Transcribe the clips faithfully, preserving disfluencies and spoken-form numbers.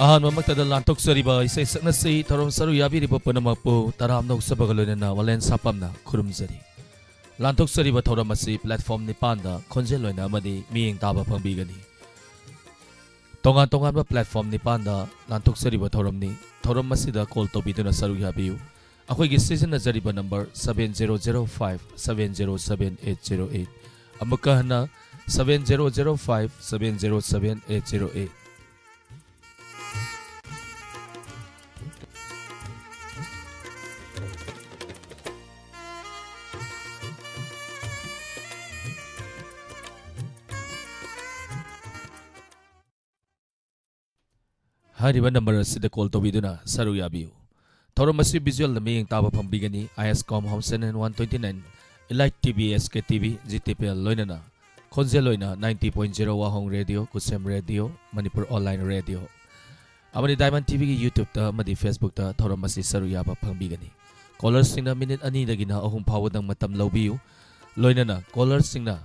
ꯑꯍꯥꯟꯕꯃꯛꯇꯗ ꯂꯥꯟꯊꯣꯛꯆꯔꯤꯕ ꯏꯁꯩ ꯁꯛꯅꯁꯤ ꯊꯧꯔꯝ ꯁꯔꯨꯛ ꯌꯥꯕꯤꯔꯤꯕ ꯄꯨꯝꯅꯃꯛꯄꯨ ꯇꯔꯥꯝꯅ ꯑꯣꯛꯆꯕꯒ ꯂꯣꯏꯅꯅ ꯋꯥꯂꯦꯟ ꯁꯥꯄꯝꯅ ꯈꯨꯔꯨꯝꯖꯔꯤ꯫ ꯂꯥꯟꯊꯣꯛꯆꯔꯤꯕ ꯊꯧꯔꯝ ꯑꯁꯤ platform ꯅꯤꯄꯥꯟꯗ ꯈꯣꯟꯖꯦꯜ ꯑꯣꯏꯅ ꯑꯃꯗꯤ ꯃꯤꯠꯌꯦꯡ ꯇꯥꯕ ꯐꯪꯕꯤꯒꯅꯤ꯫ ꯇꯣꯉꯥꯟ ꯇꯣꯉꯥꯟꯕ platform ꯅꯤꯄꯥꯟꯗ ꯂꯥꯟꯊꯣꯛꯆꯔꯤꯕ ꯊꯧꯔꯝꯅꯤ꯫ ꯊꯧꯔꯝ ꯑꯁꯤꯗ call ꯇꯧꯕꯤꯗꯨꯅ ꯁꯔꯨꯛ ꯌꯥꯕꯤꯌꯨ꯫ ꯑꯩꯈꯣꯏꯒꯤ ꯁꯤꯖꯤꯟꯅꯖꯔꯤꯕ number seven zero zero five seven zero seven eight zero eight꯫ ꯑꯃꯨꯛꯀ ꯍꯟꯅ, seven zero zero five seven zero seven eight zero eight꯫ ꯍꯥꯏꯔꯤꯕ number ꯑꯁꯤꯗ call ꯇꯧꯕꯤꯗꯨꯅ ꯁꯔꯨꯛ ꯌꯥꯕꯤꯌꯨ꯫ ꯊꯧꯔꯝ ꯑꯁꯤ visual ꯗ ꯃꯤꯠꯌꯦꯡ ꯇꯥꯕ ꯐꯪꯕꯤꯒꯅꯤ꯫ ISCOM Home Channel one twenty nine, Elite TV, SKTV, GTPL ꯂꯣꯏꯅꯅ ꯈꯣꯟꯖꯦꯜ ꯑꯣꯏꯅ ninety point zero ꯋꯥꯍꯣꯡ Radio, ꯈꯨꯁꯦꯝ Radio, Manipur Online Radio, ꯑꯃꯗꯤ Diamond TVꯒꯤ YouTube ꯇ ꯑꯃꯗꯤ Facebook ꯇ ꯊꯧꯔꯝ ꯑꯁꯤ ꯁꯔꯨꯛ ꯌꯥꯕ ꯐꯪꯕꯤꯒꯅꯤ꯫ Caller ꯁꯤꯡꯅ minute ꯑꯅꯤꯗꯒꯤꯅ ꯑꯍꯨꯝ ꯐꯥꯎꯕꯗꯪ ꯃꯇꯝ ꯂꯧꯕꯤꯌꯨ꯫ ꯂꯣꯏꯅꯅ caller ꯁꯤꯡꯅ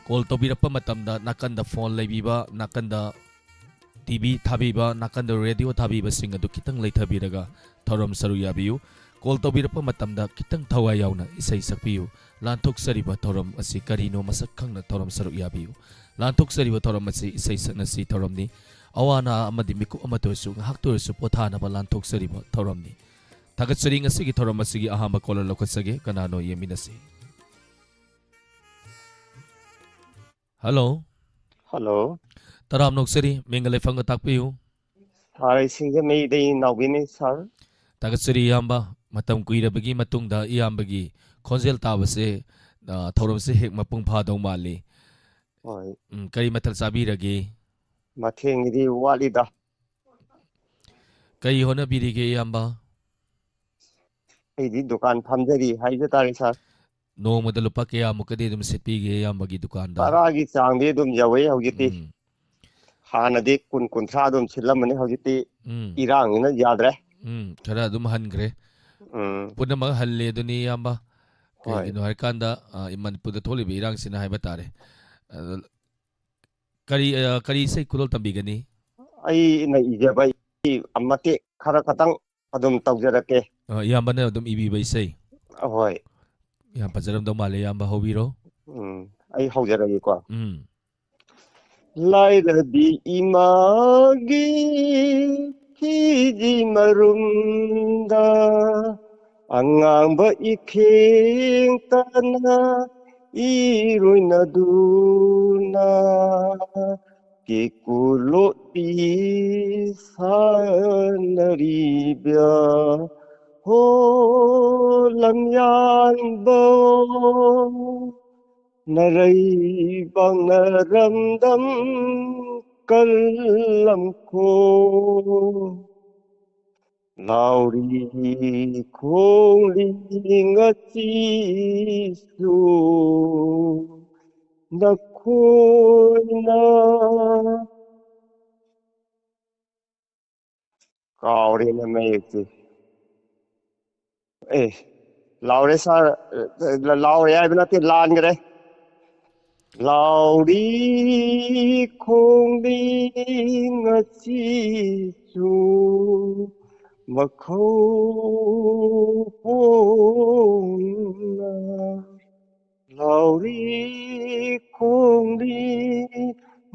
call ꯇꯧꯕꯤꯔꯛꯄ ꯃꯇꯝꯗ ꯅꯥꯀꯟꯗ phone ꯂꯩꯕꯤꯕ, ꯅꯥꯀꯟꯗ TV ꯊꯥꯕꯤꯕ, ꯅꯥꯀꯟꯗ radio ꯊꯥꯕꯤꯕꯁꯤꯡ ꯑꯗꯨ ꯈꯤꯇꯪ ꯂꯩꯊꯕꯤꯔꯒ ꯊꯧꯔꯝ ꯁꯔꯨꯛ ꯌꯥꯕꯤꯌꯨ꯫ Call ꯇꯧꯕꯤꯔꯛꯄ ꯃꯇꯝꯗ ꯈꯤꯇꯪ ꯊꯋꯥꯏ ꯌꯥꯎꯅ ꯏꯁꯩ ꯁꯛꯄꯤꯌꯨ꯫ ꯂꯥꯟꯊꯣꯛꯆꯔꯤꯕ ꯊꯧꯔꯝ ꯑꯁꯤ ꯀꯔꯤꯅꯣ ꯃꯁꯛ ꯈꯪꯅ ꯊꯧꯔꯝ ꯁꯔꯨꯛ ꯌꯥꯕꯤꯌꯨ꯫ ꯂꯥꯟꯊꯣꯛꯆꯔꯤꯕ ꯊꯧꯔꯝ ꯑꯁꯤ ꯏꯁꯩ ꯁꯛꯅꯁꯤ ꯊꯧꯔꯝꯅꯤ꯫ ꯑꯋꯥ ꯑꯅꯥ ꯑꯃꯗꯤ ꯃꯤꯀꯨꯞ ꯑꯃꯠꯇ ꯑꯣꯏꯔꯁꯨ ꯉꯥꯏꯍꯥꯛꯇ ꯑꯣꯏꯔꯁꯨ ꯄꯣꯊꯥꯅꯕ ꯂꯥꯟꯊꯣꯛꯆꯔꯤꯕ ꯊꯧꯔꯝꯅꯤ꯫ ꯊꯥꯒꯠꯆꯔꯤ꯫ ꯉꯁꯤꯒꯤ ꯊꯧꯔꯝ ꯑꯁꯤꯒꯤ ꯑꯍꯥꯟꯕ caller ꯂꯧꯈꯠꯆꯒꯦ꯫ ꯀꯅꯥꯅꯣ ꯌꯦꯡꯃꯤꯟꯅꯁꯤ꯫ Hello꯫ Hello꯫ ꯇꯔꯥꯝꯅ ꯑꯣꯛꯆꯔꯤ, ꯃꯤꯡꯒ ꯂꯩꯐꯝꯒ ꯇꯥꯛꯄꯤꯌꯨ꯫ Sir, ꯑꯩ ꯁꯤꯡꯖꯃꯩꯗꯩ ꯅꯥꯎꯕꯤꯅꯤ, sir꯫ ꯊꯥꯒꯠꯆꯔꯤ ꯏꯌꯥꯝꯕ, ꯃꯇꯝ ꯀꯨꯏꯔꯕꯒꯤ ꯃꯇꯨꯡꯗ ꯏꯌꯥꯝꯕꯒꯤ ꯈꯣꯟꯖꯦꯜ ꯇꯥꯕꯁꯦ, ꯑ, ꯊꯧꯔꯝꯁꯦ ꯍꯦꯛ ꯃꯄꯨꯡ ꯐꯥꯗꯧ ꯃꯥꯜꯂꯤ꯫ ꯍꯣꯏ꯫ ꯎꯝ, ꯀꯔꯤ ꯃꯊꯦꯜ ꯆꯥꯕꯤꯔꯒꯦ? ꯃꯊꯦꯜꯒꯤꯗꯤ ꯋꯥꯠꯂꯤꯗ꯫ ꯀꯔꯤ ꯍꯣꯠꯅꯕꯤꯔꯤꯒꯦ ꯏꯌꯥꯝꯕ? ꯑꯩꯗꯤ ꯗꯨꯀꯥꯟ ꯐꯝꯖꯔꯤ ꯍꯥꯏꯖ ꯇꯥꯔꯦ, sir꯫ ꯅꯣꯡꯃꯗ ꯂꯨꯄꯥ ꯀꯌꯥꯃꯨꯛꯀꯗꯤ ꯑꯗꯨꯝ ꯁꯤꯠꯄꯤꯒꯦ ꯏꯌꯥꯝꯕꯒꯤ ꯗꯨꯀꯥꯟꯗ? ꯇꯔꯥꯒꯤ ꯆꯥꯡꯗꯤ ꯑꯗꯨꯝ ꯌꯧꯋꯦ ꯍꯧꯖꯤꯛꯇꯤ꯫ ꯎꯝ꯫ ꯍꯥꯟꯅꯗꯤ ꯀꯨꯟ, ꯀꯨꯟꯊ꯭ꯔꯥ ꯑꯗꯨꯝ ꯁꯤꯠꯂꯝꯕꯅꯤ, ꯍꯧꯖꯤꯛꯇꯤ ꯎꯝ꯫ ꯏꯔꯥꯡꯅꯤꯅ ꯌꯥꯗ꯭ꯔꯦ꯫ ꯎꯝ, ꯈꯔ ꯑꯗꯨꯝ ꯍꯟꯈ꯭ꯔꯦ꯫ ꯎꯝ꯫ ꯄꯨꯝꯅꯃꯛ ꯍꯜꯂꯦ ꯑꯗꯨꯅꯤ ꯏꯌꯥꯝꯕ꯫ ꯍꯣꯏ꯫ ꯀꯩꯒꯤꯅꯣ ꯍꯥꯏꯔꯀꯥꯟꯗ, ꯑ, ꯃꯅꯤꯄꯨꯔꯗ ꯊꯣꯛꯂꯤꯕ ꯏꯔꯥꯡꯁꯤꯅ ꯍꯥꯏꯕ ꯇꯥꯔꯦ꯫ ꯑꯗꯣ ꯀꯔꯤ, ꯑ, ꯀꯔꯤ ꯏꯁꯩ ꯈꯨꯗꯣꯜ ꯇꯝꯕꯤꯒꯅꯤ? ꯑꯩꯅ ꯏꯖꯕ ꯃꯇꯦꯛ ꯈꯔ ꯈꯇꯪ ꯑꯗꯨꯝ ꯇꯧꯖꯔꯛꯀꯦ꯫ ꯑ, ꯏꯌꯥꯝꯕꯅ ꯑꯗꯨꯝ ꯏꯕꯤꯕ ꯏꯁꯩ꯫ ꯑꯍꯣꯏ꯫ ꯌꯥꯝ ꯐꯖꯔꯝꯗꯧ ꯃꯥꯜꯂꯦ, ꯏꯌꯥꯝꯕ ꯍꯧꯕꯤꯔꯣ꯫ ꯎꯝ, ꯑꯩ ꯍꯧꯖꯔꯒꯦꯀꯣ꯫ ꯎꯝ꯫ ꯂꯥꯏꯔꯕꯤ ꯏꯃꯥꯒꯤ ꯐꯤꯖꯤ ꯃꯔꯨꯝꯗ ꯑꯉꯥꯡꯕ ꯏꯈꯦꯡꯇꯅ ꯏꯔꯣꯏꯅꯗꯨꯅ ꯀꯦꯀꯨ ꯂꯣꯠꯄꯤ ꯁꯥꯟꯅꯔꯤꯕ ꯍꯣ ꯂꯝꯌꯥꯟꯕ ꯅꯔꯩꯕꯥꯛꯅ ꯔꯝꯗꯝ ꯀꯜꯂꯝꯈꯣ꯫ ꯂꯥꯎꯔꯤ ꯈꯣꯡꯂꯤ ꯉꯁꯤꯁꯨ ꯅꯈꯣꯏꯅ꯫ ꯀꯥꯎꯔꯦꯅꯦ ꯃꯌꯦꯛꯁꯦ꯫ ꯑꯦ, ꯂꯥꯎꯔꯦ ꯁꯥꯔ, ꯂꯥꯎꯔꯦ ꯍꯥꯏꯕ ꯅꯠꯇꯦ, ꯂꯥꯟꯈ꯭ꯔꯦ꯫ ꯂꯥꯎꯔꯤ ꯈꯣꯡꯂꯤ ꯉꯁꯤꯁꯨ ꯃꯈꯧ ꯄꯣꯡꯅ꯫ ꯂꯥꯎꯔꯤ ꯈꯣꯡꯂꯤ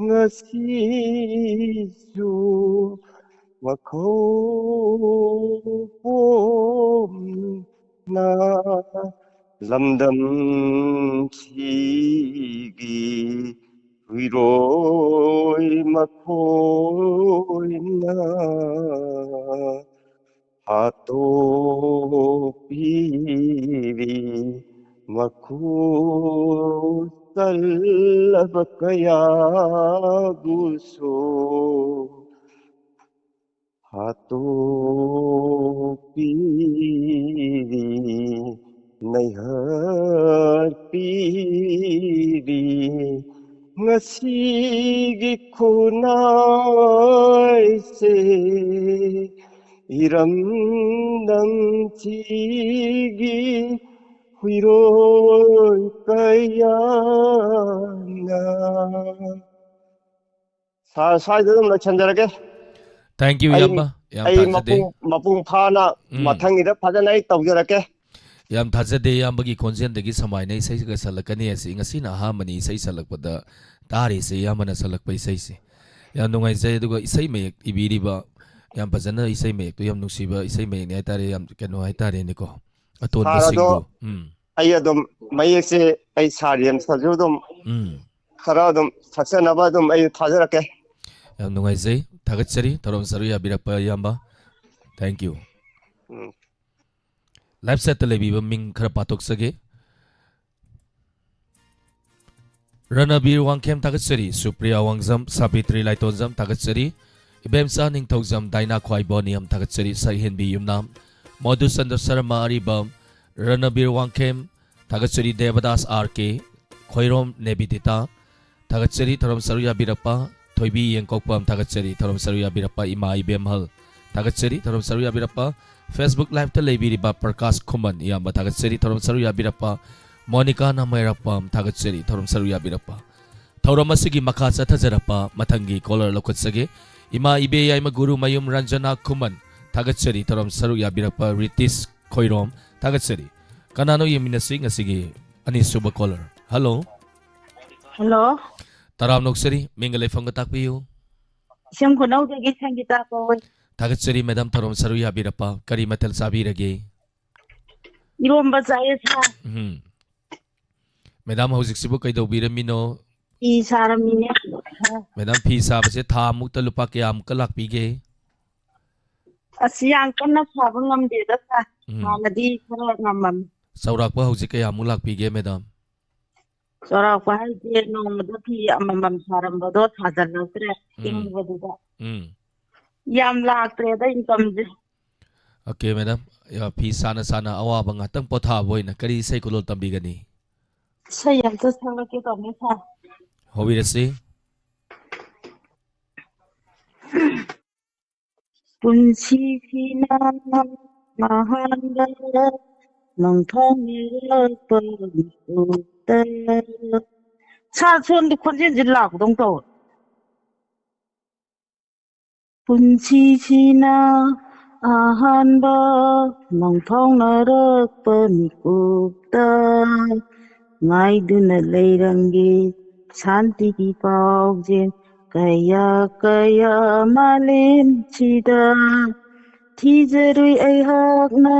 ꯉꯁꯤꯁꯨ ꯃꯈꯧ ꯄꯣꯝꯅ ꯂꯝꯗꯝ ꯁꯤꯒꯤ ꯍꯨꯏꯔꯣꯏ ꯃꯈꯣꯏꯅ ꯍꯥꯠꯇꯣꯛꯄꯤꯔꯤ ꯃꯈꯨ ꯆꯜꯂꯕ ꯀꯌꯥꯕꯨꯁꯨ꯫ ꯍꯥꯠꯇꯣꯛꯄꯤꯔꯤ ꯅꯩꯍꯠ ꯄꯤꯔꯤ ꯉꯁꯤꯒꯤ ꯈꯨꯟꯅꯥꯏꯁꯦ꯫ ꯏꯔꯝꯗꯝꯁꯤꯒꯤ ꯍꯨꯏꯔꯣꯏ ꯀꯌꯥꯅ ꯁꯥꯔ, ꯁ꯭ꯋꯥꯏꯗ ꯑꯗꯨꯝ ꯂꯣꯏꯁꯤꯟꯖꯔꯒꯦ꯫ Thank you, ꯑꯩ ꯏꯌꯥꯝꯕ, ꯌꯥꯝ ꯑꯩ ꯊꯥꯖꯗꯦ꯫ ꯃꯄꯨꯡ ꯃꯄꯨꯡ ꯐꯥꯅ ꯎꯝ꯫ ꯃꯊꯪꯒꯤꯗ ꯐꯖꯅ ꯑꯩ ꯇꯧꯖꯔꯛꯀꯦ꯫ ꯌꯥꯝ ꯊꯥꯖꯗꯦ ꯏꯌꯥꯝꯕꯒꯤ ꯈꯣꯟꯖꯦꯜꯗꯒꯤ ꯁꯨꯃꯥꯏꯅ ꯏꯁꯩꯒ ꯁꯛꯂꯛꯀꯅꯤ ꯍꯥꯏꯁꯤ ꯉꯁꯤꯅ ꯑꯍꯥꯟꯕꯅꯤ ꯏꯁꯩ ꯁꯛꯂꯛꯄꯗ ꯇꯥꯔꯤꯁꯦ, ꯏꯌꯥꯝꯕꯅ ꯁꯛꯂꯛꯄ ꯏꯁꯩꯁꯦ꯫ ꯌꯥꯝ ꯅꯨꯡꯉꯥꯏꯖꯩ꯫ ꯑꯗꯨꯒ ꯏꯁꯩ ꯃꯌꯦꯛ ꯏꯕꯤꯔꯤꯕ, ꯌꯥꯝ ꯐꯖꯅ ꯏꯁꯩ ꯃꯌꯦꯛꯇꯣ, ꯌꯥꯝ ꯅꯨꯡꯁꯤꯕ ꯏꯁꯩ ꯃꯌꯦꯛꯅꯤ ꯍꯥꯏꯇꯥꯔꯦ, ꯌꯌꯥꯝ ꯀꯩꯅꯣ ꯍꯥꯏꯇꯥꯔꯦꯅꯦꯀꯣ꯫ ꯑꯇꯣꯟꯕ ꯁꯥꯔ, ꯑꯗꯣ ꯁꯤꯡꯕꯨ꯫ ꯎꯝ꯫ ꯑꯩ ꯑꯗꯨꯝ ꯃꯌꯦꯛꯁꯦ ꯑꯩ ꯁꯥꯔ ꯔꯦꯝꯁꯇꯁꯨ ꯑꯗꯨꯝ ꯎꯝ꯫ ꯈꯔ ꯑꯗꯨꯝ ꯁꯛꯆꯅꯕ ꯑꯗꯨꯝ ꯑꯩ ꯊꯥꯖꯔꯛꯀꯦ꯫ ꯌꯥꯝ ꯅꯨꯡꯉꯥꯏꯖꯩ, ꯊꯥꯒꯠꯆꯔꯤ ꯊꯧꯔꯝ ꯁꯔꯨꯛ ꯌꯥꯕꯤꯔꯛꯄ ꯏꯌꯥꯝꯕ꯫ Thank you꯫ ꯎꯝ꯫ Live chatꯇ ꯂꯩꯕꯤꯕ ꯃꯤꯡ ꯈꯔ ꯄꯥꯊꯣꯛꯆꯒꯦ꯫ ꯔꯅꯕꯤꯔ ꯋꯥꯡꯈꯦꯝ ꯊꯥꯒꯠꯆꯔꯤ, ꯁꯨꯄ꯭ꯔꯤꯌꯥ ꯋꯥꯡꯖꯝ, ꯁꯥꯕꯤꯇ꯭ꯔꯤ ꯂꯥꯏꯇꯣꯟꯖꯝ ꯊꯥꯒꯠꯆꯔꯤ, ꯏꯕꯦꯝꯆꯥ ꯅꯤꯡꯊꯧꯖꯝ, ꯗꯥꯏꯅꯥ ꯈ꯭ꯋꯥꯏꯕꯣ ꯅꯤꯌꯝ ꯊꯥꯒꯠꯆꯔꯤ, ꯁꯛꯍꯦꯟꯕꯤ ꯌꯨꯝꯅꯥꯝ, ꯃꯣꯗꯨꯆꯟꯗ꯭ꯔ ꯁꯔꯃ ꯑꯔꯤꯕꯝ, ꯔꯅꯕꯤꯔ ꯋꯥꯡꯈꯦꯝ ꯊꯥꯒꯠꯆꯔꯤ, ꯗꯦꯕꯗꯥꯁ ꯑꯥꯔ ꯀꯦ, ꯈꯣꯏꯔꯣꯝ ꯅꯦꯕꯤꯗꯤꯇꯥ ꯊꯥꯒꯠꯆꯔꯤ ꯊꯧꯔꯝ ꯁꯔꯨꯛ ꯌꯥꯕꯤꯔꯛꯄ, ꯊꯣꯏꯕꯤ ꯌꯦꯡꯀꯣꯛꯄꯝ ꯊꯥꯒꯠꯆꯔꯤ ꯊꯧꯔꯝ ꯁꯔꯨꯛ ꯌꯥꯕꯤꯔꯛꯄ, ꯏꯃꯥ ꯏꯕꯦꯝꯍꯜ ꯊꯥꯒꯠꯆꯔꯤ ꯊꯧꯔꯝ ꯁꯔꯨꯛ ꯌꯥꯕꯤꯔꯛꯄ, Facebook liveꯇ ꯂꯩꯕꯤꯔꯤꯕ ꯄ꯭ꯔꯀꯥꯁ ꯈꯨꯃꯟ ꯏꯌꯥꯝꯕ ꯊꯥꯒꯠꯆꯔꯤ ꯊꯧꯔꯝ ꯁꯔꯨꯛ ꯌꯥꯕꯤꯔꯛꯄ, ꯃꯣꯅꯤꯀꯥ ꯅꯥꯃꯩꯔꯥꯛꯄꯝ ꯊꯥꯒꯠꯆꯔꯤ ꯊꯧꯔꯝ ꯁꯔꯨꯛ ꯌꯥꯕꯤꯔꯛꯄ꯫ ꯊꯧꯔꯝ ꯑꯁꯤꯒꯤ ꯃꯈꯥ ꯆꯠꯊꯖꯔꯛꯄ ꯃꯊꯪꯒꯤ caller ꯂꯧꯈꯠꯆꯒꯦ꯫ ꯏꯃꯥ ꯏꯕꯦ ꯌꯥꯏꯃ ꯒꯨꯔꯨ ꯃꯌꯨꯝ ꯔꯟꯖꯅꯥ ꯈꯨꯃꯟ ꯊꯥꯒꯠꯆꯔꯤ ꯊꯧꯔꯝ ꯁꯔꯨꯛ ꯌꯥꯕꯤꯔꯛꯄ, ꯔꯤꯇꯤꯁ ꯈꯣꯏꯔꯣꯝ ꯊꯥꯒꯠꯆꯔꯤ꯫ ꯀꯅꯥꯅꯣ ꯌꯦꯡꯃꯤꯟꯅꯁꯤ ꯉꯁꯤꯒꯤ ꯑꯅꯤꯁꯨꯕ caller? Hello꯫ Hello꯫ ꯇꯔꯥꯝꯅ ꯑꯣꯛꯆꯔꯤ, ꯃꯤꯡꯒ ꯂꯩꯐꯝꯒ ꯇꯥꯛꯄꯤꯌꯨ꯫ ꯏꯁꯝ ꯈꯨꯅꯧꯗꯒꯤ ꯁꯪꯒꯤꯇꯥ ꯀꯧꯋꯦ꯫ ꯊꯥꯒꯠꯆꯔꯤ madam, ꯊꯧꯔꯝ ꯁꯔꯨꯛ ꯌꯥꯕꯤꯔꯛꯄ꯫ ꯀꯔꯤ ꯃꯊꯦꯜ ꯆꯥꯕꯤꯔꯒꯦ? ꯏꯔꯣꯝꯕ ꯆꯥꯏꯌꯦ ꯁꯥꯔ꯫ ꯎꯝ꯫ Madam, ꯍꯧꯖꯤꯛꯁꯤꯕꯨ ꯀꯩꯗꯧꯕꯤꯔꯝꯃꯤꯅꯣ? ꯐꯤ ꯁꯥꯔꯝꯃꯤꯅꯦ꯫ Madam, ꯐꯤ ꯁꯥꯕꯁꯦ ꯊꯥ ꯑꯃꯨꯛꯇ ꯂꯨꯄꯥ ꯀꯌꯥꯃꯨꯛꯀ ꯂꯥꯛꯄꯤꯒꯦ? ꯑꯁ, ꯌꯥꯝ ꯀꯟꯅ ꯁꯥꯕ ꯉꯝꯗꯦꯗ ꯁꯥꯔ꯫ ꯎꯝ꯫ ꯍꯥꯟꯅꯗꯤ ꯈꯔ ꯉꯝꯃꯝꯃꯤ꯫ ꯆꯥꯎꯔꯥꯛꯄ ꯍꯧꯖꯤꯛ ꯀꯌꯥꯃꯨꯛ ꯂꯥꯛꯄꯤꯒꯦ madam? ꯆꯥꯎꯔꯥꯛꯄ ꯍꯥꯏꯁꯦ ꯅꯣꯡꯃꯗ ꯐꯤ ꯑꯃꯃꯝ ꯁꯥꯔꯝꯕꯗꯣ ꯁꯥꯖꯜꯂꯛꯇ꯭ꯔꯦ꯫ ꯎꯝ꯫ ꯏꯪꯕꯗꯨꯗ꯫ ꯎꯝ꯫ ꯌꯥꯝ ꯂꯥꯛꯇ꯭ꯔꯦꯗ incomeꯁꯦ꯫ Okay madam, ꯌꯥ, ꯐꯤ ꯁꯥꯅ ꯁꯥꯅ ꯑꯋꯥꯕ ꯉꯥꯛꯇꯪ ꯄꯣꯊꯥꯕ ꯑꯣꯏꯅ ꯀꯔꯤ ꯏꯁꯩ ꯈꯨꯗꯣꯜ ꯇꯝꯕꯤꯒꯅꯤ? ꯏꯁꯩ ꯑꯝꯇ ꯁꯛꯂꯛꯀꯦ ꯇꯧꯅꯦ ꯁꯥꯔ꯫ ꯍꯧꯕꯤꯔꯁꯤ꯫ ꯄꯨꯟꯁꯤꯁꯤꯅ ꯑꯍꯥꯟꯕ ꯅꯪ ꯊꯣꯡꯅꯤꯡꯂꯛꯄ ꯃꯤꯀꯨꯞꯇ꯫ ꯁꯥꯔ, ꯁꯣꯝꯗ ꯈꯣꯟꯖꯦꯜꯁꯦ ꯂꯥꯛꯄꯗꯧ ꯇꯧꯋꯦ꯫ ꯄꯨꯟꯁꯤꯁꯤꯅ ꯑꯍꯥꯟꯕ ꯃꯪꯐꯥꯎꯅꯔꯛꯄ ꯃꯤꯀꯨꯞꯇ ꯉꯥꯏꯗꯨꯅ ꯂꯩꯔꯝꯒꯦ ꯁꯥꯟꯇꯤꯒꯤ ꯄꯥꯎꯖꯦꯜ ꯀꯌꯥ ꯀꯌꯥ ꯃꯥꯂꯦꯝꯁꯤꯗ꯫ ꯊꯤꯖꯔꯨꯏ ꯑꯩꯍꯥꯛꯅ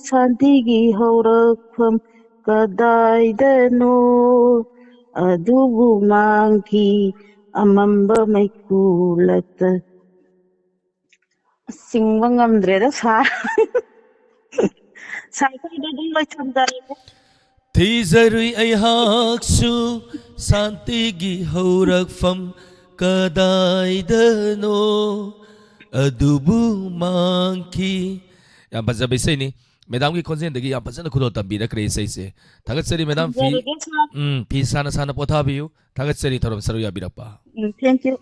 ꯁꯥꯟꯇꯤꯒꯤ ꯍꯧꯔꯛꯐꯝ ꯀꯗꯥꯏꯗꯅꯣ, ꯑꯗꯨꯕꯨ ꯃꯥꯡꯈꯤ ꯑꯃꯝꯕ ꯃꯩꯈꯨ ꯂꯛꯇ꯫ ꯁꯤꯡꯕ ꯉꯝꯗ꯭ꯔꯦꯗ ꯁꯥꯔ꯫ ꯁꯥꯔ, ꯑꯩꯈꯣꯏꯗ ꯑꯗꯨꯝ ꯂꯣꯏꯁꯟꯖꯔꯒꯦ꯫ ꯊꯤꯖꯔꯨꯏ ꯑꯩꯍꯥꯛꯁꯨ ꯁꯥꯟꯇꯤꯒꯤ ꯍꯧꯔꯛꯐꯝ ꯀꯗꯥꯏꯗꯅꯣ, ꯑꯗꯨꯕꯨ ꯃꯥꯡꯈꯤ꯫ ꯌꯥꯝ ꯐꯖꯕ ꯏꯁꯩꯅꯤ꯫ ꯃꯦꯗꯥꯝꯒꯤ ꯈꯣꯟꯖꯦꯜꯗꯒꯤ ꯌꯥꯝ ꯐꯖꯅ ꯈꯨꯗꯣꯜ ꯇꯝꯕꯤꯔꯛꯈ꯭ꯔꯦ ꯏꯁꯩꯁꯦ꯫ ꯊꯥꯒꯠꯆꯔꯤ ꯃꯦꯗꯥꯝ, ꯐꯤ, ꯊꯝꯖꯔꯒꯦ ꯁꯥꯔ꯫ ꯎꯝ, ꯐꯤ ꯁꯥꯅ ꯁꯥꯅ ꯄꯣꯊꯥꯕꯤꯌꯨ꯫ ꯊꯥꯒꯠꯆꯔꯤ ꯊꯧꯔꯝ ꯁꯔꯨꯛ ꯌꯥꯕꯤꯔꯛꯄ꯫ ꯎꯝ, thank you꯫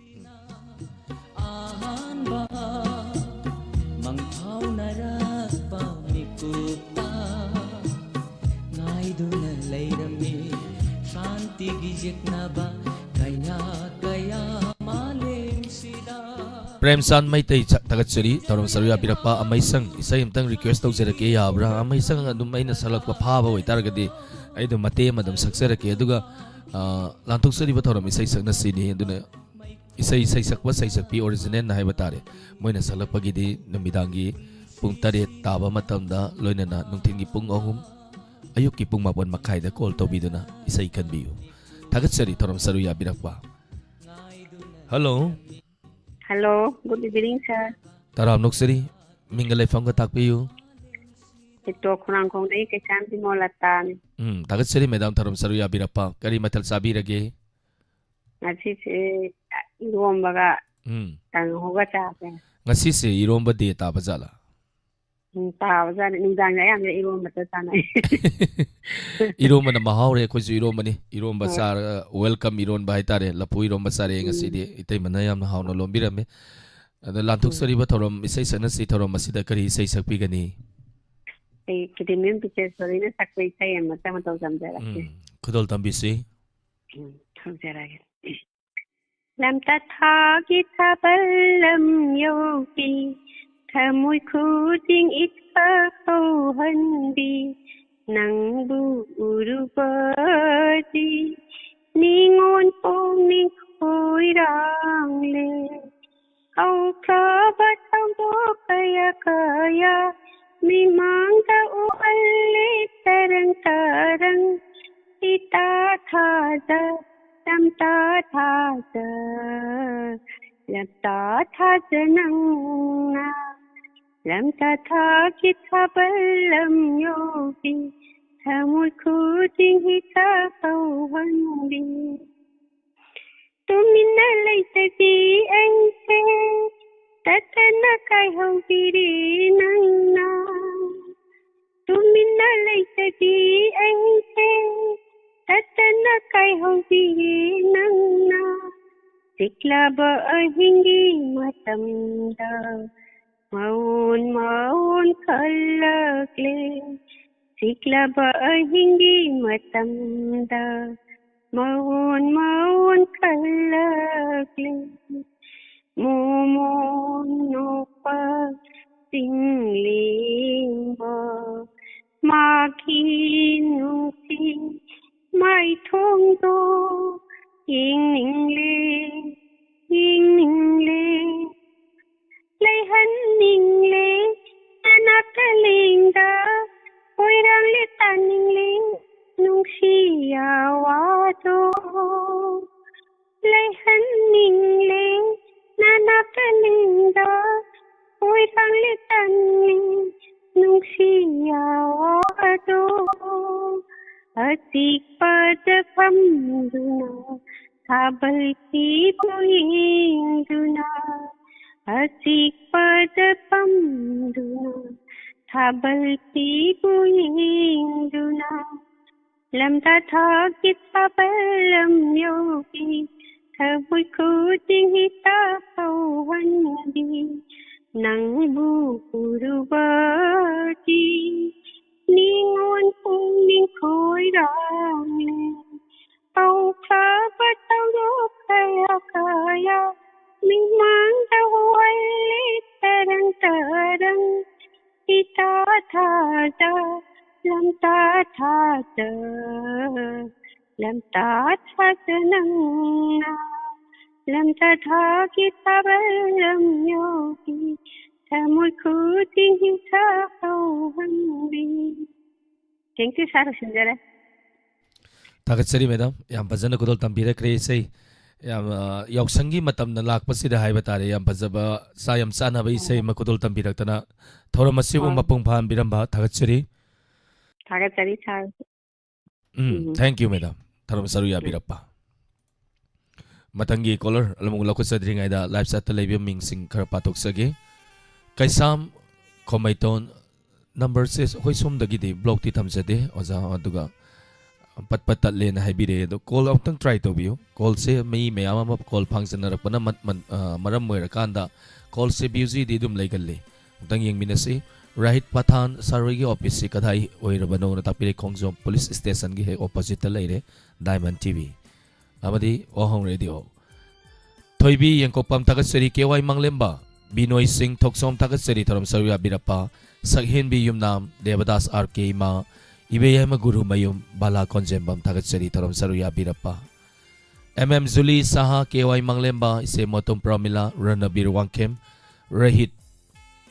ꯑꯍꯥꯟꯕ ꯃꯪꯐꯥꯎꯅꯔꯛꯄ ꯃꯤꯀꯨꯞꯇ ꯉꯥꯏꯗꯨꯅ ꯂꯩꯔꯝꯃꯤ ꯁꯥꯟꯇꯤꯒꯤ ꯌꯦꯛꯅꯕ ꯀꯌꯥ ꯀꯌꯥ ꯃꯥꯂꯦꯝꯁꯤꯗ꯫ ꯄ꯭ꯔꯦꯝꯆꯥꯟ ꯃꯩꯇꯩ ꯆ-, ꯊꯥꯒꯠꯆꯔꯤ꯫ ꯊꯧꯔꯝ ꯁꯔꯨꯛ ꯌꯥꯕꯤꯔꯛꯄ꯫ ꯑꯃꯩꯁꯪ, ꯏꯁꯩ ꯑꯝꯇꯪ request ꯇꯧꯖꯔꯛꯀꯦ ꯌꯥꯕ꯭ꯔꯥ? ꯑꯃꯩꯁꯪ ꯑꯗꯨꯝ ꯑꯩꯅ ꯁꯛꯂꯛꯄ ꯐꯥꯕ ꯑꯣꯏꯇꯥꯔꯒꯗꯤ ꯑꯩ ꯑꯗꯨꯝ ꯃꯇꯦꯛ ꯑꯃ ꯑꯗꯨꯝ ꯁꯛꯆꯔꯛꯀꯦ꯫ ꯑꯗꯨꯒ, ꯑ, ꯂꯥꯟꯊꯣꯛꯆꯔꯤꯕ ꯊꯧꯔꯝ ꯏꯁꯩ ꯁꯛꯅꯁꯤꯅꯤ꯫ ꯑꯗꯨꯅ ꯏꯁꯩ ꯁꯩꯁꯛꯄ ꯁꯩꯁꯛꯄꯤ originalꯅ ꯍꯥꯏꯕ ꯇꯥꯔꯦ꯫ ꯃꯣꯏꯅ ꯁꯛꯂꯛꯄꯒꯤꯗꯤ ꯅꯨꯃꯤꯗꯥꯡꯒꯤ ꯄꯨꯡ ꯇꯔꯦꯠ ꯇꯥꯕ ꯃꯇꯝꯗ, ꯂꯣꯏꯅꯅ ꯅꯨꯡꯊꯤꯜꯒꯤ ꯄꯨꯡ ꯑꯍꯨꯝ, ꯑꯌꯨꯛꯀꯤ ꯄꯨꯡ ꯃꯥꯄꯟ ꯃꯈꯥꯏꯗ call ꯇꯧꯕꯤꯗꯨꯅ ꯏꯁꯩ ꯈꯟꯕꯤꯌꯨ꯫ ꯊꯥꯒꯠꯆꯔꯤ ꯊꯧꯔꯝ ꯁꯔꯨꯛ ꯌꯥꯕꯤꯔꯛꯄ꯫ Hello꯫ Hello, good evening, sir꯫ ꯇꯔꯥꯝ ꯅꯣꯛꯆꯔꯤ꯫ ꯃꯤꯡꯒ ꯂꯩꯐꯝꯒ ꯇꯥꯛꯄꯤꯌꯨ꯫ ꯏꯇꯣ ꯈꯣꯡꯅꯥꯡꯈꯣꯡꯗꯒꯤ ꯀꯩꯁꯥꯝ ꯕꯤꯃꯣꯂꯇꯥꯅꯤ꯫ ꯎꯝ, ꯊꯥꯒꯠꯆꯔꯤ ꯃꯦꯗꯥꯝ ꯊꯧꯔꯝ ꯁꯔꯨꯛ ꯌꯥꯕꯤꯔꯛꯄ꯫ ꯀꯔꯤ ꯃꯊꯦꯜ ꯆꯥꯕꯤꯔꯒꯦ? ꯉꯁꯤꯁꯦ ꯏꯔꯣꯝꯕꯒ ꯎꯝ꯫ ꯀꯥꯡꯍꯧꯒ ꯆꯥꯁꯦ꯫ ꯉꯁꯤꯁꯦ ꯏꯔꯣꯝꯕ day ꯇꯥꯕ ꯖꯥꯠꯂꯥ? ꯎꯝ, ꯇꯥꯕꯖꯥꯠꯅꯤ꯫ ꯅꯨꯡꯗꯥꯡꯗ ꯑꯌꯥꯝꯕꯅ ꯏꯔꯣꯝꯕꯇ ꯆꯥꯅꯩ꯫ ꯏꯔꯣꯝꯕꯅ ꯃꯍꯥꯎꯔꯦ, ꯑꯩꯈꯣꯏꯁꯨ ꯏꯔꯣꯝꯕꯅꯤ꯫ ꯏꯔꯣꯝꯕ ꯍꯣꯏ꯫ ꯆꯥꯔꯒ, welcome ꯏꯔꯣꯟꯕ ꯍꯥꯏꯇꯥꯔꯦ, ꯂꯐꯨ ꯏꯔꯣꯝꯕ ꯆꯥꯔꯛꯑꯦ ꯎꯝ꯫ ꯉꯁꯤꯗꯤ꯫ ꯏꯇꯩꯃꯅ ꯌꯥꯝꯅ ꯍꯥꯎꯅ ꯂꯣꯟꯕꯤꯔꯝꯃꯦ꯫ ꯑꯗꯣ ꯎꯝ꯫ ꯂꯥꯟꯊꯣꯛꯆꯔꯤꯕ ꯊꯧꯔꯝ, ꯏꯁꯩ ꯁꯛꯅꯁꯤ ꯊꯧꯔꯝ ꯑꯁꯤꯗ ꯀꯔꯤ ꯏꯁꯩ ꯁꯛꯄꯤꯒꯅꯤ? ꯑꯩ ꯈꯤꯗꯤꯃꯌꯨꯝ ꯄꯤꯆꯦꯁꯣꯔꯤꯅ ꯁꯛꯄ ꯏꯁꯩ ꯑꯃꯇꯪ ꯃꯇꯧ ꯇꯝꯖꯔꯛꯀꯦ꯫ ꯎꯝ, ꯈꯨꯗꯣꯜ ꯇꯝꯕꯤꯁꯤ꯫ ꯎꯝ, ꯊꯝꯖꯔꯒꯦ꯫ ꯂꯝꯇꯥ ꯊꯥꯒꯤ ꯊꯥꯕꯜ ꯂꯝ ꯌꯧꯕꯤ, ꯊꯃꯣꯏ ꯈꯨꯗꯤꯡ ꯏꯊꯛ ꯍꯧꯍꯟꯕꯤ, ꯅꯪꯕꯨ ꯎꯔꯨꯕꯗꯤ ꯅꯤꯉꯣꯜ ꯄꯨꯛꯅꯤꯡ ꯈꯣꯏꯔꯥꯡꯂꯦ꯫ ꯍꯧꯈ꯭ꯔꯕ ꯊꯧꯗꯣꯛ ꯀꯌꯥ ꯀꯌꯥ ꯃꯤꯃꯥꯡꯗ ꯎꯍꯜꯂꯦ ꯇꯔꯪ ꯇꯔꯪ꯫ ꯏꯇꯥ ꯊꯥꯖ, ꯂꯝꯇꯥ ꯊꯥꯖ, ꯂꯝꯇꯥ ꯊꯥꯖ ꯅꯪꯅ꯫ ꯂꯝꯇꯥ ꯊꯥꯒꯤ ꯊꯥꯕꯜ ꯂꯝ ꯌꯧꯕꯤ, ꯊꯃꯣꯏ ꯈꯨꯗꯤꯡ ꯏꯊꯛ ꯍꯧꯍꯟꯕꯤ꯫ ꯇꯨꯃꯤꯟꯅ ꯂꯩꯇꯕꯤ ꯑꯩꯁꯦ ꯇꯠꯇꯅ ꯀꯥꯏꯍꯧꯕꯤꯔꯤ ꯅꯪꯅ꯫ ꯇꯨꯃꯤꯟꯅ ꯂꯩꯇꯕꯤ ꯑꯩꯁꯦ ꯇꯠꯇꯅ ꯀꯥꯏꯍꯧꯕꯤꯔꯤ ꯅꯪꯅ꯫ ꯆꯤꯛꯂꯕ ꯑꯍꯤꯡꯒꯤ ꯃꯇꯝꯗ ꯃꯑꯣꯟ ꯃꯑꯣꯟ ꯈꯜꯂꯛꯂꯦ꯫ ꯆꯤꯛꯂꯕ ꯑꯍꯤꯡꯒꯤ ꯃꯇꯝꯗ ꯃꯑꯣꯟ ꯃꯑꯣꯟ ꯈꯜꯂꯛꯂꯦ꯫ ꯃꯣꯃꯣꯟ ꯅꯣꯛꯄ ꯆꯤꯡꯂꯦꯝꯕ ꯃꯥꯒꯤ ꯅꯨꯡꯁꯤ ꯃꯥꯏꯊꯣꯡꯗꯣ ꯌꯦꯡꯅꯤꯡꯂꯦ, ꯌꯦꯡꯅꯤꯡꯂꯦ꯫ ꯂꯩꯍꯟꯅꯤꯡꯂꯦ ꯅꯅꯥꯛꯇ ꯂꯦꯡꯗ, ꯈꯣꯏꯔꯥꯡꯂꯦ ꯇꯥꯅꯤꯡꯂꯦ ꯅꯨꯡꯁꯤ ꯑꯋꯥꯗꯣ꯫ ꯂꯩꯍꯟꯅꯤꯡꯂꯦ ꯅꯅꯥꯛꯇ ꯂꯦꯡꯗ, ꯈꯣꯏꯔꯥꯡꯂꯦ ꯇꯥꯅꯤꯡꯂꯦ ꯅꯨꯡꯁꯤ ꯑꯋꯥꯗꯣ꯫ ꯑꯆꯤꯛꯄꯗ ꯐꯝꯗꯨꯅ ꯊꯥꯕꯜ ꯐꯤꯕꯨ ꯌꯦꯡꯗꯨꯅ, ꯑꯆꯤꯛꯄꯗ ꯐꯝꯗꯨꯅ ꯊꯥꯕꯜ ꯐꯤꯕꯨ ꯌꯦꯡꯗꯨꯅ, ꯂꯝꯇꯥ ꯊꯥꯒꯤ ꯊꯥꯕꯜ ꯂꯝ ꯌꯧꯕꯤ, ꯊꯃꯣꯏ ꯈꯨꯗꯤꯡ ꯏꯊꯛ ꯍꯧꯍꯟꯕꯤ, ꯅꯪꯕꯨ ꯎꯔꯨꯕꯗꯤ ꯅꯤꯉꯣꯜ ꯄꯨꯛꯅꯤꯡ ꯈꯣꯏꯔꯥꯡꯂꯦ꯫ ꯍꯧꯈ꯭ꯔꯕ ꯊꯧꯗꯣꯛ ꯀꯌꯥ ꯊꯥꯗ ꯂꯝꯇꯥ ꯊꯥꯗ ꯂꯝꯇꯥ ꯊꯥꯗ ꯅꯪꯅ ꯂꯝꯇꯥ ꯊꯥꯒꯤ ꯊꯥꯕꯜ ꯂꯝ ꯌꯧꯕꯤ ꯊꯃꯣꯏ ꯈꯨꯗꯤꯡ ꯊꯥꯍꯧꯍꯟꯕꯤ꯫ Thank you, sir. ꯂꯣꯏꯁꯤꯟꯖꯔꯦ꯫ ꯊꯥꯒꯠꯆꯔꯤ, ꯃꯦꯗꯥꯝ꯫ ꯌꯥꯝ ꯐꯖꯅ ꯈꯨꯗꯣꯜ ꯇꯝꯕꯤꯔꯛꯈ꯭ꯔꯦ ꯏꯁꯩ꯫ ꯌꯥꯝ, ꯑ, ꯌꯥꯎꯁꯪꯒꯤ ꯃꯇꯝꯅ ꯂꯥꯛꯄꯁꯤꯗ ꯍꯥꯏꯕ ꯇꯥꯔꯦ, ꯌꯥꯝ ꯐꯖꯕ, ꯁꯥ ꯌꯥꯝ ꯆꯥꯅꯕ ꯏꯁꯩ ꯑꯃ ꯈꯨꯗꯣꯜ ꯇꯝꯕꯤꯔꯛꯇꯅ ꯊꯧꯔꯝ ꯑꯁꯤꯕꯨ ꯑꯥ꯫ ꯃꯄꯨꯡ ꯐꯥꯍꯟꯕꯤꯔꯝꯕ ꯊꯥꯒꯠꯆꯔꯤ꯫ ꯊꯥꯒꯠꯆꯔꯤ, sir꯫ Um, um. Thank you, madam. ꯊꯧꯔꯝ ꯁꯔꯨꯛ ꯌꯥꯕꯤꯔꯛꯄ꯫ ꯃꯊꯪꯒꯤ caller ꯑꯃꯨꯛ ꯂꯧꯈꯠꯆꯗ꯭ꯔꯤꯉꯩꯗ live chat ꯇ ꯂꯩꯕ ꯃꯤꯡꯁꯤꯡ ꯈꯔ ꯄꯥꯊꯣꯛꯆꯒꯦ꯫ ꯀꯩꯁꯥꯝ ꯈꯣꯃꯩꯇꯣꯟ, number ꯁꯦ ꯑꯩꯈꯣꯏ ꯁꯣꯝꯗꯒꯤꯗꯤ block ꯇꯤ ꯊꯝꯖꯗꯦ, ꯑꯣꯖꯥ, ꯑꯗꯨꯒ ꯄꯠ ꯄꯠ ꯇꯠꯂꯦꯅ ꯍꯥꯏꯕꯤꯔꯛꯑꯦ꯫ ꯑꯗꯣ call ꯑꯃꯨꯛꯇꯪ try ꯇꯧꯕꯤꯌꯨ꯫ Call ꯁꯦ ꯃꯤ ꯃꯌꯥꯝ ꯑꯃ call ꯐꯥꯡꯖꯟꯅꯔꯛꯄꯅ ꯃꯠ-, ꯃꯠ-, ꯑ, ꯃꯔꯝ ꯑꯣꯏꯔꯀꯥꯟꯗ call ꯁꯦ busy ꯗꯤ ꯑꯗꯨꯝ ꯂꯩꯒꯜꯂꯤ꯫ ꯑꯃꯨꯛꯇꯪ ꯌꯦꯡꯃꯤꯟꯅꯁꯤ꯫ ꯔꯥꯍꯤꯠ ꯄꯊꯥꯟ, sir ꯍꯣꯏꯒꯤ office ꯁꯤ ꯀꯗꯥꯏ ꯑꯣꯏꯔꯕꯅꯣꯅ ꯇꯥꯛꯄꯤꯔꯦ꯫ ꯈꯣꯡꯖꯣꯝ police station ꯒꯤ ꯍꯦꯛ opposite ꯇ ꯂꯩꯔꯦ, Diamond T V ꯑꯃꯗꯤ ꯋꯥꯍꯣꯡ Radio꯫ ꯊꯣꯏꯕꯤ ꯌꯦꯡꯀꯣꯛꯄꯝ ꯊꯥꯒꯠꯆꯔꯤ꯫ ꯀꯦ ꯋꯥꯏ ꯃꯥꯡꯂꯦꯝꯕ, ꯕꯤꯅꯣꯏ ꯁꯤꯡ ꯊꯣꯛꯆꯣꯝ ꯊꯥꯒꯠꯆꯔꯤ, ꯊꯧꯔꯝ ꯁꯔꯨꯛ ꯌꯥꯕꯤꯔꯛꯄ꯫ ꯁꯛꯍꯦꯟꯕꯤ ꯌꯨꯝꯅꯥꯝ, ꯗꯦꯕꯗꯥꯁ ꯑꯥꯔ ꯀꯦ ꯏꯃꯥ, ꯏꯕꯦꯌꯥꯏꯃ ꯒꯨꯔꯨꯃꯌꯨꯝ, ꯕꯥꯂꯥ ꯀꯣꯟꯖꯦꯝꯕꯝ ꯊꯥꯒꯠꯆꯔꯤ, ꯊꯧꯔꯝ ꯁꯔꯨꯛ ꯌꯥꯕꯤꯔꯛꯄ꯫ ꯑꯦꯝ ꯑꯦꯝ ꯖꯨꯂꯤ ꯁꯍꯥ, ꯀꯦ ꯋꯥꯏ ꯃꯥꯡꯂꯦꯝꯕ, ꯏꯆꯦ ꯃꯣꯇꯣꯝ ꯄ꯭ꯔꯃꯤꯂꯥ, ꯔꯅꯕꯤꯔ ꯋꯥꯡꯈꯦꯝ, ꯔꯍꯤꯠ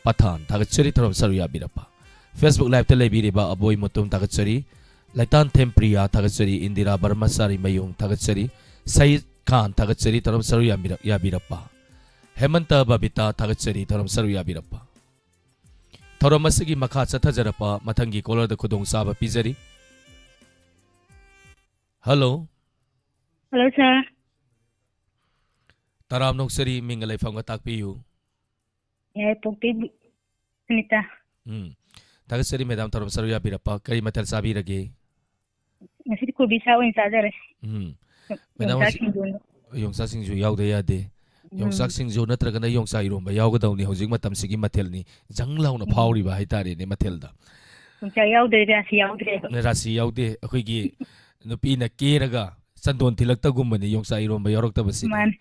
ꯄꯊꯥꯟ ꯊꯥꯒꯠꯆꯔꯤ, ꯊꯧꯔꯝ ꯁꯔꯨꯛ ꯌꯥꯕꯤꯔꯛꯄ꯫ Facebook live ꯇ ꯂꯩꯕꯤꯔꯤꯕ ꯑꯕꯣꯏ ꯃꯣꯇꯣꯝ ꯊꯥꯒꯠꯆꯔꯤ, ꯂꯩꯇꯥꯟꯊꯦꯝ ꯄ꯭ꯔꯤꯌꯥ ꯊꯥꯒꯠꯆꯔꯤ, ꯏꯟꯗꯤꯔꯥ ꯕꯔꯃꯆꯥꯔꯤ ꯃꯌꯨꯝ ꯊꯥꯒꯠꯆꯔꯤ, ꯁꯌꯤꯗ ꯈꯥꯟ ꯊꯥꯒꯠꯆꯔꯤ, ꯊꯧꯔꯝ ꯁꯔꯨꯛ ꯌꯥꯕꯤꯔꯛ-, ꯌꯥꯕꯤꯔꯛꯄ꯫ ꯍꯦꯃꯟꯇ ꯕꯕꯤꯇꯥ ꯊꯥꯒꯠꯆꯔꯤ, ꯊꯧꯔꯝ ꯁꯔꯨꯛ ꯌꯥꯕꯤꯔꯛꯄ꯫ ꯊꯧꯔꯝ ꯑꯁꯤꯒꯤ ꯃꯈꯥ ꯆꯠꯊꯖꯔꯛꯄ ꯃꯊꯪꯒꯤ caller ꯗ ꯈꯨꯗꯣꯡꯆꯥꯕ ꯄꯤꯖꯔꯤ꯫ Hello꯫ Hello, sir꯫ ꯇꯔꯥꯝꯅ ꯑꯣꯛꯆꯔꯤ, ꯃꯤꯡꯒ ꯂꯩꯐꯝꯒ ꯇꯥꯛꯄꯤꯌꯨ꯫ ꯌꯥꯏꯄꯣꯛꯄꯤ ꯁꯨꯅꯤꯇꯥ꯫ ꯎꯝ꯫ ꯊꯥꯒꯠꯆꯔꯤ, ꯃꯦꯗꯥꯝ, ꯊꯧꯔꯝ ꯁꯔꯨꯛ ꯌꯥꯕꯤꯔꯛꯄ꯫ ꯀꯔꯤ ꯃꯊꯦꯜ ꯆꯥꯕꯤꯔꯒꯦ? ꯉꯁꯤꯗꯤ ꯀꯣꯕꯤ ꯁꯥꯛ ꯑꯣꯏꯅ ꯆꯥꯖꯔꯦ꯫ ꯎꯝ꯫ ꯃꯦꯗꯥꯝ, ꯌꯣꯡꯆꯥꯛ ꯍꯧꯖꯤꯛ ꯁꯤꯡꯖꯨ꯫ ꯌꯣꯡꯆꯥꯛ ꯁꯤꯡꯖꯨ ꯌꯥꯎꯗ ꯌꯥꯗꯦ꯫ ꯎꯝ꯫ ꯌꯣꯡꯆꯥꯛ ꯁꯤꯡꯖꯨ ꯅꯠꯇ꯭ꯔꯒꯅ ꯌꯣꯡꯆꯥꯛ ꯏꯔꯣꯝꯕ ꯌꯥꯎꯒꯗꯧꯅꯤ꯫ ꯍꯧꯖꯤꯛ ꯃꯇꯝꯁꯤꯒꯤ ꯃꯊꯦꯜꯅꯤ꯫ ꯖꯪ ꯂꯥꯎꯅ ꯎꯝ꯫ ꯐꯥꯎꯔꯤꯕ ꯍꯥꯏꯇꯥꯔꯦꯅꯦ ꯃꯊꯦꯜꯗ꯫ ꯌꯣꯡꯆꯥꯛ ꯌꯥꯎꯗ꯭ꯔꯦ, ꯔꯥꯁꯤ ꯌꯥꯎꯗ꯭ꯔꯦ꯫ ꯔꯥꯁꯤ ꯌꯥꯎꯗꯦ꯫ ꯑꯩꯈꯣꯏꯒꯤ ꯅꯨꯄꯤꯅ ꯀꯦꯔꯒ ꯆꯟꯗꯣꯟ ꯊꯤꯜꯂꯛꯇꯒꯨꯝꯕꯅꯤ ꯌꯣꯡꯆꯥꯛ ꯏꯔꯣꯝꯕ ꯌꯥꯎꯔꯛꯇꯕꯁꯤꯗꯤ꯫ ꯃꯥꯅꯦ꯫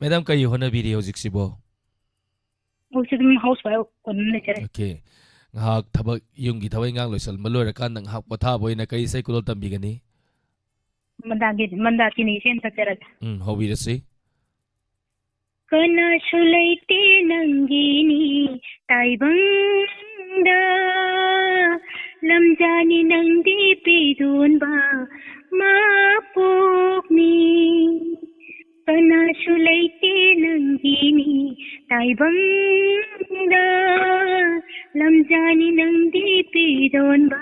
ꯃꯦꯗꯥꯝ, ꯀꯔꯤ ꯍꯣꯠꯅꯕꯤꯔꯤ ꯍꯧꯖꯤꯛꯁꯤꯕꯣ? ꯑꯩꯁꯨ ꯑꯗꯨꯝ ꯍꯥꯎꯁ ꯋꯥꯏꯐ ꯑꯣꯏꯅ ꯂꯩꯖꯔꯦ꯫ ꯑꯣꯀꯦ, ꯉꯥꯏꯍꯥꯛ ꯊꯕꯛ, ꯌꯨꯝꯒꯤ ꯊꯕꯛ ꯏꯪꯈꯥꯡ ꯂꯣꯏꯁꯤꯟꯕ ꯂꯣꯏꯔꯀꯥꯟꯗ ꯉꯥꯏꯍꯥꯛ ꯄꯣꯊꯥꯕ ꯑꯣꯏꯅ ꯀꯔꯤ ꯏꯁꯩ ꯈꯨꯗꯣꯜ ꯇꯝꯕꯤꯒꯅꯤ? ꯃꯟꯗꯥꯒꯤ ꯃꯟꯗꯥꯀꯤꯅꯤ ꯏꯁꯩ ꯑꯃ ꯁꯛꯆꯔꯒꯦ꯫ ꯎꯝ, ꯍꯧꯕꯤꯔꯁꯤ꯫ ꯀꯅꯥꯁꯨ ꯂꯩꯇꯦ ꯅꯪꯒꯤꯅꯤ ꯇꯥꯏꯕꯪꯗ, ꯂꯝꯖꯥꯅꯤ ꯅꯪꯗꯤ ꯄꯤꯗꯣꯟꯕ ꯃꯄꯣꯛꯅꯤ꯫ ꯀꯅꯥꯁꯨ ꯂꯩꯇꯦ ꯅꯪꯒꯤꯅꯤ ꯇꯥꯏꯕꯪꯗ, ꯂꯝꯖꯥꯅꯤ ꯅꯪꯗꯤ ꯄꯤꯗꯣꯟꯕ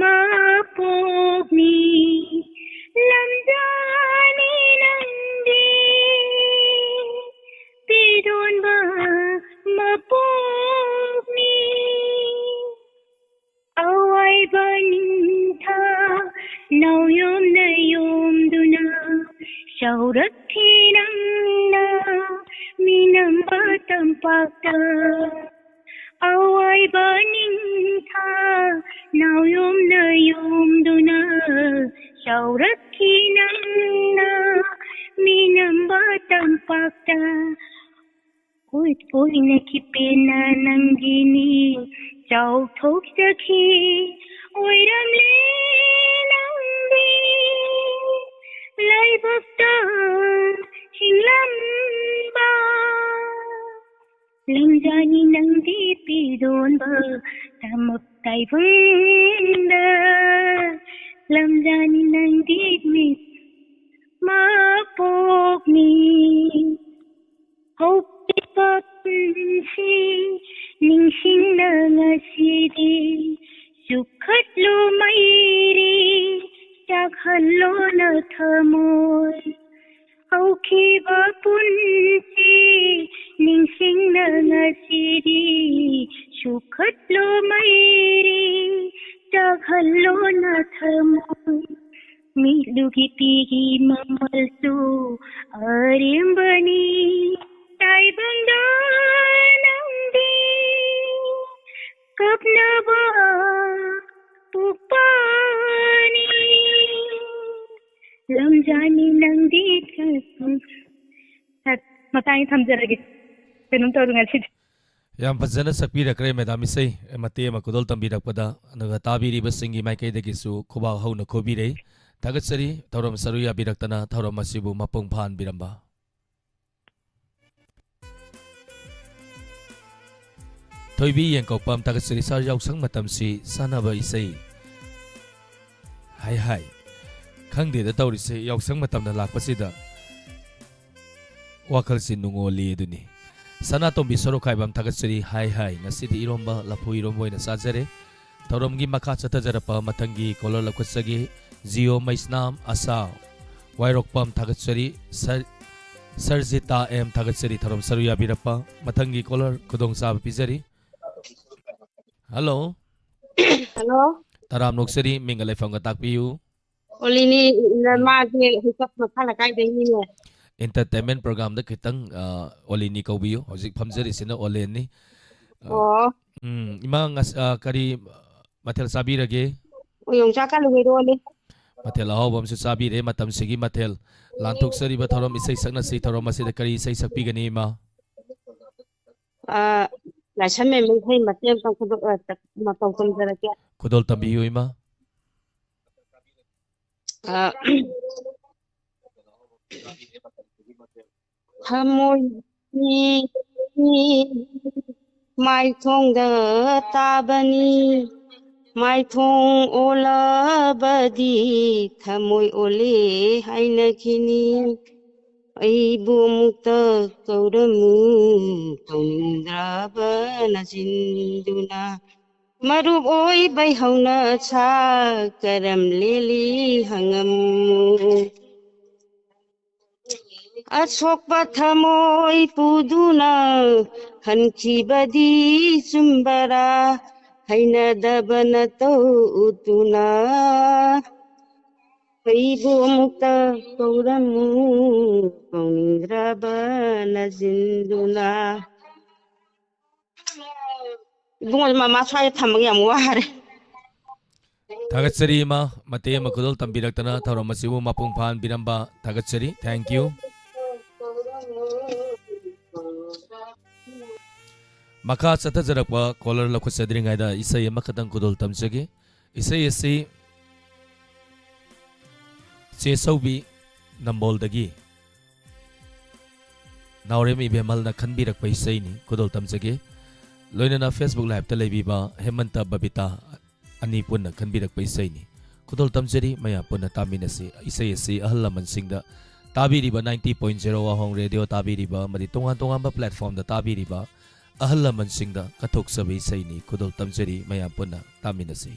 ꯃꯄꯣꯛꯅꯤ꯫ ꯂꯝꯖꯥꯅꯤ ꯅꯪꯗꯤ ꯄꯤꯗꯣꯟꯕ ꯃꯄꯣꯛꯅꯤ꯫ ꯑꯋꯥꯏꯕ ꯅꯤꯡꯊꯥ ꯅꯥꯎꯌꯣꯝꯅ ꯌꯣꯝꯗꯨꯅ ꯆꯥꯎꯔꯛꯈꯤ ꯅꯪꯅ ꯃꯤꯅꯝꯕ ꯇꯝꯄꯥꯛꯇ꯫ ꯑꯋꯥꯏꯕ ꯅꯤꯡꯊꯥ ꯅꯥꯎꯌꯣꯝꯅ ꯌꯣꯝꯗꯨꯅ ꯆꯥꯎꯔꯛꯈꯤ ꯅꯪꯅ ꯃꯤꯅꯝꯕ ꯇꯝꯄꯥꯛꯇ꯫ ꯀꯣꯏ ꯀꯣꯏꯅ ꯈꯤꯄꯦꯟꯅ ꯅꯪꯒꯤꯅꯤ ꯆꯥꯎꯊꯣꯛꯆꯈꯤ ꯑꯣꯏꯔꯝꯂꯦ ꯅꯪꯗꯤ ꯂꯥꯏꯕꯛꯇ ꯍꯤꯡꯂꯝꯕ꯫ ꯂꯝꯖꯥꯅꯤ ꯅꯪꯗꯤ ꯄꯤꯗꯣꯟꯕ ꯇꯃꯛ ꯇꯥꯏꯕꯪꯗ꯫ ꯂꯝꯖꯥꯅꯤ ꯅꯪꯗꯤ ꯃꯤꯠ ꯃꯄꯣꯛꯅꯤ꯫ ꯍꯧꯈꯤꯕ ꯄꯨꯟꯁꯤ ꯅꯤꯡꯁꯤꯡꯅ ꯉꯁꯤꯗꯤ ꯆꯨꯞꯈꯠꯂꯨ ꯃꯩꯔꯤ ꯆꯥꯛꯍꯜꯂꯣꯅ ꯊꯃꯣꯏ꯫ ꯍꯧꯈꯤꯕ ꯄꯨꯟꯁꯤ ꯅꯤꯡꯁꯤꯡꯅ ꯉꯁꯤꯗꯤ ꯆꯨꯞꯈꯠꯂꯨ ꯃꯩꯔꯤ ꯆꯥꯛꯍꯜꯂꯣꯅ ꯊꯃꯣꯏ꯫ ꯃꯤꯠꯂꯨꯒꯤ ꯄꯤꯒꯤ ꯃꯃꯜꯁꯨ ꯑꯔꯦꯝꯕꯅꯤ꯫ ꯇꯥꯏꯕꯪꯗ ꯅꯪꯗꯤ ꯀꯞꯅꯕ ꯄꯣꯛꯄꯅꯤ꯫ ꯂꯝꯖꯥꯅꯤ ꯅꯪꯗꯤ ꯃꯇꯥꯡ ꯊꯝꯖꯔꯒꯦ꯫ ꯀꯩꯅꯣꯝ ꯇꯧꯔꯦ ꯉꯁꯤꯗꯤ꯫ ꯌꯥꯝ ꯐꯖꯅ ꯁꯛꯄꯤꯔꯛꯈ꯭ꯔꯦ ꯃꯦꯗꯥꯝ ꯏꯁꯩ ꯃꯇꯦꯛ ꯑꯃ ꯈꯨꯗꯣꯜ ꯇꯝꯕꯤꯔꯛꯄꯗ, ꯑꯗꯨꯒ ꯇꯥꯕꯤꯔꯤꯕꯁꯤꯡꯒꯤ ꯃꯥꯏꯀꯩꯗꯒꯤꯁꯨ ꯈꯨꯕꯥꯛ ꯍꯧꯅ ꯈꯨꯕꯤꯔꯩ꯫ ꯊꯥꯒꯠꯆꯔꯤ꯫ ꯊꯧꯔꯝ ꯁꯔꯨ ꯌꯥꯕꯤꯔꯛꯇꯅ ꯊꯧꯔꯝ ꯑꯁꯤꯕꯨ ꯃꯄꯨꯡ ꯐꯥꯍꯟꯕꯤꯔꯝꯕ꯫ ꯊꯣꯏꯕꯤ ꯌꯦꯡꯀꯣꯛꯄꯝ ꯊꯥꯒꯠꯆꯔꯤ꯫ ꯁꯥꯔ, ꯌꯥꯎꯁꯪ ꯃꯇꯝꯁꯤ ꯁꯥꯟꯅꯕ ꯏꯁꯩ꯫ ꯍꯥꯏ ꯍꯥꯏ꯫ ꯈꯪꯗꯦꯗ ꯇꯧꯔꯤꯁꯦ, ꯌꯥꯎꯁꯪ ꯃꯇꯝꯗ ꯂꯥꯛꯄꯁꯤꯗ ꯋꯥꯈꯜꯁꯤ ꯅꯨꯡꯉꯣꯜꯂꯤ ꯑꯗꯨꯅꯤ꯫ ꯁꯅꯥꯇꯣꯝꯕꯤ ꯁꯣꯔꯣꯛꯈꯥꯏꯕꯝ ꯊꯥꯒꯠꯆꯔꯤ꯫ ꯍꯥꯏ ꯍꯥꯏ꯫ ꯉꯁꯤꯗꯤ ꯏꯔꯣꯝꯕ, ꯂꯐꯨ ꯏꯔꯣꯝꯕ ꯑꯣꯏꯅ ꯆꯥꯖꯔꯦ꯫ ꯊꯧꯔꯝꯒꯤ ꯃꯈꯥ ꯆꯠꯊꯖꯔꯛꯄ ꯃꯊꯪꯒꯤ ꯀꯣꯂꯔ ꯂꯧꯈꯠꯆꯒꯦ꯫ ꯖꯤꯑꯣ ꯃꯩꯁꯅꯥꯝ ꯑꯁꯥ ꯋꯥꯏꯔꯣꯛꯄꯝ ꯊꯥꯒꯠꯆꯔꯤ꯫ ꯁꯔ-, ꯁꯔꯖꯤꯇꯥ ꯑꯦꯝ ꯊꯥꯒꯠꯆꯔꯤ꯫ ꯊꯧꯔꯝ ꯁꯔꯨ ꯌꯥꯕꯤꯔꯛꯄ꯫ ꯃꯊꯪꯒꯤ ꯀꯣꯂꯔ ꯈꯨꯗꯣꯡꯆꯥꯕ ꯄꯤꯖꯔꯤ꯫ ꯍꯜꯂꯣ꯫ ꯍꯜꯂꯣ꯫ ꯇꯔꯥꯝ ꯅꯣꯛꯆꯔꯤ꯫ ꯃꯤꯡꯒ ꯂꯩꯐꯝꯒ ꯇꯥꯛꯄꯤꯌꯨ꯫ ꯑꯣꯂꯤꯅꯤ, ꯎꯝ꯫ ꯃꯥꯁꯦ ꯍꯧꯖꯤꯛ ꯃꯈꯥ ꯂꯩꯀꯥꯏꯗꯒꯤꯅꯦ꯫ Entertainment program ꯗ ꯈꯤꯇꯪ, ꯑ, ꯑꯣꯂꯤꯅꯤ ꯀꯧꯕꯤꯌꯨ꯫ ꯍꯧꯖꯤꯛ ꯐꯝꯖꯔꯤꯁꯤꯅ ꯑꯣꯂꯦꯟꯅꯤ꯫ ꯑ, ꯑꯣ꯫ ꯎꯝ, ꯏꯃꯥ, ꯉꯁ-, ꯑ, ꯀꯔꯤ ꯃꯊꯦꯜ ꯆꯥꯕꯤꯔꯒꯦ? ꯌꯣꯡꯆꯥꯛ ꯀꯥꯂꯨ ꯏꯔꯣꯜꯂꯤ꯫ ꯃꯊꯦꯜ ꯑꯍꯥꯎꯕ ꯑꯃꯁꯨ ꯆꯥꯕꯤꯔꯦ꯫ ꯃꯇꯝꯁꯤꯒꯤ ꯃꯊꯦꯜ ꯂꯥꯟꯊꯣꯛꯆꯔꯤꯕ ꯊꯧꯔꯝ ꯏꯁꯩ ꯁꯛꯅꯁꯤ ꯊꯧꯔꯝ ꯑꯁꯤꯗ ꯀꯔꯤ ꯏꯁꯩ ꯁꯛꯄꯤꯒꯅꯤ, ꯏꯃꯥ? ꯑ, ꯂꯥꯏꯁ꯭ꯔꯝ ꯃꯦꯝ ꯏꯁꯩ ꯃꯇꯦꯛ ꯑꯃꯇꯪ ꯈꯨꯗꯣ-, ꯑ, ꯃꯇꯧ ꯇꯝꯖꯔꯛꯀꯦ꯫ ꯈꯨꯗꯣꯜ ꯇꯝꯕꯤꯌꯨ, ꯏꯃꯥ꯫ ꯑ, ꯊꯃꯣꯏ ꯃꯥꯏꯊꯣꯡꯗ ꯇꯥꯕꯅꯤ, ꯃꯥꯏꯊꯣꯡ ꯑꯣꯜꯂꯕꯗꯤ ꯊꯃꯣꯏ ꯑꯣꯜꯂꯦ ꯍꯥꯏꯅꯈꯤꯅꯤ꯫ ꯑꯩꯕꯨ ꯑꯃꯨꯛꯇ ꯀꯧꯔꯝꯃꯨ, ꯀꯧꯅꯤꯡꯗ꯭ꯔꯕ ꯅꯆꯤꯟꯗꯨꯅ꯫ ꯃꯔꯨꯞ ꯑꯣꯏꯕꯩ ꯍꯧꯅ ꯁꯥ ꯀꯔꯝ ꯂꯦꯜꯂꯤ ꯍꯪꯉꯝꯃꯨ꯫ ꯑꯁꯣꯛꯄ ꯊꯃꯣꯏ ꯄꯨꯗꯨꯅ ꯍꯟꯈꯤꯕꯗꯤ ꯆꯨꯝꯕꯔꯥ? ꯍꯩꯅꯗꯕ ꯅꯇꯧ ꯎꯠꯇꯨꯅ ꯑꯩꯕꯨ ꯑꯃꯨꯛꯇ ꯀꯧꯔꯝꯃꯨ, ꯀꯧꯅꯤꯡꯗ꯭ꯔꯕ ꯅꯆꯤꯟꯗꯨꯅ꯫ ꯏꯕꯨꯡꯉꯣ, ꯃꯃꯥ ꯁ꯭ꯋꯥꯏꯗ ꯊꯝꯃꯒꯦ, ꯌꯥꯝ ꯋꯥꯔꯦ꯫ ꯊꯥꯒꯠꯆꯔꯤ, ꯏꯃꯥ꯫ ꯃꯇꯦꯛ ꯑꯃ ꯈꯨꯗꯣꯜ ꯇꯝꯕꯤꯔꯛꯇꯅ ꯊꯧꯔꯝ ꯑꯁꯤꯕꯨ ꯃꯄꯨꯡ ꯐꯥꯍꯟꯕꯤꯔꯝꯕ ꯊꯥꯒꯠꯆꯔꯤ꯫ Thank you꯫ ꯃꯈꯥ ꯆꯠꯊꯖꯔꯛꯄ caller ꯂꯧꯈꯠꯆꯗ꯭ꯔꯤꯉꯩꯗ ꯏꯁꯩ ꯑꯃꯈꯛꯇꯪ ꯈꯨꯗꯣꯜ ꯇꯝꯖꯒꯦ꯫ ꯏꯁꯩ ꯑꯁꯤ ꯆꯦꯆꯧꯕꯤ ꯅꯝꯕꯣꯜꯗꯒꯤ ꯅꯥꯎꯔꯦꯝ ꯏꯕꯦꯝꯍꯜꯅ ꯈꯟꯕꯤꯔꯛꯄ ꯏꯁꯩꯅꯤ, ꯈꯨꯗꯣꯜ ꯇꯝꯖꯒꯦ꯫ ꯂꯣꯏꯅꯅ Facebook Live ꯇ ꯂꯩꯕꯤꯕ ꯍꯦꯃꯟꯇ, ꯕꯕꯤꯇꯥ ꯑꯅꯤ ꯄꯨꯟꯅ ꯈꯟꯕꯤꯔꯛꯄ ꯏꯁꯩꯅꯤ꯫ ꯈꯨꯗꯣꯜ ꯇꯝꯖꯔꯤ, ꯃꯌꯥꯝ ꯄꯨꯟꯅ ꯇꯥꯃꯤꯟꯅꯁꯤ꯫ ꯏꯁꯩ ꯑꯁꯤ ꯑꯍꯜ ꯂꯃꯟꯁꯤꯡꯗ, ꯇꯥꯕꯤꯔꯤꯕ ninety point zero ꯋꯥꯍꯣꯡ ꯔꯦꯗꯤꯑꯣ ꯇꯥꯕꯤꯔꯤꯕ ꯑꯃꯗꯤ ꯇꯣꯉꯥꯟ ꯇꯣꯉꯥꯟꯕ platform ꯗ ꯇꯥꯕꯤꯔꯤꯕ ꯑꯍꯜ ꯂꯃꯟꯁꯤꯡꯗ ꯀꯠꯊꯣꯛꯆꯕ ꯏꯁꯩꯅꯤ꯫ ꯈꯨꯗꯣꯜ ꯇꯝꯖꯔꯤ, ꯃꯌꯥꯝ ꯄꯨꯟꯅ ꯇꯥꯃꯤꯟꯅꯁꯤ꯫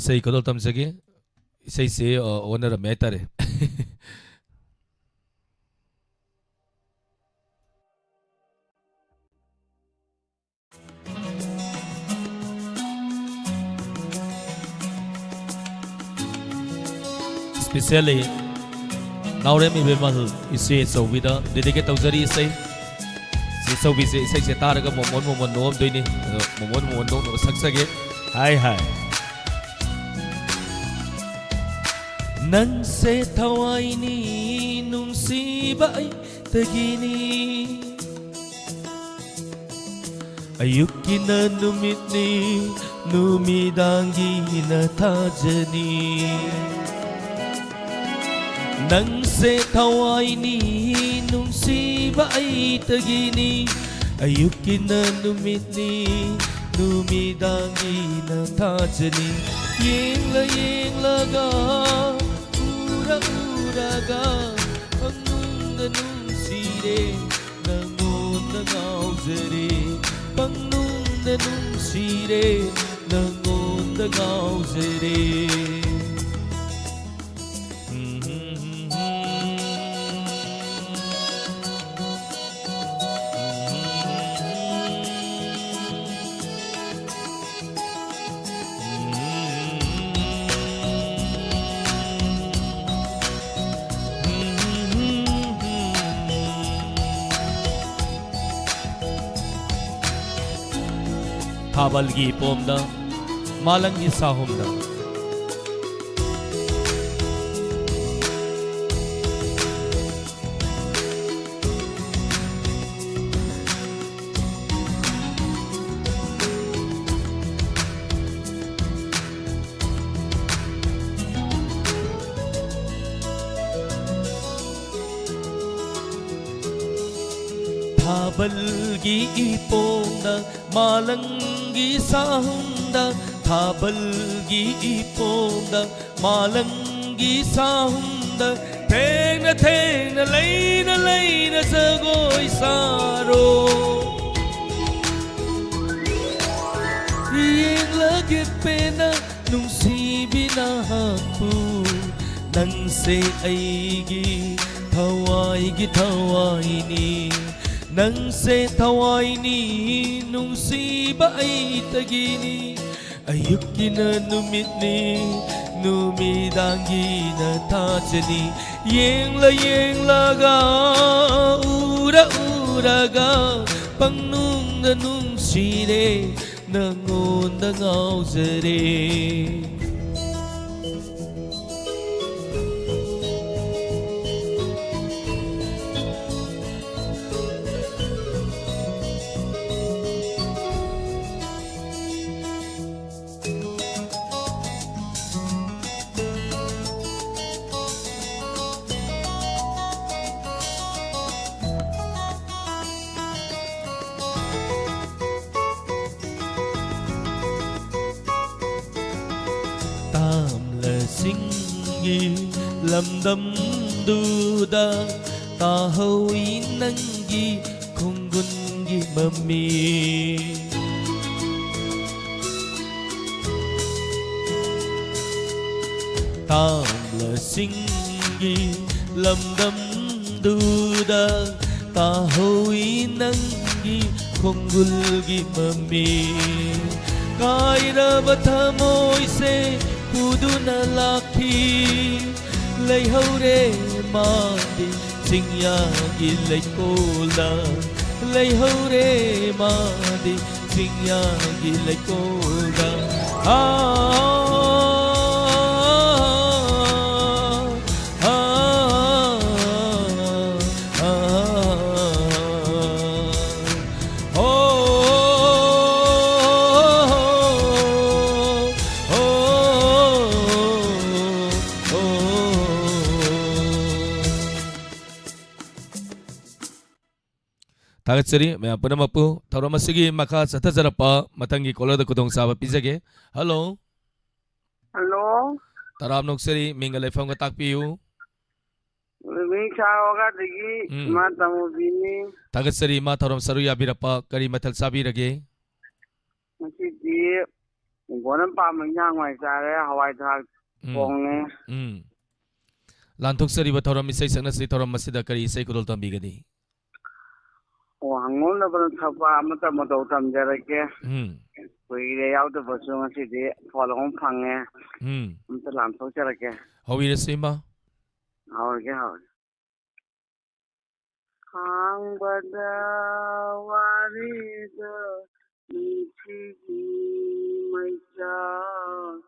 ꯏꯁꯩ ꯈꯨꯗꯣꯜ ꯇꯝꯖꯒꯦ꯫ ꯏꯁꯩꯁꯦ, ꯑ, ꯑꯣꯟꯅꯔꯝꯃꯦ ꯍꯥꯏꯇꯥꯔꯦ꯫ Specially ꯅꯥꯎꯔꯦꯝ ꯏꯕꯦꯝꯃꯜ ꯏꯆꯦ ꯑꯆꯧꯕꯤꯗ dedicate ꯇꯧꯖꯔꯤ ꯏꯁꯩ꯫ ꯏꯆꯦ ꯑꯆꯧꯕꯤꯁꯦ ꯏꯁꯩꯁꯦ ꯇꯥꯔꯒ ꯃꯣꯃꯣꯟ ꯃꯣꯃꯣꯟ ꯅꯣꯛꯑꯝꯗꯣꯏꯅꯤ꯫ ꯑꯗꯣ ꯃꯣꯃꯣꯟ ꯃꯣꯃꯣꯟ ꯅꯣꯛꯅꯕ ꯁꯛꯆꯒꯦ꯫ ꯍꯥꯏ ꯍꯥꯏ꯫ ꯅꯪꯁꯦ ꯊꯋꯥꯏꯅꯤ, ꯅꯨꯡꯁꯤꯕ ꯑꯩꯇꯒꯤꯅꯤ꯫ ꯑꯌꯨꯛꯀꯤꯅ ꯅꯨꯃꯤꯠꯅꯤ, ꯅꯨꯃꯤꯗꯥꯡꯒꯤꯅ ꯊꯥꯖꯅꯤ꯫ ꯅꯪꯁꯦ ꯊꯋꯥꯏꯅꯤ, ꯅꯨꯡꯁꯤꯕ ꯑꯩꯇꯒꯤꯅꯤ꯫ ꯑꯌꯨꯛꯀꯤꯅ ꯅꯨꯃꯤꯠꯅꯤ, ꯅꯨꯃꯤꯗꯥꯡꯒꯤꯅ ꯊꯥꯖꯅꯤ꯫ ꯌꯦꯡꯂ ꯌꯦꯡꯂꯒ, ꯎꯔ ꯎꯔꯒ, ꯄꯪꯅꯨꯡꯗ ꯅꯨꯡꯁꯤꯔꯦ, ꯅꯪꯉꯣꯟꯗ ꯉꯥꯎꯖꯔꯦ꯫ ꯄꯪꯅꯨꯡꯗ ꯅꯨꯡꯁꯤꯔꯦ, ꯅꯪꯉꯣꯟꯗ ꯉꯥꯎꯖꯔꯦ꯫ ꯊꯥꯕꯜꯒꯤ ꯏꯄꯣꯝꯗ ꯃꯥꯂꯪꯒꯤ ꯁꯥꯍꯨꯝꯗ꯫ ꯊꯥꯕꯜꯒꯤ ꯏꯄꯣꯝꯗ, ꯃꯥꯂꯪꯒꯤ ꯁꯥꯍꯨꯝꯗ, ꯊꯥꯕꯜꯒꯤ ꯏꯄꯣꯝꯗ, ꯃꯥꯂꯪꯒꯤ ꯁꯥꯍꯨꯝꯗ, ꯊꯦꯡꯅ ꯊꯦꯡꯅ, ꯂꯩꯅ ꯂꯩꯅ ꯖꯒꯣꯏ ꯁꯥꯔꯣ꯫ ꯌꯦꯡꯂꯒꯦ ꯄꯦꯟꯅ ꯅꯨꯡꯁꯤꯕꯤ ꯅꯍꯥꯛꯄꯨ, ꯅꯪꯁꯦ ꯑꯩꯒꯤ ꯊꯋꯥꯏꯒꯤ ꯊꯋꯥꯏꯅꯤ, ꯅꯪꯁꯦ ꯊꯋꯥꯏꯅꯤ, ꯅꯨꯡꯁꯤꯕ ꯑꯩꯇꯒꯤꯅꯤ꯫ ꯑꯌꯨꯛꯀꯤꯅ ꯅꯨꯃꯤꯠꯅꯤ, ꯅꯨꯃꯤꯗꯥꯡꯒꯤꯅ ꯊꯥꯖꯅꯤ꯫ ꯌꯦꯡꯂ ꯌꯦꯡꯂꯒ, ꯎꯔ ꯎꯔꯒ, ꯄꯪꯅꯨꯡꯗ ꯅꯨꯡꯁꯤꯔꯦ, ꯅꯪꯉꯣꯟꯗ ꯉꯥꯎꯖꯔꯦ꯫ ꯇꯥꯝꯂꯁꯤꯡꯒꯤ ꯂꯝꯗꯝꯗꯨꯗ ꯇꯥꯍꯧꯏ ꯅꯪꯒꯤ ꯈꯣꯡꯒꯨꯟꯒꯤ ꯃꯃꯤ꯫ ꯇꯥꯝꯂꯁꯤꯡꯒꯤ ꯂꯝꯗꯝꯗꯨꯗ ꯇꯥꯍꯧꯏ ꯅꯪꯒꯤ ꯈꯣꯡꯒꯨꯜꯒꯤ ꯃꯃꯤ꯫ ꯀꯥꯏꯔꯕ ꯊꯃꯣꯏꯁꯦ ꯄꯨꯗꯨꯅ ꯂꯥꯛꯈꯤ, ꯂꯩꯍꯧꯔꯦ ꯃꯥꯗꯤ ꯆꯤꯡꯌꯥꯒꯤ ꯂꯩꯀꯣꯜꯗ, ꯂꯩꯍꯧꯔꯦ ꯃꯥꯗꯤ ꯆꯤꯡꯌꯥꯒꯤ ꯂꯩꯀꯣꯜꯗ꯫ ꯊꯥꯒꯠꯆꯔꯤ ꯃꯌꯥꯝ ꯄꯨꯝꯅꯃꯛꯄꯨ꯫ ꯊꯧꯔꯝ ꯑꯁꯤꯒꯤ ꯃꯈꯥ ꯆꯠꯊꯖꯔꯛꯄ ꯃꯊꯪꯒꯤ ꯀꯣꯂꯔꯗ ꯈꯨꯗꯣꯡꯆꯥꯕ ꯄꯤꯖꯒꯦ꯫ ꯍꯜꯂꯣ꯫ ꯍꯜꯂꯣ꯫ ꯇꯔꯥꯝꯅ ꯑꯣꯛꯆꯔꯤ, ꯃꯤꯡꯒ ꯂꯩꯐꯝꯒ ꯇꯥꯛꯄꯤꯌꯨ꯫ ꯃꯤꯡ ꯁꯥ ꯋꯥꯒꯥꯗꯒꯤ ꯎꯝ꯫ ꯏꯃꯥ ꯇꯥꯃꯣꯕꯤꯅꯤ꯫ ꯊꯥꯒꯠꯆꯔꯤ ꯏꯃꯥ, ꯊꯧꯔꯝ ꯁꯔꯨꯛ ꯌꯥꯕꯤꯔꯛꯄ꯫ ꯀꯔꯤ ꯃꯊꯦꯜ ꯆꯥꯕꯤꯔꯒꯦ? ꯉꯁꯤꯗꯤ ꯏꯪꯈꯣꯜ ꯑꯃ ꯄꯥꯝꯕ ꯏꯟꯖꯥꯡ ꯍꯋꯥꯏ ꯆꯥꯔꯦ, ꯍꯋꯥꯏ ꯊꯔꯥꯛ ꯎꯝ꯫ ꯊꯣꯡꯉꯦ꯫ ꯎꯝ꯫ ꯂꯥꯟꯊꯣꯛꯆꯔꯤꯕ ꯊꯧꯔꯝ ꯏꯁꯩ ꯁꯛꯅꯁꯤ ꯊꯧꯔꯝ ꯑꯁꯤꯗ ꯀꯔꯤ ꯏꯁꯩ ꯈꯨꯗꯣꯜ ꯇꯝꯕꯤꯒꯅꯤ? ꯑꯣ, ꯍꯪꯉꯣꯝꯅꯕꯅ ꯊꯕꯛ ꯑꯃꯇ ꯃꯇꯧ ꯇꯝꯖꯔꯛꯀꯦ꯫ ꯎꯝ꯫ ꯀꯨꯏꯔꯦ ꯌꯥꯎꯗꯕꯁꯨ, ꯉꯁꯤꯗꯤ ꯐꯣꯟ ꯑꯃ ꯐꯪꯉꯦ꯫ ꯎꯝ꯫ ꯑꯝꯇ ꯂꯥꯟꯊꯣꯛꯆꯔꯛꯀꯦ꯫ ꯍꯧꯕꯤꯔꯁꯤ ꯏꯃꯥ꯫ ꯍꯧꯔꯒꯦ, ꯍꯧꯔꯒꯦ꯫ ꯈꯥꯡꯕꯗ ꯋꯥꯔꯦꯗ ꯅꯨꯡꯁꯤꯒꯤ ꯃꯩꯆꯥꯛ,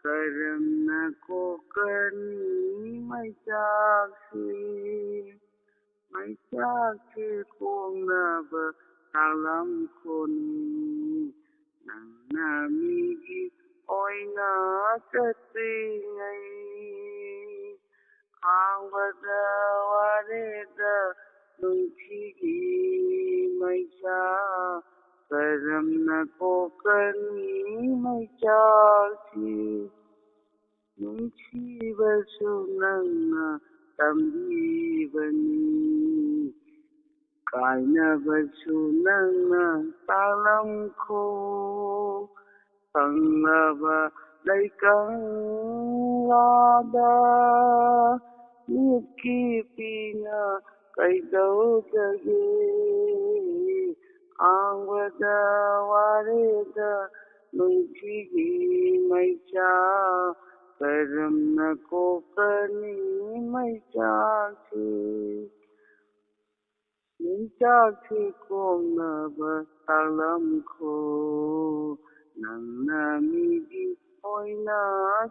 ꯀꯔꯝꯅ ꯀꯣꯛꯀꯅꯤ ꯃꯩꯆꯥꯛꯁꯤ? ꯃꯩꯆꯥꯛꯁꯤ ꯀꯣꯛꯅꯕ ꯇꯥꯛꯂꯝꯈꯣꯅꯤ, ꯅꯪꯅ ꯃꯤꯒꯤ ꯑꯣꯏꯅ ꯆꯠꯇ꯭ꯔꯤꯉꯩ꯫ ꯈꯥꯡꯕꯗ ꯋꯥꯔꯦꯗ ꯅꯨꯡꯁꯤꯒꯤ ꯃꯩꯆꯥꯛ, ꯀꯔꯝꯅ ꯀꯣꯛꯀꯅꯤ ꯃꯩꯆꯥꯛꯁꯤ? ꯅꯨꯡꯁꯤꯕꯁꯨ ꯅꯪꯅ ꯇꯝꯕꯤꯕꯅꯤ, ꯀꯥꯏꯅꯕꯁꯨ ꯅꯪꯅ ꯇꯥꯛꯂꯝꯈꯣ꯫ ꯁꯪꯂꯕ ꯂꯩꯀꯪꯂꯥꯗ ꯃꯤꯠꯀꯤ ꯄꯤꯅ ꯀꯩꯗꯧꯖꯒꯦ? ꯈꯥꯡꯕꯗ ꯋꯥꯔꯦꯗ ꯅꯨꯡꯁꯤꯒꯤ ꯃꯩꯆꯥꯛ, ꯀꯔꯝꯅ ꯀꯣꯛꯀꯅꯤ ꯃꯩꯆꯥꯛꯁꯤ? ꯃꯩꯆꯥꯛꯁꯤ ꯀꯣꯛꯅꯕ ꯇꯥꯛꯂꯝꯈꯣ, ꯅꯪꯅ ꯃꯤꯒꯤ ꯑꯣꯏꯅ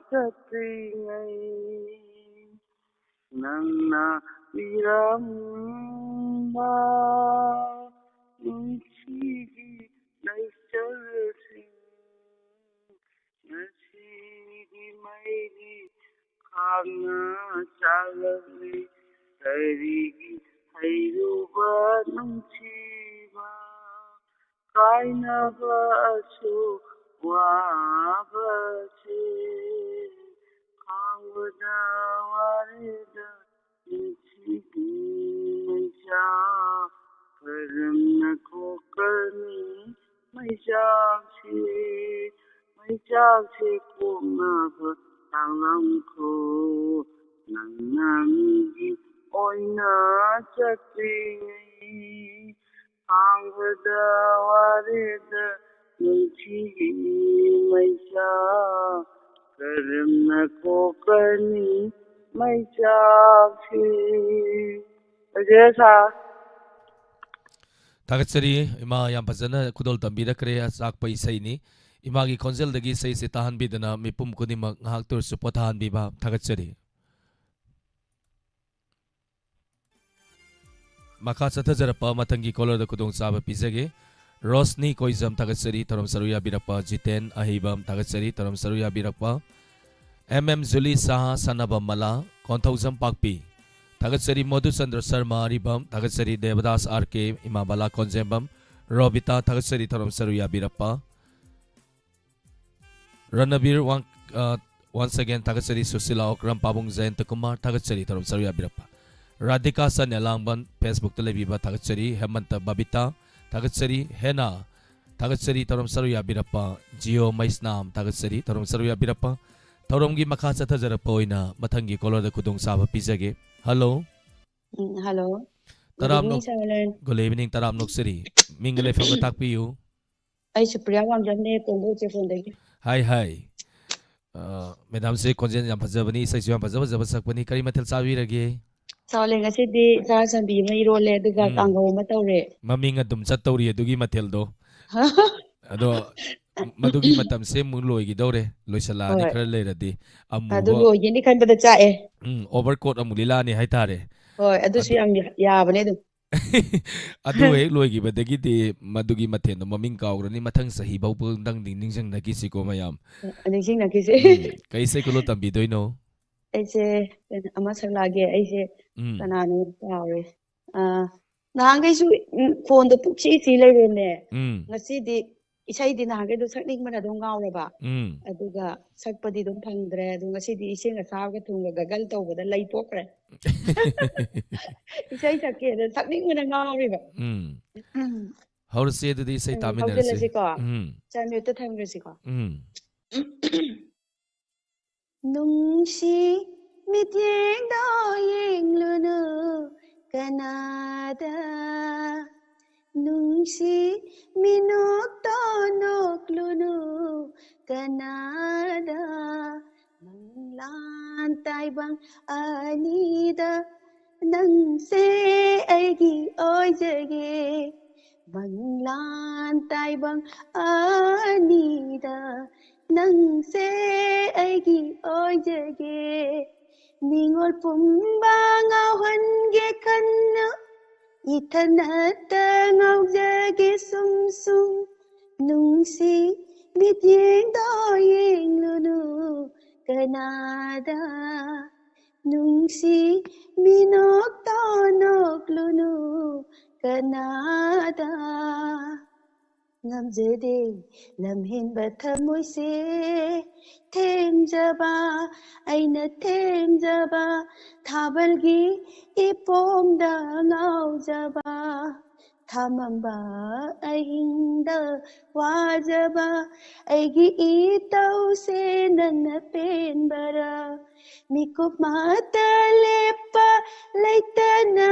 ꯆꯠꯇ꯭ꯔꯤꯉꯩ, ꯅꯪꯅ ꯄꯤꯔꯝꯕ ꯅꯨꯡꯁꯤꯒꯤ ꯂꯩꯆꯜꯁꯤꯡ, ꯉꯁꯤꯗꯤ ꯃꯩꯒꯤ ꯈꯥꯡꯅ ꯆꯥꯛꯂꯛꯂꯤ꯫ ꯀꯔꯤꯒꯤ ꯍꯩꯔꯨꯕ ꯅꯨꯡꯁꯤꯕ ꯀꯥꯏꯅꯕ ꯑꯁꯨꯛ ꯋꯥꯕꯁꯦ? ꯈꯥꯡꯕꯗ ꯋꯥꯔꯦꯗ ꯅꯨꯡꯁꯤꯕꯤ ꯃꯩꯆꯥꯛ꯫ ꯀꯔꯝꯅ ꯀꯣꯛꯀꯅꯤ ꯃꯩꯆꯥꯛꯁꯦ? ꯃꯩꯆꯥꯛꯁꯦ ꯀꯣꯛꯅꯕ ꯇꯥꯛꯂꯝꯈꯣ꯫ ꯅꯪꯅ ꯃꯤꯒꯤ ꯑꯣꯏꯅ ꯆꯠꯇ꯭ꯔꯤꯉꯩ, ꯈꯥꯡꯕꯗ ꯋꯥꯔꯦꯗ ꯅꯨꯡꯁꯤꯒꯤ ꯃꯩꯆꯥꯛ꯫ ꯀꯔꯝꯅ ꯀꯣꯛꯀꯅꯤ ꯃꯩꯆꯥꯛꯁꯦ? ꯂꯣꯏꯖꯔꯦ ꯁꯥꯔ꯫ ꯊꯥꯒꯠꯆꯔꯤ꯫ ꯏꯃꯥ ꯌꯥꯝ ꯐꯖꯅ ꯈꯨꯗꯣꯜ ꯇꯝꯕꯤꯔꯛꯈ꯭ꯔꯦ꯫ ꯑꯆꯥꯛꯄ ꯏꯁꯩꯅꯤ꯫ ꯏꯃꯥꯒꯤ ꯈꯣꯟꯖꯦꯜꯗꯒꯤ ꯏꯁꯩꯁꯦ ꯇꯥꯍꯟꯕꯤꯗꯨꯅ ꯃꯤꯄꯨꯝ ꯈꯨꯗꯤꯡꯃꯛ ꯉꯥꯏꯍꯥꯛꯇ ꯑꯣꯏꯔꯁꯨ ꯄꯣꯊꯥꯍꯟꯕꯤꯕ꯫ ꯊꯥꯒꯠꯆꯔꯤ꯫ ꯃꯈꯥ ꯆꯠꯊꯖꯔꯛꯄ ꯃꯊꯪꯒꯤ ꯀꯣꯂꯔꯗ ꯈꯨꯗꯣꯡꯆꯥꯕ ꯄꯤꯖꯒꯦ꯫ ꯔꯣꯁꯅꯤ ꯀꯣꯏꯖꯝ ꯊꯥꯒꯠꯆꯔꯤ, ꯊꯧꯔꯝ ꯁꯔꯨꯛ ꯌꯥꯕꯤꯔꯛꯄ꯫ ꯖꯤꯇꯦꯟ ꯑꯍꯩꯕꯝ ꯊꯥꯒꯠꯆꯔꯤ, ꯊꯧꯔꯝ ꯁꯔꯨꯛ ꯌꯥꯕꯤꯔꯛꯄ꯫ ꯑꯦꯝ ꯑꯦꯝ ꯖꯨꯂꯤ ꯁꯍꯥ, ꯁꯥꯟꯅꯕꯝ ꯃꯂꯥ, ꯀꯣꯟꯊꯧꯖꯝ ꯄꯥꯛꯄꯤ ꯊꯥꯒꯠꯆꯔꯤ꯫ ꯃꯣꯗꯨꯆꯟꯗ꯭ꯔ ꯁꯔꯃ ꯑꯔꯤꯕꯝ ꯊꯥꯒꯠꯆꯔꯤ, ꯗꯦꯕꯗꯥꯁ ꯑꯥꯔ ꯀꯦ, ꯏꯃꯥ ꯕꯂꯥ ꯀꯣꯟꯖꯦꯝꯕꯝ, ꯔꯣꯕꯤꯇꯥ ꯊꯥꯒꯠꯆꯔꯤ, ꯊꯧꯔꯝ ꯁꯔꯨꯛ ꯌꯥꯕꯤꯔꯛꯄ꯫ ꯔꯅꯕꯤꯔ ꯋꯥꯡ-, ꯑ, once again ꯊꯥꯒꯠꯆꯔꯤ, ꯁꯨꯁꯤꯂꯥ ꯑꯣꯀ꯭ꯔꯝ, ꯄꯥꯕꯨꯡ ꯖꯌꯟꯇ ꯀꯨꯃꯥꯔ ꯊꯥꯒꯠꯆꯔꯤ, ꯊꯧꯔꯝ ꯁꯔꯨꯛ ꯌꯥꯕꯤꯔꯛꯄ꯫ ꯔꯥꯙꯤꯀꯥ ꯁꯟ ꯑꯦꯂꯥꯡꯕꯟ, Facebook ꯇ ꯂꯩꯕꯤꯕ ꯊꯥꯒꯠꯆꯔꯤ, ꯍꯦꯃꯟꯇ ꯕꯕꯤꯇꯥ ꯊꯥꯒꯠꯆꯔꯤ, ꯍꯦꯅꯥ ꯊꯥꯒꯠꯆꯔꯤ, ꯊꯧꯔꯝ ꯁꯔꯨꯛ ꯌꯥꯕꯤꯔꯛꯄ꯫ ꯖꯤꯑꯣ ꯃꯩꯁꯅꯥꯝ ꯊꯥꯒꯠꯆꯔꯤ, ꯊꯧꯔꯝ ꯁꯔꯨꯛ ꯌꯥꯕꯤꯔꯛꯄ꯫ ꯊꯧꯔꯝꯒꯤ ꯃꯈꯥ ꯆꯠꯊꯖꯔꯛꯄ ꯑꯣꯏꯅ ꯃꯊꯪꯒꯤ ꯀꯣꯂꯔꯗ ꯈꯨꯗꯣꯡꯆꯥꯕ ꯄꯤꯖꯒꯦ꯫ ꯍꯜꯂꯣ꯫ ꯎꯝ, ꯍꯜꯂꯣ꯫ ꯇꯔꯥꯝꯅ ꯒꯨꯗ ꯏꯚꯤꯅꯤꯡ, ꯁꯥꯔ ꯂꯦꯟ꯫ Good evening, ꯇꯔꯥꯝ ꯅꯣꯛꯆꯔꯤ꯫ ꯃꯤꯡꯒ ꯂꯩꯐꯝꯒ ꯇꯥꯛꯄꯤꯌꯨ꯫ ꯑꯩ ꯁꯨꯄ꯭ꯔꯤꯌꯥ ꯋꯥꯡꯖꯝꯅꯦ, ꯇꯣꯝꯕ ꯎꯆꯦꯛꯐꯣꯟꯗꯒꯤ꯫ ꯍꯥꯏ, ꯍꯥꯏ꯫ ꯑ, ꯃꯦꯗꯥꯝꯁꯦ ꯈꯣꯟꯖꯦꯜ ꯌꯥꯝ ꯐꯖꯕꯅꯤ, ꯏꯁꯩꯁꯨ ꯌꯥꯝ ꯐꯖ ꯐꯖꯕ ꯁꯛꯄꯅꯤ꯫ ꯀꯔꯤ ꯃꯊꯦꯜ ꯆꯥꯕꯤꯔꯒꯦ? ꯁꯥꯔ ꯂꯦꯟ, ꯉꯁꯤꯗꯤ ꯆꯥ ꯆꯝꯕꯤ ꯑꯃ ꯏꯔꯣꯜꯂꯦ, ꯑꯗꯨꯒ ꯎꯝ꯫ ꯀꯥꯡꯍꯧ ꯑꯃ ꯇꯧꯔꯦ꯫ ꯃꯃꯤꯡ ꯑꯗꯨꯝ ꯆꯠꯇꯧꯔꯤ ꯑꯗꯨꯒꯤ ꯃꯊꯦꯜꯗꯣ꯫ ꯑꯗꯣ ꯃꯗꯨꯒꯤ ꯃꯇꯝꯁꯦ ꯑꯃꯨꯛ ꯂꯣꯏꯈꯤꯗꯧꯔꯦ, ꯂꯣꯏꯁꯤꯜꯂꯛꯑꯅꯤ ꯍꯣꯏ꯫ ꯈꯔ ꯂꯩꯔꯗꯤ꯫ ꯑꯗꯨ ꯑꯃꯨꯕ, ꯂꯣꯏꯒꯅꯤ ꯈꯟꯕꯗ ꯆꯥꯛꯑꯦ꯫ ꯎꯝ, overcoat ꯑꯃꯨꯛ ꯂꯤꯂꯥꯅꯤ ꯍꯥꯏꯇꯥꯔꯦ꯫ ꯍꯣꯏ, ꯑꯗꯨꯁꯨ ꯑꯗꯨ ꯌꯥꯝ ꯌꯥ-, ꯌꯥꯕꯅꯦ ꯑꯗꯨꯝ꯫ ꯑꯗꯨ ꯍꯦꯛ ꯂꯣꯏꯈꯤꯕꯗꯒꯤꯗꯤ ꯃꯗꯨꯒꯤ ꯃꯊꯦꯜꯗꯣ ꯃꯃꯤꯡ ꯀꯥꯎꯈ꯭ꯔꯅꯤ, ꯃꯊꯪ ꯆꯍꯤ ꯐꯥꯎꯕꯗꯪꯗꯤ ꯅꯤꯡꯁꯤꯡꯅꯈꯤꯁꯤꯀꯣ ꯃꯌꯥꯝ꯫ ꯅꯤꯡꯁꯤꯡꯅꯈꯤꯁꯦ꯫ ꯎꯝ, ꯀꯩ ꯏꯁꯩ ꯈꯨꯂꯣ ꯇꯝꯕꯤꯗꯣꯏꯅꯣ? ꯑꯩꯁꯦ ꯀꯩꯅꯣ ꯑꯃ ꯁꯛꯂꯛꯑꯒꯦ꯫ ꯑꯩꯁꯦ ꯎꯝ꯫ ꯀꯅꯥꯅꯣ ꯀꯥꯎꯔꯦ꯫ ꯑꯥ, ꯅꯍꯥꯟꯈꯩꯁꯨ, ꯎꯝ, ꯐꯣꯟꯗꯣ ꯄꯨꯛꯁꯤ ꯁꯤ ꯂꯩꯔꯦꯅꯦ꯫ ꯎꯝ꯫ ꯉꯁꯤꯗꯤ ꯏꯁꯩꯗꯤ ꯅꯍꯥꯟꯈꯩꯗꯣ ꯁꯛꯅꯤꯡꯕꯅ ꯑꯗꯨꯝ ꯉꯥꯎꯔꯕ꯫ ꯎꯝ꯫ ꯑꯗꯨꯒ ꯁꯛꯄꯗꯤ ꯑꯗꯨꯝ ꯐꯪꯗ꯭ꯔꯦ꯫ ꯑꯗꯨ ꯉꯁꯤꯗꯤ ꯏꯁꯤꯡ ꯑꯁꯥꯕꯒ ꯊꯨꯝꯒ ꯒꯒꯜ ꯇꯧꯕꯗ ꯂꯩꯊꯣꯛꯈ꯭ꯔꯦ꯫ ꯏꯁꯩ ꯁꯛꯀꯦꯅ ꯁꯛꯅꯤꯡꯕꯅ ꯉꯥꯎꯔꯤꯕ꯫ ꯎꯝ꯫ ꯎꯝ꯫ ꯍꯧꯔꯁꯤ ꯑꯗꯨꯗꯤ ꯏꯁꯩ ꯎꯝ, ꯇꯥꯃꯤꯟꯅꯔꯁꯤ꯫ ꯍꯧꯖꯤꯜꯂꯁꯤꯀꯣ꯫ ꯎꯝ꯫ ꯆꯥꯟꯕꯤꯗꯨ ꯊꯝꯈ꯭ꯔꯁꯤꯀꯣ꯫ ꯎꯝ꯫ ꯅꯨꯡꯁꯤ ꯃꯤꯠꯌꯦꯡꯗꯣ ꯌꯦꯡꯂꯨꯅꯨ ꯀꯅꯥꯗ, ꯅꯨꯡꯁꯤ ꯃꯤꯅꯣꯛꯇꯣ ꯅꯣꯛꯂꯨꯅꯨ ꯀꯅꯥꯗ, ꯃꯪꯂꯥꯟ ꯇꯥꯏꯕꯪ ꯑꯅꯤꯗ ꯅꯪꯁꯦ ꯑꯩꯒꯤ ꯑꯣꯏꯖꯒꯦ, ꯃꯪꯂꯥꯟ ꯇꯥꯏꯕꯪ ꯑꯅꯤꯗ ꯅꯪꯁꯦ ꯑꯩꯒꯤ ꯑꯣꯏꯖꯒꯦ꯫ ꯅꯤꯉꯣꯜ ꯄꯨꯝꯕ ꯉꯥꯎꯍꯟꯒꯦ ꯈꯟꯅ ꯏꯊꯟꯇ ꯉꯥꯎꯖꯒꯦ ꯁꯨꯝ ꯁꯨꯝ꯫ ꯅꯨꯡꯁꯤ ꯃꯤꯠꯌꯦꯡꯗꯣ ꯌꯦꯡꯂꯨꯅꯨ ꯀꯅꯥꯗ, ꯅꯨꯡꯁꯤ ꯃꯤꯅꯣꯛꯇꯣ ꯅꯣꯛꯂꯨꯅꯨ ꯀꯅꯥꯗ꯫ ꯉꯝꯖꯗꯦ ꯂꯝꯍꯦꯟꯕ ꯊꯃꯣꯏꯁꯦ ꯊꯦꯝꯖꯕ, ꯑꯩꯅ ꯊꯦꯝꯖꯕ ꯊꯥꯕꯜꯒꯤ ꯏꯄꯣꯝꯗ ꯉꯥꯎꯖꯕ, ꯊꯥꯃꯝꯕ ꯑꯍꯤꯡꯗ ꯋꯥꯖꯕ ꯑꯩꯒꯤ ꯏꯇꯧꯁꯦ ꯅꯪꯅ ꯄꯦꯟꯕꯔꯥ? ꯃꯤꯀꯨꯞ ꯃꯥꯇ ꯂꯦꯞꯄ ꯂꯩꯇꯅ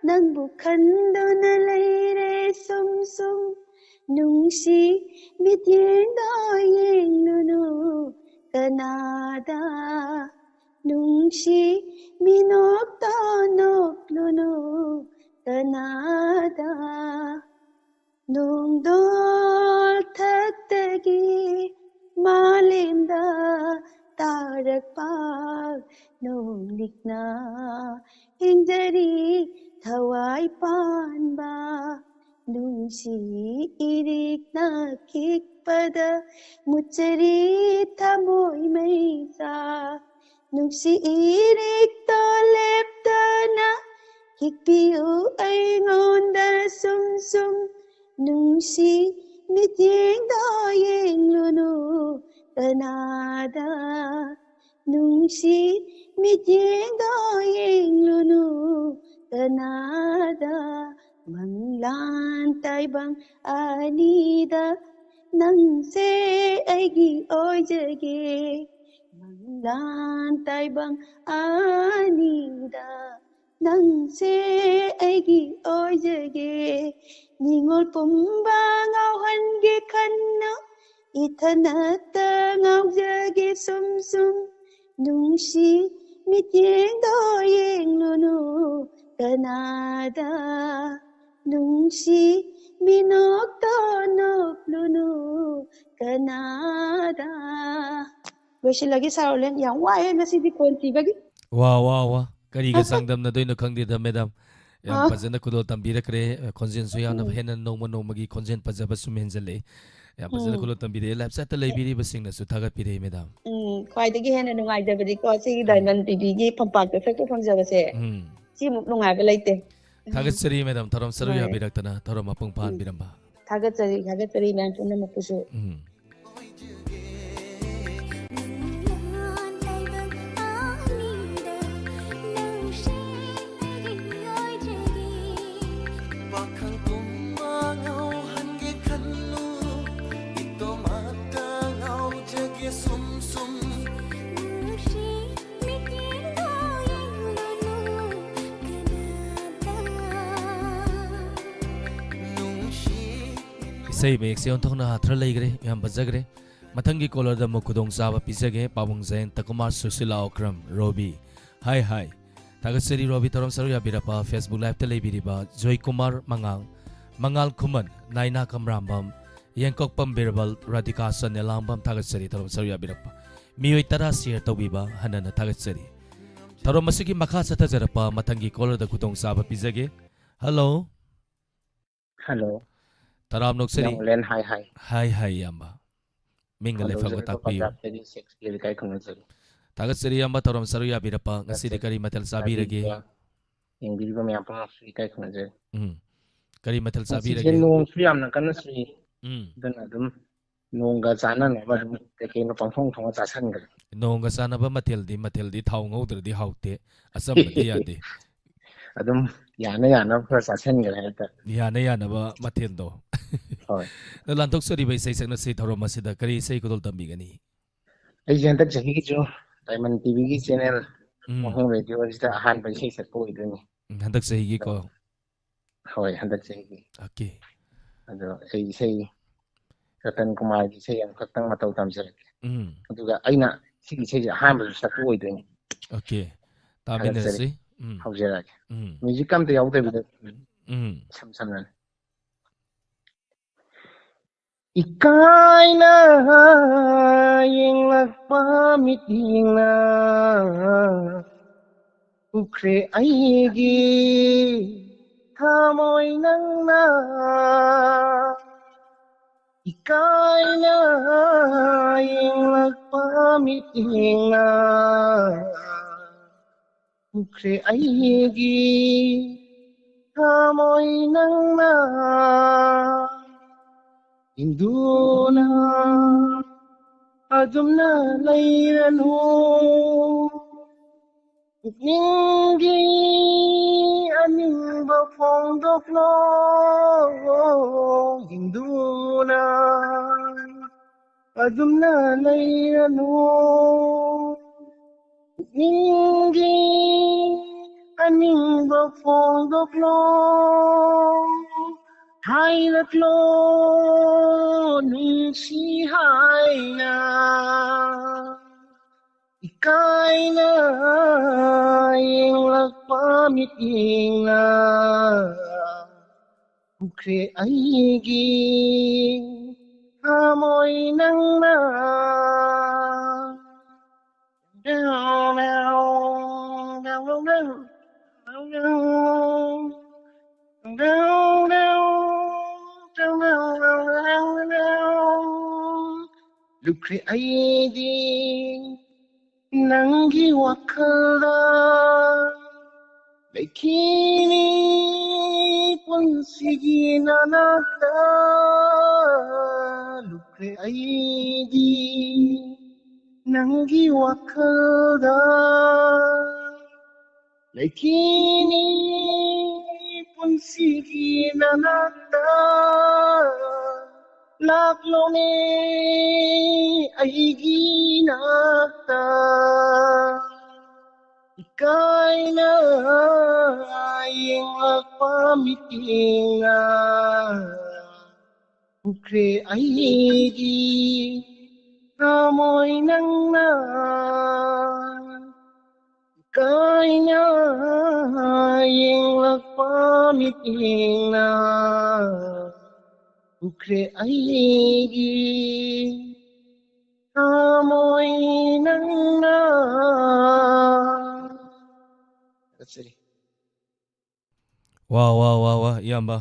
ꯅꯪꯕꯨ ꯈꯟꯗꯨꯅ ꯂꯩꯔꯦ ꯁꯨꯝ ꯁꯨꯝ꯫ ꯅꯨꯡꯁꯤ ꯃꯤꯠꯌꯦꯡꯗ ꯌꯦꯡꯂꯨꯅꯨ ꯀꯅꯥꯗ, ꯅꯨꯡꯁꯤ ꯃꯤꯅꯣꯛꯇ ꯅꯣꯛꯂꯨꯅꯨ ꯀꯅꯥꯗ꯫ ꯅꯣꯡꯗꯣꯜ ꯊꯛꯇꯒꯤ ꯇꯥꯔꯛꯄ ꯅꯣꯡꯂꯤꯛꯅ ꯍꯤꯡꯖꯔꯤ ꯊꯋꯥꯏ ꯄꯥꯟꯕ ꯅꯨꯡꯁꯤ ꯏꯔꯤꯛꯅ ꯈꯤꯛꯄꯗ ꯃꯨꯠꯆꯔꯤ ꯊꯃꯣꯏ ꯃꯩꯁꯥ ꯅꯨꯡꯁꯤ ꯏꯔꯤꯛꯇꯣ ꯂꯦꯞꯇꯅ ꯈꯤꯛꯄꯤꯌꯨ ꯑꯩꯉꯣꯟꯗ ꯁꯨꯝ ꯁꯨꯝ ꯅꯨꯡꯁꯤ ꯃꯤꯠꯌꯦꯡꯗꯣ ꯌꯦꯡꯂꯨꯅꯨ ꯀꯅꯥꯗ ꯅꯨꯡꯁꯤ ꯃꯤꯠꯌꯦꯡꯗꯣ ꯌꯦꯡꯂꯨꯅꯨ ꯀꯅꯥꯗ ꯃꯪꯂꯥꯟ ꯇꯥꯏꯕꯪ ꯑꯅꯤꯗ ꯅꯪꯁꯦ ꯑꯩꯒꯤ ꯑꯣꯏꯖꯒꯦ ꯃꯪꯂꯥꯟ ꯇꯥꯏꯕꯪ ꯑꯅꯤꯗ ꯅꯪꯁꯦ ꯑꯩꯒꯤ ꯑꯣꯏꯖꯒꯦ ꯅꯤꯉꯣꯜ ꯄꯨꯝꯕ ꯉꯥꯎꯍꯟꯒꯦ ꯈꯟꯅ ꯏꯊꯟꯇ ꯉꯥꯎꯖꯒꯦ ꯁꯨꯝ ꯁꯨꯝ ꯅꯨꯡꯁꯤ ꯃꯤꯠꯌꯦꯡꯗꯣ ꯌꯦꯡꯂꯨꯅꯨ ꯀꯅꯥꯗ ꯅꯨꯡꯁꯤ ꯃꯤꯅꯣꯛꯇꯣ ꯅꯣꯛꯂꯨꯅꯨ ꯀꯅꯥꯗ ꯂꯣꯏꯁꯤꯜꯂꯒꯦ ꯁꯥꯔꯣꯂꯦꯟ ꯌꯥꯝ ꯋꯥꯏꯑꯦ ꯉꯁꯤꯗꯤ ꯈꯣꯟ ꯊꯤꯕꯒꯤ ꯋꯥ ꯋꯥ ꯋꯥ ꯀꯔꯤꯒ ꯆꯥꯡꯗꯝꯅꯗꯣꯏꯅꯣ ꯈꯪꯗꯦꯗ ꯃꯦꯗꯥꯝ ꯌꯥꯝ ꯑ ꯐꯖꯅ ꯈꯨꯗꯣꯜ ꯇꯝꯕꯤꯔꯛꯈ꯭ꯔꯦ ꯑ, ꯈꯣꯟꯖꯦꯜꯁꯨ ꯌꯥꯝꯅ ꯎꯝ ꯍꯦꯟꯅ ꯅꯣꯡꯃ ꯅꯣꯡꯃꯒꯤ ꯈꯣꯟꯖꯦꯜ ꯐꯖꯕ ꯁꯨꯝ ꯍꯦꯟꯖꯜꯂꯛꯏ ꯌꯥꯝ ꯐꯖꯅ ꯎꯝ ꯈꯨꯗꯣꯜ ꯇꯝꯕꯤꯔꯛꯑꯦ ꯂꯥꯏꯞ ꯆꯥꯠꯇ ꯂꯩꯕꯤꯔꯤꯕꯁꯤꯡꯅꯁꯨ ꯊꯥꯒꯠꯄꯤꯔꯛꯏ ꯃꯦꯗꯥꯝ ꯎꯝ ꯈ꯭ꯋꯥꯏꯗꯒꯤ ꯍꯦꯟꯅ ꯅꯨꯡꯉꯥꯏꯖꯕꯗꯤꯀꯣ ꯁꯤꯒꯤ ꯎꯝ ꯗꯥꯏꯃꯟ ꯇꯤꯚꯤꯒꯤ ꯐꯝꯄꯥꯛꯇ ꯁꯛꯄ ꯐꯪꯖꯕꯁꯦ ꯎꯝ ꯁꯤꯃꯨꯛ ꯅꯨꯡꯉꯥꯏꯕ ꯂꯩꯇꯦ ꯎꯝ ꯊꯥꯒꯠꯆꯔꯤ ꯃꯦꯗꯥꯝ ꯊꯧꯔꯝ ꯁꯔꯨꯛ ꯍꯣꯏ ꯌꯥꯕꯤꯔꯛꯇꯅ ꯊꯧꯔꯝ ꯃꯄꯨꯡ ꯎꯝ ꯐꯥꯍꯟꯕꯤꯔꯝꯕ ꯊꯥꯒꯠꯆꯔꯤ ꯊꯥꯒꯠꯆꯔꯤ ꯃꯌꯥꯝ ꯄꯨꯝꯅꯃꯛꯄꯨꯁꯨ ꯎꯝ ꯄꯥꯈꯪ ꯄꯨꯝꯕ ꯉꯥꯎꯍꯟꯒꯦ ꯈꯜꯂꯨ ꯏꯇꯣꯝꯇ ꯉꯥꯎꯖꯒꯦ ꯁꯨꯝ ꯁꯨꯝ ꯅꯨꯡꯁꯤ ꯃꯤꯠꯌꯦꯡꯗꯣ ꯌꯦꯡꯂꯨꯅꯨ ꯀꯅꯥꯗ ꯅꯨꯡꯁꯤ ꯏꯁꯩ ꯃꯌꯦꯛꯁꯦ ꯑꯣꯟꯊꯣꯛꯅ ꯍꯥꯊꯔ ꯂꯩꯈ꯭ꯔꯦ ꯌꯥꯝ ꯐꯖꯈ꯭ꯔꯦ ꯃꯊꯪꯒꯤ ꯀꯣꯂꯔꯗ ꯑꯃꯨꯛ ꯈꯨꯗꯣꯡꯆꯥꯕ ꯄꯤꯖꯒꯦ ꯄꯥꯕꯨꯡ ꯖꯌꯟꯇ ꯀꯨꯃꯥꯔ ꯁꯨꯁꯤꯂꯥ ꯑꯣꯀ꯭ꯔꯝ ꯔꯣꯕꯤ ꯍꯥꯏ ꯍꯥꯏ ꯊꯥꯒꯠꯆꯔꯤ ꯔꯣꯕꯤ ꯊꯧꯔꯝ ꯁꯔꯨꯛ ꯌꯥꯕꯤꯔꯛꯄ ꯐꯦꯁꯕꯨꯛ ꯂꯥꯏꯞꯇ ꯂꯩꯕꯤꯔꯤꯕ ꯖꯣꯏ ꯀꯨꯃꯥꯔ ꯃꯉꯥꯡ ꯃꯉꯥꯜ ꯈꯨꯃꯟ ꯅꯥꯏꯅꯥ ꯀꯝꯔꯥꯝꯕꯝ ꯌꯦꯡꯀꯣꯛꯄꯝ ꯕꯤꯔꯕꯜ ꯔꯥꯙꯤꯀꯥ ꯁꯟꯅꯦꯂꯥꯡꯕꯝ ꯊꯥꯒꯠꯆꯔꯤ, ꯊꯧꯔꯝ ꯁꯔꯨꯛ ꯌꯥꯕꯤꯔꯛꯄ ꯃꯤꯑꯣꯏ ꯇꯔꯥ share ꯇꯧꯕꯤꯕ ꯍꯟꯅ ꯍꯟꯅ ꯊꯥꯒꯠꯆꯔꯤ꯫ ꯊꯧꯔꯝ ꯑꯁꯤꯒꯤ ꯃꯈꯥ ꯆꯠꯊꯖꯔꯛꯄ ꯃꯊꯪꯒꯤ caller ꯗ ꯈꯨꯗꯣꯡꯆꯥꯕ ꯄꯤꯖꯒꯦ꯫ Hello꯫ Hello꯫ ꯇꯔꯥꯝꯅ ꯑꯣꯛꯆꯔꯤ꯫ ꯅꯪ ꯂꯦꯟ ꯍꯥꯏ ꯍꯥꯏ꯫ ꯍꯥꯏ ꯍꯥꯏ ꯏꯌꯥꯝꯕ꯫ ꯃꯤꯡꯒ ꯂꯩꯐꯝꯒ ꯈꯣꯟꯗꯣꯛꯆꯔꯤꯕ ꯇꯥꯛꯄꯤꯌꯨ꯫ ꯄꯟꯖꯥꯕꯇꯒꯤ ꯁꯦꯛꯁꯄꯤꯌꯔ ꯏꯀꯥꯏ ꯈꯨꯝꯅꯖꯔꯤ꯫ ꯊꯥꯒꯠꯆꯔꯤ ꯏꯌꯥꯝꯕ, ꯊꯧꯔꯝ ꯁꯔꯨꯛ ꯌꯥꯕꯤꯔꯛꯄ꯫ ꯉꯁꯤꯗꯤ ꯊꯥꯒꯠꯆꯔꯤ꯫ ꯀꯔꯤ ꯃꯊꯦꯜ ꯆꯥꯕꯤꯔꯒꯦ? ꯇꯥꯕꯤꯔꯤꯕ, ꯌꯦꯡꯕꯤꯔꯤꯕ ꯃꯌꯥꯝ ꯄꯨꯝꯅꯃꯛꯁꯨ ꯏꯀꯥꯏ ꯈꯨꯝꯅꯖꯔꯤ꯫ ꯎꯝ꯫ ꯀꯔꯤ ꯃꯊꯦꯜ ꯉꯁꯤꯁꯦ ꯆꯥꯕꯤꯔꯒꯦ? ꯅꯣꯡꯁꯨ ꯌꯥꯝꯅ ꯀꯟꯅ ꯆꯨꯏ꯫ ꯎꯝ꯫ ꯑꯗꯨꯅ ꯑꯗꯨꯝ ꯅꯣꯡꯒ ꯆꯥꯟꯅꯅꯕ ꯑꯗꯨꯝ ꯀꯩ ꯀꯩꯅꯣ ꯄꯪꯊꯣꯡ ꯊꯣꯡꯉ ꯆꯥꯁꯟꯈ꯭ꯔꯦ꯫ ꯅꯣꯡꯒ ꯆꯥꯟꯅꯕ ꯃꯊꯦꯜꯗꯤ, ꯃꯊꯦꯜꯗꯤ ꯊꯥꯎ ꯉꯧꯗ꯭ꯔꯗꯤ ꯍꯥꯎꯇꯦ, ꯑꯆꯝꯕꯗꯤ ꯌꯥꯗꯦ꯫ ꯑꯗꯨꯝ ꯌꯥꯅ ꯌꯥꯅꯕ ꯈꯔ ꯆꯥꯁꯟꯈ꯭ꯔꯦ ꯍꯥꯏꯇꯥꯔꯦ꯫ ꯌꯥꯅ ꯌꯥꯅꯕ ꯃꯊꯦꯜꯗꯣ꯫ ꯍꯣꯏ꯫ ꯑꯗꯣ ꯂꯥꯟꯊꯣꯛꯆꯔꯤꯕ ꯏꯁꯩ ꯁꯛꯅꯁꯤ ꯊꯧꯔꯝ ꯑꯁꯤꯗ ꯀꯔꯤ ꯏꯁꯩ ꯈꯨꯗꯣꯜ ꯇꯝꯕꯤꯒꯅꯤ? ꯑꯩꯁꯦ ꯍꯟꯗꯛ ꯆꯍꯤꯒꯤꯁꯨ ꯗꯥꯏꯃꯟ ꯇꯤꯚꯤꯒꯤ channel ꯎꯝ꯫ ꯋꯥꯍꯦꯡ ꯔꯦꯗꯤꯑꯣ ꯑꯁꯤꯗ ꯑꯍꯥꯟꯕ ꯏꯁꯩ ꯁꯛꯄ ꯑꯣꯏꯗꯣꯏꯅꯤ꯫ ꯎꯝ, ꯍꯟꯗꯛ ꯆꯍꯤꯒꯤꯀꯣ? ꯍꯣꯏ, ꯍꯟꯗꯛ ꯆꯍꯤꯒꯤ꯫ Okay꯫ ꯑꯗꯣ ꯑꯩ ꯏꯁꯩ ꯔꯇꯟ ꯀꯨꯃꯥꯔꯒꯤ ꯏꯁꯩ ꯑꯃꯈꯛꯇꯪ ꯃꯇꯧ ꯇꯝꯖꯔꯛꯀꯦ꯫ ꯎꯝ꯫ ꯑꯗꯨꯒ ꯑꯩꯅ ꯁꯤꯒꯤ ꯏꯁꯩꯁꯦ ꯑꯍꯥꯟꯕꯁꯨ ꯁꯛꯄ ꯑꯣꯏꯗꯣꯏꯅꯤ꯫ Okay꯫ ꯊꯥꯒꯠꯆꯔꯤ꯫ ꯇꯥꯃꯤꯟꯅꯔꯁꯤ꯫ ꯎꯝ꯫ ꯍꯧꯖꯔꯛꯑꯒꯦ꯫ ꯎꯝ꯫ Music ꯑꯝꯇ ꯌꯥꯎꯗꯕꯤꯗ ꯎꯝ꯫ ꯏꯁꯝ ꯁꯝꯅꯅꯦ꯫ ꯏꯀꯥꯏꯅ ꯌꯦꯡꯂꯛꯄ ꯃꯤꯠꯌꯦꯡꯅ ꯎꯈ꯭ꯔꯦ ꯑꯩꯒꯤ ꯊꯃꯣꯏ ꯅꯪꯅ꯫ ꯏꯀꯥꯏꯅ ꯌꯦꯡꯂꯛꯄ ꯃꯤꯠꯌꯦꯡꯅ ꯎꯈ꯭ꯔꯦ ꯑꯩꯒꯤ ꯊꯃꯣꯏ ꯅꯪꯅ꯫ ꯏꯟꯗꯨꯅ ꯑꯗꯨꯝꯅ ꯂꯩꯔꯅꯨ꯫ ꯄꯨꯛꯅꯤꯡꯒꯤ ꯑꯅꯤꯡꯕ ꯐꯣꯡꯗꯣꯛꯂꯣ꯫ ꯏꯟꯗꯨꯅ ꯑꯗꯨꯝꯅ ꯂꯩꯔꯅꯨ꯫ ꯄꯨꯛꯅꯤꯡꯒꯤ ꯑꯅꯤꯡꯕ ꯐꯣꯡꯗꯣꯛꯂꯣ꯫ ꯍꯥꯏꯔꯛꯂꯣ ꯅꯨꯡꯁꯤ ꯍꯥꯏꯅ꯫ ꯏꯀꯥꯏꯅ ꯌꯦꯡꯂꯛꯄ ꯃꯤꯠꯌꯦꯡꯅ ꯎꯈ꯭ꯔꯦ ꯑꯩꯒꯤ ꯊꯃꯣꯏ ꯅꯪꯅ꯫ ꯂꯨꯞꯈ꯭ꯔꯦ ꯑꯩꯗꯤ ꯅꯪꯒꯤ ꯋꯥꯈꯜꯗ꯫ ꯂꯩꯈꯤꯅꯤ ꯄꯨꯟꯁꯤꯒꯤ ꯅꯅꯥꯛꯇ꯫ ꯂꯨꯞꯈ꯭ꯔꯦ ꯑꯩꯗꯤ ꯅꯪꯒꯤ ꯋꯥꯈꯜꯗ꯫ ꯂꯩꯈꯤꯅꯤ ꯄꯨꯟꯁꯤꯒꯤ ꯅꯅꯥꯛꯇ꯫ ꯂꯥꯛꯂꯣꯅꯦ ꯑꯩꯒꯤ ꯅꯥꯛꯇ꯫ ꯏꯀꯥꯏꯅ ꯌꯦꯡꯂꯛꯄ ꯃꯤꯠꯌꯦꯡꯅ ꯎꯈ꯭ꯔꯦ ꯑꯩꯒꯤ ꯊꯃꯣꯏ ꯅꯪꯅ꯫ ꯏꯀꯥꯏꯅ ꯌꯦꯡꯂꯛꯄ ꯃꯤꯠꯌꯦꯡꯅ ꯎꯈ꯭ꯔꯦ ꯑꯩꯒꯤ ꯊꯃꯣꯏ ꯅꯪꯅ꯫ ꯊꯥꯒꯠꯆꯔꯤ꯫ ꯋꯥ ꯋꯥ ꯋꯥ ꯋꯥ ꯏꯌꯥꯝꯕ,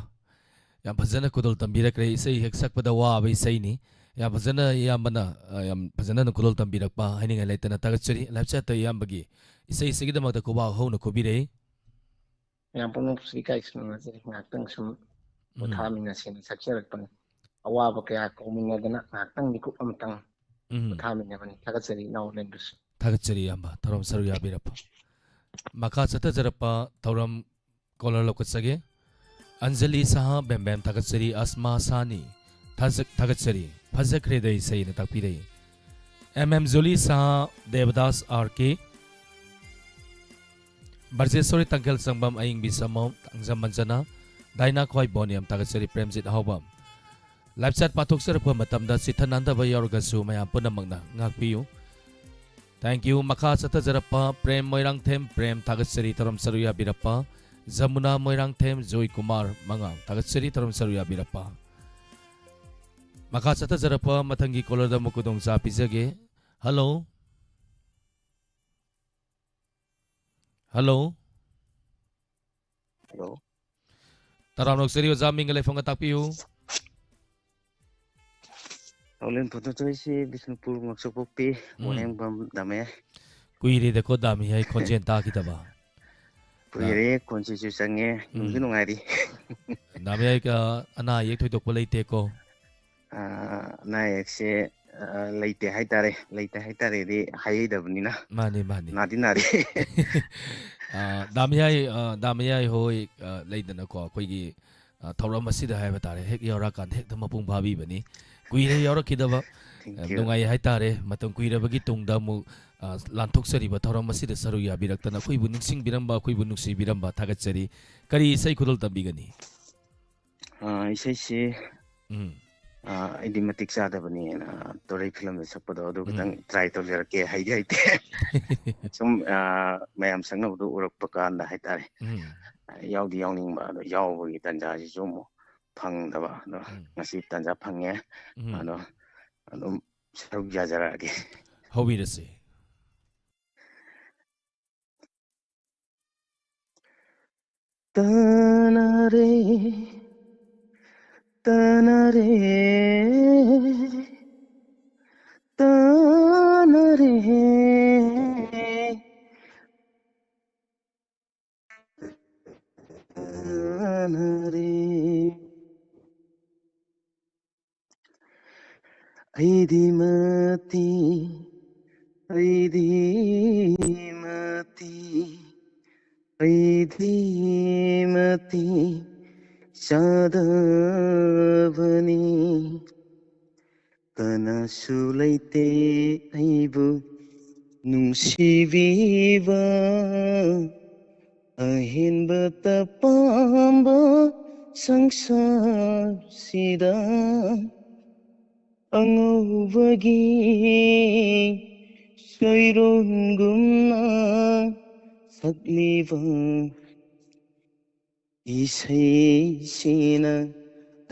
ꯌꯥꯝ ꯐꯖꯅ ꯈꯨꯗꯣꯜ ꯇꯝꯕꯤꯔꯛꯈ꯭ꯔꯦ꯫ ꯏꯁꯩ ꯍꯦꯛ ꯁꯛꯄꯗ ꯋꯥꯕ ꯏꯁꯩꯅꯤ꯫ ꯌꯥꯝ ꯐꯖꯅ ꯏꯌꯥꯝꯕꯅ ꯑ, ꯌꯥꯝ ꯐꯖꯅ ꯈꯨꯗꯣꯜ ꯇꯝꯕꯤꯔꯛꯄ ꯍꯥꯏꯅꯤꯡꯉꯥꯏ ꯂꯩꯇꯅ ꯊꯥꯒꯠꯆꯔꯤ꯫ ꯂꯥꯏꯐ ꯆꯥꯠꯇ ꯏꯌꯥꯝꯕꯒꯤ ꯏꯁꯩ ꯑꯁꯤꯒꯤꯗꯃꯛꯇ ꯈꯨꯕꯥꯛ ꯍꯧꯅ ꯈꯨꯕꯤꯔꯛꯏ꯫ ꯃꯌꯥꯝ ꯄꯨꯝꯅꯃꯛꯁꯨ ꯏꯀꯥꯏ ꯈꯨꯝꯅꯖꯔꯤ꯫ ꯉꯥꯏꯍꯥꯛꯇꯪ ꯁꯨꯝ ꯎꯝ, ꯄꯣꯊꯥꯃꯤꯟꯅꯁꯦꯅ ꯁꯛꯆꯔꯛꯄꯅꯤ꯫ ꯑꯋꯥꯕ ꯀꯌꯥ ꯀꯧꯃꯤꯟꯅꯗꯅ ꯉꯥꯏꯍꯥꯛꯇꯪ ꯃꯤꯀꯨꯞ ꯑꯃꯇꯪ ꯎꯝ꯫ ꯄꯣꯊꯥꯃꯤꯟꯅꯕꯅꯤ꯫ ꯊꯥꯒꯠꯆꯔꯤ ꯏꯅꯥꯎ ꯂꯦꯟꯗꯨꯁꯨ꯫ ꯊꯥꯒꯠꯆꯔꯤ ꯏꯌꯥꯝꯕ, ꯊꯧꯔꯝ ꯁꯔꯨꯛ ꯌꯥꯕꯤꯔꯛꯄ꯫ ꯃꯈꯥ ꯆꯠꯊꯖꯔꯛꯄ ꯊꯧꯔꯝ ꯀꯣꯂꯔ ꯂꯧꯈꯠꯆꯒꯦ꯫ ꯑꯟꯖꯂꯤ ꯁꯍꯥ ꯕꯦꯝꯕꯦꯝ ꯊꯥꯒꯠꯆꯔꯤ꯫ ꯑꯁꯃꯥ ꯁꯥꯅꯤ ꯊꯥꯖ-, ꯊꯥꯒꯠꯆꯔꯤ꯫ ꯐꯖꯈ꯭ꯔꯦꯗ ꯏꯁꯩꯅ ꯇꯥꯛꯄꯤꯔꯛꯏ꯫ ꯑꯦꯝ ꯑꯦꯝ ꯖꯨꯂꯤ ꯁꯍꯥ, ꯗꯦꯕꯗꯥꯁ ꯑꯥꯔ ꯀꯦ, ꯕ꯭ꯔꯖꯦꯁꯣꯔꯤ ꯇꯪꯈꯦꯜ ꯆꯪꯕꯝ, ꯑꯌꯤꯡꯕꯤ ꯁꯃꯝ, ꯇꯥꯡꯖꯝ ꯃꯟꯖꯅꯥ, ꯗꯥꯏꯅꯥ ꯈ꯭ꯋꯥꯏꯕꯣꯟ ꯌꯥꯝ ꯊꯥꯒꯠꯆꯔꯤ꯫ ꯄ꯭ꯔꯦꯝꯖꯤꯠ ꯍꯥꯎꯕꯝ꯫ ꯂꯥꯏꯐ ꯆꯥꯠ ꯄꯥꯊꯣꯛꯆꯔꯛꯄ ꯃꯇꯝꯗ ꯆꯤꯠꯊ ꯅꯥꯟꯗꯕ ꯌꯥꯎꯔꯒꯁꯨ ꯃꯌꯥꯝ ꯄꯨꯝꯅꯃꯛꯅ ꯉꯥꯛꯄꯤꯌꯨ꯫ Thank you꯫ ꯃꯈꯥ ꯆꯠꯊꯖꯔꯛꯄ ꯄ꯭ꯔꯦꯝ ꯃꯣꯏꯔꯥꯡꯊꯦꯝ, ꯄ꯭ꯔꯦꯝ ꯊꯥꯒꯠꯆꯔꯤ ꯊꯧꯔꯝ ꯁꯔꯨꯛ ꯌꯥꯕꯤꯔꯛꯄ꯫ ꯖꯃꯨꯅꯥ ꯃꯣꯏꯔꯥꯡꯊꯦꯝ, ꯖꯣꯏ ꯀꯨꯃꯥꯔ ꯃꯉꯥ ꯊꯥꯒꯠꯆꯔꯤ ꯊꯧꯔꯝ ꯁꯔꯨꯛ ꯌꯥꯕꯤꯔꯛꯄ꯫ ꯃꯈꯥ ꯆꯠꯊꯖꯔꯛꯄ ꯃꯊꯪꯒꯤ ꯀꯣꯂꯔꯗ ꯑꯃꯨꯛ ꯈꯨꯗꯣꯡꯆꯥ ꯄꯤꯖꯒꯦ꯫ ꯍꯜꯂꯣ꯫ ꯍꯜꯂꯣ꯫ ꯍꯜꯂꯣ꯫ ꯇꯔꯥꯝꯅ ꯑꯣꯛꯆꯔꯤ ꯑꯣꯖꯥ, ꯃꯤꯡꯒ ꯂꯩꯐꯝꯒ ꯇꯥꯛꯄꯤꯌꯨ꯫ ꯊꯧꯂꯦꯟ ꯐꯣꯇꯣ ꯆꯣꯏꯁꯤ ꯕꯤꯁꯅꯨꯄꯨꯔ ꯉꯛꯁꯣꯛꯄꯣꯛꯄꯤ ꯎꯝ꯫ ꯋꯥꯍꯦꯡꯕꯝ ꯗꯥꯃꯦ꯫ ꯀꯨꯏꯔꯦꯗꯀꯣ ꯗꯥꯃꯤ ꯍꯥꯏ ꯈꯣꯟꯖꯦꯜ ꯇꯥꯈꯤꯗꯕ꯫ ꯀꯨꯏꯔꯦ, ꯈꯣꯟꯁꯤꯁꯨ ꯆꯪꯉꯦ, ꯅꯨꯡꯁꯨ ꯎꯝ꯫ ꯅꯨꯡꯉꯥꯏꯔꯤ꯫ ꯗꯥꯃꯤ ꯍꯥꯏ, ꯑ, ꯑꯅꯥ ꯑꯌꯦꯛ ꯊꯣꯏꯗꯣꯛꯄ ꯂꯩꯇꯦꯀꯣ? ꯑ, ꯑꯅꯥ ꯑꯌꯦꯛꯁꯦ, ꯑ, ꯂꯩꯇꯦ ꯍꯥꯏꯇꯥꯔꯦ꯫ ꯂꯩꯇꯦ ꯍꯥꯏꯇꯥꯔꯦꯗꯤ ꯍꯥꯏꯍꯩꯗꯕꯅꯤꯅ꯫ ꯃꯥꯅꯤ, ꯃꯥꯅꯤ꯫ ꯅꯥꯗꯤ ꯅꯥꯔꯤ꯫ ꯑ, ꯗꯥꯃꯤ ꯍꯥꯏ, ꯑ, ꯗꯥꯃꯤ ꯍꯥꯏ ꯍꯣꯏ, ꯑ, ꯂꯩꯗꯅꯀꯣ, ꯑꯩꯈꯣꯏꯒꯤ ꯑ, ꯊꯧꯔꯝ ꯑꯁꯤꯗ ꯍꯥꯏꯕ ꯇꯥꯔꯦ, ꯍꯦꯛ ꯌꯥꯎꯔꯛꯑꯀꯥꯟꯗ ꯍꯦꯛꯇ ꯃꯄꯨꯡ ꯐꯥꯕꯤꯕꯅꯤ꯫ ꯀꯨꯏꯔꯦ ꯌꯥꯎꯔꯛꯈꯤꯗꯕ꯫ Thank ꯑ, you꯫ ꯅꯨꯡꯉꯥꯏ ꯍꯥꯏꯇꯥꯔꯦ꯫ ꯃꯇꯝ ꯀꯨꯏꯔꯕꯒꯤ ꯇꯨꯡꯗ ꯑꯃꯨꯛ, ꯑ, ꯂꯥꯟꯊꯣꯛꯆꯔꯤꯕ ꯊꯧꯔꯝ ꯑꯁꯤꯗ ꯁꯔꯨꯛ ꯌꯥꯕꯤꯔꯛꯇꯅ ꯑꯩꯈꯣꯏꯕꯨ ꯅꯤꯡꯁꯤꯡꯕꯤꯔꯝꯕ, ꯑꯩꯈꯣꯏꯕꯨ ꯅꯨꯡꯁꯤꯕꯤꯔꯝꯕ ꯊꯥꯒꯠꯆꯔꯤ꯫ ꯀꯔꯤ ꯏꯁꯩ ꯈꯨꯗꯣꯜ ꯇꯝꯕꯤꯒꯅꯤ? ꯑ, ꯏꯁꯩꯁꯤ, ꯎꯝ꯫ ꯑ, ꯑꯩꯗꯤ ꯃꯇꯤꯛ ꯆꯥꯗꯕꯅꯦꯅ ꯇꯣꯔꯩ ꯐꯤꯂꯝꯗ ꯁꯛꯄꯗꯣ ꯑꯗꯨ ꯈꯤꯇꯪ ꯎꯝ꯫ Try ꯇꯧꯖꯔꯛꯀꯦ꯫ ꯍꯩꯗꯤ ꯍꯩꯇꯦ꯫ ꯁꯨꯝ, ꯑ, ꯃꯌꯥꯝ ꯁꯛꯅꯕꯗꯣ ꯎꯔꯛꯄ ꯀꯥꯟꯗ ꯍꯥꯏꯇꯥꯔꯦ꯫ ꯎꯝ꯫ ꯌꯥꯎꯗꯤ ꯌꯥꯎꯅꯤꯡꯕ, ꯑꯗꯣ ꯌꯥꯎꯕꯒꯤ ꯇꯥꯟꯖꯥꯁꯤꯁꯨ ꯑꯃꯨꯛ ꯐꯪꯗꯕ꯫ ꯑꯗꯣ ꯎꯝ꯫ ꯉꯁꯤ ꯇꯥꯟꯖꯥ ꯐꯪꯉꯦ꯫ ꯎꯝ꯫ ꯑꯗꯣ ꯑꯗꯨꯝ ꯁꯔꯨꯛ ꯌꯥꯖꯔꯛꯑꯒꯦ꯫ ꯍꯧꯕꯤꯔꯁꯤ꯫ ꯇꯅꯔꯦ, ꯇꯅꯔꯦ, ꯇꯅꯔꯦ꯫ ꯑꯩꯗꯤ ꯃꯇꯤ, ꯑꯩꯗꯤ ꯃꯇꯤ, ꯑꯩꯗꯤ ꯃꯇꯤ ꯆꯥꯗꯕꯅꯤ꯫ ꯀꯅꯥꯁꯨ ꯂꯩꯇꯦ ꯑꯩꯕꯨ ꯅꯨꯡꯁꯤꯕꯤꯕ, ꯑꯍꯦꯟꯕꯇ ꯄꯥꯝꯕ ꯁꯪꯁꯥꯔꯁꯤꯗ꯫ ꯑꯉꯧꯕꯒꯤ ꯁꯩꯔꯣꯟꯒꯨꯝꯅ ꯁꯛꯂꯤꯕ ꯏꯁꯩꯁꯤꯅ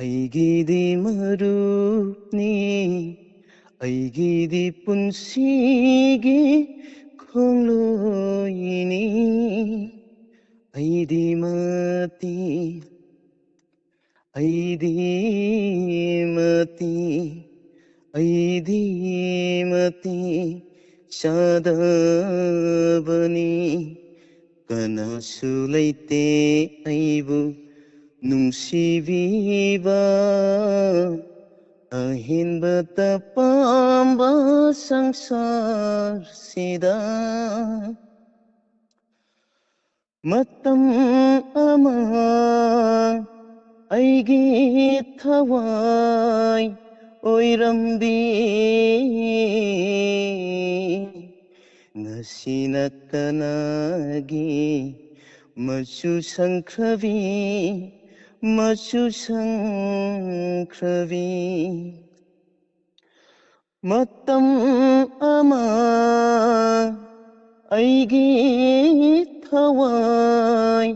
ꯑꯩꯒꯤꯗꯤ ꯃꯔꯨꯞꯅꯤ, ꯑꯩꯒꯤꯗꯤ ꯄꯨꯟꯁꯤꯒꯤ ꯈꯣꯡꯂꯣꯏꯅꯤ꯫ ꯑꯩꯗꯤ ꯃꯇꯤ, ꯑꯩꯗꯤ ꯃꯇꯤ, ꯑꯩꯗꯤ ꯃꯇꯤ ꯆꯥꯗꯕꯅꯤ꯫ ꯀꯅꯥꯁꯨ ꯂꯩꯇꯦ ꯑꯩꯕꯨ ꯅꯨꯡꯁꯤꯕꯤꯕ, ꯑꯍꯦꯟꯕꯇ ꯄꯥꯝꯕ ꯁꯪꯁꯥꯔꯁꯤꯗ꯫ ꯃꯇꯝ ꯑꯃ ꯑꯩꯒꯤ ꯊꯋꯥꯏ ꯑꯣꯏꯔꯝꯕꯤ, ꯉꯁꯤꯅ ꯀꯅꯥꯒꯤ ꯃꯆꯨ ꯁꯪꯈ꯭ꯔꯕꯤ, ꯃꯆꯨ ꯁꯪꯈ꯭ꯔꯕꯤ꯫ ꯃꯇꯝ ꯑꯃ ꯑꯩꯒꯤ ꯊꯋꯥꯏ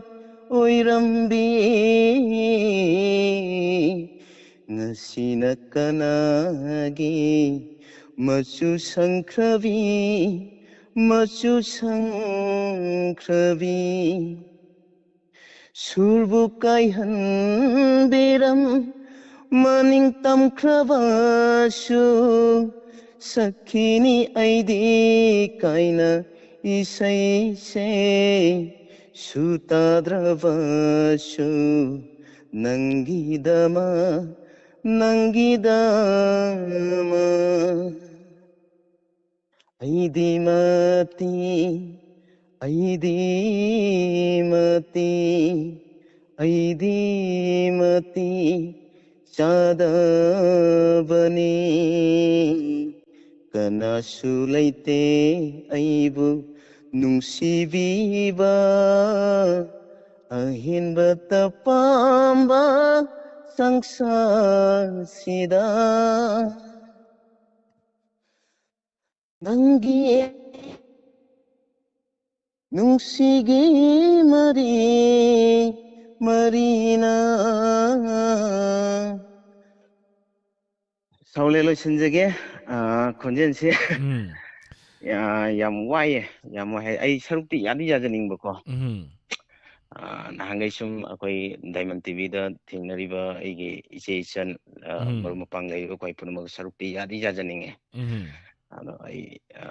ꯑꯣꯏꯔꯝꯕꯤ, ꯉꯁꯤꯅ ꯀꯅꯥꯒꯤ ꯃꯆꯨ ꯁꯪꯈ꯭ꯔꯕꯤ, ꯃꯆꯨ ꯁꯪꯈ꯭ꯔꯕꯤ꯫ ꯁꯨꯔꯕꯨ ꯀꯥꯏꯍꯟꯕꯤꯔꯝ ꯃꯅꯤꯡ ꯇꯝꯈ꯭ꯔꯕꯁꯨ, ꯁꯛꯈꯤꯅꯤ ꯑꯩꯗꯤ ꯀꯥꯏꯅ ꯏꯁꯩꯁꯦ꯫ ꯁꯨ ꯇꯥꯗ꯭ꯔꯕꯁꯨ ꯅꯪꯒꯤꯗꯃꯛ, ꯅꯪꯒꯤꯗꯃꯛ꯫ ꯑꯩꯗꯤ ꯃꯇꯤ, ꯑꯩꯗꯤ ꯃꯇꯤ, ꯑꯩꯗꯤ ꯃꯇꯤ ꯆꯥꯗꯕꯅꯤ꯫ ꯀꯅꯥꯁꯨ ꯂꯩꯇꯦ ꯑꯩꯕꯨ ꯅꯨꯡꯁꯤꯕꯤꯕ, ꯑꯍꯦꯟꯕꯇ ꯄꯥꯝꯕ ꯁꯪꯁꯥꯔꯁꯤꯗ꯫ ꯅꯪꯒꯤ ꯅꯨꯡꯁꯤꯒꯤ ꯃꯔꯤ ꯃꯔꯤꯅ꯫ ꯁꯧꯂꯦ, ꯂꯣꯏꯁꯤꯟꯖꯒꯦ꯫ ꯑ, ꯈꯣꯟꯖꯦꯜꯁꯦ ꯎꯝ꯫ ꯌꯥ-, ꯌꯥꯝ ꯋꯥꯏꯌꯦ, ꯌꯥꯝ ꯋꯥꯏ ꯍꯥꯏ-, ꯑꯩ ꯁꯔꯨꯛꯇꯤ ꯌꯥꯗꯤ ꯌꯥꯖꯅꯤꯡꯕꯀꯣ꯫ ꯎꯝ꯫ ꯑ, ꯅꯍꯥꯟꯈꯩ ꯁꯨꯝ ꯑꯩꯈꯣꯏ Diamond ꯇꯤꯚꯤꯗ ꯊꯦꯡꯅꯔꯤꯕ ꯑꯩꯒꯤ ꯏꯆꯦ ꯏꯆꯟ, ꯑ, ꯎꯝ꯫ ꯃꯔꯨꯞ ꯃꯄꯥꯡ ꯂꯩꯔꯤꯕ ꯑꯩꯈꯣꯏ ꯄꯨꯝꯅꯃꯛ ꯁꯔꯨꯛꯇꯤ ꯌꯥꯗꯤ ꯌꯥꯖꯅꯤꯡꯉꯦ꯫ ꯎꯝ꯫ ꯑꯗꯣ ꯑꯩ, ꯑ,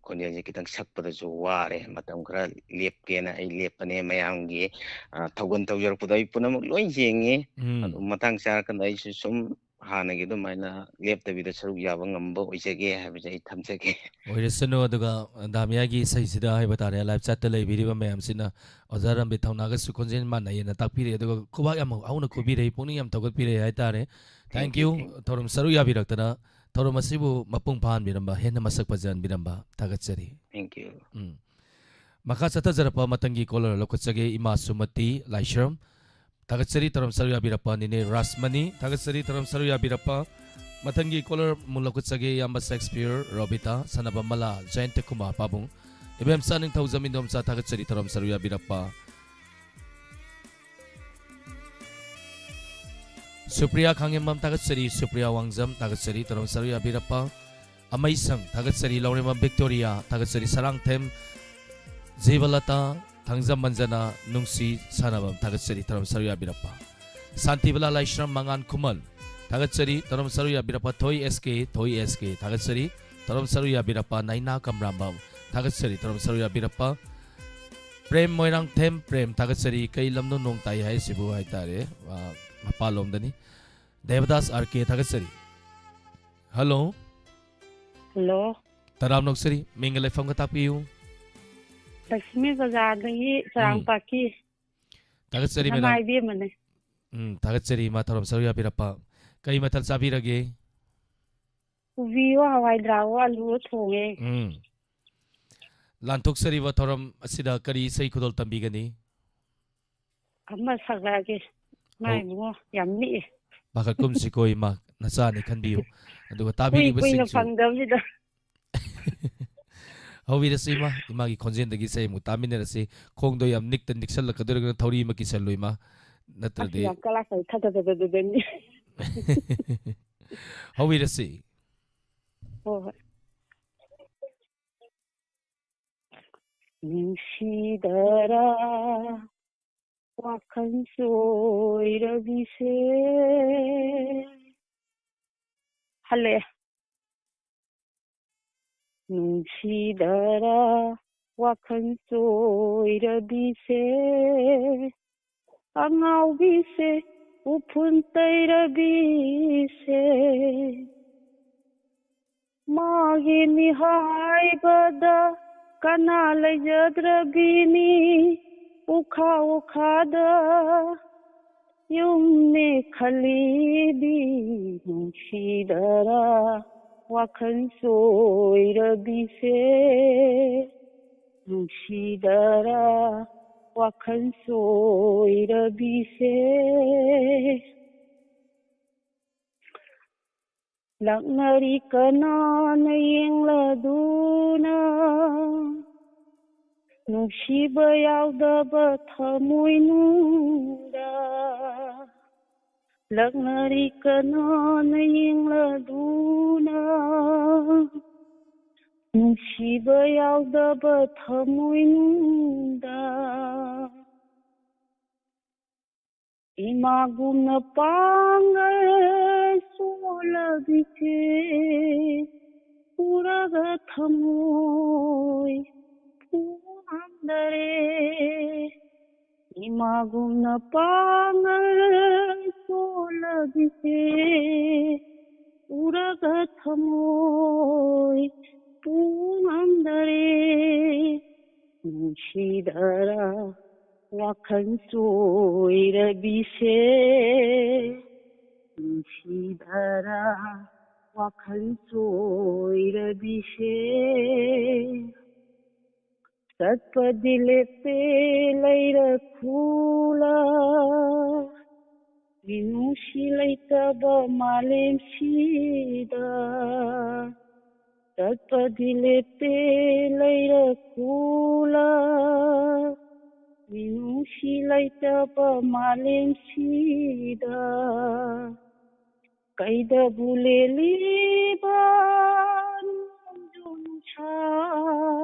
ꯈꯣꯟꯖꯦꯜꯁꯦ ꯈꯤꯇꯪ ꯁꯛꯄꯗꯁꯨ ꯋꯥꯔꯦ, ꯃꯇꯝ ꯈꯔ ꯂꯦꯞꯀꯦꯅ ꯑꯩ ꯂꯦꯞꯄꯅꯦ꯫ ꯃꯌꯥꯝꯒꯤ, ꯑ, ꯊꯧꯒꯜ ꯇꯧꯖꯔꯛꯄꯗꯣ ꯑꯩ ꯄꯨꯝꯅꯃꯛ ꯂꯣꯏ ꯌꯦꯡꯉꯤ꯫ ꯎꯝ꯫ ꯑꯗꯨ ꯃꯇꯥꯡ ꯆꯥꯔꯀꯥꯟꯗ ꯑꯩꯁꯨ ꯁꯨꯝ ꯍꯥꯟꯅꯒꯤ ꯑꯗꯨꯃꯥꯏꯅ ꯂꯦꯞꯇꯕꯤꯗ ꯁꯔꯨꯛ ꯌꯥꯕ ꯉꯝꯕ ꯑꯣꯏꯖꯒꯦ ꯍꯥꯏꯕꯁꯦ ꯑꯩ ꯊꯝꯖꯒꯦ꯫ ꯑꯣꯏꯔꯁꯅꯨ꯫ ꯑꯗꯨꯒ ꯗꯥꯃꯤꯌꯥꯒꯤ ꯏꯁꯩꯁꯤꯗ ꯍꯥꯏꯕ ꯇꯥꯔꯦ, live chat ꯇ ꯂꯩꯕꯤꯔꯤꯕ ꯃꯌꯥꯝꯁꯤꯅ ꯑꯣꯖꯥ ꯔꯝꯕꯤꯠ ꯊꯧꯅꯥꯒꯁꯨ ꯈꯣꯟꯖꯦꯜ ꯃꯥꯟꯅꯩꯌꯦꯅ ꯇꯥꯛꯄꯤꯔꯛꯑꯦ, ꯑꯗꯨꯒ ꯈꯨꯕꯥꯛ ꯌꯥꯝ ꯍꯧꯅ ꯈꯨꯕꯤꯔꯛꯏ, ꯄꯨꯛꯅꯤꯡ ꯌꯥꯝ ꯊꯧꯒꯠꯄꯤꯔꯛꯑꯦ ꯍꯥꯏꯇꯥꯔꯦ꯫ Thank Thank you, you. ꯊꯧꯔꯝ ꯁꯔꯨꯛ ꯌꯥꯕꯤꯔꯛꯇꯅ ꯊꯧꯔꯝ ꯑꯁꯤꯕꯨ ꯃꯄꯨꯡ ꯐꯥꯍꯟꯕꯤꯔꯝꯕ, ꯍꯦꯟꯅ ꯃꯁꯛ ꯐꯖꯍꯟꯕꯤꯔꯝꯕ ꯊꯥꯒꯠꯆꯔꯤ꯫ Thank you. ꯎꯝ꯫ ꯃꯈꯥ ꯆꯠꯊꯖꯔꯛꯄ ꯃꯊꯪꯒꯤ caller ꯂꯧꯈꯠꯆꯒꯦ, ꯏꯃꯥ ꯁꯨꯃꯇꯤ ꯂꯥꯏꯁ꯭ꯔꯝ꯫ ꯊꯥꯒꯠꯆꯔꯤ ꯊꯧꯔꯝ ꯁꯔꯨꯛ ꯌꯥꯕꯤꯔꯛꯄ ꯅꯤꯅꯦ ꯔꯥꯁꯃꯅꯤ꯫ ꯊꯥꯒꯠꯆꯔꯤ ꯊꯧꯔꯝ ꯁꯔꯨꯛ ꯌꯥꯕꯤꯔꯛꯄ꯫ ꯃꯊꯪꯒꯤ caller ꯑꯃꯨꯛ ꯂꯧꯈꯠꯆꯒꯦ, ꯏꯌꯥꯝꯕ ꯁꯦꯛꯁꯄꯤꯌꯔ, ꯔꯣꯕꯤꯇꯥ, ꯁꯅꯥꯕꯝ ꯃꯂꯥ, ꯖꯌꯟꯇ ꯀꯨꯃꯥꯔ ꯄꯥꯕꯨꯡ꯫ ꯏꯕꯦꯝꯆꯥ ꯅꯤꯡꯊꯧꯖꯝ ꯏꯟꯗꯣꯝꯆꯥ, ꯊꯥꯒꯠꯆꯔꯤ ꯊꯧꯔꯝ ꯁꯔꯨꯛ ꯌꯥꯕꯤꯔꯛꯄ꯫ ꯁꯨꯄ꯭ꯔꯤꯌꯥ ꯈꯥꯉꯦꯝꯕꯝ, ꯊꯥꯒꯠꯆꯔꯤ꯫ ꯁꯨꯄ꯭ꯔꯤꯌꯥ ꯋꯥꯡꯖꯝ, ꯊꯥꯒꯠꯆꯔꯤ ꯊꯧꯔꯝ ꯁꯔꯨꯛ ꯌꯥꯕꯤꯔꯛꯄ꯫ ꯑꯃꯩꯁꯪ, ꯊꯥꯒꯠꯆꯔꯤ꯫ ꯂꯧꯔꯦꯝꯕꯝ ꯕꯤꯛꯇꯣꯔꯤꯌꯥ, ꯊꯥꯒꯠꯆꯔꯤ꯫ ꯁꯔꯥꯡꯊꯦꯝ ꯖꯤꯕꯂꯇꯥ, ꯊꯥꯡꯖꯝ ꯃꯟꯖꯅꯥ, ꯅꯨꯡꯁꯤ ꯁꯥꯟꯅꯕꯝ, ꯊꯥꯒꯠꯆꯔꯤ ꯊꯧꯔꯝ ꯁꯔꯨꯛ ꯌꯥꯕꯤꯔꯛꯄ꯫ ꯁꯥꯟꯇꯤꯕꯂꯥ ꯂꯥꯏꯁ꯭ꯔꯝ, ꯃꯉꯥꯟ ꯈꯨꯃꯟ, ꯊꯥꯒꯠꯆꯔꯤ ꯊꯧꯔꯝ ꯁꯔꯨꯛ ꯌꯥꯕꯤꯔꯛꯄ꯫ ꯊꯣꯏ ꯑꯦꯁ ꯀꯦ, ꯊꯣꯏ ꯑꯦꯁ ꯀꯦ, ꯊꯥꯒꯠꯆꯔꯤ ꯊꯧꯔꯝ ꯁꯔꯨꯛ ꯌꯥꯕꯤꯔꯛꯄ꯫ ꯅꯥꯏꯅꯥ ꯀꯝꯔꯥꯝꯕꯝ, ꯊꯥꯒꯠꯆꯔꯤ ꯊꯧꯔꯝ ꯁꯔꯨꯛ ꯌꯥꯕꯤꯔꯛꯄ꯫ ꯄ꯭ꯔꯦꯝ ꯃꯣꯏꯔꯥꯡꯊꯦꯝ ꯄ꯭ꯔꯦꯝ, ꯊꯥꯒꯠꯆꯔꯤ꯫ ꯀꯩ ꯂꯝꯅꯣ ꯅꯣꯡ ꯇꯥꯏ ꯍꯥꯏꯁꯤꯕꯨ ꯍꯥꯏꯇꯥꯔꯦ, ꯑ, ꯃꯄꯥꯟꯂꯣꯝꯗꯅꯤ꯫ ꯗꯦꯕꯗꯥꯁ ꯑꯥꯔ ꯀꯦ, ꯊꯥꯒꯠꯆꯔꯤ꯫ ꯍꯜꯂꯣ꯫ ꯍꯜꯂꯣ꯫ ꯇꯔꯥꯝꯅ ꯑꯣꯛꯆꯔꯤ꯫ ꯃꯤꯡꯒ ꯂꯩꯐꯝꯒ ꯇꯥꯛꯄꯤꯌꯨ꯫ ꯂꯛꯁꯃꯤ ꯕꯖꯥꯔꯗꯒꯤ ꯎꯝ꯫ ꯆꯔꯥꯡꯄꯥꯠꯀꯤ ꯊꯥꯒꯠꯆꯔꯤ, ꯅꯃꯥ ꯃꯦꯗꯥꯝ꯫ ꯏꯕꯦꯝꯃꯅꯦ꯫ ꯎꯝ, ꯊꯥꯒꯠꯆꯔꯤ, ꯏꯃꯥ, ꯊꯧꯔꯝ ꯁꯔꯨꯛ ꯌꯥꯕꯤꯔꯛꯄ꯫ ꯀꯔꯤ ꯃꯊꯦꯜ ꯆꯥꯕꯤꯔꯒꯦ? ꯀꯣꯕꯤꯌꯣ, ꯍꯋꯥꯏ ꯗ꯭ꯔꯥꯛꯑꯣ, ꯑꯂꯨꯑꯣ ꯊꯣꯡꯉꯦ꯫ ꯎꯝ꯫ ꯂꯥꯟꯊꯣꯛꯆꯔꯤꯕ ꯊꯧꯔꯝ ꯑꯁꯤꯗ ꯀꯔꯤ ꯏꯁꯩ ꯈꯨꯗꯣꯜ ꯇꯝꯕꯤꯒꯅꯤ? ꯑꯃ ꯁꯛꯂꯛꯑꯒꯦ꯫ ꯏꯃꯥ ꯍꯧ-, ꯏꯕꯨꯡꯉꯣ, ꯌꯥꯝ ꯅꯤꯛꯑꯦ꯫ ꯄꯥꯈꯠꯀꯨꯝꯁꯤꯀꯣ, ꯏꯃꯥ, ꯅꯆꯥꯅꯤ ꯈꯟꯕꯤꯌꯨ꯫ ꯑꯗꯨꯒ ꯀꯨꯏ-, ꯀꯨꯏꯅ ꯇꯥꯕꯤꯔꯤꯕꯁꯤꯡꯁꯨ ꯐꯪꯗꯕꯁꯤꯗ꯫ ꯍꯧꯕꯤꯔꯁꯤ, ꯏꯃꯥ꯫ ꯏꯃꯥꯒꯤ ꯈꯣꯟꯖꯦꯜꯗꯒꯤ ꯏꯁꯩ ꯑꯃꯨꯛ ꯇꯥꯃꯤꯟꯅꯔꯁꯤ꯫ ꯈꯣꯡꯗꯣ ꯌꯥꯝ ꯅꯤꯛꯇ ꯅꯤꯛꯁꯜꯂꯛꯀꯗꯧꯔꯤꯕꯅ ꯊꯧꯔꯤ ꯑꯃ ꯀꯤꯁꯜꯂꯨ, ꯏꯃꯥ꯫ ꯅꯠꯇ꯭ꯔꯗꯤ ꯑꯁ, ꯌꯥꯝ ꯀꯂꯥꯁ ꯊꯥꯗꯗꯕꯗꯨꯗꯅꯤ꯫ ꯍꯧꯕꯤꯔꯁꯤ꯫ ꯍꯣꯏ, ꯍꯣꯏ꯫ ꯅꯨꯡꯁꯤꯗꯔꯥ ꯋꯥꯈꯜ ꯆꯣꯏꯔꯕꯤꯁꯦ꯫ ꯍꯜꯂꯦ꯫ ꯅꯨꯡꯁꯤꯗꯔꯥ ꯋꯥꯈꯜ ꯆꯣꯏꯔꯕꯤꯁꯦ, ꯑꯉꯥꯎꯕꯤꯁꯦ, ꯎꯐꯨꯟ ꯇꯩꯔꯕꯤꯁꯦ꯫ ꯃꯥꯒꯤꯅꯤ ꯍꯥꯏꯕꯗ ꯀꯅꯥ ꯂꯩꯖꯗ꯭ꯔꯕꯤꯅꯤ? ꯎꯈꯥ ꯎꯈꯥꯗ ꯌꯨꯝꯅꯦ ꯈꯜꯂꯤꯕꯤ, ꯅꯨꯡꯁꯤꯗꯔꯥ ꯋꯥꯈꯜ ꯆꯣꯏꯔꯕꯤꯁꯦ, ꯅꯨꯡꯁꯤꯗꯔꯥ ꯋꯥꯈꯜ ꯆꯣꯏꯔꯕꯤꯁꯦ꯫ ꯂꯥꯛꯅꯔꯤ ꯀꯅꯥꯅ ꯌꯦꯡꯂꯗꯨꯅ, ꯅꯨꯡꯁꯤꯕ ꯌꯥꯎꯗꯕ ꯊꯃꯣꯏꯅꯨꯡꯗ? ꯂꯥꯛꯅꯔꯤ ꯀꯅꯥꯅ ꯌꯦꯡꯂꯗꯨꯅ, ꯅꯨꯡꯁꯤꯕ ꯌꯥꯎꯗꯕ ꯊꯃꯣꯏꯅꯨꯡꯗ? ꯏꯃꯥꯒꯨꯝꯅ ꯄꯥꯡꯒꯜ ꯁꯣꯜꯂꯕꯤꯁꯦ ꯎꯔꯒ ꯊꯃꯣꯏ ꯄꯨꯝꯍꯟꯗꯔꯦ꯫ ꯏꯃꯥꯒꯨꯝꯅ ꯄꯥꯡꯒꯜ ꯁꯣꯜꯂꯕꯤꯁꯦ ꯎꯔꯒ ꯊꯃꯣꯏ ꯄꯨꯝꯍꯟꯗꯔꯦ꯫ ꯅꯨꯡꯁꯤꯗꯔꯥ ꯋꯥꯈꯜ ꯆꯣꯏꯔꯕꯤꯁꯦ, ꯅꯨꯡꯁꯤꯗꯔꯥ ꯋꯥꯈꯜ ꯆꯣꯏꯔꯕꯤꯁꯦ꯫ ꯆꯠꯄꯗꯤ ꯂꯦꯞꯇꯦ ꯂꯩꯔꯛ ꯈꯨꯂꯥ, ꯃꯤꯅꯨꯡꯁꯤ ꯂꯩꯇꯕ ꯃꯥꯂꯦꯝꯁꯤꯗ꯫ ꯆꯠꯄꯗꯤ ꯂꯦꯞꯇꯦ ꯂꯩꯔꯛ ꯈꯨꯂꯥ, ꯃꯤꯅꯨꯡꯁꯤ ꯂꯩꯇꯕ ꯃꯥꯂꯦꯝꯁꯤꯗ ꯀꯩꯗꯕꯨ ꯂꯦꯜꯂꯤꯕ ꯅꯣꯡꯖꯨ ꯅꯨꯡꯁꯥ?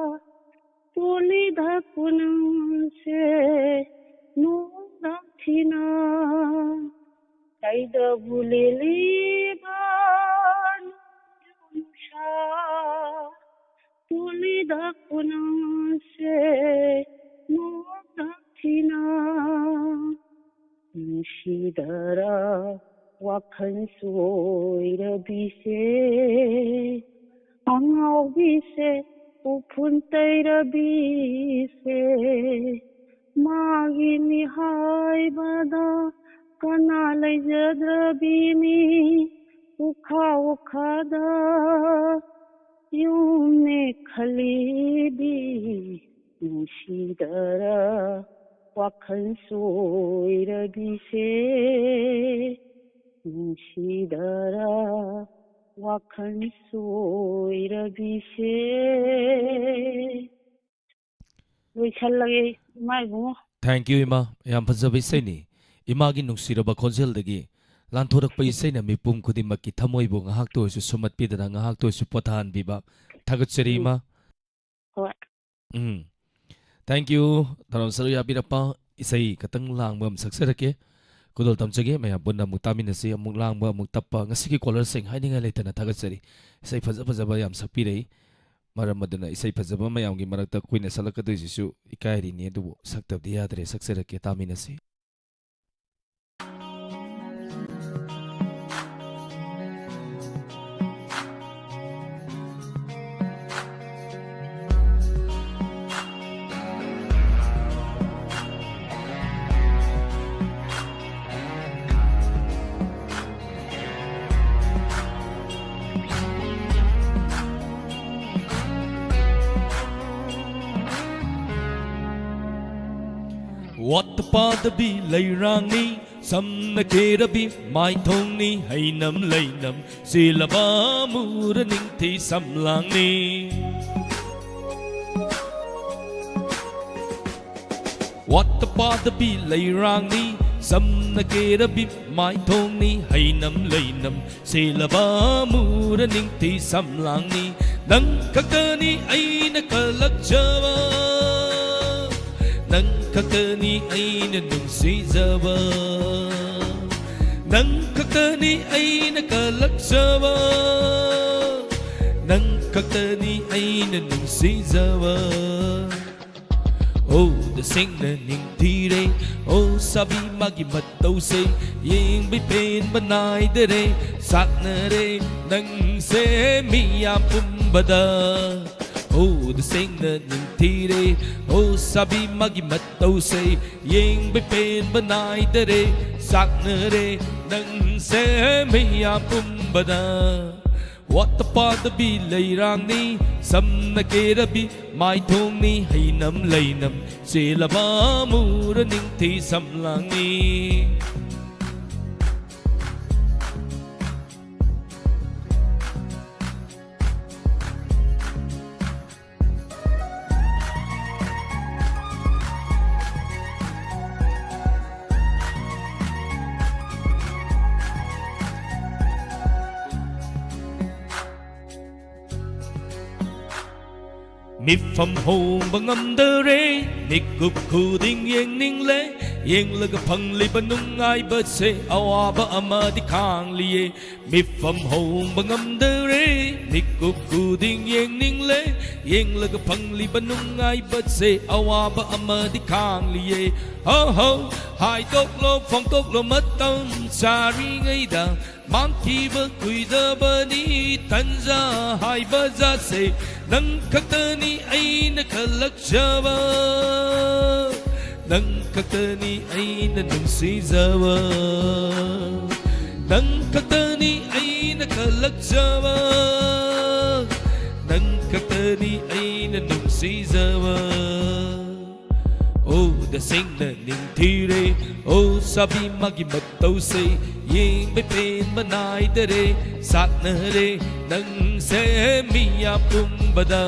ꯇꯣꯜꯂꯤꯗ ꯄꯨꯝꯅꯃꯛꯁꯦ ꯅꯣꯡꯗꯝ ꯊꯤꯅ ꯀꯩꯗꯕꯨ ꯂꯦꯜꯂꯤꯕ ꯅꯣꯡꯖꯨ ꯅꯨꯡꯁꯥ? ꯇꯣꯜꯂꯤꯗ ꯄꯨꯝꯅꯃꯛꯁꯦ ꯅꯣꯡꯗꯝ ꯊꯤꯅ꯫ ꯅꯨꯡꯁꯤꯗꯔ ꯋꯥꯈꯜ ꯆꯣꯏꯔꯕꯤꯁꯦ, ꯑꯉꯥꯎꯕꯤꯁꯦ, ꯎꯐꯨꯟ ꯇꯩꯔꯕꯤꯁꯦ, ꯃꯥꯒꯤꯅꯤ ꯍꯥꯏꯕꯗ ꯀꯅꯥ ꯂꯩꯖꯗ꯭ꯔꯕꯤꯅꯤ? ꯎꯈꯥ ꯎꯈꯥꯗ ꯌꯨꯝꯅꯦ ꯈꯜꯂꯤꯕꯤ, ꯅꯨꯡꯁꯤꯗꯔ ꯋꯥꯈꯜ ꯆꯣꯏꯔꯕꯤꯁꯦ, ꯅꯨꯡꯁꯤꯗꯔ ꯋꯥꯈꯜ ꯆꯣꯏꯔꯕꯤꯁꯦ꯫ ꯂꯣꯏꯁꯜꯂꯒꯦ, ꯏꯃꯥ ꯏꯕꯨꯡꯉꯣ꯫ Thank you, ꯏꯃꯥ꯫ ꯌꯥꯝ ꯐꯖꯕ ꯏꯁꯩꯅꯤ꯫ ꯏꯃꯥꯒꯤ ꯅꯨꯡꯁꯤꯔꯕ ꯈꯣꯟꯖꯦꯜꯗꯒꯤ ꯂꯥꯟꯊꯣꯔꯛꯄ ꯏꯁꯩꯅ ꯃꯤꯄꯨꯝ ꯈꯨꯗꯤꯡꯃꯛꯀꯤ ꯊꯃꯣꯏꯕꯨ ꯉꯥꯏꯍꯥꯛꯇ ꯑꯣꯏꯔꯁꯨ ꯁꯨꯝꯍꯠꯄꯤꯗꯅ, ꯉꯥꯏꯍꯥꯛꯇ ꯑꯣꯏꯔꯁꯨ ꯄꯣꯊꯥꯍꯟꯕꯤꯕ꯫ ꯊꯥꯒꯠꯆꯔꯤ, ꯎꯝ꯫ ꯏꯃꯥ꯫ ꯍꯣꯏ꯫ ꯎꯝ꯫ Thank you꯫ ꯊꯧꯔꯝ ꯁꯔꯨꯛ ꯌꯥꯕꯤꯔꯛꯄ, ꯏꯁꯩ ꯈꯇꯪ ꯂꯥꯡꯕ ꯑꯃ ꯁꯛꯆꯔꯛꯀꯦ꯫ ꯈꯨꯗꯣꯜ ꯇꯝꯖꯒꯦ꯫ ꯃꯌꯥꯝ ꯄꯨꯟꯅ ꯑꯃꯨꯛ ꯇꯥꯃꯤꯟꯅꯁꯤ꯫ ꯑꯃꯨꯛ ꯂꯥꯡꯕ, ꯑꯃꯨꯛ ꯇꯞꯄ꯫ ꯉꯁꯤꯒꯤ caller ꯁꯤꯡ ꯍꯥꯏꯅꯤꯡꯉꯥꯏ ꯂꯩꯇꯅ ꯊꯥꯒꯠꯆꯔꯤ꯫ ꯏꯁꯩ ꯐꯖ ꯐꯖꯕ ꯌꯥꯝ ꯁꯛꯄꯤꯔꯛꯏ꯫ ꯃꯔꯝ ꯑꯗꯨꯅ ꯏꯁꯩ ꯐꯖꯕ ꯃꯌꯥꯝꯒꯤ ꯃꯔꯛꯇ ꯀꯨꯏꯅ ꯁꯛꯂꯛꯀꯗꯣꯏꯁꯤꯁꯨ ꯏꯀꯥꯏꯔꯤꯅꯤ, ꯑꯗꯨꯕꯨ ꯁꯛꯇꯕꯗꯤ ꯌꯥꯗ꯭ꯔꯦ, ꯁꯛꯆꯔꯛꯀꯦ, ꯇꯥꯃꯤꯟꯅꯁꯤ꯫ ꯋꯥꯠꯇ ꯄꯥꯗꯕꯤ ꯂꯩꯔꯥꯡꯅꯤ, ꯁꯝꯅ ꯀꯦꯔꯕꯤ ꯃꯥꯏꯊꯣꯡꯅꯤ, ꯍꯩꯅꯝ ꯂꯩꯅꯝ ꯆꯦꯜꯂꯕ ꯃꯨꯔ ꯅꯤꯡꯊꯤ ꯁꯝꯂꯥꯡꯅꯤ꯫ ꯋꯥꯠꯇ ꯄꯥꯗꯕꯤ ꯂꯩꯔꯥꯡꯅꯤ, ꯆꯝꯅ ꯀꯦꯔꯕꯤ ꯃꯥꯏꯊꯣꯡꯅꯤ, ꯍꯩꯅꯝ ꯂꯩꯅꯝ ꯁꯦꯜꯂꯕ ꯃꯨꯔ ꯅꯤꯡꯊꯤ ꯁꯝꯂꯥꯡꯅꯤ꯫ ꯅꯪ ꯈꯛꯇꯅꯤ ꯑꯩꯅ ꯀꯜꯂꯛꯆꯕ, ꯅꯪ ꯈꯛꯇꯅꯤ ꯑꯩꯅ ꯅꯨꯡꯁꯤꯖꯕ, ꯅꯪ ꯈꯛꯇꯅꯤ ꯑꯩꯅ ꯀꯜꯂꯛꯆꯕ, ꯅꯪ ꯈꯛꯇꯅꯤ ꯑꯩꯅ ꯅꯨꯡꯁꯤꯖꯕ꯫ ꯑꯣ, ꯇꯁꯦꯡꯅ ꯅꯤꯡꯊꯤꯔꯦ, ꯑꯣ, ꯁꯥꯕꯤ ꯃꯥꯒꯤ ꯃꯇꯧꯁꯦ, ꯌꯦꯡꯕꯩ ꯄꯦꯟꯕ ꯅꯥꯏꯗꯔꯦ, ꯁꯥꯛꯅꯔꯦ ꯅꯪꯁꯦ ꯃꯤꯌꯥꯝ ꯄꯨꯝꯕꯗ꯫ ꯑꯣ, ꯇꯁꯦꯡꯅ ꯅꯤꯡꯊꯤꯔꯦ, ꯑꯣ, ꯁꯥꯕꯤ ꯃꯥꯒꯤ ꯃꯇꯧꯁꯦ, ꯌꯦꯡꯕꯩ ꯄꯦꯟꯕ ꯅꯥꯏꯗꯔꯦ, ꯁꯥꯛꯅꯔꯦ ꯅꯪꯁꯦ ꯃꯤꯌꯥꯝ ꯄꯨꯝꯕꯗ꯫ ꯋꯥꯠꯇ ꯄꯥꯗꯕꯤ ꯂꯩꯔꯥꯡꯅꯤ, ꯁꯝꯅ ꯀꯦꯔꯕꯤ ꯃꯥꯏꯊꯣꯡꯅꯤ, ꯍꯩꯅꯝ ꯂꯩꯅꯝ ꯆꯦꯜꯂꯕ ꯃꯨꯔ ꯅꯤꯡꯊꯤ ꯁꯝꯂꯥꯡꯅꯤ꯫ ꯃꯤꯐꯝ ꯍꯣꯡꯕ ꯉꯝꯗꯔꯦ, ꯃꯤꯀꯨꯞ ꯈꯨꯗꯤꯡ ꯌꯦꯡꯅꯤꯡꯂꯦ, ꯌꯦꯡꯂꯒ ꯐꯪꯂꯤꯕ ꯅꯨꯡꯉꯥꯏꯕꯁꯦ ꯑꯋꯥꯕ ꯑꯃꯗꯤ ꯈꯥꯡꯂꯤꯌꯦ꯫ ꯃꯤꯐꯝ ꯍꯣꯡꯕ ꯉꯝꯗꯔꯦ, ꯃꯤꯀꯨꯞ ꯈꯨꯗꯤꯡ ꯌꯦꯡꯅꯤꯡꯂꯦ, ꯌꯦꯡꯂꯒ ꯐꯪꯂꯤꯕ ꯅꯨꯡꯉꯥꯏꯕꯁꯦ ꯑꯋꯥꯕ ꯑꯃꯗꯤ ꯈꯥꯡꯂꯤꯌꯦ꯫ ꯍꯣ ꯍꯣ, ꯍꯥꯏꯗꯣꯛꯂꯣ ꯐꯣꯡꯗꯣꯛꯂꯣ ꯃꯇꯝ ꯆꯥꯔꯤꯉꯩꯗ, ꯃꯥꯡꯈꯤꯕ ꯀꯨꯏꯗꯕꯅꯤ ꯇꯟꯖꯥ ꯍꯥꯏꯕ ꯖꯥꯠꯁꯦ꯫ ꯅꯪ ꯈꯛꯇꯅꯤ ꯑꯩꯅ ꯈꯜꯂꯛꯆꯕ, ꯅꯪ ꯈꯛꯇꯅꯤ ꯑꯩꯅ ꯅꯨꯡꯁꯤꯖꯕ, ꯅꯪ ꯈꯛꯇꯅꯤ ꯑꯩꯅ ꯈꯜꯂꯛꯆꯕ, ꯅꯪ ꯈꯛꯇꯅꯤ ꯑꯩꯅ ꯅꯨꯡꯁꯤꯖꯕ꯫ ꯑꯣ, ꯇꯁꯦꯡꯅ ꯅꯤꯡꯊꯤꯔꯦ, ꯑꯣ, ꯁꯥꯕꯤ ꯃꯥꯒꯤ ꯃꯇꯧꯁꯦ, ꯌꯦꯡꯕꯩ ꯄꯦꯟꯕ ꯅꯥꯏꯗꯔꯦ, ꯁꯥꯛꯅꯔꯦ ꯅꯪꯁꯦ ꯃꯤꯌꯥꯝ ꯄꯨꯝꯕꯗ꯫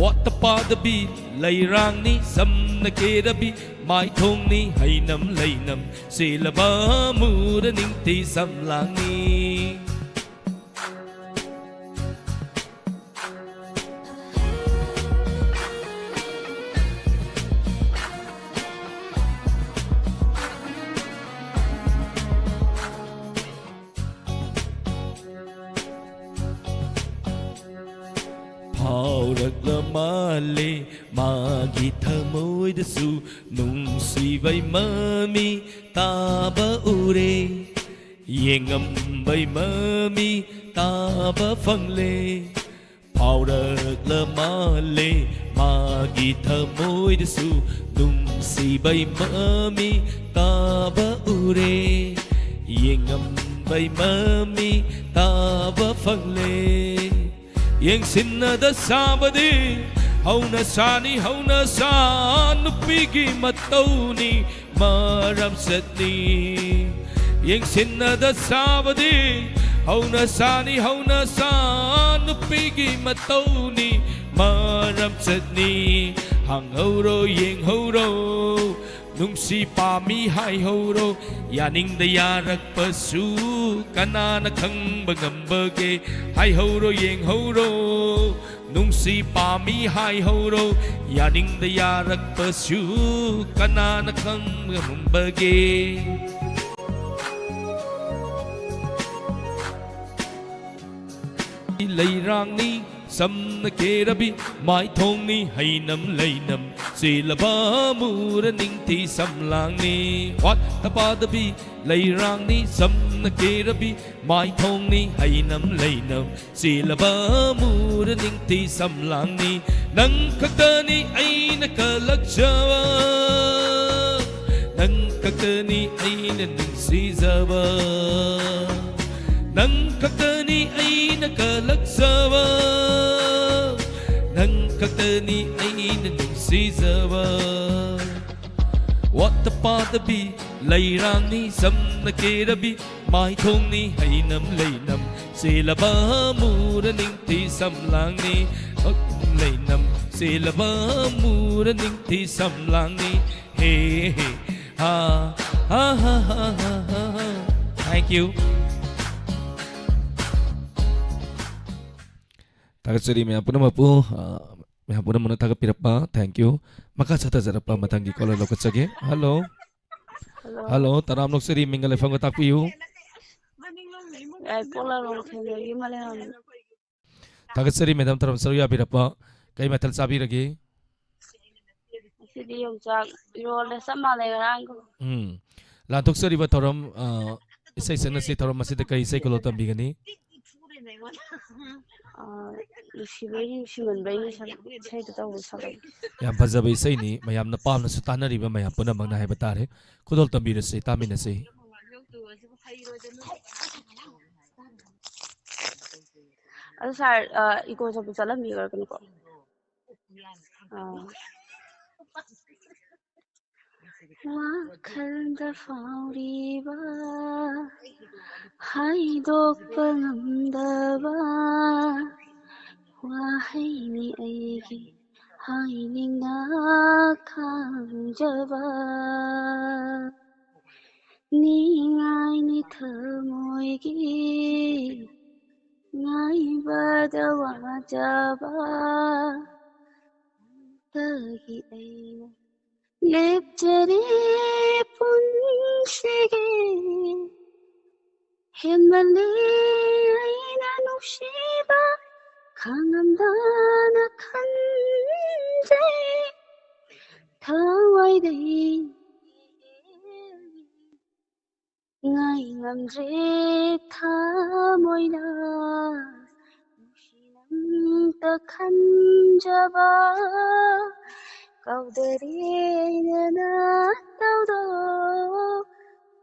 ꯋꯥꯠꯇ ꯄꯥꯗꯕꯤ ꯂꯩꯔꯥꯡꯅꯤ ꯁꯝꯅ ꯀꯦꯔꯕꯤ, ꯃꯥꯏꯊꯣꯡꯅꯤ ꯍꯩꯅꯝ ꯂꯩꯅꯝ, ꯆꯦꯜꯂꯕ ꯃꯨꯔ ꯅꯤꯡꯊꯤ ꯁꯝꯂꯥꯡꯅꯤ꯫ ꯐꯥꯎꯔꯛꯂ ꯃꯥꯜꯂꯦ ꯃꯥꯒꯤ ꯊꯃꯣꯏꯗꯁꯨ, ꯅꯨꯡꯁꯤꯕꯩ ꯃꯃꯤ ꯇꯥꯕ ꯎꯔꯦ, ꯌꯦꯡꯉꯝꯕꯩ ꯃꯃꯤ ꯇꯥꯕ ꯐꯪꯂꯦ꯫ ꯐꯥꯎꯔꯛꯂ ꯃꯥꯜꯂꯦ ꯃꯥꯒꯤ ꯊꯃꯣꯏꯗꯁꯨ, ꯅꯨꯡꯁꯤꯕꯩ ꯃꯃꯤ ꯇꯥꯕ ꯎꯔꯦ, ꯌꯦꯡꯉꯝꯕꯩ ꯃꯃꯤ ꯇꯥꯕ ꯐꯪꯂꯦ꯫ ꯌꯦꯡꯁꯤꯟꯅꯗ ꯁꯥꯕꯗꯤ ꯍꯧꯅ ꯁꯥꯅꯤ, ꯍꯧꯅ ꯁꯥ ꯅꯨꯄꯤꯒꯤ ꯃꯇꯧꯅꯤ, ꯃꯔꯝ ꯆꯠꯅꯤ꯫ ꯌꯦꯡꯁꯤꯟꯅꯗ ꯁꯥꯕꯗꯤ ꯍꯧꯅ ꯁꯥꯅꯤ, ꯍꯧꯅ ꯁꯥ ꯅꯨꯄꯤꯒꯤ ꯃꯇꯧꯅꯤ, ꯃꯔꯝ ꯆꯠꯅꯤ꯫ ꯍꯪꯍꯧꯔꯣ, ꯌꯦꯡꯍꯧꯔꯣ, ꯅꯨꯡꯁꯤ ꯄꯥꯝꯃꯤ ꯍꯥꯏꯍꯧꯔꯣ, ꯌꯥꯅꯤꯡꯗ ꯌꯥꯔꯛꯄꯁꯨ ꯀꯅꯥꯅ ꯈꯪꯕ ꯉꯝꯕꯒꯦ? ꯍꯥꯏꯍꯧꯔꯣ, ꯌꯦꯡꯍꯧꯔꯣ, ꯅꯨꯡꯁꯤ ꯄꯥꯝꯃꯤ ꯍꯥꯏꯍꯧꯔꯣ, ꯌꯥꯅꯤꯡꯗ ꯌꯥꯔꯛꯄꯁꯨ ꯀꯅꯥꯅ ꯈꯪꯕ ꯉꯝꯕꯒꯦ? ꯂꯩꯔꯥꯡꯅꯤ ꯁꯝꯅ ꯀꯦꯔꯕꯤ, ꯃꯥꯏꯊꯣꯡꯅꯤ ꯍꯩꯅꯝ ꯂꯩꯅꯝ, ꯆꯦꯜꯂꯕ ꯃꯨꯔ ꯅꯤꯡꯊꯤ ꯁꯝꯂꯥꯡꯅꯤ꯫ ꯋꯥꯠꯇ ꯄꯥꯗꯕꯤ ꯂꯩꯔꯥꯡꯅꯤ ꯁꯝꯅ ꯀꯦꯔꯕꯤ, ꯃꯥꯏꯊꯣꯡꯅꯤ ꯍꯩꯅꯝ ꯂꯩꯅꯝ, ꯆꯦꯜꯂꯕ ꯃꯨꯔ ꯅꯤꯡꯊꯤ ꯁꯝꯂꯥꯡꯅꯤ꯫ ꯅꯪ ꯈꯛꯇꯅꯤ ꯑꯩꯅ ꯀꯜꯂꯛꯆꯕ, ꯅꯪ ꯈꯛꯇꯅꯤ ꯑꯩꯅ ꯅꯨꯡꯁꯤꯖꯕ, ꯅꯪ ꯈꯛꯇꯅꯤ ꯑꯩꯅ ꯀꯜꯂꯛꯆꯕ, ꯅꯪ ꯈꯛꯇꯅꯤ ꯑꯩꯅ ꯅꯨꯡꯁꯤꯖꯕ꯫ ꯋꯥꯠꯇ ꯄꯥꯗꯕꯤ ꯂꯩꯔꯥꯡꯅꯤ ꯁꯝꯅ ꯀꯦꯔꯕꯤ, ꯃꯥꯏꯊꯣꯡꯅꯤ ꯍꯩꯅꯝ ꯂꯩꯅꯝ, ꯆꯦꯜꯂꯕ ꯃꯨꯔ ꯅꯤꯡꯊꯤ ꯁꯝꯂꯥꯡꯅꯤ꯫ ꯍꯛ ꯂꯩꯅꯝ ꯇꯦꯜꯂꯕ ꯃꯨꯔ ꯅꯤꯡꯊꯤ ꯁꯝꯂꯥꯡꯅꯤ꯫ ꯍꯦ, ꯍꯦ, ꯍꯥ, ꯍꯥ, ꯍꯥ, ꯍꯥ, ꯍꯥ, ꯍꯥ꯫ Thank you. ꯊꯥꯒꯠꯆꯔꯤ ꯃꯌꯥꯝ ꯄꯨꯝꯅꯃꯛꯄꯨ, ꯑ, ꯃꯌꯥꯝ ꯄꯨꯝꯅꯃꯛꯅ ꯊꯥꯒꯠꯄꯤꯔꯛꯄ, thank you. ꯃꯈꯥ ꯆꯠꯊꯖꯔꯛꯄ ꯃꯊꯪꯒꯤ caller ꯂꯧꯈꯠꯆꯒꯦ꯫ Hello. Hello. Hello, ꯇꯔꯥꯝꯅ ꯑꯣꯛꯆꯔꯤ, ꯃꯤꯡꯒ ꯂꯩꯐꯝꯒ ꯇꯥꯛꯄꯤꯌꯨ꯫ ꯌꯥꯏꯄꯣꯛꯂꯥꯂꯣꯡ ꯊꯦꯝꯖꯒꯤ ꯃꯂꯦꯝꯉꯥꯝꯕꯤ꯫ ꯊꯥꯒꯠꯆꯔꯤ madam, ꯊꯧꯔꯝ ꯁꯔꯨꯛ ꯌꯥꯕꯤꯔꯛꯄ꯫ ꯀꯩ ꯃꯊꯦꯜ ꯆꯥꯕꯤꯔꯒꯦ? ꯉꯁꯤꯗꯤ ꯌꯣꯡꯆꯥꯛ ꯏꯔꯣꯜꯂꯦ, ꯆꯞ ꯃꯥꯟꯅꯩ ꯉꯔꯥꯡꯒ꯫ ꯎꯝ꯫ ꯂꯥꯟꯊꯣꯛꯆꯔꯤꯕ ꯊꯧꯔꯝ, ꯑ, ꯏꯁꯩ ꯁꯛꯅꯁꯤ ꯊꯧꯔꯝ ꯑꯁꯤꯗ ꯀꯔꯤ ꯏꯁꯩ ꯈꯨꯗꯣꯜ ꯇꯝꯕꯤꯒꯅꯤ? ꯑ, ꯅꯨꯡꯁꯤꯕꯩ, ꯅꯨꯡꯁꯤꯃꯟꯕꯩ ꯁꯛ-, ꯏꯁꯩꯗꯣ ꯇꯧꯕ ꯁꯛꯂꯛꯀꯦ꯫ ꯌꯥꯝ ꯐꯖꯕ ꯏꯁꯩꯅꯤ, ꯃꯌꯥꯝꯅ ꯄꯥꯝꯅꯁꯨ ꯇꯥꯅꯔꯤꯕ ꯃꯌꯥꯝ ꯄꯨꯝꯅꯃꯛꯅ ꯍꯥꯏꯕ ꯇꯥꯔꯦ꯫ ꯈꯨꯗꯣꯜ ꯇꯝꯕꯤꯔꯁꯤ, ꯇꯥꯃꯤꯟꯅꯁꯤ꯫ ꯑꯗꯨ sir, ꯑ, echo ꯆꯠꯄ ꯆꯠꯍꯟꯕꯤꯔꯛꯀꯅꯨꯀꯣ꯫ ꯑ꯫ ꯋꯥꯈꯜꯗ ꯐꯥꯎꯔꯤꯕ ꯍꯥꯏꯗꯣꯛꯄ ꯉꯝꯗꯕ ꯋꯥꯍꯩꯅꯤ ꯑꯩꯒꯤ ꯍꯥꯏꯅꯤꯡꯅ ꯈꯥꯡꯖꯕ꯫ ꯅꯤꯡꯉꯥꯏꯅꯤ ꯊꯃꯣꯏꯒꯤ ꯉꯥꯏꯕꯗ ꯋꯥꯖꯕ꯫ ꯇꯒꯤ ꯑꯩꯅ ꯂꯦꯞꯆꯔꯦ ꯄꯨꯟꯁꯤꯒꯤ ꯍꯦꯟꯃꯜꯂꯦ ꯑꯩꯅ ꯅꯨꯡꯁꯤꯕ ꯈꯥꯡꯉꯝꯗꯅ ꯈꯟꯖꯩ ꯊꯋꯥꯏꯗꯒꯤ ꯉꯥꯏ ꯉꯝꯗ꯭ꯔꯦ ꯊꯃꯣꯏꯅ ꯅꯨꯡꯁꯤ ꯅꯪꯇ ꯈꯟꯖꯕ ꯀꯧꯗꯔꯦ ꯅꯅꯥꯛꯇꯧꯗꯣ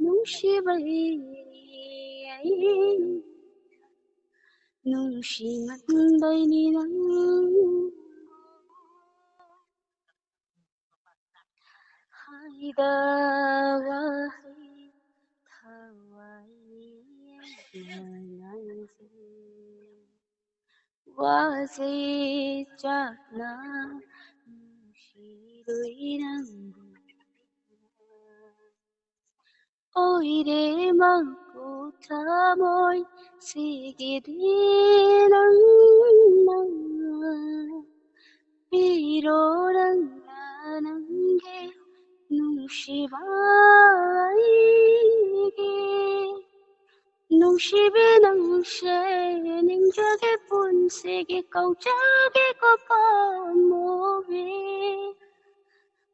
ꯅꯨꯡꯁꯤꯕꯩ ꯑꯩ ꯅꯨꯡꯁꯤꯃꯟꯕꯩꯅꯤ ꯅꯪ ꯍꯥꯏꯗ ꯋꯥꯍꯩ ꯊꯋꯥꯏ ꯃꯅꯥꯏꯁꯦ ꯋꯥꯖꯩ ꯆꯥꯛꯅ ꯅꯨꯡꯁꯤꯔꯣꯏ ꯅꯪꯕꯨ꯫ ꯑꯣꯏꯔꯦ ꯃꯥꯡꯒꯣꯜ ꯊꯃꯣꯏ ꯁꯤꯒꯤꯗꯤ ꯅꯪꯅ ꯄꯤꯔꯣ ꯅꯪꯅ ꯅꯪꯒꯤ ꯅꯨꯡꯁꯤꯕ ꯑꯩꯒꯤ꯫ ꯅꯨꯡꯁꯤꯕꯤ ꯅꯪꯁꯦ ꯅꯤꯡꯖꯒꯦ ꯄꯨꯟꯁꯤꯒꯤ ꯀꯧꯖꯒꯦꯀꯣ ꯄꯥꯝꯃꯨꯕꯤ꯫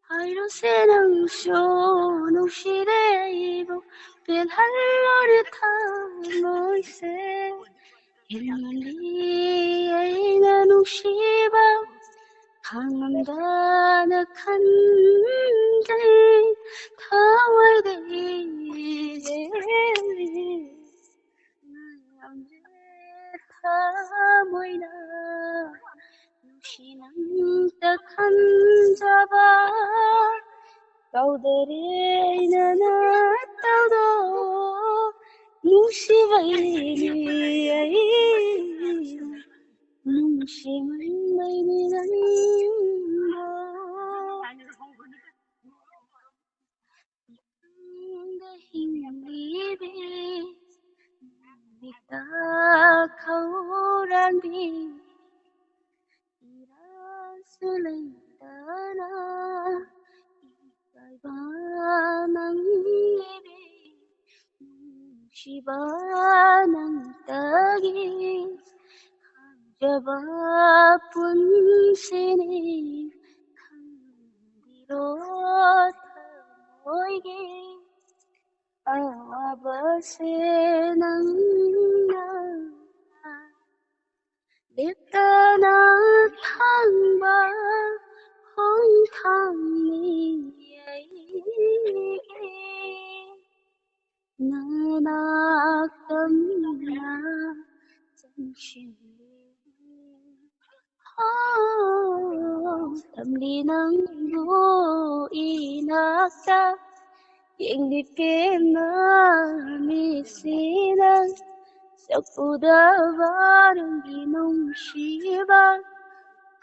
ꯍꯥꯏꯔꯨꯁꯦ ꯅꯪꯁꯨ ꯅꯨꯡꯁꯤꯔꯦ ꯑꯩꯕꯨ ꯄꯦꯜꯍꯜꯂꯣꯅꯦ ꯊꯃꯣꯏꯁꯦ꯫ ꯍꯦꯟꯃꯜꯂꯤ ꯑꯩꯅ ꯅꯨꯡꯁꯤꯕ ꯈꯪꯉꯝꯗꯅ ꯈꯟꯖꯩ ꯊꯋꯥꯏꯗꯒꯤ ꯉꯝꯗ꯭ꯔꯦ ꯊꯃꯣꯏꯅ ꯅꯨꯡꯁꯤ ꯅꯪꯇ ꯈꯟꯖꯕ ꯀꯧꯗꯔꯦ ꯑꯩꯅ ꯅꯠꯇꯧꯗꯣ ꯅꯨꯡꯁꯤꯕꯩꯅꯤ ꯑꯩ ꯅꯨꯡꯁꯤꯃꯟꯕꯩꯅꯤ ꯅꯪꯕꯨ ꯅꯪꯒ ꯍꯤꯡꯂꯤꯕꯤ ꯃꯤꯠꯇ ꯈꯧꯔꯥꯡꯕꯤ ꯏꯔꯥꯜꯁꯨ ꯂꯩꯇꯅ ꯏꯀꯥꯏꯕ ꯅꯪꯂꯤꯕꯤ ꯅꯨꯡꯁꯤꯕ ꯅꯪꯇꯒꯤ ꯈꯪꯖꯕ ꯄꯨꯟꯁꯤꯅꯤ ꯈꯪꯕꯤꯔꯣ ꯊꯃꯣꯏꯒꯤ ꯑꯋꯥꯕꯁꯦ ꯅꯪꯅ ꯂꯦꯞꯇꯅ ꯊꯥꯡꯕ ꯈꯣꯡꯊꯥꯡꯅꯤ ꯑꯩꯒꯤ ꯅꯅꯥꯛꯇꯝꯅ ꯆꯪꯁꯤꯜꯂꯤ ꯍꯣ ꯇꯝꯂꯤ ꯅꯪꯕꯨ ꯏꯅꯥꯛꯇ ꯌꯦꯡꯂꯤ ꯄꯦꯟꯅ ꯃꯤꯠꯁꯤꯅ ꯎꯗꯕ ꯅꯪꯒꯤ ꯅꯨꯡꯁꯤꯕ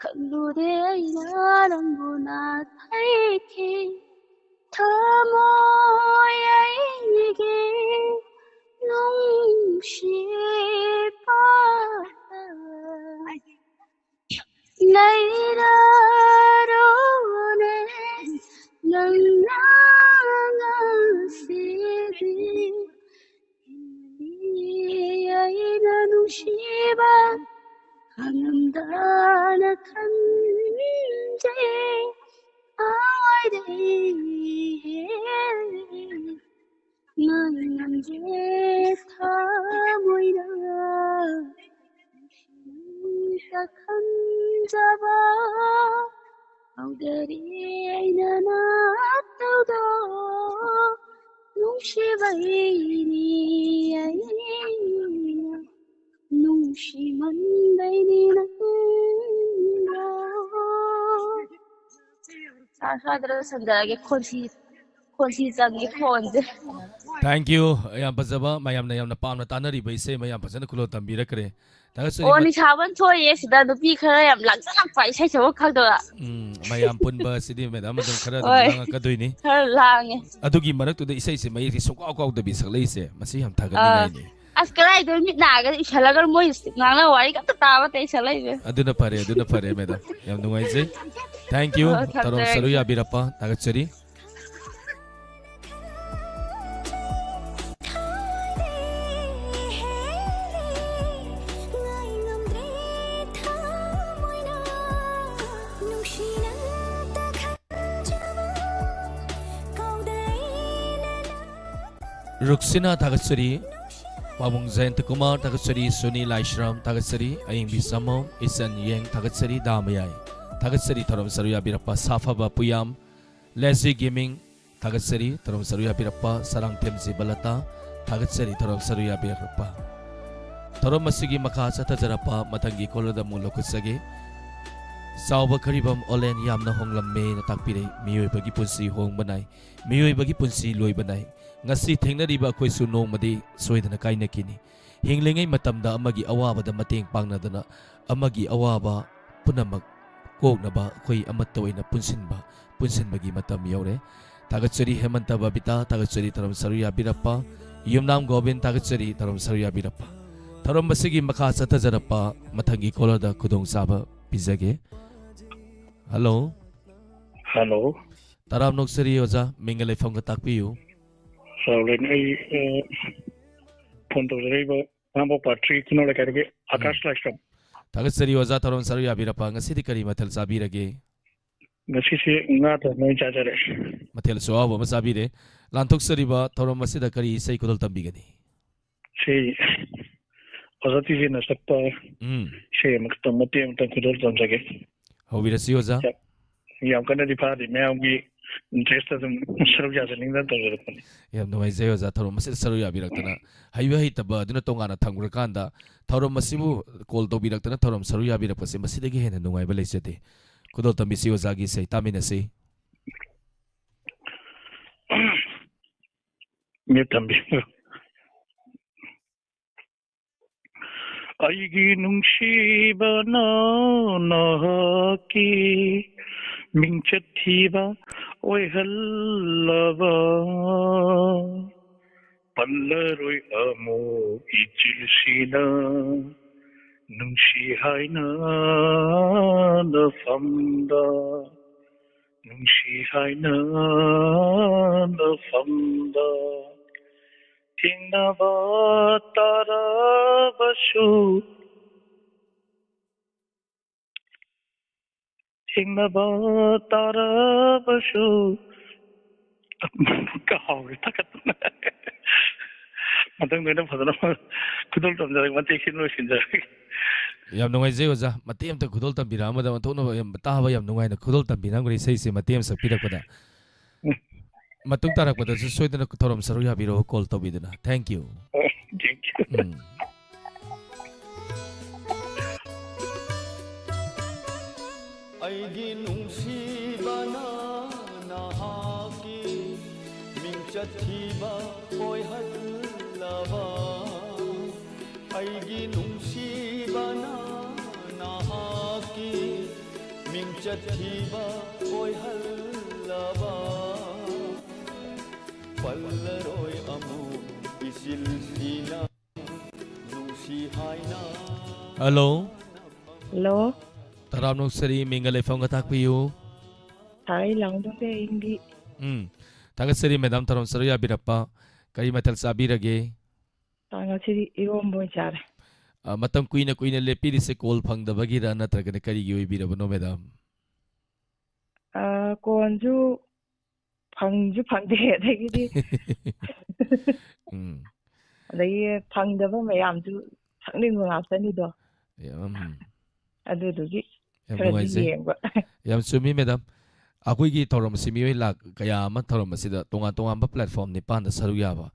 ꯈꯪꯂꯨꯗꯦ ꯑꯩꯅ ꯅꯪꯕꯨ ꯅꯥꯊꯩꯈꯤ ꯊꯃꯣꯏ ꯑꯩꯒꯤ ꯅꯨꯡꯁꯤꯕ ꯂꯩꯔꯔꯣꯅꯦ ꯅꯪꯅ ꯉꯁꯤꯗꯤ ꯑꯩꯅ ꯅꯨꯡꯁꯤꯕ ꯈꯪꯂꯝꯗꯅ ꯈꯟꯖꯩ ꯑꯋꯥꯏꯗꯩ ꯍꯦꯜꯂꯤ ꯉꯝꯗꯦ ꯊꯃꯣꯏꯅ ꯅꯨꯡꯁꯤꯅ ꯈꯟꯖꯕ ꯍꯧꯗꯔꯤ ꯑꯩꯅ ꯅꯠꯇꯧꯗꯣ ꯅꯨꯡꯁꯤꯕꯩꯅꯤ ꯑꯩꯅ ꯅꯨꯡꯁꯤꯃꯟꯕꯩꯅꯤ ꯅꯪꯕꯨ ꯁ꯭ꯋꯥꯏꯗ ꯂꯣꯏꯁꯟꯖꯔꯒꯦ ꯈꯣꯟꯊꯤ ꯈꯣꯟꯊꯤ ꯆꯪꯉꯤ ꯈꯣꯟꯁꯦ꯫ Thank you꯫ ꯌꯥꯝ ꯐꯖꯕ, ꯃꯌꯥꯝꯅ ꯌꯥꯝꯅ ꯄꯥꯝꯅ ꯇꯥꯅꯔꯤꯕ ꯏꯁꯩ ꯑꯃ ꯌꯥꯝ ꯐꯖꯅ ꯈꯨꯂꯣ ꯇꯝꯕꯤꯔꯛꯈ꯭ꯔꯦ꯫ ꯊꯥꯒꯠꯆꯔꯤ꯫ ꯑꯣ ꯅꯤꯁꯥꯕꯟ ꯊꯣꯛꯏꯌꯦ ꯁꯤꯗ ꯅꯨꯄꯤ ꯈꯔ ꯌꯥꯝ ꯂꯥꯡꯁꯜꯂꯛꯄ ꯏꯁꯩ ꯁꯛꯐꯝ ꯈꯪꯗꯕ꯫ ꯎꯝ, ꯃꯌꯥꯝ ꯄꯨꯟꯕ ꯑꯁꯤꯗꯤ ꯃꯦꯗꯥꯝ ꯑꯗꯨꯝ ꯈꯔ ꯑꯗꯨꯝ ꯍꯣꯏ꯫ ꯂꯥꯡꯉꯛꯀꯗꯣꯏꯅꯤ꯫ ꯈꯔ ꯂꯥꯡꯉꯦ꯫ ꯑꯗꯨꯒꯤ ꯃꯔꯛꯇꯨꯗ ꯏꯁꯩꯁꯦ ꯃꯌꯦꯛꯁꯦ ꯁꯨꯡꯀꯥꯎ ꯀꯥꯎꯗꯕꯤ ꯁꯛꯂꯛꯏꯁꯦ ꯃꯁꯤ ꯌꯥꯝ ꯑꯥ꯫ ꯊꯥꯒꯠꯅꯤꯡꯉꯥꯏꯅꯤ꯫ ꯑꯁ ꯀꯗꯥꯏꯗ ꯃꯤꯠ ꯅꯥꯒꯗꯤ ꯏꯁꯜꯂꯒ ꯃꯣꯏ ꯉꯥꯡꯅꯕ ꯋꯥꯔꯤ ꯑꯝꯇ ꯇꯥꯕ ꯅꯠꯇꯦ ꯏꯁꯜꯂꯛꯏꯁꯦ꯫ ꯑꯗꯨꯅ ꯐꯔꯦ, ꯑꯗꯨꯅ ꯐꯔꯦ ꯃꯦꯗꯥꯝ꯫ ꯌꯥꯝ ꯅꯨꯡꯉꯥꯏꯖꯩ꯫ Thank you꯫ ꯍꯣꯏ, ꯊꯧꯔꯝ ꯊꯝꯖꯔꯒꯦ꯫ ꯁꯔꯨꯛ ꯌꯥꯕꯤꯔꯛꯄ ꯊꯥꯒꯠꯆꯔꯤ꯫ ꯔꯨꯛꯁꯤꯅꯥ ꯊꯥꯒꯠꯆꯔꯤ꯫ ꯄꯥꯕꯨꯡ ꯖꯌꯟꯇꯀꯨꯃꯥꯔ ꯊꯥꯒꯠꯆꯔꯤ꯫ ꯁꯨꯅꯤ ꯂꯥꯏꯁ꯭ꯔꯝ ꯊꯥꯒꯠꯆꯔꯤ꯫ ꯑꯌꯤꯡꯕꯤ ꯁꯃꯝ, ꯏꯆꯟ ꯌꯦꯡ ꯊꯥꯒꯠꯆꯔꯤ꯫ ꯗꯥꯃꯌꯥꯏ ꯊꯥꯒꯠꯆꯔꯤ꯫ ꯊꯧꯔꯝ ꯁꯔꯨꯛ ꯌꯥꯕꯤꯔꯛꯄ ꯁꯥꯐꯕ ꯄꯨꯌꯥꯝ, ꯂꯦꯖꯤ ꯒꯦꯃꯤꯡ ꯊꯥꯒꯠꯆꯔꯤ꯫ ꯊꯧꯔꯝ ꯁꯔꯨꯛ ꯌꯥꯕꯤꯔꯛꯄ ꯁꯔꯥꯡꯊꯦꯝ ꯖꯤꯕꯂꯇꯥ ꯊꯥꯒꯠꯆꯔꯤ꯫ ꯊꯧꯔꯝ ꯁꯔꯨꯛ ꯌꯥꯕꯤꯔꯛꯄ꯫ ꯊꯧꯔꯝ ꯑꯁꯤꯒꯤ ꯃꯈꯥ ꯆꯠꯊꯖꯔꯛꯄ ꯃꯊꯪꯒꯤ caller ꯗ ꯑꯃꯨꯛ ꯂꯧꯈꯠꯆꯒꯦ꯫ ꯆꯥꯎꯕ ꯈꯔꯤꯕꯝ ꯑꯣꯂꯦꯟ ꯌꯥꯝꯅ ꯍꯣꯡꯂꯝꯃꯦꯅ ꯇꯥꯛꯄꯤꯔꯛꯏ꯫ ꯃꯤꯑꯣꯏꯕꯒꯤ ꯄꯨꯟꯁꯤ ꯍꯣꯡꯕ ꯅꯥꯏ꯫ ꯃꯤꯑꯣꯏꯕꯒꯤ ꯄꯨꯟꯁꯤ ꯂꯣꯏꯕ ꯅꯥꯏ꯫ ꯉꯁꯤ ꯊꯦꯡꯅꯔꯤꯕ ꯑꯩꯈꯣꯏꯁꯨ ꯅꯣꯡꯃꯗꯤ ꯁꯣꯏꯗꯅ ꯀꯥꯏꯅꯈꯤꯅꯤ꯫ ꯍꯤꯡꯂꯤꯉꯩ ꯃꯇꯝꯗ ꯑꯃꯒꯤ ꯑꯋꯥꯕꯗ ꯃꯇꯦꯡ ꯄꯥꯡꯅꯗꯅ ꯑꯃꯒꯤ ꯑꯋꯥꯕ ꯄꯨꯝꯅꯃꯛ ꯀꯣꯛꯅꯕ ꯑꯩꯈꯣꯏ ꯑꯃꯠꯇ ꯑꯣꯏꯅ ꯄꯨꯟꯁꯤꯟꯕ, ꯄꯨꯟꯁꯤꯟꯕꯒꯤ ꯃꯇꯝ ꯌꯧꯔꯦ꯫ ꯊꯥꯒꯠꯆꯔꯤ ꯍꯦꯃꯟꯇ ꯕꯕꯤꯇꯥ, ꯊꯥꯒꯠꯆꯔꯤ ꯊꯧꯔꯝ ꯁꯔꯨꯛ ꯌꯥꯕꯤꯔꯛꯄ꯫ ꯌꯨꯝꯅꯥꯝ ꯒꯣꯕꯤꯟ, ꯊꯥꯒꯠꯆꯔꯤ ꯊꯧꯔꯝ ꯁꯔꯨꯛ ꯌꯥꯕꯤꯔꯛꯄ꯫ ꯊꯧꯔꯝ ꯑꯁꯤꯒꯤ ꯃꯈꯥ ꯆꯠꯊꯖꯔꯛꯄ ꯃꯊꯪꯒꯤ caller ꯗ ꯈꯨꯗꯣꯡꯆꯥꯕ ꯄꯤꯖꯒꯦ꯫ Hello꯫ Hello꯫ ꯇꯔꯥꯝꯅ ꯑꯣꯛꯆꯔꯤ ꯑꯣꯖꯥ, ꯃꯤꯡꯒ ꯂꯩꯐꯝꯒ ꯇꯥꯛꯄꯤꯌꯨ꯫ ꯆꯥꯎꯔꯦꯟ, ꯑꯩ, ꯑ, phone ꯇꯧꯖꯔꯛꯏꯕ ꯉꯥꯡꯕ ꯄꯥꯔꯇꯤ ꯈꯨꯅꯧ ꯂꯩꯀꯥꯏꯗꯒꯤ ꯎꯝ꯫ ꯑꯀꯥꯁ ꯂꯥꯏꯁ꯭ꯔꯝ꯫ ꯊꯥꯒꯠꯆꯔꯤ ꯑꯣꯖꯥ, ꯊꯧꯔꯝ ꯁꯔꯨꯛ ꯌꯥꯕꯤꯔꯛꯄ꯫ ꯉꯁꯤꯗꯤ ꯀꯔꯤ ꯃꯊꯦꯜ ꯆꯥꯕꯤꯔꯒꯦ? ꯉꯁꯤꯁꯦ ꯉꯥ ꯊꯣꯡꯕ ꯑꯣꯏꯅ ꯆꯥꯖꯔꯦ꯫ ꯃꯊꯦꯜꯁꯨ ꯑꯍꯥꯎꯕ ꯑꯃ ꯆꯥꯕꯤꯔꯦ꯫ ꯂꯥꯟꯊꯣꯛꯆꯔꯤꯕ ꯊꯧꯔꯝ ꯑꯁꯤꯗ ꯀꯔꯤ ꯏꯁꯩ ꯈꯨꯗꯣꯜ ꯇꯝꯕꯤꯒꯅꯤ? ꯁꯤ ꯑꯣꯖꯥ ꯇꯤꯖꯦꯅ ꯁꯛꯄ ꯎꯝ꯫ ꯏꯁꯩ ꯑꯃꯈꯛꯇꯪ ꯃꯇꯦꯛ ꯑꯃꯇꯪ ꯈꯨꯗꯣꯜ ꯇꯝꯖꯒꯦ꯫ ꯍꯧꯕꯤꯔꯁꯤ ꯑꯣꯖꯥ꯫ ꯌꯥꯝ, ꯌꯥꯝ ꯀꯟꯅꯗꯤ ꯐꯥꯗꯦ, ꯃꯌꯥꯝꯒꯤ interest ꯑꯗꯨꯝ ꯁꯔꯨꯛ ꯌꯥꯖꯅꯤꯡꯗꯅ ꯇꯧꯖꯔꯛꯄꯅꯤ꯫ ꯌꯥꯝ ꯅꯨꯡꯉꯥꯏꯖꯩ ꯑꯣꯖꯥ, ꯊꯧꯔꯝ ꯑꯁꯤꯗ ꯁꯔꯨꯛ ꯌꯥꯕꯤꯔꯛꯇꯅ꯫ ꯍꯩꯕ ꯍꯩꯇꯕ ꯑꯗꯨꯅ ꯇꯣꯉꯥꯟꯅ ꯊꯝꯈ꯭ꯔꯀꯥꯟꯗ, ꯊꯧꯔꯝ ꯑꯁꯤꯕꯨ call ꯇꯧꯕꯤꯔꯛꯇꯅ ꯊꯧꯔꯝ ꯁꯔꯨꯛ ꯌꯥꯕꯤꯔꯛꯄꯁꯦ, ꯃꯁꯤꯗꯒꯤ ꯍꯦꯟꯅ ꯅꯨꯡꯉꯥꯏꯕ ꯂꯩꯖꯗꯦ꯫ ꯈꯨꯗꯣꯜ ꯇꯝꯕꯤꯁꯤ ꯑꯣꯖꯥꯒꯤ ꯏꯁꯩ ꯇꯥꯃꯤꯟꯅꯁꯤ꯫ ꯃꯤꯠ ꯊꯝꯕꯤꯌꯨ꯫ ꯑꯩꯒꯤ ꯅꯨꯡꯁꯤꯕꯅ ꯅꯍꯥꯛꯀꯤ ꯃꯤꯡꯆꯠ ꯊꯤꯕ ꯑꯣꯏꯍꯜꯂꯕ, ꯄꯜꯂꯔꯣꯏ ꯑꯃꯨꯛ ꯏꯆꯤꯜꯁꯤꯅ ꯅꯨꯡꯁꯤ ꯍꯥꯏꯅ ꯅꯐꯝꯗ, ꯅꯨꯡꯁꯤ ꯍꯥꯏꯅ ꯅꯐꯝꯗ ꯊꯦꯡꯅꯕ ꯇꯥꯔꯕꯁꯨ, ꯊꯦꯡꯅꯕ ꯇꯥꯔꯕꯁꯨ꯫ ꯀꯥꯎꯔꯦ, ꯊꯥꯒꯠꯇꯅ꯫ ꯃꯊꯪꯗ ꯑꯣꯏꯅ ꯐꯖꯅ ꯈꯨꯗꯣꯜ ꯇꯝꯖꯔꯒꯦ, ꯃꯇꯦꯛꯁꯤ ꯂꯣꯏꯁꯤꯟꯖꯔꯒꯦ꯫ ꯌꯥꯝ ꯅꯨꯡꯉꯥꯏꯖꯩ ꯑꯣꯖꯥ, ꯃꯇꯦꯛ ꯑꯃꯇ ꯈꯨꯗꯣꯜ ꯇꯝꯕꯤꯔꯛꯑꯝꯕꯗ ꯑꯣꯟꯊꯣꯛꯅꯕ ꯌꯥꯝ ꯇꯥꯕ ꯌꯥꯝ ꯅꯨꯡꯉꯥꯏꯅ ꯈꯨꯗꯣꯜ ꯇꯝꯕꯤꯔꯝꯈ꯭ꯔꯦ ꯏꯁꯩꯁꯦ ꯃꯇꯦꯛ ꯑꯃ ꯁꯛꯄꯤꯔꯛꯄꯗ꯫ ꯃꯇꯨꯡ ꯇꯥꯔꯛꯄꯗꯁꯨ ꯁꯣꯏꯗꯅ ꯊꯧꯔꯝ ꯁꯔꯨꯛ ꯌꯥꯕꯤꯔꯛꯑꯣ, call ꯇꯧꯕꯤꯗꯨꯅ꯫ Thank you꯫ Thank you꯫ ꯎꯝ꯫ ꯑꯩꯒꯤ ꯅꯨꯡꯁꯤꯕꯅ ꯅꯍꯥꯛꯀꯤ ꯃꯤꯡꯆꯠ ꯊꯤꯕ ꯑꯣꯏꯍꯜꯂꯕ, ꯑꯩꯒꯤ ꯅꯨꯡꯁꯤꯕꯅ ꯅꯍꯥꯛꯀꯤ ꯃꯤꯡꯆꯠ ꯊꯤꯕ ꯑꯣꯏꯍꯜꯂꯕ꯫ ꯄꯜꯂꯔꯣꯏ ꯑꯃꯨꯛ ꯏꯆꯤꯜꯁꯤꯅ ꯅꯨꯡꯁꯤ ꯍꯥꯏꯅ꯫ ꯍꯜꯂꯣ꯫ ꯍꯜꯂꯣ꯫ ꯇꯔꯥꯝꯅ ꯑꯣꯛꯆꯔꯤ, ꯃꯤꯡꯒ ꯂꯩꯐꯝꯒ ꯇꯥꯛꯄꯤꯌꯨ꯫ ꯊꯥꯏ ꯂꯥꯡꯗꯣꯡꯗꯩ ꯑꯌꯤꯡꯕꯤ꯫ ꯎꯝ꯫ ꯊꯥꯒꯠꯆꯔꯤ ꯃꯦꯗꯥꯝ, ꯊꯧꯔꯝ ꯁꯔꯨꯛ ꯌꯥꯕꯤꯔꯛꯄ꯫ ꯀꯔꯤ ꯃꯊꯦꯜ ꯆꯥꯕꯤꯔꯒꯦ? ꯑ, ꯉꯁꯤꯗꯤ ꯏꯔꯣꯝꯕ ꯑꯣꯏꯅ ꯆꯥꯔꯦ꯫ ꯑ, ꯃꯇꯝ ꯀꯨꯏꯅ ꯀꯨꯏꯅ ꯂꯦꯞꯄꯤꯔꯤꯁꯦ ꯀꯣꯜ ꯐꯪꯗꯕꯒꯤꯔ ꯅꯠꯇ꯭ꯔꯒꯅ ꯀꯔꯤꯒꯤ ꯑꯣꯏꯕꯤꯔꯕꯅꯣ ꯃꯦꯗꯥꯝ? ꯑ, ꯀꯣꯜꯁꯨ ꯐꯪꯁꯨ ꯐꯪꯗꯦ, ꯑꯗꯒꯤꯗꯤ ꯎꯝ꯫ ꯑꯗꯒꯤ ꯐꯪꯗꯕ ꯃꯌꯥꯝꯁꯨ ꯁꯛꯅꯤꯡꯕ ꯉꯥꯛꯇꯅꯤꯗꯣ꯫ ꯌꯥꯝ, ꯎꯝ꯫ ꯑꯗꯨꯗꯨꯒꯤ ꯌꯥꯝ ꯈꯔꯗꯤ ꯅꯨꯡꯉꯥꯏꯖꯩ꯫ ꯌꯦꯡꯕ꯫ ꯌꯥꯝ ꯆꯨꯝꯃꯤ ꯃꯦꯗꯥꯝ꯫ ꯑꯩꯈꯣꯏꯒꯤ ꯊꯧꯔꯝ ꯑꯁꯤ ꯃꯤꯑꯣꯏ ꯂꯥꯛ ꯀꯌꯥ ꯑꯃ ꯊꯧꯔꯝ ꯑꯁꯤꯗ ꯇꯣꯉꯥꯟ ꯇꯣꯉꯥꯟꯕ platform ꯅꯤꯄꯥꯟꯗ ꯁꯔꯨꯛ ꯌꯥꯕ,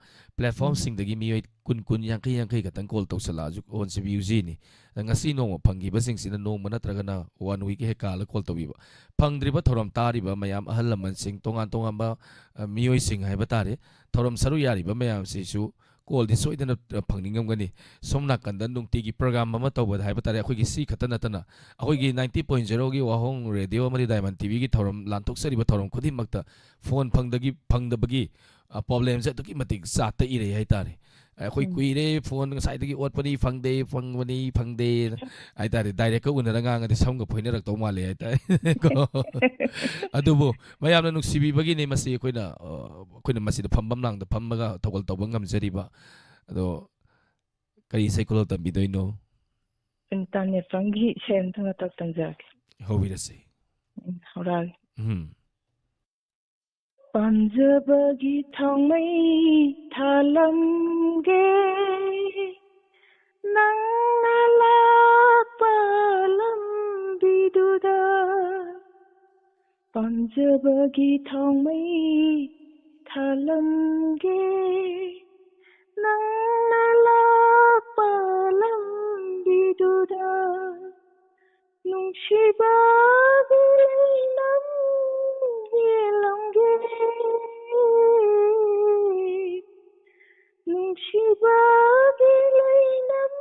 ꯎꯝ꯫ Platform ꯁꯤꯡꯗꯒꯤ ꯃꯤꯑꯣꯏ ꯀꯨꯟ, ꯀꯨꯟ, ꯌꯥꯡꯈꯩ, ꯌꯥꯡꯈꯩ ꯈꯛꯇꯪ ꯀꯣꯜ ꯇꯧꯁꯜꯂꯛꯑꯁꯨ ꯐꯣꯟꯁꯤ busy ꯅꯤ꯫ ꯉꯁꯤ ꯅꯣꯡꯃ ꯐꯪꯈꯤꯕꯁꯤꯡꯁꯤꯅ ꯅꯣꯡꯃ ꯅꯠꯇ꯭ꯔꯒꯅ one week ꯍꯦꯛ ꯀꯥꯜꯂ ꯀꯣꯜ ꯇꯧꯕꯤꯕ꯫ ꯐꯪꯗ꯭ꯔꯤꯕ ꯊꯧꯔꯝ ꯇꯥꯔꯤꯕ ꯃꯌꯥꯝ, ꯑꯍꯜ ꯂꯃꯟꯁꯤꯡ, ꯇꯣꯉꯥꯟ ꯇꯣꯉꯥꯟꯕ, ꯑ, ꯃꯤꯑꯣꯏꯁꯤꯡ ꯍꯥꯏꯕ ꯇꯥꯔꯦ, ꯊꯧꯔꯝ ꯁꯔꯨꯛ ꯌꯥꯔꯤꯕ ꯃꯌꯥꯝꯁꯤꯁꯨ ꯀꯣꯜꯗꯤ ꯁꯣꯏꯗꯅ, ꯑ, ꯐꯪꯅꯤꯡꯉꯝꯒꯅꯤ꯫ ꯁꯣꯝ ꯅꯥꯀꯟꯗ ꯅꯨꯡꯇꯤꯒꯤ program ꯑꯃ ꯇꯧꯕꯗ ꯍꯥꯏꯕ ꯇꯥꯔꯦ, ꯑꯩꯈꯣꯏꯒꯤ ꯁꯤ ꯈꯛꯇ ꯅꯠꯇꯅ ꯑꯩꯈꯣꯏꯒꯤ ninety point zero ꯒꯤ ꯋꯥꯍꯣꯡ ꯔꯦꯗꯤꯑꯣ ꯑꯃꯗꯤ Diamond TV ꯒꯤ ꯊꯧꯔꯝ ꯂꯥꯟꯊꯣꯛꯆꯔꯤꯕ ꯊꯧꯔꯝ ꯈꯨꯗꯤꯡꯃꯛꯇ ꯐꯣꯟ ꯐꯪꯗꯒꯤ-, ꯐꯪꯗꯕꯒꯤ, ꯑ, problemꯁꯦ ꯑꯗꯨꯛꯀꯤ ꯃꯇꯤꯛ ꯆꯥꯠꯇ ꯏꯔꯩ ꯍꯥꯏꯇꯥꯔꯦ꯫ ꯑꯩꯈꯣꯏ ꯎꯝ꯫ ꯀꯨꯏꯔꯦ, ꯐꯣꯟ ꯉꯁꯥꯏꯗꯒꯤ ꯑꯣꯠꯄꯅꯤ, ꯐꯪꯗꯦ, ꯐꯪꯕꯅꯤ, ꯐꯪꯗꯦ ꯍꯥꯏꯇꯥꯔꯦ꯫ Direct ꯀ ꯎꯅꯔ ꯉꯥꯡꯉꯗꯤ ꯁꯝꯒ ꯐꯣꯏꯅꯔꯛꯇꯧ ꯃꯥꯜꯂꯦ ꯍꯥꯏꯇꯥꯔꯦ꯫ ꯀꯣ꯫ ꯑꯗꯨꯕꯨ ꯃꯌꯥꯝꯅ ꯅꯨꯡꯁꯤꯕꯤꯕꯒꯤꯅꯤ ꯃꯁꯤ ꯑꯩꯈꯣꯏꯅ, ꯑ, ꯑꯩꯈꯣꯏꯅ ꯃꯁꯤꯗ ꯐꯝꯐꯝ ꯂꯥꯡꯗ ꯐꯝꯃꯒ ꯊꯧꯒꯜ ꯇꯧꯕ ꯉꯝꯖꯔꯤꯕ꯫ ꯑꯗꯣ ꯀꯔꯤ ꯏꯁꯩ ꯈꯨꯗꯣꯜ ꯇꯝꯕꯤꯗꯣꯏꯅꯣ? ꯁꯨꯅꯤꯇꯥ ꯅꯦꯄꯝꯒꯤ ꯏꯁꯩ ꯑꯝꯇꯪ ꯇꯝꯖꯔꯛꯀꯦ꯫ ꯍꯧꯕꯤꯔꯁꯤ꯫ ꯎꯝ, ꯍꯧꯔꯛꯑꯒꯦ꯫ ꯎꯝ꯫ ꯄꯥꯝꯖꯕꯒꯤ ꯊꯥꯎꯃꯩ ꯊꯥꯂꯝꯒꯦ, ꯅꯪꯅ ꯂꯥꯛꯄ ꯂꯝꯕꯤꯗꯨꯗ꯫ ꯄꯥꯝꯖꯕꯒꯤ ꯊꯥꯎꯃꯩ ꯊꯥꯂꯝꯒꯦ, ꯅꯪꯅ ꯂꯥꯛꯄ ꯂꯝꯕꯤꯗꯨꯗ꯫ ꯅꯨꯡꯁꯤꯕꯒꯤ ꯂꯩꯅꯝ ꯌꯦꯜꯂꯝꯒꯦ, ꯅꯨꯡꯁꯤꯕꯒꯤ ꯂꯩꯅꯝ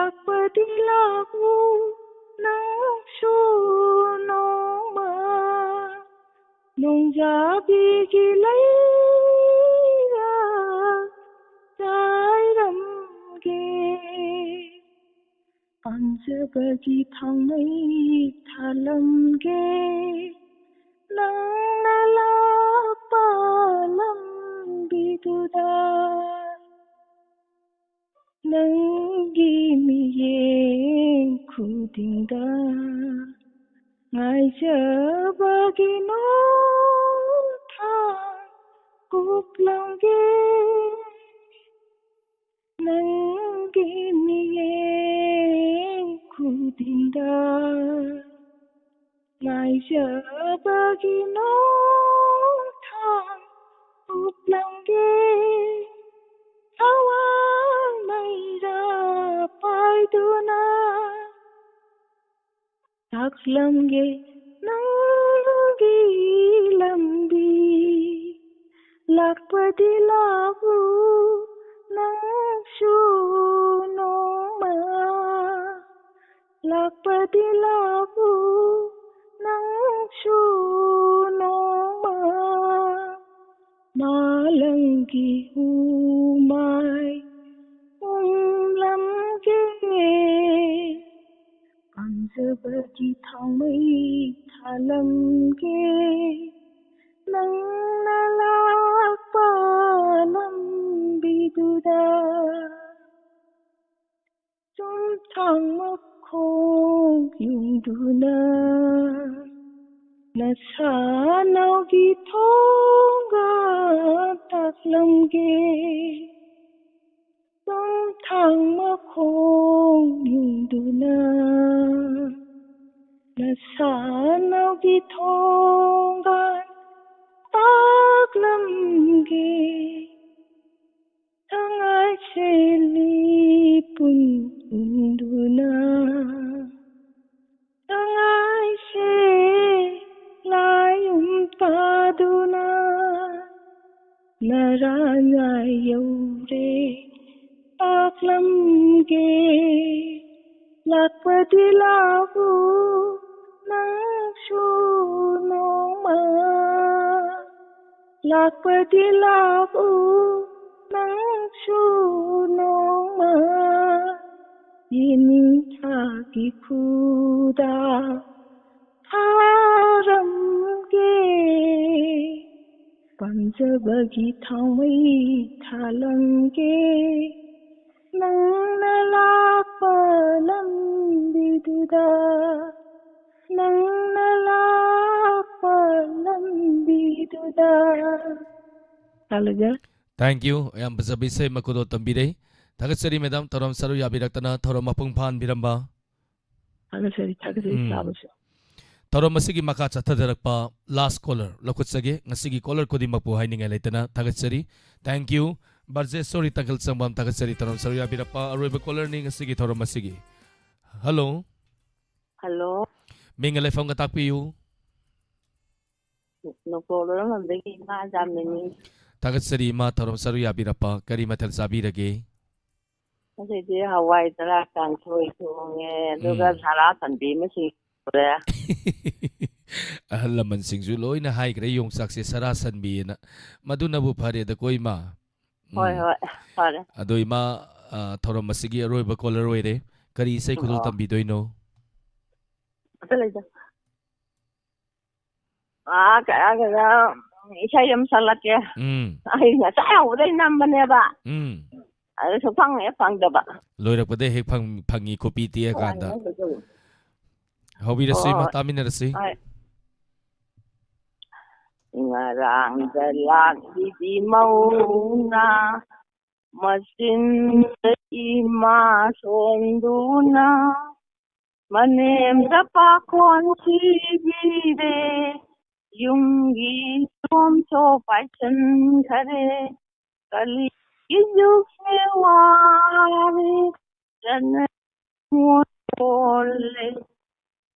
ꯂꯥꯛꯄꯗꯤ ꯂꯥꯛꯎ ꯅꯪꯁꯨ ꯅꯣꯡꯃ, ꯅꯣꯡꯖꯥꯕꯤꯒꯤ ꯂꯩꯔꯥꯛ ꯆꯥꯏꯔꯝꯒꯦ꯫ ꯄꯥꯝꯖꯕꯒꯤ ꯊꯥꯎꯃꯩ ꯊꯥꯂꯝꯒꯦ ꯅꯪꯅ ꯂꯥꯛꯄ ꯂꯝꯕꯤꯗꯨꯗ꯫ ꯅꯪꯒꯤ ꯃꯤꯠꯌꯦꯡ ꯈꯨꯗꯤꯡꯗ ꯉꯥꯏꯖꯕꯒꯤ ꯅꯣꯡꯊꯥꯡ ꯀꯨꯞꯂꯝꯒꯦ꯫ ꯅꯪꯒꯤ ꯃꯤꯠꯌꯦꯡ ꯈꯨꯗꯤꯡꯗ ꯉꯥꯏꯖꯕꯒꯤ ꯅꯣꯡꯊꯥꯡ ꯀꯨꯞꯂꯝꯒꯦ꯫ ꯊꯋꯥꯟ ꯃꯩꯔꯥ ꯄꯥꯏꯗꯨꯅ ꯂꯥꯛꯂꯝꯒꯦ ꯅꯪꯒꯤ ꯂꯝꯕꯤ꯫ ꯂꯥꯛꯄꯗꯤ ꯂꯥꯛꯎ ꯅꯪꯁꯨ ꯅꯣꯡꯃ, ꯂꯥꯛꯄꯗꯤ ꯂꯥꯛꯎ ꯅꯪꯁꯨ ꯅꯣꯡꯃ꯫ ꯃꯥꯂꯪꯒꯤ ꯍꯨꯃꯥꯏ ꯎꯝꯂꯝꯒꯦ꯫ ꯄꯥꯝꯖꯕꯒꯤ ꯊꯥꯎꯃꯩ ꯊꯥꯂꯝꯒꯦ ꯅꯪꯅ ꯂꯥꯛꯄ ꯂꯝꯕꯤꯗꯨꯗ꯫ ꯆꯨꯝꯊꯥꯡ ꯃꯈꯣꯡ ꯌꯨꯡꯗꯨꯅ ꯅꯁꯥꯅꯧꯒꯤ ꯊꯣꯡꯒꯥꯟ ꯇꯥꯛꯂꯝꯒꯦ꯫ ꯆꯨꯝꯊꯥꯡ ꯃꯈꯣꯡ ꯌꯨꯡꯗꯨꯅ ꯅꯁꯥꯅꯧꯒꯤ ꯊꯣꯡꯒꯥꯟ ꯇꯥꯛꯂꯝꯒꯦ꯫ ꯁꯉꯥꯏꯁꯦ ꯂꯤꯄꯨꯟ ꯎꯟꯗꯨꯅ, ꯁꯉꯥꯏꯁꯦ ꯂꯥꯏ ꯎꯝ ꯇꯥꯗꯨꯅ, ꯅꯔꯥ ꯉꯥꯏ ꯌꯧꯔꯦ꯫ ꯂꯥꯛꯂꯝꯒꯦ꯫ ꯂꯥꯛꯄꯗꯤ ꯂꯥꯛꯎ ꯅꯪꯁꯨ ꯅꯣꯡꯃ꯫ ꯂꯥꯛꯄꯗꯤ ꯂꯥꯛꯎ ꯅꯪꯁꯨ ꯅꯣꯡꯃ꯫ ꯌꯦꯅꯤꯡꯊꯥꯒꯤ ꯈꯨꯗꯥ ꯊꯥꯔꯝꯒꯦ꯫ ꯄꯥꯝꯖꯕꯒꯤ ꯊꯥꯎꯃꯩ ꯊꯥꯂꯝꯒꯦ꯫ ꯅꯪꯅ ꯂꯥꯛꯄ ꯂꯝꯕꯤꯗꯨꯗ, ꯅꯪꯅ ꯂꯥꯛꯄ ꯂꯝꯕꯤꯗꯨꯗ꯫ ꯇꯥꯛꯂꯖ꯫ Thank you꯫ ꯌꯥꯝ ꯐꯖꯕ ꯏꯁꯩ ꯃꯈꯨꯗꯣꯜ ꯇꯝꯕꯤꯔꯦ꯫ ꯊꯥꯒꯠꯆꯔꯤ ꯃꯦꯗꯥꯝ, ꯊꯧꯔꯝ ꯁꯔꯨꯛ ꯌꯥꯕꯤꯔꯛꯇꯅ, ꯊꯧꯔꯝ ꯃꯄꯨꯡ ꯐꯥꯍꯟꯕꯤꯔꯝꯕ꯫ ꯊꯥꯒꯠꯆꯔꯤ, ꯊꯥꯒꯠꯆꯔꯤ, ꯎꯝ꯫ ꯁꯥꯕꯁꯨ꯫ ꯊꯧꯔꯝ ꯑꯁꯤꯒꯤ ꯃꯈꯥ ꯆꯠꯊꯖꯔꯛꯄ last caller ꯂꯧꯈꯠꯆꯒꯦ꯫ ꯉꯁꯤꯒꯤ caller ꯈꯨꯗꯤꯡꯃꯛꯄꯨ ꯍꯥꯏꯅꯤꯡꯉꯥꯏ ꯂꯩꯇꯅ ꯊꯥꯒꯠꯆꯔꯤ꯫ Thank you꯫ ꯕ꯭ꯔꯖꯦꯁꯣꯔꯤ ꯇꯈꯦꯜꯁꯪꯕꯝ, ꯊꯥꯒꯠꯆꯔꯤ ꯊꯧꯔꯝ ꯁꯔꯨꯛ ꯌꯥꯕꯤꯔꯛꯄ꯫ ꯑꯔꯣꯏꯕ caller ꯅꯤ ꯉꯁꯤꯒꯤ ꯊꯧꯔꯝ ꯑꯁꯤꯒꯤ꯫ Hello꯫ Hello꯫ ꯃꯤꯡꯒ ꯂꯩꯐꯝꯒ ꯇꯥꯛꯄꯤꯌꯨ꯫ ꯅꯣꯡꯄꯣꯛ ꯂꯣꯏꯔꯝꯕꯝꯗꯒꯤ ꯏꯃꯥ ꯖꯥꯃꯤꯅꯤ꯫ ꯊꯥꯒꯠꯆꯔꯤ ꯏꯃꯥ, ꯊꯧꯔꯝ ꯁꯔꯨꯛ ꯌꯥꯕꯤꯔꯛꯄ꯫ ꯀꯔꯤ ꯃꯊꯦꯜ ꯆꯥꯕꯤꯔꯒꯦ? ꯉꯁꯤꯗꯤ ꯍꯋꯥꯏ ꯊꯔꯥꯛ ꯀꯥꯡꯁꯣꯏ ꯊꯣꯡꯉꯦ, ꯑꯗꯨꯒ ꯎꯝ꯫ ꯁꯥꯔꯥ ꯁꯟꯕꯤ ꯑꯃ ꯁꯨꯔꯦ꯫ ꯑꯍꯜ ꯂꯃꯟꯁꯤꯡꯁꯨ ꯂꯣꯏꯅ ꯍꯥꯏꯈ꯭ꯔꯦ ꯌꯣꯡꯆꯥꯛꯁꯦ ꯁꯔꯥ ꯁꯟꯕꯤꯑꯅ꯫ ꯃꯗꯨꯅꯕꯨ ꯐꯔꯦꯗꯀꯣ ꯏꯃꯥ꯫ ꯍꯣꯏ, ꯎꯝ꯫ ꯍꯣꯏ, ꯐꯔꯦ꯫ ꯑꯗꯣ ꯏꯃꯥ, ꯑ, ꯊꯧꯔꯝ ꯑꯁꯤꯒꯤ ꯑꯔꯣꯏꯕ caller ꯑꯣꯏꯔꯦ꯫ ꯀꯔꯤ ꯏꯁꯩ ꯈꯨꯗꯣꯜ ꯑꯣ꯫ ꯇꯝꯕꯤꯗꯣꯏꯅꯣ? ꯑꯝꯇ ꯂꯩꯇꯦ꯫ ꯑꯥ, ꯀꯩꯅꯣ, ꯀꯩꯅꯣ, ꯏꯁꯩ ꯑꯃ ꯁꯛꯂꯛꯀꯦ꯫ ꯎꯝ꯫ ꯑꯩ ꯉꯁꯥꯏ ꯍꯧꯕꯗꯩ ꯅꯝꯕꯅꯦꯕ꯫ ꯎꯝ꯫ ꯑꯗꯨ ꯁꯨꯡꯐꯪ ꯍꯦꯛ ꯐꯪꯗꯕ꯫ ꯂꯣꯏꯔꯛꯄꯗ ꯍꯦꯛ ꯐꯪ-, ꯐꯪꯉꯤ ꯈꯨꯄꯤ ꯇꯦꯛꯑꯀꯥꯟꯗ꯫ ꯍꯧꯕꯤꯔꯁꯤ, ꯍꯣꯏ, ꯏꯃꯥ, ꯍꯣꯏ꯫ ꯇꯥꯃꯤꯟꯅꯔꯁꯤ꯫ ꯍꯣꯏ꯫ ꯉꯔꯥꯡꯗ ꯂꯥꯛꯂꯤꯕꯤ ꯃꯧꯅ ꯃꯆꯤꯟꯗ ꯏꯃꯥ ꯁꯣꯟꯗꯨꯅ ꯃꯅꯦꯝꯗ ꯄꯥꯈꯣꯟ ꯁꯤꯕꯤꯔꯦ, ꯌꯨꯝꯒꯤ ꯁꯣꯝꯁꯨ ꯄꯥꯏꯁꯟꯈꯔꯦ꯫ ꯀꯂꯤꯒꯤ ꯌꯨꯒꯁꯦ ꯋꯥꯔꯦ, ꯆꯠꯅ ꯃꯣꯠ ꯑꯣꯜꯂꯦ꯫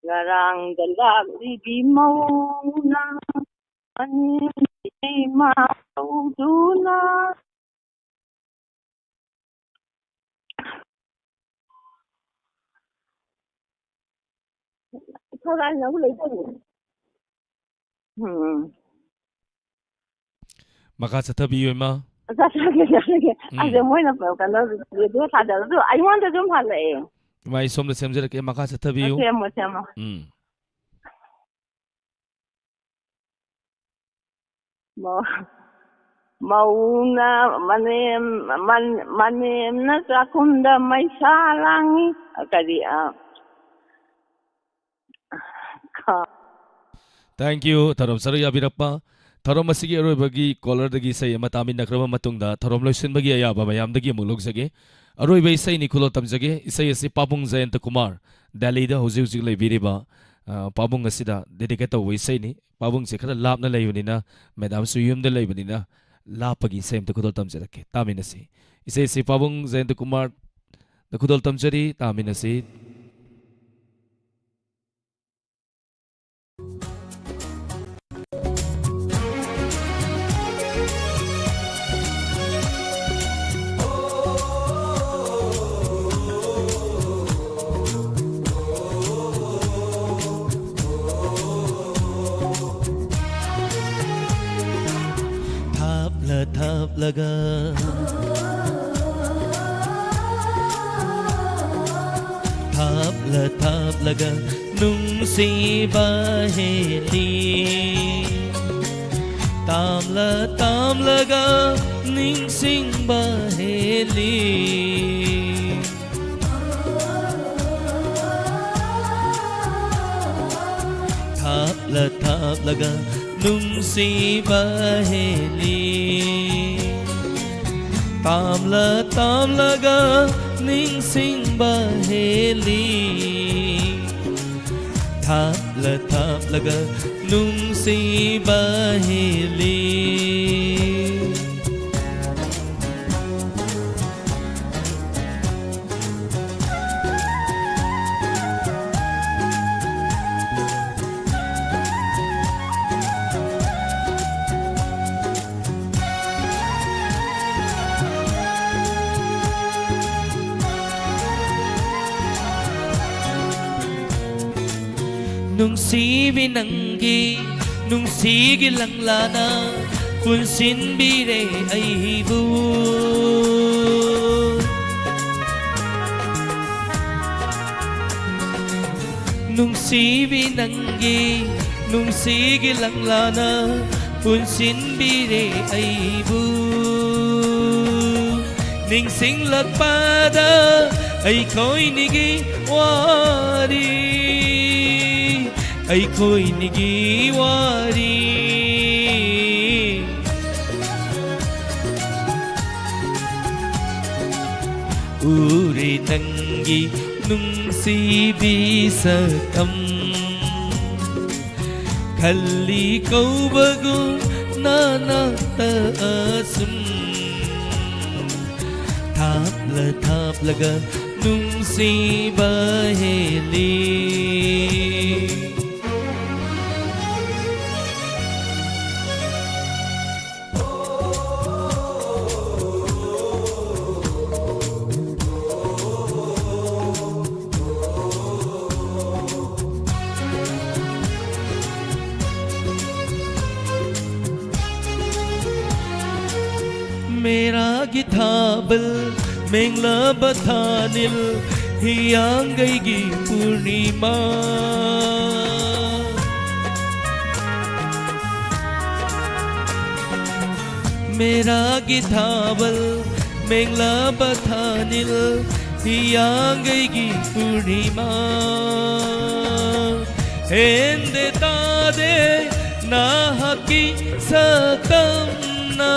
ꯉꯔꯥꯡꯗ ꯂꯥꯛꯂꯤꯕꯤ ꯃꯧꯅ ꯃꯅꯦꯝꯒꯤ ꯏꯃꯥ ꯇꯧꯗꯨꯅ ꯀꯗꯥꯏꯅꯣ ꯂꯩꯇꯦ꯫ ꯎꯝ꯫ ꯃꯈꯥ ꯆꯠꯊꯕꯤꯌꯨ, ꯏꯃꯥ꯫ ꯆꯠꯊꯒꯦ, ꯆꯠꯊꯒꯦ꯫ ꯎꯝ꯫ ꯑꯁꯦ ꯃꯣꯏꯅ ꯀꯩꯅꯣ ꯔꯦꯗꯤꯑꯣ ꯊꯥꯗꯕꯗꯣ ꯑꯩꯉꯣꯟꯗ ꯑꯗꯨꯝ ꯍꯜꯂꯛꯑꯦ꯫ ꯏꯃꯥ, ꯑꯩ ꯁꯣꯝꯗ ꯁꯦꯝꯖꯔꯛꯀꯦ, ꯃꯈꯥ ꯆꯠꯊꯕꯤꯌꯨ꯫ ꯁꯦꯝꯃꯣ, ꯁꯦꯝꯃꯣ꯫ ꯎꯝ꯫ ꯃꯧ-, ꯃꯧꯅ ꯃꯅꯦꯝ-, ꯃꯟ-, ꯃꯅꯦꯝꯅ ꯆꯥꯛꯈꯨꯝꯗ ꯃꯩꯁꯥ ꯂꯥꯡꯉꯤ꯫ ꯀꯔꯤ, ꯑ, ꯈ-, Thank you, ꯊꯧꯔꯝ ꯁꯔꯨꯛ ꯌꯥꯕꯤꯔꯛꯄ꯫ ꯊꯧꯔꯝ ꯑꯁꯤꯒꯤ ꯑꯔꯣꯏꯕꯒꯤ ꯀꯣꯂꯔꯗꯒꯤ ꯏꯁꯩ ꯑꯃ ꯇꯥꯃꯤꯟꯅꯈ꯭ꯔꯕ ꯃꯇꯨꯡꯗ ꯊꯧꯔꯝ ꯂꯣꯏꯁꯤꯟꯕꯒꯤ ꯑꯌꯥꯕ ꯃꯌꯥꯝꯗꯒꯤ ꯑꯃꯨꯛ ꯂꯧꯖꯒꯦ꯫ ꯑꯔꯣꯏꯕ ꯏꯁꯩꯅꯤ, ꯈꯨꯗꯣꯜ ꯇꯝꯖꯒꯦ꯫ ꯏꯁꯩ ꯑꯁꯤ ꯄꯥꯕꯨꯡ ꯖꯌꯟꯇ ꯀꯨꯃꯥꯔ, ꯗꯦꯜꯂꯤꯗ ꯍꯧꯖꯤꯛ ꯍꯧꯖꯤꯛ ꯂꯩꯕꯤꯔꯤꯕ, ꯑ, ꯄꯥꯕꯨꯡ ꯑꯁꯤꯗ dedicate ꯇꯧꯕ ꯏꯁꯩꯅꯤ꯫ ꯄꯥꯕꯨꯡꯁꯦ ꯈꯔ ꯂꯥꯞꯅ ꯂꯩꯕꯅꯤꯅ, ꯃꯦꯗꯥꯝꯁꯨ ꯌꯨꯝꯗ ꯂꯩꯕꯅꯤꯅ, ꯂꯥꯞꯄꯒꯤ ꯏꯁꯩ ꯑꯝꯇ ꯈꯨꯗꯣꯜ ꯇꯝꯖꯔꯛꯀꯦ꯫ ꯇꯥꯃꯤꯟꯅꯁꯤ꯫ ꯏꯁꯩꯁꯤ ꯄꯥꯕꯨꯡ ꯖꯌꯟꯇ ꯀꯨꯃꯥꯔꯗ ꯈꯨꯗꯣꯜ ꯇꯝꯖꯔꯤ꯫ ꯇꯥꯃꯤꯟꯅꯁꯤ꯫ ꯊꯥꯞꯂ ꯊꯥꯞꯂꯒ, ꯊꯥꯞꯂ ꯊꯥꯞꯂꯒ ꯅꯨꯡꯁꯤꯕ ꯍꯦꯜꯂꯤ꯫ ꯇꯥꯝꯂ ꯇꯥꯝꯂꯒ ꯅꯤꯡꯁꯤꯡꯕ ꯍꯦꯜꯂꯤ꯫ ꯊꯥꯞꯂ ꯊꯥꯞꯂꯒ ꯅꯨꯡꯁꯤꯕ ꯍꯦꯜꯂꯤ꯫ ꯇꯥꯝꯂ ꯇꯥꯝꯂꯒ ꯅꯤꯡꯁꯤꯡꯕ ꯍꯦꯜꯂꯤ꯫ ꯊꯥꯞꯂ ꯊꯥꯞꯂꯒ ꯅꯨꯡꯁꯤꯕ ꯍꯦꯜꯂꯤ꯫ ꯅꯨꯡꯁꯤꯕꯤ ꯅꯪꯒꯤ ꯅꯨꯡꯁꯤꯒꯤ ꯂꯪꯂꯥꯅ ꯄꯨꯟꯁꯤꯟꯕꯤꯔꯦ ꯑꯩꯕꯨ꯫ ꯅꯨꯡꯁꯤꯕꯤ ꯅꯪꯒꯤ ꯅꯨꯡꯁꯤꯒꯤ ꯂꯪꯂꯥꯅ ꯄꯨꯟꯁꯤꯟꯕꯤꯔꯦ ꯑꯩꯕꯨ꯫ ꯅꯤꯡꯁꯤꯡꯂꯛꯄꯗ ꯑꯩꯈꯣꯏꯅꯤꯒꯤ ꯋꯥꯔꯤ, ꯑꯩꯈꯣꯏꯅꯤꯒꯤ ꯋꯥꯔꯤ꯫ ꯎꯔꯦ ꯅꯪꯒꯤ ꯅꯨꯡꯁꯤꯕꯤ ꯁꯛꯇꯝ, ꯈꯜꯂꯤ ꯀꯧꯕꯒꯨꯝ ꯅꯅꯥꯛꯇ ꯑꯁꯨꯝ ꯊꯥꯞꯂ ꯊꯥꯞꯂꯒ ꯅꯨꯡꯁꯤꯕ ꯍꯦꯜꯂꯤ꯫ ꯃꯦꯔꯥꯒꯤ ꯊꯥꯕꯜ ꯃꯦꯡꯂꯕ ꯊꯥꯅꯤꯜ ꯍꯤꯌꯥꯡꯒꯩꯒꯤ ꯄꯨꯔꯅꯤꯃꯥ꯫ ꯃꯦꯔꯥꯒꯤ ꯊꯥꯕꯜ ꯃꯦꯡꯂꯕ ꯊꯥꯅꯤꯜ ꯍꯤꯌꯥꯡꯒꯩꯒꯤ ꯄꯨꯔꯅꯤꯃꯥ꯫ ꯍꯦꯟꯗꯦ ꯇꯥꯗꯦ ꯅꯍꯥꯛꯀꯤ ꯁꯛꯇꯝꯅ,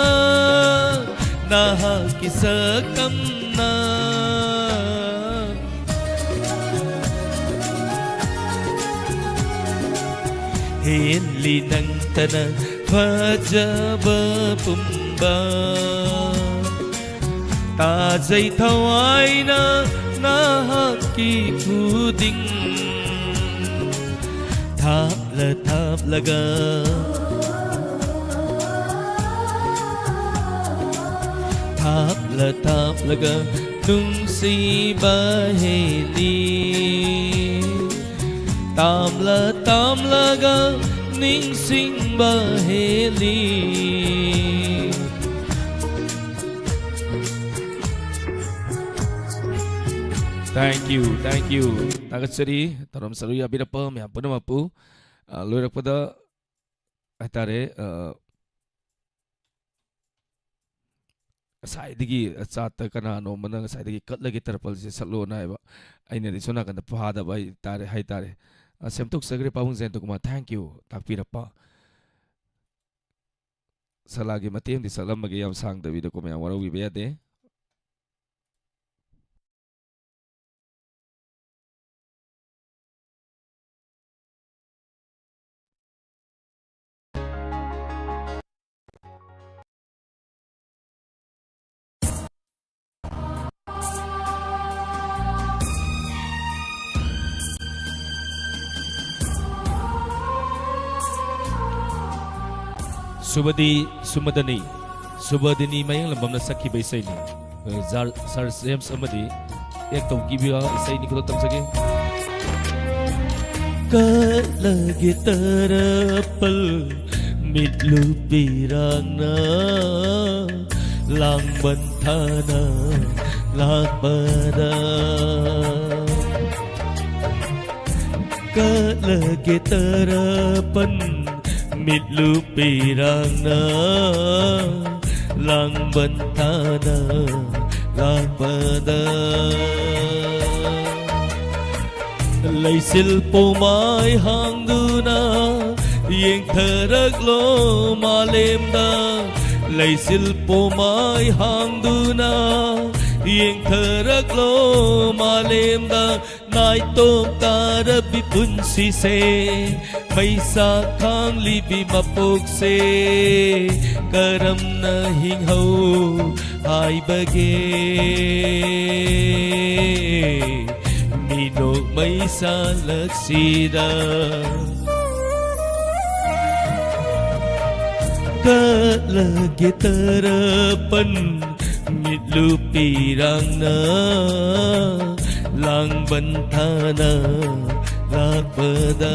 ꯅꯍꯥꯛꯀꯤ ꯁꯛꯇꯝꯅ꯫ ꯍꯦꯟꯂꯤ ꯅꯪꯇꯅ ꯐꯖꯕ ꯄꯨꯝꯕ꯫ ꯇꯥꯖꯩ ꯊꯋꯥꯏꯅ ꯅꯍꯥꯛꯀꯤ ꯈꯨꯗꯤꯡ ꯊꯥꯞꯂ ꯊꯥꯞꯂꯒ, ꯊꯥꯞꯂ ꯊꯥꯞꯂꯒ ꯅꯨꯡꯁꯤꯕ ꯍꯦꯜꯂꯤ꯫ ꯇꯥꯝꯂ ꯇꯥꯝꯂꯒ ꯅꯤꯡꯁꯤꯡꯕ ꯍꯦꯜꯂꯤ꯫ Thank you, thank you. ꯊꯥꯒꯠꯆꯔꯤ ꯊꯧꯔꯝ ꯁꯔꯨꯛ ꯌꯥꯕꯤꯔꯛꯄ ꯃꯌꯥꯝ ꯄꯨꯝꯅꯃꯛꯄꯨ꯫ ꯑ, ꯂꯣꯏꯔꯛꯄꯗ ꯍꯥꯏꯇꯥꯔꯦ, ꯑ, ꯉꯁꯥꯏꯗꯒꯤ ꯆꯥꯠꯇ ꯀꯅꯥꯅꯣꯝꯃꯅ ꯉꯁꯥꯏꯗꯒꯤ "ꯀꯠꯂꯒꯦ ꯇꯔꯄꯜꯁꯦ ꯁꯛꯂꯣꯅ" ꯍꯥꯏꯕ, ꯑꯩꯅꯗꯤ ꯁꯣꯝ ꯅꯥꯀꯟꯗ ꯐꯥꯗꯕ ꯍꯥꯏꯇꯥꯔꯦ, ꯍꯥꯏꯇꯥꯔꯦ꯫ ꯑ, ꯁꯦꯝꯗꯣꯛꯆꯈ꯭ꯔꯦ ꯄꯥꯕꯨꯡ ꯖꯌꯟꯇ ꯀꯨꯃꯥꯔ, thank you ꯇꯥꯛꯄꯤꯔꯛꯄ꯫ ꯁꯂꯥꯒꯤ ꯃꯇꯦꯡꯗꯤ ꯁꯛꯂꯝꯃꯒꯦ, ꯌꯥꯝ ꯁꯥꯡꯗꯕꯤꯗꯀꯣ, ꯃꯌꯥꯝ ꯋꯥꯔꯧꯕꯤꯕ ꯌꯥꯗꯦ꯫ ꯁꯨꯕꯗꯤ ꯁꯨꯃꯗꯅꯤ, ꯁꯨꯕꯗꯤꯅꯤ ꯃꯌꯥꯡꯂꯝꯕꯝꯅ ꯁꯛꯈꯤꯕ ꯏꯁꯩꯅꯤ꯫ ꯖꯥꯔ-, ꯁꯥꯔ ꯖꯦꯝꯁ ꯑꯃꯗꯤ ꯑꯦꯛ ꯇꯧꯈꯤꯕ ꯏꯁꯩꯅꯤ꯫ ꯈꯨꯗꯣꯜ ꯇꯝꯖꯒꯦ꯫ ꯀꯠꯂꯒꯦ ꯇꯔꯄꯜ ꯃꯤꯠꯂꯨ ꯄꯤꯔꯥꯡꯅ ꯂꯥꯡꯕꯟ ꯊꯥꯅ ꯂꯥꯛꯄꯗ꯫ ꯀꯠꯂꯒꯦ ꯇꯔꯄꯟ ꯃꯤꯠꯂꯨ ꯄꯤꯔꯥꯡꯅ ꯂꯥꯡꯕꯟ ꯊꯥꯅ ꯂꯥꯛꯄꯗ꯫ ꯂꯩꯆꯤꯜ ꯄꯣꯃꯥꯏ ꯍꯥꯡꯗꯨꯅ ꯌꯦꯡꯊꯔꯛꯂꯣ ꯃꯥꯂꯦꯝꯗ꯫ ꯂꯩꯆꯤꯜ ꯄꯣꯃꯥꯏ ꯍꯥꯡꯗꯨꯅ ꯌꯦꯡꯊꯔꯛꯂꯣ ꯃꯥꯂꯦꯝꯗ꯫ ꯅꯥꯏꯇꯣꯝ ꯇꯥꯔꯕꯤ ꯄꯨꯟꯁꯤꯁꯦ, ꯃꯩꯁꯥ ꯈꯥꯡꯂꯤꯕꯤ ꯃꯄꯣꯛꯁꯦ, ꯀꯔꯝꯅ ꯍꯤꯡꯍꯧ ꯍꯥꯏꯕꯒꯦ? ꯃꯤꯅꯣꯛ ꯃꯩꯁꯥꯂꯛꯁꯤꯗ꯫ ꯀꯠꯂꯒꯦ ꯇꯔꯄꯟ ꯃꯤꯠꯂꯨ ꯄꯤꯔꯥꯡꯅ ꯂꯥꯡꯕꯟ ꯊꯥꯅ ꯂꯥꯛꯄꯗ꯫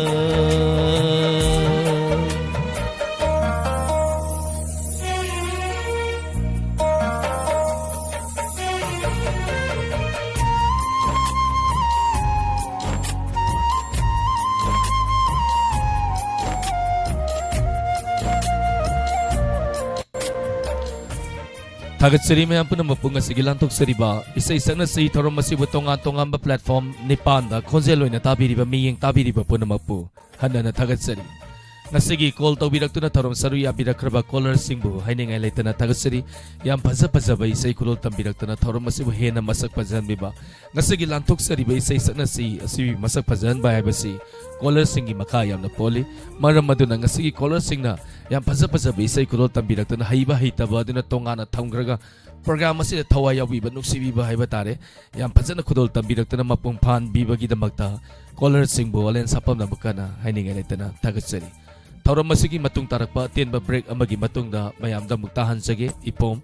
ꯊꯥꯒꯠꯆꯔꯤ ꯃꯌꯥꯝ ꯄꯨꯝꯅꯃꯛꯄꯨ꯫ ꯉꯁꯤꯒꯤ ꯂꯥꯟꯊꯣꯛꯆꯔꯤꯕ ꯏꯁꯩ ꯁꯛꯅꯁꯤ ꯊꯧꯔꯝ ꯑꯁꯤꯕꯨ ꯇꯣꯉꯥꯟ ꯇꯣꯉꯥꯟꯕ platform ꯅꯤꯄꯥꯟꯗ ꯈꯣꯟꯖꯦꯜ ꯑꯣꯏꯅ ꯇꯥꯕꯤꯔꯤꯕ ꯃꯤꯠꯌꯦꯡ ꯇꯥꯕꯤꯔꯤꯕ ꯄꯨꯝꯅꯃꯛꯄꯨ ꯍꯟꯅ ꯍꯟꯅ ꯊꯥꯒꯠꯆꯔꯤ꯫ ꯉꯁꯤꯒꯤ call ꯇꯧꯕꯤꯔꯛꯇꯨꯅ ꯊꯧꯔꯝ ꯁꯔꯨꯛ ꯌꯥꯕꯤꯔꯛꯈ꯭ꯔꯕ callerꯁꯤꯡꯕꯨ ꯍꯥꯏꯅꯤꯡꯉꯥꯏ ꯂꯩꯇꯅ ꯊꯥꯒꯠꯆꯔꯤ꯫ ꯌꯥꯝ ꯐꯖ ꯐꯖꯕ ꯏꯁꯩ ꯈꯨꯗꯣꯜ ꯇꯝꯕꯤꯔꯛꯇꯨꯅ ꯊꯧꯔꯝ ꯑꯁꯤꯕꯨ ꯍꯦꯟꯅ ꯃꯁꯛ ꯐꯖꯍꯟꯕꯤꯕ꯫ ꯉꯁꯤꯒꯤ ꯂꯥꯟꯊꯣꯛꯆꯔꯤꯕ ꯏꯁꯩ ꯁꯛꯅꯁꯤ ꯑꯁꯤ ꯃꯁꯛ ꯐꯖꯍꯟꯕ ꯍꯥꯏꯕꯁꯤ callerꯁꯤꯡꯒꯤ ꯃꯈꯥ ꯌꯥꯝꯅ ꯄꯣꯜꯂꯤ꯫ ꯃꯔꯝ ꯑꯗꯨꯅ ꯉꯁꯤꯒꯤ callerꯁꯤꯡꯅ ꯌꯥꯝ ꯐꯖ ꯐꯖꯕ ꯏꯁꯩ ꯈꯨꯗꯣꯜ ꯇꯝꯕꯤꯔꯛꯇꯨꯅ ꯍꯩꯕ ꯍꯩꯇꯕ ꯑꯗꯨꯅ ꯇꯣꯉꯥꯟꯅ ꯊꯝꯈ꯭ꯔꯒ program ꯑꯁꯤꯗ ꯊꯋꯥꯏ ꯌꯥꯎꯕꯤꯕ, ꯅꯨꯡꯁꯤꯕꯤꯕ ꯍꯥꯏꯕ ꯇꯥꯔꯦ, ꯌꯥꯝ ꯐꯖꯅ ꯈꯨꯗꯣꯜ ꯇꯝꯕꯤꯔꯛꯇꯨꯅ ꯃꯄꯨꯡ ꯐꯥꯍꯟꯕꯤꯕꯒꯤꯗꯃꯛꯇ callerꯁꯤꯡꯕꯨ ꯑꯣꯂꯦꯟ ꯁꯥꯄꯝꯅ ꯑꯃꯨꯛ ꯍꯟꯅ ꯍꯥꯏꯅꯤꯡꯉꯥꯏ ꯂꯩꯇꯅ ꯊꯥꯒꯠꯆꯔꯤ꯫ ꯊꯧꯔꯝ ꯑꯁꯤꯒꯤ ꯃꯇꯨꯡ ꯇꯥꯔꯛꯄ ꯑꯇꯦꯟꯕ break ꯑꯃꯒꯤ ꯃꯇꯨꯡꯗ ꯃꯌꯥꯝꯗ ꯑꯃꯨꯛ ꯇꯥꯍꯟꯖꯒꯦ꯫ ꯏꯄꯣꯝ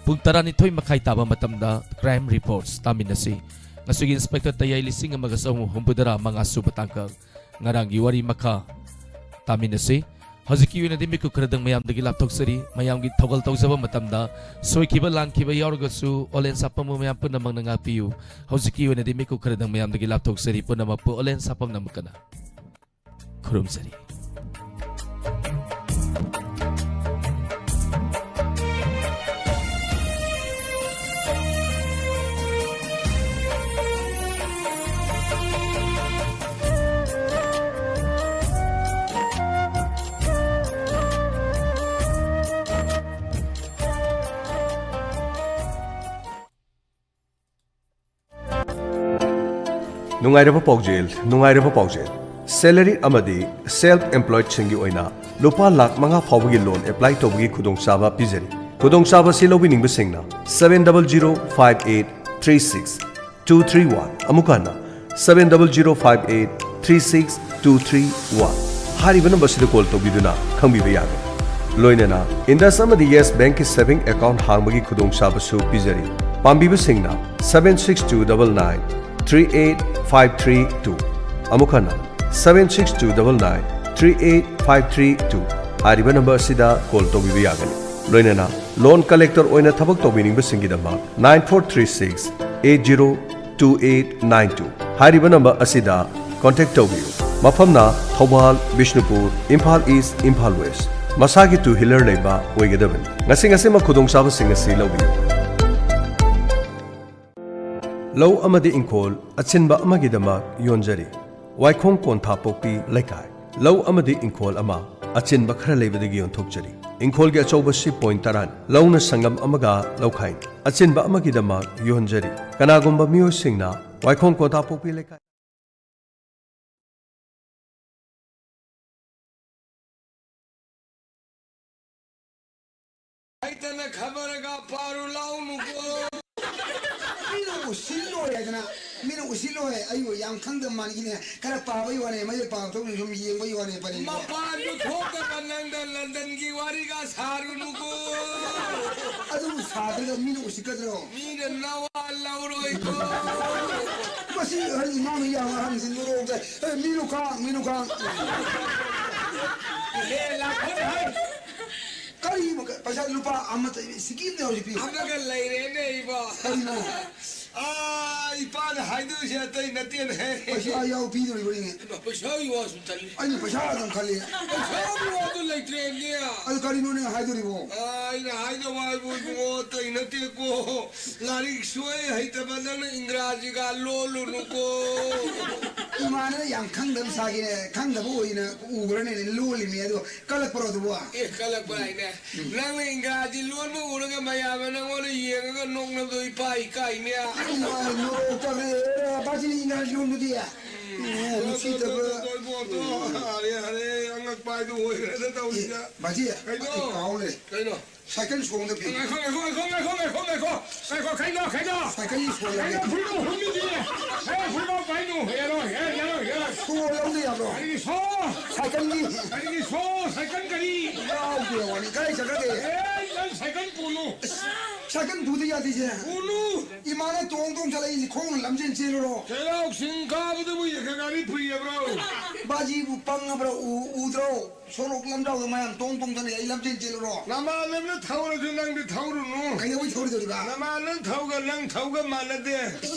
ꯄꯨꯡ ꯇꯔꯥꯅꯤꯊꯣꯏ ꯃꯈꯥꯏ ꯇꯥꯕ ꯃꯇꯝꯗ Crime Reports ꯇꯥꯃꯤꯟꯅꯁꯤ꯫ ꯉꯁꯤꯒꯤ Inspector ꯇꯌꯥꯏ ꯂꯤꯁꯤꯡ ꯑꯃꯒ ꯆꯍꯨꯝ ꯍꯨꯝꯐꯨꯇꯔꯥ ꯃꯉꯥ ꯁꯨꯕ ꯇꯥꯡꯀꯛ, ꯉꯔꯥꯡꯒꯤ ꯋꯥꯔꯤ ꯃꯈꯥ ꯇꯥꯃꯤꯟꯅꯁꯤ꯫ ꯍꯧꯖꯤꯛꯀꯤ ꯑꯣꯏꯅꯗꯤ ꯃꯤꯀꯨꯞ ꯈꯔꯗꯪ ꯃꯌꯥꯝꯗꯒꯤ ꯂꯥꯞꯊꯣꯛꯆꯔꯤ꯫ ꯃꯌꯥꯝꯒꯤ ꯊꯧꯒꯜ ꯇꯧꯖꯕ ꯃꯇꯝꯗ ꯁꯣꯏꯈꯤꯕ ꯂꯥꯟꯈꯤꯕ ꯌꯥꯎꯔꯒꯁꯨ ꯑꯣꯂꯦꯟ ꯁꯥꯄꯝꯕꯨ ꯃꯌꯥꯝ ꯄꯨꯝꯅꯃꯛꯅ ꯉꯥꯛꯄꯤꯌꯨ꯫ ꯍꯧꯖꯤꯛꯀꯤ ꯑꯣꯏꯅꯗꯤ ꯃꯤꯀꯨꯞ ꯈꯔꯗꯪ ꯃꯌꯥꯝꯗꯒꯤ ꯂꯥꯞꯊꯣꯛꯆꯔꯤ꯫ ꯄꯨꯝꯅꯃꯛꯄꯨ ꯑꯣꯂꯦꯟ ꯁꯥꯄꯝꯅ ꯑꯃꯨꯛ ꯍꯟꯅ ꯈꯨꯔꯨꯝꯖꯔꯤ꯫ ꯅꯨꯡꯉꯥꯏꯔꯕ ꯄꯥꯎꯖꯦꯜ, ꯅꯨꯡꯉꯥꯏꯔꯕ ꯄꯥꯎꯖꯦꯜ꯫ Salary ꯑꯃꯗꯤ self employed ꯁꯤꯡꯒꯤ ꯑꯣꯏꯅ ꯂꯨꯄꯥ ꯂꯥꯈ ꯃꯉꯥ ꯐꯥꯎꯕꯒꯤ loan apply ꯇꯧꯕꯒꯤ ꯈꯨꯗꯣꯡꯆꯥꯕ ꯄꯤꯖꯔꯤ꯫ ꯈꯨꯗꯣꯡꯆꯥꯕ ꯑꯁꯤ ꯂꯧꯕꯤꯅꯤꯡꯕꯁꯤꯡꯅ seven double zero five eight three six two three one, ꯑꯃꯨꯛ ꯍꯟꯅ, seven double zero five eight three six two three one ꯍꯥꯏꯔꯤꯕ number ꯁꯤꯗ call ꯇꯧꯕꯤꯗꯨꯅ ꯈꯪꯕꯤꯕ ꯌꯥꯒꯅꯤ꯫ ꯂꯣꯏꯅꯅ Indus ꯑꯃꯗꯤ Yes Bank ꯀꯤ saving account ꯍꯥꯡꯕꯒꯤ ꯈꯨꯗꯣꯡꯆꯥꯕꯁꯨ ꯄꯤꯖꯔꯤ꯫ ꯄꯥꯝꯕꯤꯕꯁꯤꯡꯅ seven six two double nine three eight five three two꯫ ꯑꯃꯨꯛ ꯍꯟꯅ, seven six two double nine three eight five three two ꯍꯥꯏꯔꯤꯕ ꯅꯝꯕꯔ ꯑꯁꯤꯗ ꯀꯣꯜ ꯇꯧꯕꯤꯕ ꯌꯥꯒꯅꯤ꯫ ꯂꯣꯏꯅꯅ ꯂꯣꯟ ꯀꯂꯦꯛꯇꯔ ꯑꯣꯏꯅ ꯊꯕꯛ ꯇꯧꯕꯤꯅꯤꯡꯕꯁꯤꯡꯒꯤꯗꯃꯛ nine four three six eight zero two eight nine two ꯍꯥꯏꯔꯤꯕ ꯅꯝꯕꯔ ꯑꯁꯤꯗ ꯀꯣꯟꯇꯦꯛ ꯇꯧꯕꯤꯌꯨ꯫ ꯃꯐꯝꯅ ꯊꯧꯕꯥꯜ, ꯕꯤꯁꯅꯨꯄꯨꯔ, ꯏꯝꯐꯥꯜ ꯏꯁ, ꯏꯝꯐꯥꯜ ꯋꯦꯁ꯫ ꯃꯁꯥꯒꯤ ꯇꯨ ꯍ꯭ꯋꯤꯂꯔ ꯂꯩꯕ ꯑꯣꯏꯒꯗꯕꯅꯤ꯫ ꯉꯁꯤ ꯉꯁꯤꯃꯛ ꯈꯨꯗꯣꯡꯆꯥꯕꯁꯤꯡ ꯑꯁꯤ ꯂꯧꯕꯤꯌꯨ꯫ ꯂꯧ ꯑꯃꯗꯤ ꯏꯪꯈꯣꯜ ꯑꯆꯤꯟꯕ ꯑꯃꯒꯤꯗꯃꯛ ꯌꯣꯟꯖꯔꯤ꯫ ꯋꯥꯏꯈꯣꯡ ꯀꯣꯟꯊꯥꯄꯣꯛꯄꯤ ꯂꯩꯀꯥꯏ꯫ ꯂꯧ ꯑꯃꯗꯤ ꯏꯪꯈꯣꯜ ꯑꯃ ꯑꯆꯤꯟꯕ ꯈꯔ ꯂꯩꯕꯗꯒꯤ ꯌꯣꯟꯊꯣꯛꯆꯔꯤ꯫ ꯏꯪꯈꯣꯜꯒꯤ ꯑꯆꯧꯕꯁꯤ ꯄꯣꯏꯟ ꯇꯔꯥꯅꯤ꯫ ꯂꯧꯅ ꯁꯪꯒꯝ ꯑꯃꯒ ꯂꯧꯈꯥꯏꯅꯤ꯫ ꯑꯆꯤꯟꯕ ꯑꯃꯒꯤꯗꯃꯛ ꯌꯣꯟꯖꯔꯤ꯫ ꯀꯅꯥꯒꯨꯝꯕ ꯃꯤꯑꯣꯏꯁꯤꯡꯅ ꯋꯥꯏꯈꯣꯡ ꯀꯣꯟꯊꯥꯄꯣꯛꯄꯤ ꯂꯩꯀꯥꯏ ꯍꯩꯇꯅ ꯈꯕꯔꯒ ꯄꯥꯔꯨ ꯂꯥꯎꯅꯨꯀꯣ꯫ ꯃꯤꯅ ꯎꯁꯤꯜꯂꯣꯏ ꯍꯥꯏꯗꯅ, ꯃꯤꯅ ꯎꯁꯤꯜꯂꯣꯏ, ꯑꯩꯕꯨ ꯌꯥꯝ ꯈꯪꯗꯕ ꯃꯥꯟꯈꯤꯅꯦ꯫ ꯈꯔ ꯄꯥꯕꯩ ꯋꯥꯅꯦ, ꯃꯌꯦꯛ ꯄꯥꯕ ꯊꯣꯛꯅ ꯁꯨꯝ ꯌꯦꯡꯕꯩ ꯋꯥꯅꯦ, ꯄꯔꯦꯡꯗꯣ꯫ ꯃꯄꯥꯟꯗꯨ ꯊꯣꯛꯇꯕ ꯅꯪꯗ ꯂꯟꯗꯟꯒꯤ ꯋꯥꯔꯤꯒ ꯁꯥꯔꯨꯅꯨꯀꯣ꯫ ꯑꯗꯨꯕꯨ ꯁꯥꯗ꯭ꯔꯒ ꯃꯤꯅ ꯎꯁꯤꯠꯀꯗ꯭ꯔꯣ? ꯃꯤꯅ ꯅꯋꯥ ꯂꯧꯔꯣꯏꯀꯣ꯫ ꯃꯁꯤ ꯑꯍꯜ ꯏꯃꯥꯅ ꯌꯥꯝ ꯑꯍꯟꯁꯤ ꯅꯣꯔꯣꯛꯇ, "ꯑꯦ, ꯃꯤꯅꯨ ꯈꯥꯡ, ꯃꯤꯅꯨ ꯈꯥꯡ"꯫ ꯏꯍꯦ, ꯂꯥꯛꯈꯣꯏ ꯍꯥꯏ꯫ ꯀꯔꯤ ꯃꯈ-, ꯄꯩꯁꯥ ꯂꯨꯄꯥ ꯑꯃꯠꯇ, ꯁꯤꯀꯤ ꯑꯃꯇ ꯍꯧꯖꯤꯛ ꯄꯤꯌꯨ꯫ ꯑꯃꯒ ꯂꯩꯔꯦꯅꯦ ꯏꯕꯣ꯫ ꯀꯔꯤꯅꯣ? ꯑꯥ, ꯏꯄꯥꯅ ꯍꯥꯏꯗꯣꯏꯁꯦ ꯑꯇꯩ ꯅꯠꯇꯦꯅꯦ꯫ ꯄꯩꯁꯥ ꯌꯥꯎ ꯄꯤꯗꯣꯔꯤꯕꯅꯤꯅꯦ꯫ ꯏꯃꯥ, ꯄꯩꯁꯥꯒꯤ ꯋꯥꯁꯨ ꯇꯜꯂꯤ꯫ ꯑꯩꯅ ꯄꯩꯁꯥ ꯑꯗꯨꯝ ꯈꯜꯂꯤ꯫ ꯄꯩꯁꯥꯒꯤ ꯋꯥꯗꯨ ꯂꯩꯇ꯭ꯔꯦꯅꯦ꯫ ꯑꯗꯨ ꯀꯔꯤꯅꯣ ꯅꯪ ꯍꯥꯏꯗꯣꯔꯤꯕꯣ? ꯑꯥ, ꯑꯩꯅ ꯍꯥꯏꯗꯧ ꯍꯥꯏꯕꯨ ꯏꯕꯨꯡꯉꯣ, ꯑꯇꯩ ꯅꯠꯇꯦꯀꯣ꯫ ꯂꯥꯏꯔꯤꯛ ꯁꯣꯏ ꯍꯩꯇꯕ ꯅꯪꯅ ꯏꯪꯒ꯭ꯔꯥꯖꯤꯒ ꯂꯣꯜꯂꯨꯅꯨꯀꯣ꯫ ꯏꯃꯥꯅ ꯌꯥꯝ ꯈꯪꯗꯕ ꯁꯥꯒꯦꯅꯦ, ꯈꯪꯗꯕ ꯑꯣꯏꯅ ꯎꯕ꯭ꯔꯅꯦ ꯂꯣꯜꯂꯤꯃꯤ ꯑꯗꯣ꯫ ꯀꯜꯂꯛꯄ꯭ꯔꯣ ꯑꯗꯨꯕꯣ? ꯑꯦ, ꯀꯜꯂꯛꯄ ꯍꯥꯏꯅꯦ꯫ ꯎꯝ꯫ ꯅꯪꯅ ꯏꯪꯒ꯭ꯔꯥꯖꯤ ꯂꯣꯟꯕ ꯎꯔꯒ ꯃꯌꯥꯝꯅ ꯅꯪꯉꯣꯟꯗ ꯌꯦꯡꯉꯒ ꯅꯣꯛꯅꯕꯗꯣ ꯏꯄꯥ ꯏꯀꯥꯏꯅꯦ꯫ ꯏꯃꯥ, ꯅꯣꯛꯇꯕꯅꯦ꯫ ꯑꯦ, ꯕꯥꯖꯤ ꯏꯪꯒ꯭ꯔꯥꯖꯤ ꯂꯣꯟꯗꯨꯗꯤ? ꯎꯝ, ꯑꯦ, ꯅꯨꯡꯁꯤꯗꯕ꯫ ꯇꯣ, ꯇꯣ, ꯇꯣ, ꯇꯣ, ꯇꯣ, ꯇꯣ, ꯌꯥꯔꯦ, ꯌꯥꯔꯦ, ꯑꯉꯛꯄ ꯍꯥꯏꯗꯨ ꯑꯣꯏꯈ꯭ꯔꯦꯗ ꯇꯧꯔꯤꯁꯦ꯫ ꯑꯦ, ꯕꯥꯖꯤ, ꯀꯩꯅꯣ? ꯑꯩ ꯀꯥꯎ ꯂꯩꯔꯦ꯫ ꯀꯩꯅꯣ? ꯁꯥꯏꯀꯜ ꯁꯣꯡꯗ ꯐꯤ꯫ ꯉꯥꯏꯈꯣ, ꯉꯥꯏꯈꯣ, ꯉꯥꯏꯈꯣ, ꯉꯥꯏꯈꯣ, ꯉꯥꯏꯈꯣ, ꯉꯥꯏꯈꯣ, ꯉꯥꯏꯈꯣ꯫ ꯉꯥꯏꯈꯣ, ꯀꯩꯅꯣ, ꯀꯩꯅꯣ? ꯁꯥꯏꯀꯜꯒꯤ ꯁꯣ ꯌꯥꯎꯗꯦ꯫ ꯀꯩꯅꯣ, ꯐꯨꯔꯤꯠ ꯍꯨꯝꯃꯤꯗꯤ꯫ ꯑꯦ, ꯐꯨꯔꯤꯠ ꯄꯥꯏꯅꯨ꯫ ꯌꯥꯔꯣꯏ, ꯑꯦ, ꯌꯥꯔꯣꯏ, ꯌꯥꯔꯣꯏ꯫ ꯁꯣ ꯌꯥꯎꯗꯦ ꯌꯥꯕ꯭ꯔꯣ? ꯀꯔꯤꯒꯤ ꯁꯣ? ꯁꯥꯏꯀꯜꯒꯤ꯫ ꯀꯔꯤꯒꯤ ꯁꯣ? ꯁꯥꯏꯀꯜ ꯀꯔꯤ? ꯌꯥꯎꯗꯦ ꯋꯥꯅꯤ꯫ ꯀꯥꯏ ꯆꯠꯈ꯭ꯔꯒꯦ? ꯑꯦ, ꯅꯪ ꯁꯥꯏꯀꯜ ꯄꯨꯅꯨ꯫ ꯁꯥꯏꯀꯜ ꯄꯨꯗ ꯌꯥꯗꯦꯁꯦ꯫ ꯄꯨꯅꯨ꯫ ꯏꯃꯥꯅ ꯇꯣꯡ ꯇꯣꯡ ꯆꯠꯂꯛꯏꯁꯦ, ꯈꯣꯡꯅ ꯂꯝꯖꯦꯟ ꯆꯦꯜꯂꯨꯔꯣ꯫ ꯆꯩꯔꯥꯎ ꯆꯤꯡ ꯀꯥꯕꯗꯕꯨ ꯌꯦꯛꯀ ꯒꯥꯔꯤ ꯄꯨꯏꯌꯦꯕ꯭ꯔꯣ? ꯕꯥꯖꯤꯕꯨ ꯄꯪꯉꯕ꯭ꯔꯣ? ꯎ-, ꯎꯗ꯭ꯔꯣ? ꯁꯣꯔꯣꯛ ꯂꯝꯖꯥꯎꯗ ꯃꯌꯥꯝ ꯇꯣꯡ ꯇꯣꯡ ꯆꯠꯂꯛꯏ, ꯑꯩ ꯂꯝꯖꯦꯟ ꯆꯦꯜꯂꯨꯔꯣ? ꯅꯃꯥꯟꯅꯕꯅ ꯊꯧꯔꯁꯨ ꯅꯪꯗꯤ ꯊꯧꯔꯨꯅꯨ꯫ ꯀꯩꯗꯧꯕꯩ ꯊꯧꯔꯣꯏꯗꯧꯔꯤꯕ? ꯅꯃꯥꯟꯅꯕ ꯊꯧꯒ ꯅꯪ ꯊꯧꯒ ꯃꯥꯟꯅꯗꯦ꯫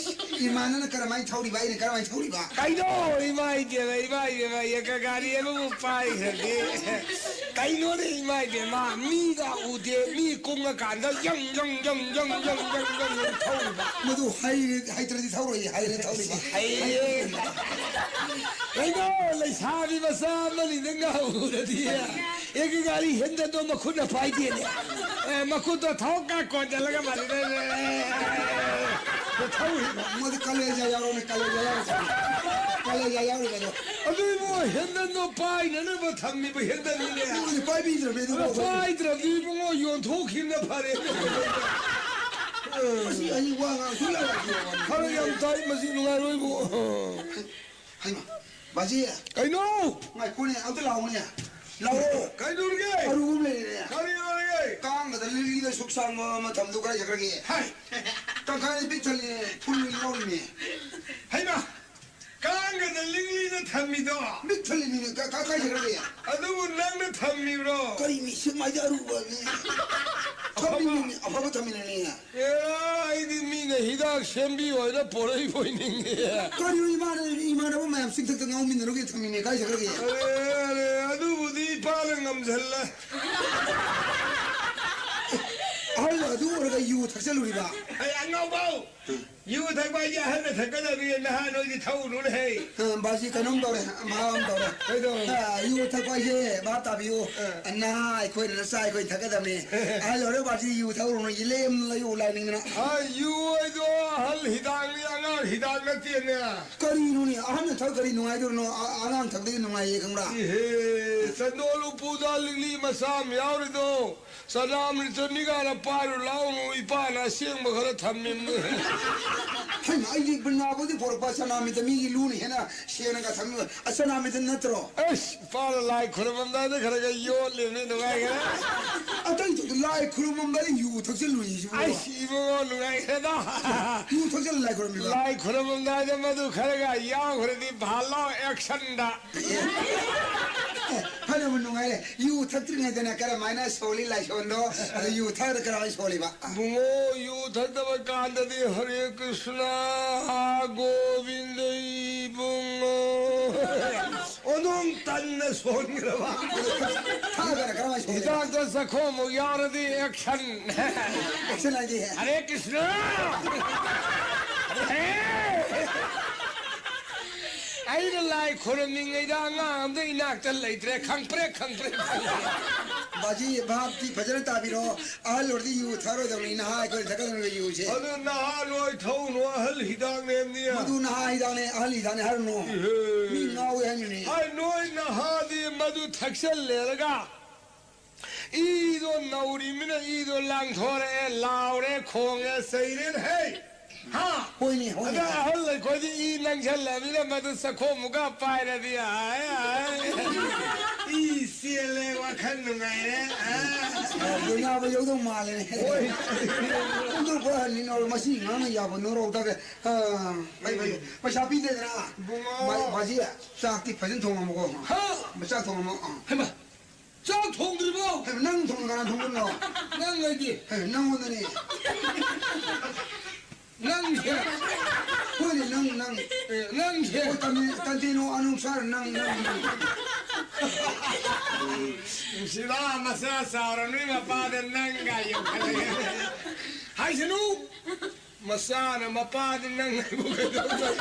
ꯏꯃꯥꯅꯅ ꯀꯔꯝꯍꯥꯏꯅ ꯊꯧꯔꯤꯕ? ꯑꯩꯅ ꯀꯔꯝꯍꯥꯏꯅ ꯊꯧꯔꯤꯕ? ꯀꯩꯅꯣ? ꯏꯃꯥ ꯏꯕꯦꯝꯃ, ꯏꯃꯥ ꯏꯕꯦꯝꯃ, ꯌꯦꯛꯀ ꯒꯥꯔꯤ ꯑꯃꯕꯨ ꯄꯥꯏꯈ꯭ꯔꯗꯤ꯫ ꯀꯩꯅꯣꯅꯦ ꯏꯃꯥ ꯏꯕꯦꯝꯃ, ꯃꯤꯒ ꯎꯗꯦ, ꯃꯤ ꯀꯨꯡꯉꯀꯥꯟꯗ ꯌꯪ, ꯌꯪ, ꯌꯪ ꯊꯧꯔꯤꯕ꯫ ꯃꯗꯨ ꯍꯩ-, ꯍꯩꯇ꯭ꯔꯗꯤ ꯊꯧꯔꯣꯏꯌꯦ, ꯍꯩꯔꯦ ꯊꯧꯔꯤꯕ꯫ ꯍꯩꯌꯦ꯫ ꯀꯩꯅꯣ, ꯂꯩꯁꯥꯕꯤ ꯃꯆꯥ ꯑꯃꯅꯤꯗ ꯉꯥꯎꯔꯗꯤ꯫ ꯑꯦ, ꯒꯥꯔꯤ ꯍꯦꯟꯗꯜꯗꯣ ꯃꯈꯨꯠꯅ ꯄꯥꯏꯗꯦꯅꯦ꯫ ꯑꯦ, ꯃꯈꯨꯠꯇꯣ ꯊꯣꯛꯀ ꯀꯣꯟꯁꯤꯜꯂꯒ ꯃꯗꯨꯗ ꯊꯧꯔꯤꯕ꯫ ꯃꯗꯨ ꯀꯂꯦꯖꯥ ꯌꯥꯎꯔꯝꯅꯤ, ꯀꯂꯦꯖꯥ ꯌꯥꯎꯔꯝꯅꯤ꯫ ꯀꯂꯦꯖꯥ ꯌꯥꯎꯔꯤꯕꯗꯣ꯫ ꯑꯗꯨ ꯏꯕꯨꯡꯉꯣ, ꯍꯦꯟꯗꯜꯗꯣ ꯄꯥꯏꯅꯅꯕ ꯊꯝꯃꯤꯕ ꯍꯦꯟꯗꯜꯅꯤꯅꯦ꯫ ꯃꯗꯨ ꯄꯥꯏꯕꯤꯗ꯭ꯔꯕꯅꯦ ꯑꯗꯨ ꯑꯗꯣ ꯐꯥꯎꯕ꯫ ꯄꯥꯏꯗ꯭ꯔꯕꯗꯤ ꯏꯕꯨꯡꯉꯣ, ꯌꯣꯟꯊꯣꯛꯈꯤꯕꯅ ꯐꯔꯦ꯫ ꯃꯁꯤ ꯑꯩ ꯋꯥ ꯉꯥꯡ ꯁꯨꯡꯌꯥ ꯌꯥꯗꯦ꯫ ꯈꯔ ꯌꯥꯝ ꯇꯥꯏ, ꯃꯁꯤ ꯅꯨꯡꯉꯥꯏꯔꯣꯏꯕꯨ꯫ ꯍꯩꯃꯥ, ꯕꯥꯖꯤ꯫ ꯀꯩꯅꯣ? ꯉꯥꯏꯈꯣꯅꯦ, ꯑꯝꯇ ꯂꯥꯛꯑꯣꯅꯦ꯫ ꯂꯥꯛꯑꯣ꯫ ꯀꯩꯗꯧꯔꯒꯦ? ꯑꯔꯨꯕ ꯑꯃ ꯂꯩꯔꯦꯅꯦ꯫ ꯀꯔꯤ ꯑꯣꯏꯔꯒꯦ? ꯀꯥꯡꯒꯗ ꯂꯤꯛꯂꯤꯗ ꯁꯨꯛ ꯁꯥꯡꯕ ꯃꯇꯝꯗꯨ ꯀꯥꯏ ꯆꯠꯈ꯭ꯔꯒꯦ? ꯍꯥꯏ! ꯇꯪꯈꯥꯏꯗ ꯄꯤꯛ ꯊꯜꯂꯦ, ꯐꯨꯜ ꯌꯥꯎꯔꯤꯅꯦ꯫ ꯍꯩꯃꯥ! ꯀꯥꯡꯒꯗ ꯂꯤꯛꯂꯤꯗ ꯊꯝꯃꯤꯗꯣ? ꯄꯤꯛ ꯊꯜꯂꯤꯅꯤꯅꯦ, ꯀꯥ-, ꯀꯥ-, ꯀꯥꯏ ꯆꯠꯈ꯭ꯔꯒꯦ? ꯑꯗꯨꯕꯨ ꯅꯪꯅ ꯊꯝꯃꯤꯕ꯭ꯔꯣ? ꯀꯔꯤ ꯃꯤ ꯁꯦꯛꯃꯥꯏꯗ ꯑꯔꯨꯕ ꯃꯤ? ꯊꯝꯃꯤꯅꯤꯅꯦ, ꯑꯐꯕ ꯊꯝꯃꯤꯅꯤꯅꯦ꯫ ꯑꯦ, ꯑꯩꯗꯤ ꯃꯤꯅ ꯍꯤꯗꯥꯛ ꯁꯦꯝꯕꯤꯌꯣ ꯍꯥꯏꯅ ꯄꯣꯔꯛꯏꯕꯣꯏ ꯅꯤꯡꯉꯦ꯫ ꯀꯔꯤꯅꯣ ꯏꯃꯥꯅ-, ꯏꯃꯥꯟꯅꯕ ꯃꯌꯥꯝ ꯆꯤꯡꯊꯛꯇ ꯉꯥꯎꯃꯤꯟꯅꯔꯨꯒꯦ ꯊꯝꯃꯤꯅꯦ, ꯀꯥꯏ ꯆꯠꯈ꯭ꯔꯒꯦ? ꯑꯔꯦ, ꯑꯔꯦ, ꯑꯗꯨꯕꯨꯗꯤ ꯏꯄꯥꯅ ꯉꯝꯁꯤꯜꯂꯦ꯫ ꯑꯍꯜ ꯑꯗꯨ ꯑꯣꯏꯔꯒ ꯌꯨ ꯊꯛꯆꯜꯂꯨꯔꯤꯕ? ꯑꯩ ꯑꯉꯥꯎꯕꯧ! ꯌꯨ ꯊꯛꯄ ꯍꯥꯏꯁꯦ ꯑꯍꯜꯅ ꯊꯛꯀꯗꯕꯅꯤ, ꯅꯍꯥ ꯅꯣꯏꯗꯤ ꯊꯛꯎꯅꯨꯅꯦ ꯍꯦ꯫ ꯑ, ꯕꯥꯖꯤ, ꯀꯩꯅꯣꯝ ꯇꯧꯔꯦ, ꯚꯥꯞ ꯑꯃ ꯇꯧꯔꯦ꯫ ꯀꯩꯗꯧꯔꯕ? ꯑ, ꯌꯨ ꯊꯛꯄ ꯍꯥꯏꯁꯦ ꯚꯥꯞ ꯇꯥꯕꯤꯌꯨ꯫ ꯑ꯫ ꯅꯍꯥ ꯑꯩꯈꯣꯏꯅ ꯅꯆꯥ ꯑꯩꯈꯣꯏ ꯊꯛꯀꯗꯕꯅꯤ꯫ ꯑꯍꯜ ꯑꯣꯏꯔ ꯕꯥꯖꯤ ꯌꯨ ꯊꯛꯎꯔꯨꯅꯨ, ꯏꯂꯦꯝ ꯂꯩꯌꯨ ꯂꯥꯏꯅꯤꯡꯗꯅ꯫ ꯑ, ꯌꯨ ꯍꯥꯏꯗꯣ ꯑꯍꯜ ꯍꯤꯗꯥꯛꯅꯤ, ꯑꯉꯥꯡ ꯍꯤꯗꯥꯛ ꯅꯠꯇꯦꯅꯦ꯫ ꯀꯔꯤꯅꯣꯅꯦ? ꯑꯍꯜꯅ ꯊꯛ ꯀꯔꯤ ꯅꯨꯡꯉꯥꯏꯗꯣꯏꯅꯣ? ꯑ-, ꯑꯉꯥꯡ ꯊꯛꯇꯗꯤ ꯅꯨꯡꯉꯥꯏꯌꯦ ꯈꯪꯕ꯭ꯔꯥ? ꯏꯍꯦ, ꯆꯟꯗꯣꯜ ꯎꯄꯨꯗ ꯂꯤꯛꯂꯤ ꯃꯆꯥ ꯑꯃ ꯌꯥꯎꯔꯤꯗꯣ꯫ ꯆꯅꯥꯝ ꯂꯤꯇꯔ ꯅꯤꯒꯥꯅ ꯄꯥꯏꯔꯨ ꯂꯥꯎꯅꯨ, ꯏꯄꯥꯅ ꯑꯁꯦꯡꯕ ꯈꯔ ꯊꯝꯃꯤꯝꯅꯤ꯫ ꯍꯩꯃꯥ, ꯑꯩꯗꯤ ꯕ꯭ꯔꯤꯟꯗꯥꯕꯟꯗꯒꯤ ꯄꯣꯔꯛꯄ ꯆꯅꯥ ꯃꯤꯇ, ꯃꯤꯒꯤ ꯂꯨꯅ ꯍꯦꯟꯅ ꯁꯦꯡꯅꯒ ꯊꯝꯃꯤꯕ꯫ ꯑ, ꯆꯅꯥ ꯃꯤꯇ ꯅꯠꯇ꯭ꯔꯣ? ꯑꯁ, ꯏꯄꯥꯅ ꯂꯥꯏ ꯈꯨꯔꯨꯝꯃꯝꯗꯥꯏꯗ ꯈꯔ ꯈꯔ ꯌꯣꯠꯂꯤꯕꯅꯤ, ꯅꯨꯡꯉꯥꯏꯈ꯭ꯔꯦ꯫ ꯑꯇꯩꯗꯨꯗꯤ ꯂꯥꯏ ꯈꯨꯔꯨꯝꯃꯝꯗꯥꯏꯗ ꯌꯨ ꯊꯛꯆꯜꯂꯨꯏꯁꯤꯕꯨ꯫ ꯑꯁ, ꯏꯕꯨꯡꯉꯣ, ꯅꯨꯡꯉꯥꯏꯈ꯭ꯔꯦꯗ꯫ ꯌꯨ ꯊꯛꯆꯜꯂ ꯂꯥꯏ ꯈꯨꯔꯨꯝꯃꯤꯕ? ꯂꯥꯏ ꯈꯨꯔꯨꯝꯃꯝꯗꯥꯏꯗ ꯃꯗꯨ ꯈꯔꯒ ꯌꯥꯎꯈ꯭ꯔꯗꯤ ꯚꯥꯂꯣ ꯑꯦꯛꯁꯟꯗ꯫ ꯑꯦ, ꯐꯅꯕꯨ ꯅꯨꯡꯉꯥꯏꯔꯦ꯫ ꯌꯨ ꯊꯛꯇ꯭ꯔꯤꯉꯩꯗꯅ ꯀꯔꯝꯍꯥꯏꯅ ꯁꯣꯜꯂꯤ ꯂꯥꯏꯁꯣꯟꯗꯣ? ꯑꯗꯨ ꯌꯨ ꯊꯛꯑꯒ ꯀꯔꯝꯍꯥꯏꯅ ꯁꯣꯜꯂꯤꯕ? ꯕꯨꯡꯉꯣ, ꯌꯨ ꯊꯛꯇꯕ ꯀꯥꯟꯗꯗꯤ ꯍꯔꯦ ꯀ꯭ꯔꯤꯁꯅ, ꯒꯣꯕꯤꯟꯗ ꯏꯕꯨꯡꯉꯣ꯫ ꯑꯣꯟꯊꯣꯡ ꯇꯟꯅ ꯁꯣꯟꯈ꯭ꯔꯕ꯫ ꯊꯛꯑꯒꯅ ꯀꯔꯝꯍꯥꯏꯅ ꯁꯣꯜꯂꯤꯕ? ꯍꯤꯗꯥꯛꯇ ꯆꯈꯣꯝꯃꯨꯛ ꯌꯥꯎꯔꯗꯤ ꯑꯦꯛꯁꯟ꯫ ꯑꯦꯛꯁꯟ ꯍꯥꯏꯗꯤ? ꯍꯔꯦ ꯀ꯭ꯔꯤꯁꯅ! ꯍꯔꯦ! ꯑꯩꯅ ꯂꯥꯏ ꯈꯨꯔꯨꯝꯃꯤꯉꯩꯗ ꯑꯉꯥꯡ ꯑꯝꯇ ꯏꯅꯥꯛꯇ ꯂꯩꯇ꯭ꯔꯦ, ꯈꯪꯄ꯭ꯔꯦꯛ ꯈꯪꯄ꯭ꯔꯦꯛ ꯈꯪꯄ꯭ꯔꯦꯛ꯫ ꯕꯥꯖꯤ, ꯚꯥꯞꯇꯤ ꯐꯖꯅ ꯇꯥꯕꯤꯔꯣ, ꯑꯍꯜ ꯑꯣꯏꯔꯗꯤ ꯌꯨ ꯊꯛꯑꯔꯣꯏꯗꯕꯅꯤ, ꯅꯍꯥ ꯑꯩꯈꯣꯏꯅ ꯊꯛꯀꯗꯕꯅꯤ ꯌꯨꯁꯦ꯫ ꯑꯗꯨ ꯅꯍꯥ ꯂꯣꯏ ꯊꯧꯅꯨ, ꯑꯍꯜ ꯍꯤꯗꯥꯛꯅꯦ ꯍꯥꯏꯕꯅꯤ꯫ ꯃꯗꯨ ꯅꯍꯥ ꯍꯤꯗꯥꯛꯅꯦ, ꯑꯍꯜ ꯍꯤꯗꯥꯛꯅꯦ ꯍꯥꯏꯔꯨꯅꯨ꯫ ꯏꯍꯦ꯫ ꯃꯤ ꯉꯥꯎꯋꯦ ꯍꯥꯏꯅꯨꯅꯦ꯫ ꯑꯩ ꯅꯣꯏ ꯅꯍꯥꯗꯤ ꯃꯗꯨ ꯊꯛꯆꯜꯂꯦꯔꯒ ꯏꯗꯣ ꯅꯧꯔꯤꯃꯤꯅ ꯏꯗꯣ ꯂꯥꯡꯊꯣꯔꯛꯑꯦ, ꯂꯥꯎꯔꯦ, ꯈꯣꯡꯉꯦ, ꯆꯩꯔꯦ, ꯍꯦ! ꯍꯥ? ꯍꯣꯏꯅꯦ, ꯍꯣꯏꯅꯦ꯫ ꯑꯗ ꯑꯍꯜ ꯑꯩꯈꯣꯏꯗꯤ ꯏ ꯅꯪꯁꯜꯂꯃꯤꯅ ꯃꯗꯨ ꯆꯈꯣꯝꯃꯨꯛꯀ ꯄꯥꯏꯔꯗꯤ, ꯑꯥꯏ, ꯑꯥꯏ꯫ ꯏ ꯆꯦꯜꯂꯦ, ꯋꯥꯈꯜ ꯅꯨꯡꯉꯥꯏꯔꯦ, ꯑꯥ꯫ ꯂꯣꯏꯅꯕ ꯌꯧꯗꯧ ꯃꯥꯜꯂꯦꯅꯦ꯫ ꯍꯣꯏ꯫ ꯍꯨꯟꯗꯣꯛꯄ ꯍꯟꯅꯤ ꯅꯧꯔ, ꯃꯁꯤ ꯉꯥꯡꯅ ꯌꯥꯕ ꯅꯣꯔꯧ ꯇꯥꯒꯦ꯫ ꯑꯥ, ꯐꯩ, ꯐꯩ꯫ ꯄꯩꯁꯥ ꯄꯤꯗꯦꯗꯅ꯫ ꯕꯨꯡꯉꯣ꯫ ꯕꯥ-, ꯕꯥꯖꯤ, ꯆꯥꯛꯇꯤ ꯐꯖꯅ ꯊꯣꯡꯉꯝꯃꯨꯀꯣ꯫ ꯍꯥ? ꯆꯥꯛ ꯊꯣꯡꯉꯝꯃꯣ꯫ ꯑꯥ꯫ ꯍꯩꯃꯥ! ꯆꯥꯛ ꯊꯣꯡꯗ꯭ꯔꯤꯕꯣ? ꯍꯩꯃꯥ, ꯅꯪ ꯊꯣꯡꯅ ꯀꯅꯥ ꯊꯣꯡꯗꯣꯏꯅꯣ? ꯅꯪ ꯑꯩꯗꯤ꯫ ꯍꯩꯃꯥ, ꯅꯪꯉꯣꯟꯗꯅꯦ꯫ ꯅꯪꯁꯦ꯫ ꯍꯣꯏꯅꯦ, ꯅꯪ, ꯅꯪ꯫ ꯑꯦ, ꯅꯪꯁꯦ꯫ ꯍꯣꯏ, ꯇꯟꯗꯦ-, ꯇꯟꯗꯦꯅꯣ ꯑꯅꯨꯁꯥꯔ, ꯅꯪ, ꯅꯪ, ꯅꯪ꯫ ꯅꯨꯡꯁꯤꯕ ꯃꯆꯥ ꯆꯥꯎꯔ ꯅꯣꯏ ꯃꯄꯥꯗ ꯅꯪꯒ ꯌꯣꯛꯈꯠꯂꯛꯑꯦ꯫ ꯍꯥꯏꯁꯅꯨ꯫ ꯃꯆꯥꯅ ꯃꯄꯥꯗꯤ ꯅꯪ ꯑꯩꯕꯨ ꯀꯩꯗꯧꯗꯣꯏ?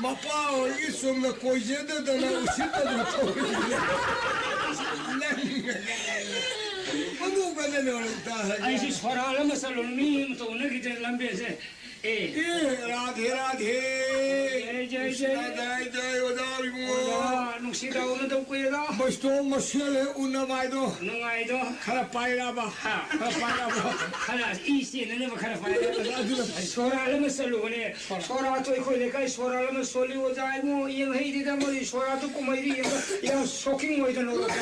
ꯃꯄꯥ ꯑꯣꯏꯒꯤ ꯆꯨꯝꯅ ꯀꯣꯏꯖꯗꯗꯅ ꯎꯁꯤꯠꯇꯗꯅ ꯇꯧꯔꯤꯅꯦ꯫ ꯅꯪ ꯃꯗꯨ ꯀꯟꯅ ꯅꯣꯡ ꯇꯥꯔꯒ꯫ ꯑꯩꯁꯨ ꯁꯣꯔꯥꯜ ꯑꯃ ꯆꯠꯂꯨꯔ ꯃꯤ ꯑꯃꯇ ꯎꯅꯈꯤꯗ꯭ꯔꯦ ꯂꯝꯕꯤꯁꯦ꯫ ꯑꯦ꯫ ꯑꯦ, ꯔꯥꯙꯦ, ꯔꯥꯙꯦ꯫ ꯖꯩ, ꯖꯩ, ꯖꯩ꯫ ꯖꯩ, ꯖꯩ, ꯑꯣꯖꯥ ꯏꯕꯨꯡꯉꯣ꯫ ꯑꯣꯖꯥ, ꯅꯨꯡꯁꯤꯗ ꯎꯅꯗꯕ ꯀꯨꯏꯔꯦꯗ꯫ ꯕꯣꯏꯁꯇꯣꯞ ꯃꯁꯦꯜ ꯍꯦꯛ ꯎꯅꯕ ꯍꯥꯏꯗꯣ꯫ ꯅꯨꯡꯉꯥꯏꯗꯣ꯫ ꯈꯔ ꯄꯥꯏꯔꯛꯑꯕ? ꯍꯥ꯫ ꯈꯔ ꯄꯥꯏꯔꯛꯑꯕ? ꯈꯔ ꯏ ꯆꯦꯟꯅꯅꯕ ꯈꯔ ꯄꯥꯏꯔꯛꯑꯕ? ꯑꯗꯨꯅ ꯐꯩ꯫ ꯁꯣꯔꯥꯠ ꯑꯃ ꯆꯠꯂꯨꯕꯅꯦ꯫ ꯁꯣꯔꯥꯠꯇꯣ ꯑꯩꯈꯣꯏ ꯂꯩꯀꯥꯏ ꯁꯣꯔꯥꯠ ꯑꯃ ꯁꯣꯜꯂꯤ, ꯑꯣꯖꯥ ꯏꯕꯨꯡꯉꯣ, ꯌꯦꯡ ꯍꯩꯗꯦꯗ ꯃꯣꯏ ꯁꯣꯔꯥꯠꯇꯣ ꯀꯨꯝꯍꯩꯗꯤ ꯌꯦꯡꯕ ꯌꯥꯝ shocking ꯑꯣꯏꯗꯅ, ꯑꯣꯖꯥ꯫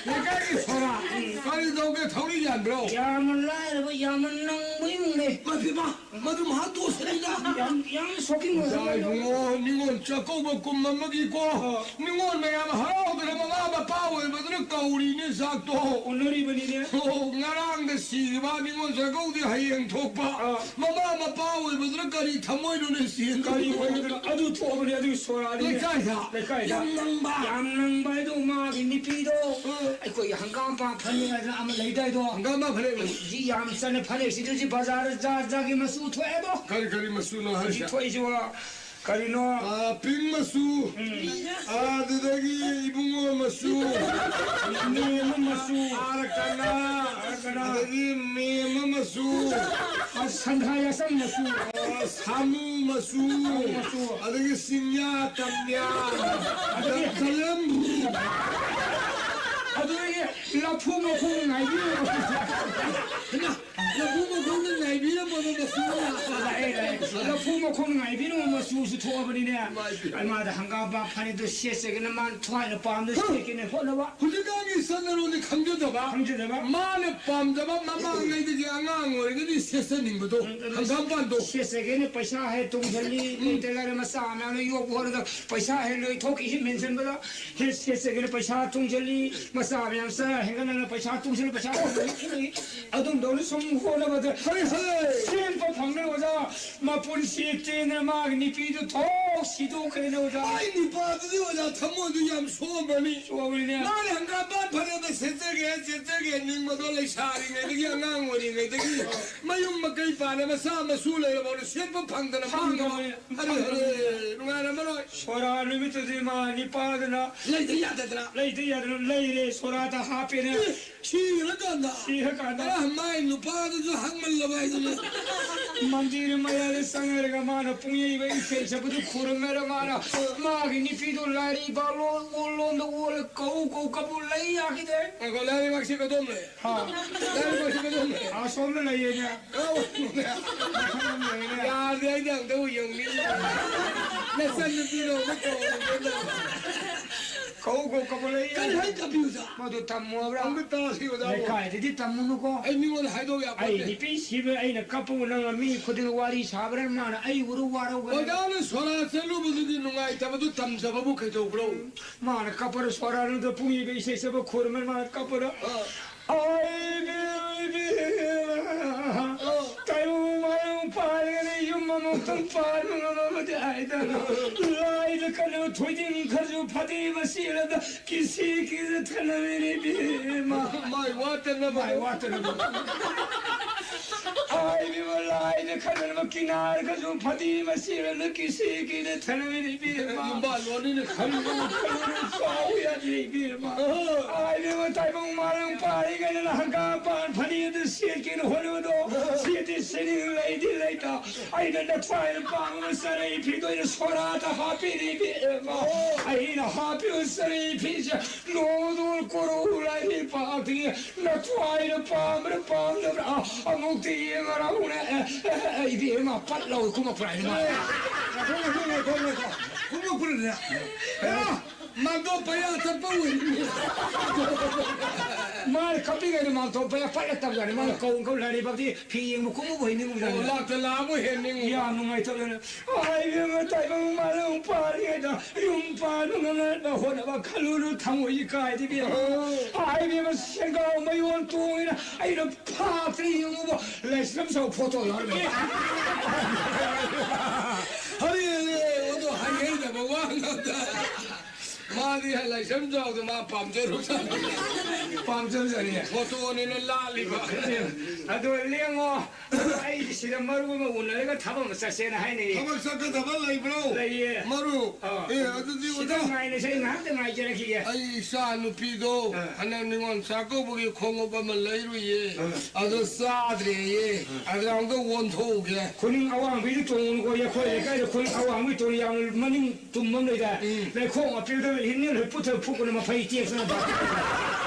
ꯂꯩꯀꯥꯏꯒꯤ ꯁꯣꯔꯥꯠ꯫ ꯎꯝ꯫ ꯀꯔꯤ ꯇꯧꯒꯦ, ꯊꯧꯔꯤ ꯌꯥꯟꯕ꯭ꯔꯣ? ꯌꯥꯝꯅ ꯂꯥꯏꯔꯕ, ꯌꯥꯝꯅ ꯅꯪꯕ ꯏꯃꯨꯡꯅꯦ꯫ ꯃꯁꯤꯃ, ꯃꯗꯨ ꯃꯍꯥꯛ ꯇꯣꯛꯁꯤꯔꯩꯗ꯫ ꯌꯥꯝ, ꯌꯥꯝ shocking ꯑꯣꯏꯕ ꯌꯥꯏꯕꯨꯡꯉꯣ, ꯅꯤꯉꯣꯜ ꯆꯥꯛꯀꯧꯕ ꯀꯨꯝ ꯑꯃꯒꯤꯀꯣ, ꯑꯣ꯫ ꯅꯤꯉꯣꯜ ꯃꯌꯥꯝ ꯍꯔꯥꯎꯗꯅ ꯃꯃꯥ ꯃꯄꯥ ꯑꯣꯏꯕꯗꯨꯅ ꯀꯧꯔꯤꯅꯦ ꯆꯥꯛꯇꯣ꯫ ꯎꯅꯔꯤꯕꯅꯤꯅꯦ꯫ ꯑꯣ, ꯉꯔꯥꯡꯗ ꯁꯤꯈꯤꯕ ꯅꯤꯉꯣꯜ ꯆꯥꯛꯀꯧꯗꯤ ꯍꯌꯦꯡ ꯊꯣꯛꯄ꯫ ꯑꯥ꯫ ꯃꯃꯥ ꯃꯄꯥ ꯑꯣꯏꯕꯗꯨꯅ ꯀꯔꯤ ꯊꯃꯣꯏꯅꯣꯅꯦ ꯆꯦꯟ-, ꯀꯔꯤ ꯑꯣꯏꯕꯗꯨꯅꯣ? ꯑꯗꯨ ꯊꯣꯛꯑꯕꯅꯤ, ꯑꯗꯨꯒꯤ ꯁꯣꯔꯥꯠꯅꯤꯅꯦ꯫ ꯂꯩꯀꯥꯏꯗ? ꯂꯩꯀꯥꯏꯗ꯫ ꯌꯥꯝ ꯅꯪꯕ? ꯌꯥꯝ ꯅꯪꯕ ꯍꯥꯏꯗꯣ ꯃꯥꯒꯤ ꯅꯨꯄꯤꯗꯣ, ꯑꯥ꯫ ꯑꯩꯈꯣꯏꯒꯤ ꯍꯪꯒꯥꯝꯄꯥꯟ ꯐꯅꯦꯛ ꯍꯥꯏꯗꯅ ꯑꯃ ꯂꯩꯗꯥꯏꯗꯣ? ꯍꯪꯒꯥꯝꯄꯥꯟ ꯐꯅꯦꯛ ꯂꯩ꯫ ꯖꯤ ꯌꯥꯝ ꯆꯟꯅ ꯐꯅꯦꯛꯁꯤꯗ ꯍꯧꯖꯤꯛ ꯕꯖꯥꯔꯗ ꯖꯥꯠ ꯖꯥꯠꯀꯤ ꯃꯆꯨ ꯊꯣꯛꯑꯦꯗꯣ꯫ ꯀꯔꯤ ꯀꯔꯤ ꯃꯆꯨꯅꯣ ꯍꯥꯏꯁꯦ? ꯍꯧꯖꯤꯛ ꯊꯣꯛꯏꯁꯤꯕꯣ ꯀꯔꯤꯅꯣ? ꯑꯥ, pink ꯃꯆꯨ꯫ ꯎꯝ꯫ ꯑꯥ, ꯑꯗꯨꯗꯒꯤ ꯏꯕꯨꯡꯉꯣ ꯃꯆꯨ꯫ ꯃꯦꯝꯃ ꯃꯆꯨ꯫ ꯑꯥꯔꯀꯅꯥ꯫ ꯑꯥꯔꯀꯅꯥ꯫ ꯑꯗꯒꯤ ꯃꯦꯝꯃ ꯃꯆꯨ꯫ ꯑꯥ, ꯁꯟꯊꯥ ꯌꯥꯆꯪ ꯃꯆꯨ꯫ ꯑꯥ, ꯁꯥꯃꯨ ꯃꯆꯨ꯫ ꯁꯥꯃꯨ ꯃꯆꯨ꯫ ꯑꯗꯒꯤ ꯆꯤꯡꯌꯥ ꯇꯝꯌꯥ꯫ ꯑꯗꯒꯤ ꯀꯂꯝ꯫ ꯑꯗꯨꯗꯒꯤ ꯂꯐꯨ ꯃꯈꯣꯡ ꯉꯥꯏꯕꯤꯌꯨ꯫ ꯍꯩꯃꯥ! ꯂꯐꯨ ꯃꯈꯣꯡꯗ ꯉꯥꯏꯕꯤꯔꯝꯃꯕ ꯃꯆꯨ ꯑꯃ ꯂꯥꯛꯄ꯫ ꯂꯥꯛꯑꯦ, ꯂꯥꯛꯑꯦ꯫ ꯂꯐꯨ ꯃꯈꯣꯡꯗ ꯉꯥꯏꯕꯤꯔꯝꯃ ꯃꯆꯨꯁꯨ ꯊꯣꯛꯑꯕꯅꯤꯅꯦ꯫ ꯏꯃꯥꯏ ꯄꯦꯝꯃ꯫ ꯑꯩ ꯃꯥꯗ ꯍꯪꯒꯥꯝꯄꯥꯟ ꯐꯅꯦꯛꯇꯣ ꯁꯦꯠꯆꯒꯦꯅ ꯃꯥꯅ ꯊꯋꯥꯏꯅ ꯄꯥꯝꯗ ꯁꯦꯠꯀꯦꯅ ꯍꯣꯠꯅꯕ꯫ ꯍꯧꯖꯤꯛꯀꯥꯟꯒꯤ ꯆꯠꯅꯔꯣꯜꯗꯤ ꯈꯪꯖꯗꯕ꯫ ꯈꯪꯖꯗꯕ꯫ ꯃꯥꯅ ꯄꯥꯝꯖꯕ ꯃꯃꯥꯡꯉꯩꯗꯒꯤ ꯑꯉꯥꯡ ꯑꯣꯏꯔꯤꯉꯩꯗꯒꯤ ꯁꯦꯠꯆꯅꯤꯡꯕꯗꯣ꯫ ꯎꯝ, ꯑꯗꯨ ꯍꯪꯒꯥꯝꯄꯥꯟꯗꯣ꯫ ꯁꯦꯠꯆꯒꯦꯅ ꯄꯩꯁꯥ ꯍꯦꯛ ꯇꯨꯡꯁꯤꯜꯂꯤ, ꯎꯝ꯫ ꯂꯩꯇ ꯂꯥꯏꯔ ꯃꯆꯥ ꯃꯌꯥꯝꯗꯣ ꯌꯣꯛꯄ ꯍꯣꯠꯅꯕꯗ ꯄꯩꯁꯥ ꯍꯦꯛ ꯂꯣꯏꯊꯣꯛꯈꯤ, ꯍꯦꯛ ꯃꯦꯟꯁꯤꯟꯕꯗ ꯍꯦꯛ ꯁꯦꯠꯆꯒꯦꯅ ꯄꯩꯁꯥ ꯇꯨꯡꯁꯤꯜꯂꯤ, ꯃꯆꯥ ꯃꯌꯥꯝ ꯆꯔꯥ ꯍꯦꯟꯒꯠꯅꯅ ꯄꯩꯁꯥ ꯇꯨꯡꯁꯤꯜꯂꯤ, ꯄꯩꯁꯥ ꯇꯨꯡꯁꯤꯜꯂꯤ꯫ ꯑꯗꯨꯝꯗꯧꯅ ꯁꯨꯝ ꯍꯣꯠꯅꯕꯗ ꯍꯩ ꯍꯩ! ꯁꯦꯝꯕ ꯐꯪꯗ꯭ꯔꯦ ꯑꯣꯖꯥ꯫ ꯃꯄꯨꯟꯁꯤ ꯇꯦꯟꯅ ꯃꯥꯒꯤ ꯅꯨꯄꯤꯗꯨ ꯊꯣꯛ ꯁꯤꯗꯣꯛꯈ꯭ꯔꯦꯅꯦ ꯑꯣꯖꯥ꯫ ꯑꯩ ꯅꯨꯄꯥꯗꯨꯗꯤ ꯑꯣꯖꯥ ꯊꯃꯣꯏꯗꯨ ꯌꯥꯝ ꯁꯣꯛꯑꯝꯃꯅꯤ꯫ ꯁꯣꯛꯑꯕꯅꯤꯅꯦ꯫ ꯃꯥꯅ ꯍꯪꯒꯥꯝꯄꯥꯟ ꯐꯅꯦꯛꯇ ꯁꯦꯠꯆꯒꯦ, ꯁꯦꯠꯆꯒꯦ ꯅꯤꯡꯕꯗꯣ ꯂꯩꯁꯥꯔꯤꯉꯩꯗꯒꯤ, ꯑꯉꯥꯡ ꯑꯣꯏꯔꯤꯉꯩꯗꯒꯤ ꯃꯌꯨꯝ ꯃꯀꯩ ꯅꯤꯄꯥꯅ ꯃꯆꯥ ꯃꯁꯨ ꯂꯩꯔꯕ ꯁꯦꯠꯄ ꯐꯪꯗꯅ ꯐꯪꯗꯕ꯫ ꯐꯪꯗꯕꯅꯤ꯫ ꯑꯔꯦ, ꯑꯔꯦ, ꯅꯨꯡꯉꯥꯏꯔꯝꯃꯔꯣꯏ꯫ ꯁꯣꯔꯥ ꯅꯨꯃꯤꯠꯇꯨꯗꯤ ꯃꯥ ꯅꯤꯄꯥꯗꯨꯅ ꯂꯩꯇ ꯌꯥꯗꯗꯅ꯫ ꯂꯩꯇ ꯌꯥꯗꯅ ꯂꯩꯔꯦ꯫ ꯁꯣꯔꯥꯗ ꯍꯥꯞꯄꯦꯅꯦ꯫ ꯑꯦ, ꯁꯤꯔꯀꯥꯟꯗ꯫ ꯁꯤꯔꯀꯥꯟꯗ꯫ ꯑ, ꯃꯥꯏ ꯅꯨꯄꯥꯗꯨꯁꯨ ꯍꯪꯃꯜꯂꯕ ꯍꯥꯏꯗꯨꯅ꯫ ꯃꯟꯗꯤꯔ ꯃꯌꯥꯗ ꯆꯪꯉꯔꯒ ꯃꯥꯅ ꯄꯨꯡꯌꯩꯕ ꯏꯁꯩ ꯁꯛꯄꯗꯨ ꯈꯨꯔꯨꯝꯃꯦꯔ ꯃꯥꯅ꯫ ꯃꯥꯒꯤ ꯅꯨꯄꯤꯗꯨ ꯂꯥꯏꯔꯩꯕꯥꯛ ꯂꯣꯟ, ꯑꯣꯜꯂꯣꯝꯗ ꯑꯣꯜꯂ ꯀꯧ ꯀꯧ ꯀꯞꯄꯨ ꯂꯩ ꯌꯥꯈꯤꯗꯦ꯫ ꯉꯥꯏꯈꯣ, ꯂꯥꯏꯔꯩꯕꯥꯛꯁꯤ ꯀꯗꯣꯝ ꯂꯩ? ꯍꯥ꯫ ꯂꯥꯏꯔꯩꯕꯥꯛꯁꯤ ꯀꯗꯣꯝ ꯂꯩ? ꯑꯁꯣꯝꯗ ꯂꯩꯌꯦꯅꯦ꯫ ꯌꯥꯗꯦ, ꯑꯩꯗꯤ ꯑꯝꯇꯕꯨ ꯌꯦꯡꯅꯤꯡꯉꯤ꯫ ꯅꯆꯟꯅꯨꯄꯤꯗꯣ ꯑꯝꯇ ꯀꯧꯔꯨꯒꯦ ꯇꯧꯕ꯫ ꯀꯧ, ꯀꯧ, ꯀꯧ ꯂꯩ꯫ ꯀꯔꯤ ꯍꯥꯏ ꯇꯝꯕꯤꯌꯨꯗ? ꯃꯗꯨ ꯇꯝꯃꯣ ꯍꯥꯏꯕ꯭ꯔꯥ? ꯑꯝꯇ ꯇꯥꯁꯤ, ꯑꯣꯖꯥ꯫ ꯂꯩꯀꯥꯏꯗꯗꯤ ꯇꯝꯃꯨꯅꯨꯀꯣ꯫ ꯑꯩ ꯃꯤꯉꯣꯟꯗ ꯍꯥꯏꯗꯣꯛ ꯑꯩ ꯌꯥꯄꯣꯠꯇꯦ꯫ ꯅꯨꯄꯤ ꯁꯤꯕ ꯑꯩꯅ ꯀꯞꯄꯕꯨ ꯅꯪꯅ ꯃꯤ ꯈꯨꯗꯤꯡ ꯋꯥꯔꯤ ꯁꯥꯕ꯭ꯔꯥ? ꯃꯥꯅ ꯑꯩ ꯎꯔꯨ ꯋꯥꯔꯧꯒꯅꯤ꯫ ꯑꯣꯖꯥꯅ ꯁꯣꯔꯥ ꯆꯠꯂꯨꯕꯗꯨꯗꯤ ꯅꯨꯡꯉꯥꯏꯇꯕꯗꯨ ꯇꯝꯖꯕꯕꯨ ꯀꯩꯗꯧꯕ꯭ꯔꯣ? ꯃꯥꯅ ꯀꯞꯄꯔ ꯁꯣꯔꯥꯅꯨꯗ ꯄꯨꯡ ꯏꯕ ꯏꯁꯩ ꯁꯛꯄ ꯈꯨꯔꯨꯝꯃꯦ ꯃꯥꯅ ꯀꯞꯄꯔ꯫ ꯑꯥ꯫ ꯑꯥꯏ ꯕꯦꯝ, ꯏꯕꯦꯝꯃ, ꯑꯥ꯫ ꯇꯥꯏꯕꯪ ꯃꯥꯂꯪ ꯄꯥꯜꯂꯤꯉꯩꯗ ꯌꯨꯝ ꯑꯃꯨꯛꯇꯪ ꯄꯥꯟꯕ ꯉꯝꯃꯕꯗꯤ ꯍꯥꯏꯗꯅ꯫ ꯂꯥꯏꯗ ꯀꯟꯅ ꯊꯣꯏꯗꯤꯡ ꯈꯔꯁꯨ ꯐꯗꯤ ꯃꯆꯦ ꯑꯃꯗ ꯀꯤꯁꯤ ꯀꯤꯗ ꯊꯅꯃꯤꯅꯤ ꯏꯕꯦꯝꯃ꯫ ꯃꯥꯏ ꯋꯥꯠꯇꯅꯕ꯫ ꯃꯥꯏ ꯋꯥꯠꯇꯅꯕ꯫ ꯍꯥꯏꯔꯤꯕ ꯂꯥꯏꯗ ꯈꯟꯅꯔꯕ ꯀꯤꯅꯥꯔꯒꯁꯨ ꯐꯗꯤ ꯃꯆꯦ ꯑꯃꯗ ꯀꯤꯁꯤ ꯀꯤꯗ ꯊꯅꯃꯤꯅꯤ ꯏꯕꯦꯝꯃ꯫ ꯌꯨꯝꯕꯥꯜꯂꯣꯟꯅꯤꯅ ꯈꯜꯂꯨ ꯈꯜꯂꯨ ꯆꯥꯎ ꯌꯥꯗ꯭ꯔꯦ ꯏꯕꯦꯝꯃ꯫ ꯑꯍꯣ꯫ ꯍꯥꯏꯔꯤꯕ ꯇꯥꯏꯕꯪ ꯃꯥꯂꯪ ꯄꯥꯔꯤꯉꯩꯗꯅ ꯍꯪꯒꯥꯝꯄꯥꯟ ꯐꯅꯦꯛ ꯑꯗꯨ ꯁꯦꯠꯀꯦꯅ ꯍꯣꯠꯅꯕꯗꯣ ꯁꯦꯠꯇꯤ ꯁꯦꯠꯅꯤꯡ ꯂꯩꯗꯤ ꯂꯩꯇ꯫ ꯑꯩꯅ ꯅꯈ꯭ꯋꯥꯏꯅ ꯄꯥꯝꯕ ꯆꯔꯩ ꯐꯤꯗꯣ ꯑꯩꯅ ꯁꯣꯔꯥꯗ ꯍꯥꯞꯄꯤꯔꯤ ꯏꯕꯦꯝꯃ꯫ ꯑꯩꯅ ꯍꯥꯞꯄꯤꯕ ꯆꯔꯩ ꯐꯤꯁꯦ ꯅꯣꯡꯃꯗꯣ ꯀꯣꯔꯧ ꯂꯥꯏꯔꯩꯕꯥꯛꯇꯒꯤ ꯅꯊ꯭ꯋꯥꯏꯅ ꯄꯥꯝꯕ꯭ꯔꯥ ꯄꯥꯝꯗꯕ꯭ꯔꯥ? ꯑ, ꯑꯃꯨꯛꯇꯤ ꯌꯦꯡꯉꯔꯧꯅꯦ꯫ ꯑꯦ, ꯑꯦ, ꯑꯦ, ꯏꯕꯦꯝꯃ, ꯄꯠ ꯂꯥꯎ ꯀꯨꯝꯃꯛꯄ꯭ꯔꯥ ꯍꯥꯏꯅ ꯃꯥ꯫ ꯉꯥꯏꯈꯣ, ꯉꯥꯏꯈꯣ, ꯉꯥꯏꯈꯣ, ꯉꯥꯏꯈꯣ꯫ ꯀꯨꯝꯃꯛꯄ꯭ꯔꯥꯅꯦ? ꯑꯦ, ꯃꯥꯟꯇꯣꯞ ꯄꯌꯥ ꯆꯠꯄ ꯑꯣꯏꯔꯤꯅꯦ꯫ ꯃꯥꯅ ꯀꯞꯄꯤꯉꯩꯗ ꯃꯥꯟꯇꯣꯞ ꯄꯌꯥ ꯄꯠꯂꯛꯇꯕꯖꯥꯠꯅꯤ꯫ ꯃꯥꯅ ꯀꯧ ꯀꯧ ꯂꯥꯏꯔꯩꯕꯥꯛꯇꯤ ꯐꯤ ꯌꯦꯡꯕ ꯀꯨꯝꯕꯕꯨ ꯍꯩꯅꯤꯡꯕꯖꯥꯠꯅꯤ꯫ ꯑꯣ, ꯂꯥꯛꯇ ꯂꯥꯛꯑꯕꯨ ꯍꯦꯟꯅꯤꯡꯉꯤ꯫ ꯌꯥꯝ ꯅꯨꯡꯉꯥꯏꯇꯕꯅ꯫ ꯍꯥꯏꯕꯦꯝꯃ ꯇꯥꯏꯕꯪ ꯃꯥꯂꯪ ꯄꯥꯜꯂꯤꯉꯩꯗ ꯌꯨꯝ ꯄꯥꯟꯕ ꯉꯝꯅꯕ ꯍꯣꯠꯅꯕ ꯈꯜꯂꯨꯅꯨ ꯊꯃꯣꯏ ꯏꯀꯥꯏꯗꯕꯤ꯫ ꯍꯥꯏꯕꯦꯝꯃ ꯁꯦꯡꯒꯥꯎ ꯃꯌꯣꯟ ꯇꯣꯡꯉꯤꯅ ꯑꯩꯅ ꯐꯥꯛꯇ꯭ꯔꯤ ꯌꯦꯡꯉꯨꯕ ꯂꯩꯁ꯭ꯔꯝ ꯁꯧ ꯐꯣꯇꯣ ꯌꯥꯎꯔꯝꯃꯤ꯫ ꯍꯔꯦ, ꯑꯗꯣ ꯍꯥꯏꯍꯩꯗꯕ ꯋꯥ ꯉꯥꯛꯇ꯫ ꯃꯥꯗꯤ ꯂꯥꯏꯁ꯭ꯔꯝ ꯖꯥꯎꯗꯣ ꯃꯥ ꯄꯥꯝꯖꯔꯨ-, ꯄꯥꯝꯖꯔꯨꯖꯥꯠꯅꯤ꯫ ꯐꯣꯇꯣꯅꯤꯅ ꯂꯥꯜꯂꯤꯕ꯫ ꯑꯗꯣ ꯂꯦꯡꯉꯣ꯫ ꯑꯩꯗꯤ ꯁꯤꯗ ꯃꯔꯨꯞ ꯑꯃ ꯎꯅꯔꯒ ꯊꯕꯛ ꯑꯃ ꯆꯠꯁꯦꯅ ꯍꯥꯏꯅꯩꯌꯦ꯫ ꯊꯕꯛ ꯆꯠꯀꯗꯕ ꯂꯩꯕ꯭ꯔꯣ? ꯂꯩꯌꯦ꯫ ꯃꯔꯨꯞ? ꯑꯥ꯫ ꯑꯦ, ꯑꯗꯨꯗꯤ ꯁꯤꯗ ꯑꯣꯖꯥ ꯉꯥꯏꯅꯁꯦ, ꯑꯩ ꯉꯥꯏꯍꯥꯛꯇ ꯉꯥꯏꯖꯔꯛꯈꯤꯒꯦ꯫ ꯑꯩ ꯏꯆꯥ ꯅꯨꯄꯤꯗꯣ ꯑꯥ꯫ ꯍꯟꯗꯛ ꯅꯤꯉꯣꯜ ꯆꯥꯛꯀꯧꯕꯒꯤ ꯈꯣꯡꯎꯞ ꯑꯃ ꯂꯩꯔꯨꯏꯌꯦ꯫ ꯑꯥ꯫ ꯑꯗꯣ ꯆꯥꯗ꯭ꯔꯦꯌꯦ꯫ ꯑꯥ꯫ ꯑꯗꯨꯗ ꯑꯝꯇ ꯑꯣꯟꯊꯣꯛꯎꯒꯦ꯫ ꯈꯨꯅꯤꯡ ꯑꯋꯥꯡꯕꯤꯗꯨ ꯇꯣꯡꯉꯨꯀꯣ, ꯑꯩꯈꯣꯏ ꯂꯩꯀꯥꯏꯗ ꯈꯨꯅꯤꯡ ꯑꯋꯥꯡꯕꯤ ꯇꯣꯡꯉꯤ, ꯌꯥꯝ ꯃꯅꯤꯡ ꯇꯨꯝꯕ ꯑꯃ ꯂꯩꯗꯥꯏ? ꯎꯝ꯫ ꯂꯩꯈꯣꯝ ꯑꯄꯤꯛꯄꯗ ꯏꯟꯅ ꯂꯣꯏ ꯄꯨꯊ ꯐꯨꯛꯄꯅ ꯃꯐꯩ ꯇꯦꯛꯇꯅ ꯕꯥ-,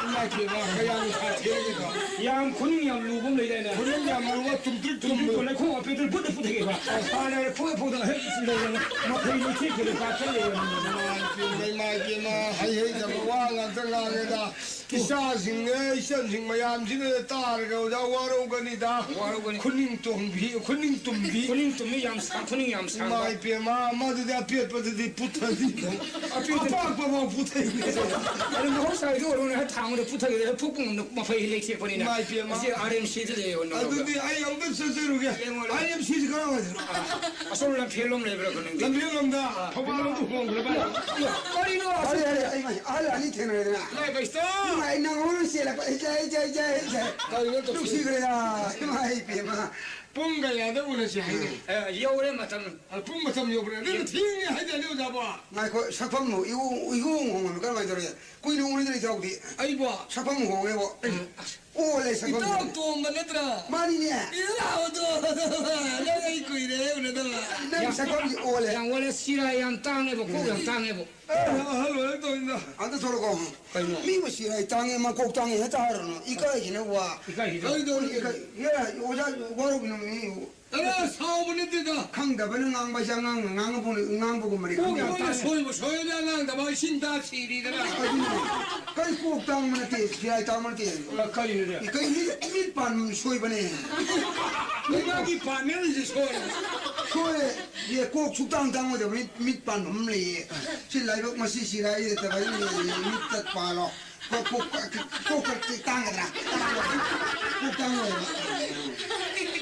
ꯏꯃꯥꯏ ꯄꯦꯝꯃ, ꯀꯌꯥꯝ ꯁꯥꯊꯤꯔꯒꯦꯀꯣ? ꯌꯥꯝ ꯈꯨꯅꯤꯡ ꯌꯥꯝ ꯂꯨꯕ ꯑꯃ ꯂꯩꯗꯥꯏꯅꯦ? ꯈꯨꯅꯤꯡ ꯌꯥꯝ ꯂꯨꯕ ꯇꯨꯝꯇ꯭ꯔꯤꯛ ꯇꯨꯝꯇ꯭ꯔꯤꯛ ꯇꯨꯝꯕ꯫ ꯂꯩꯈꯣꯝ ꯑꯄꯤꯛꯄꯗ ꯕꯨꯠ ꯐꯨꯊꯈꯤꯕ꯫ ꯑꯁ꯫ ꯍꯥꯟꯅ ꯐꯨꯛꯑꯦ ꯐꯨꯛꯇꯅ ꯍꯦꯛ ꯂꯩꯔꯝꯃꯦ꯫ ꯃꯐꯩ ꯂꯩꯊꯦꯛꯈꯤꯕ ꯀꯥꯈꯠ ꯂꯩꯔꯝꯃꯦ꯫ ꯏꯃꯥꯏ ꯄꯦꯝꯃ, ꯏꯃꯥꯏ ꯄꯦꯝꯃ, ꯍꯩ ꯍꯩꯇꯕ ꯋꯥ ꯉꯥꯛꯇ ꯉꯥꯡꯉꯦꯗ꯫ ꯏꯆꯥꯁꯤꯡꯅꯦ, ꯏꯆꯟꯁꯤꯡ ꯃꯌꯥꯝꯁꯤꯅ ꯇꯥꯔꯒ ꯑꯣꯖꯥ ꯋꯥꯔꯧꯒꯅꯤꯗ꯫ ꯋꯥꯔꯧꯒꯅꯤ꯫ ꯈꯨꯅꯤꯡ ꯇꯣꯡꯕꯤ, ꯈꯨꯅꯤꯡ ꯇꯨꯝꯕꯤ꯫ ꯈꯨꯅꯤꯡ ꯇꯨꯝꯕꯤ ꯌꯥꯝ ꯁꯥꯡ-, ꯈꯨꯅꯤꯡ ꯌꯥꯝ ꯁꯥꯡꯕ꯫ ꯏꯃꯥꯏ ꯄꯦꯝꯃ, ꯃꯗꯨꯗꯤ ꯑꯄꯦꯠꯄꯗꯨꯗꯤ ꯄꯨꯊꯔꯤ꯫ ꯑꯄꯦꯠꯄ-, ꯑꯄꯥꯛꯄ ꯐꯥꯎ ꯄꯨꯊꯩ꯫ ꯑꯗꯨ ꯃꯍꯧꯁꯥꯒꯤꯗꯤ ꯑꯣꯏꯔꯣꯏ, ꯍꯦꯛ ꯊꯥꯡꯕꯗ ꯄꯨꯊꯈꯤꯗ ꯍꯦꯛ ꯐꯨꯛ ꯃꯐꯩ ꯂꯩꯊꯦꯛꯄꯅꯤꯅ꯫ ꯏꯃꯥꯏ ꯄꯦꯝꯃ꯫ ꯑꯁꯤ ꯑꯥꯔ ꯑꯦꯝ ꯁꯤꯗ ꯂꯩꯌꯦ, ꯍꯣꯠꯅꯕ꯫ ꯑꯗꯨꯗꯤ ꯑꯩ ꯑꯝꯇ ꯆꯠꯆꯔꯨꯒꯦ꯫ ꯌꯦꯡꯉꯣ, ꯑꯥꯔ ꯑꯦꯝ ꯁꯤꯁꯤ ꯀꯔꯥꯏꯋꯥꯏꯗꯅꯣ? ꯑꯁꯣꯝ ꯂꯝꯐꯦꯜꯂꯣꯝ ꯂꯩꯕ꯭ꯔꯥ ꯈꯪꯗꯦ꯫ ꯂꯝꯐꯦꯜꯂꯣꯝꯗ, ꯑꯥ꯫ ꯊꯧꯕꯥꯜꯂꯣꯝꯗ ꯍꯣꯡꯈ꯭ꯔꯕ? ꯀꯔꯤꯅꯣ? ꯑꯍꯜ, ꯑꯍꯜ, ꯑꯍꯜ ꯑꯅꯤ ꯊꯦꯡꯅꯔꯦꯗꯅ꯫ ꯂꯥꯏ ꯕꯩꯁꯇꯣ! ꯅꯨꯡꯉꯥꯏ, ꯅꯪ ꯍꯧꯅ ꯆꯦꯜꯂꯛꯄ꯫ ꯏꯆꯦ, ꯏꯆꯦ, ꯏꯆꯦ, ꯏꯆꯦ꯫ ꯀꯔꯤꯅꯣ ꯇꯧꯁꯤ? ꯅꯨꯡꯁꯤꯈ꯭ꯔꯦꯗ, ꯏꯃꯥ ꯏꯕꯦꯝꯃ꯫ ꯄꯨꯡ ꯀꯌꯥꯗ ꯎꯅꯁꯤ ꯍꯥꯏꯅꯣ? ꯑꯦ, ꯌꯧꯔꯦ ꯃꯇꯝ꯫ ꯑ, ꯄꯨꯡ ꯃꯇꯝ ꯌꯧꯈ꯭ꯔꯦ꯫ ꯑꯗꯨꯅ ꯊꯦꯡꯉꯦ ꯍꯥꯏꯗꯥꯏꯅꯦ, ꯑꯣꯖꯥꯕꯣ? ꯉꯥꯏꯈꯣ, ꯁꯛꯐꯝꯕꯨ ꯏꯍꯣꯡ, ꯏꯍꯣꯡ ꯍꯣꯡꯉꯝꯃꯤ꯫ ꯀꯔꯝꯍꯥꯏꯅ ꯇꯧꯔꯒꯦ? ꯀꯨꯏꯅ ꯎꯅꯗ꯭ꯔꯤ, ꯏꯇꯥꯎꯗꯤ꯫ ꯑꯩꯕꯣ? ꯁꯛꯐꯝ ꯍꯣꯡꯉꯦꯕꯣ꯫ ꯎꯝ, ꯑꯁ꯫ ꯑꯣꯜꯂꯦ, ꯁꯛꯐꯝ ꯏꯇꯥꯎ ꯍꯣꯡꯉꯦ꯫ ꯇꯣꯝꯕ ꯅꯠꯇ꯭ꯔꯥ? ꯃꯥꯅꯤꯅꯦ꯫ ꯏꯔꯥꯎꯗꯣ! ꯅꯪ ꯑꯩ ꯀꯨꯏꯔꯦ ꯎꯅꯗꯕ꯫ ꯅꯪ ꯌꯥꯝ, ꯁꯛꯐꯝꯁꯤ ꯑꯣꯜꯂꯦ꯫ ꯌꯥꯝ ꯑꯣꯜꯂꯦ, ꯁꯤꯔꯥ ꯌꯥꯝ ꯇꯥꯡꯉꯦꯕ, ꯀꯣꯛ ꯌꯥꯝ ꯇꯥꯡꯉꯦꯕ꯫ ꯑꯦ, ꯑꯍꯜ ꯑꯣꯏꯔꯛꯇꯧꯅꯤꯗ꯫ ꯑꯝꯇ ꯊꯣꯛꯂꯛꯑꯣ꯫ ꯀꯩꯅꯣ? ꯃꯤꯕꯨ ꯁꯤꯔꯥꯏ ꯇꯥꯡꯉꯦ, ꯃꯀꯣꯛ ꯇꯥꯡꯉꯦ ꯍꯦꯛꯇ ꯍꯥꯏꯔꯨꯅꯨ꯫ ꯏꯀꯥꯏꯁꯤꯅ ꯋꯥ꯫ ꯏꯀꯥꯏꯁꯤꯗ꯫ ꯀꯩꯗꯧꯔꯒꯦ? ꯏꯀꯥꯏ-, ꯑꯦ, ꯑꯣꯖꯥ ꯋꯥꯔꯧꯕꯤꯅꯨ ꯃꯤ꯫ ꯑꯔꯦ, ꯁꯥꯎꯕ ꯅꯠꯇꯦꯗ꯫ ꯈꯪꯗꯕꯅ ꯉꯥꯡꯕ ꯍꯥꯏꯁꯦ ꯑꯉꯥꯡꯅ ꯉꯥꯡꯕꯒꯨꯝ-, ꯉꯥꯡꯕꯒꯨꯝꯕꯅꯤ꯫ ꯀꯣꯛ ꯌꯥꯝ ꯈꯪꯗꯕ꯫ ꯇꯥꯡꯉꯦ꯫ ꯁꯣꯏꯕ ꯁꯣꯏꯔꯗꯤ ꯑꯉꯥꯡꯗ ꯃꯥ ꯏꯁꯤꯡ ꯇꯥ ꯁꯤꯔꯤꯗꯅ꯫ ꯑꯗꯨꯅꯦ꯫ ꯀꯔꯤ ꯀꯣꯛ ꯇꯥꯡꯕ ꯅꯠꯇꯦ, ꯁꯤꯔꯥꯏ ꯇꯥꯡꯕ ꯅꯠꯇꯦ꯫ ꯑ, ꯀꯔꯤꯅꯣꯅꯦ? ꯀꯩ ꯃꯤꯠ, ꯃꯤꯠ ꯄꯥꯟꯕ ꯁꯣꯏꯕꯅꯦ꯫ ꯃꯤ ꯃꯥꯒꯤ ꯄꯥꯟꯅꯔꯤꯁꯦ ꯁꯣꯏꯔꯦ꯫ ꯁꯣꯏꯔꯦ꯫ ꯑꯦ, ꯀꯣꯛ ꯁꯨꯛꯇꯥꯡ ꯇꯥꯡꯉꯣꯏꯗꯕ ꯃꯤꯠ, ꯃꯤꯠ ꯄꯥꯟꯕ ꯑꯃ ꯂꯩꯌꯦ꯫ ꯁꯤ ꯂꯥꯏꯕꯛ ꯃꯁꯤ ꯁꯤꯔꯥꯏ ꯂꯩꯇꯕ ꯍꯥꯏꯅ ꯂꯩꯌꯦ꯫ ꯃꯤꯠꯇ ꯄꯥꯜꯂꯣ꯫ ꯀꯣꯛ, ꯀꯣꯛ, ꯀꯣꯛ, ꯀꯣꯛ ꯇꯥꯡꯒꯗ꯭ꯔꯥ? ꯀꯣꯛ ꯇꯥꯡꯉꯣꯏꯕ꯫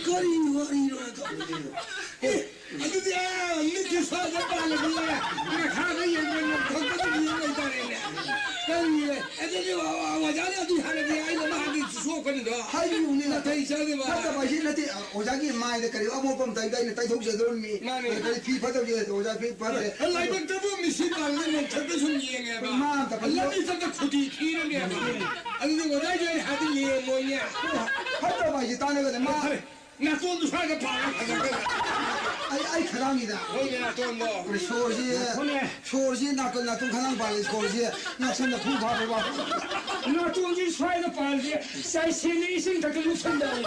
ꯀꯔꯤ ꯋꯥꯔꯤꯅꯣ ꯑꯗꯣ? ꯑꯦ, ꯑꯗꯨꯗꯤ, ꯑꯥ, ꯃꯤꯠꯀꯤ ꯁ꯭ꯋꯥꯏꯗ ꯄꯥꯜꯂꯗꯤ, ꯃꯈꯥꯗ ꯌꯦꯡꯕ ꯅꯣꯡꯊꯛꯇꯒ ꯌꯦꯡ ꯂꯩ꯫ ꯀꯔꯤ? ꯑꯗꯨꯗꯤ ꯑꯣꯖꯥꯅ ꯑꯗꯨ ꯍꯥꯏꯔꯗꯤ ꯑꯩꯅ ꯃꯥꯒꯤ ꯁꯣꯛꯀꯅꯤꯗꯣ꯫ ꯍꯥꯏꯕꯤꯌꯨꯅꯦ꯫ ꯅꯥꯇꯩ ꯆꯥꯗꯕ꯫ ꯐꯠꯇꯕ ꯍꯥꯏꯁꯤ ꯅꯠꯇꯦ, ꯑꯣꯖꯥꯒꯤ ꯃꯥꯏꯗ ꯀꯔꯤ ꯑꯃꯣꯠꯄ ꯑꯃ ꯇꯥꯏꯗ ꯑꯩꯅ ꯇꯩꯊꯣꯛꯆꯗꯧꯔꯤꯅꯤ꯫ ꯃꯥꯅꯦ꯫ ꯀꯔꯤ ꯐꯤ ꯐꯠꯇꯕꯁꯦ ꯑꯣꯖꯥ ꯐꯤ ꯐꯠꯇ꯭ꯔꯦ꯫ ꯂꯥꯏꯕꯛꯇꯕꯨ ꯃꯤꯁꯤ ꯃꯥꯡꯗ ꯅꯣꯡꯊꯛꯇ ꯁꯨꯝ ꯌꯦꯡꯉꯦꯕ꯫ ꯃꯥ ꯑꯝꯇ ꯐꯖ- ꯂꯝꯕꯤ ꯆꯠꯄ ꯈꯨꯗꯤ ꯊꯤꯔꯅꯦꯕ꯫ ꯑꯗꯨꯗꯤ ꯑꯣꯖꯥꯒꯤ ꯑꯩ ꯍꯥꯏꯗꯤ ꯌꯦꯡꯉꯣꯏꯅꯦ꯫ ꯐꯠꯇꯕ ꯍꯥꯏꯁꯤ ꯇꯥꯟꯅꯒꯗꯕ꯫ ꯃꯥ ꯐꯔꯦ꯫ ꯅꯥꯇꯣꯟꯗꯨ ꯁ꯭ꯋꯥꯏꯗ ꯄꯥꯜꯂ ꯐꯖꯈ꯭ꯔꯦ꯫ ꯑꯩ, ꯑꯩ ꯈꯗꯥꯡꯒꯤꯗ꯫ ꯍꯣꯏꯅꯦ, ꯅꯥꯇꯣꯟꯗꯣ꯫ ꯁꯣꯔꯁꯤ, ꯍꯣꯏꯅꯦ꯫ ꯁꯣꯔꯁꯤ ꯅꯥꯇꯣꯟ, ꯅꯥꯇꯣꯟ ꯈꯗꯥꯡ ꯄꯥꯜꯂꯤ, ꯁꯣꯔꯁꯤ ꯅꯥꯛꯁꯟꯗ ꯐꯨ ꯐꯥꯔꯦꯕ꯫ ꯅꯥꯇꯣꯟꯁꯤ ꯁ꯭ꯋꯥꯏꯗ ꯄꯥꯜꯂꯤ, ꯆꯥꯏꯁꯦꯟꯅ ꯏꯁꯤꯡ ꯊꯛꯇ ꯂꯨꯞꯁꯟꯗꯧꯔꯦ꯫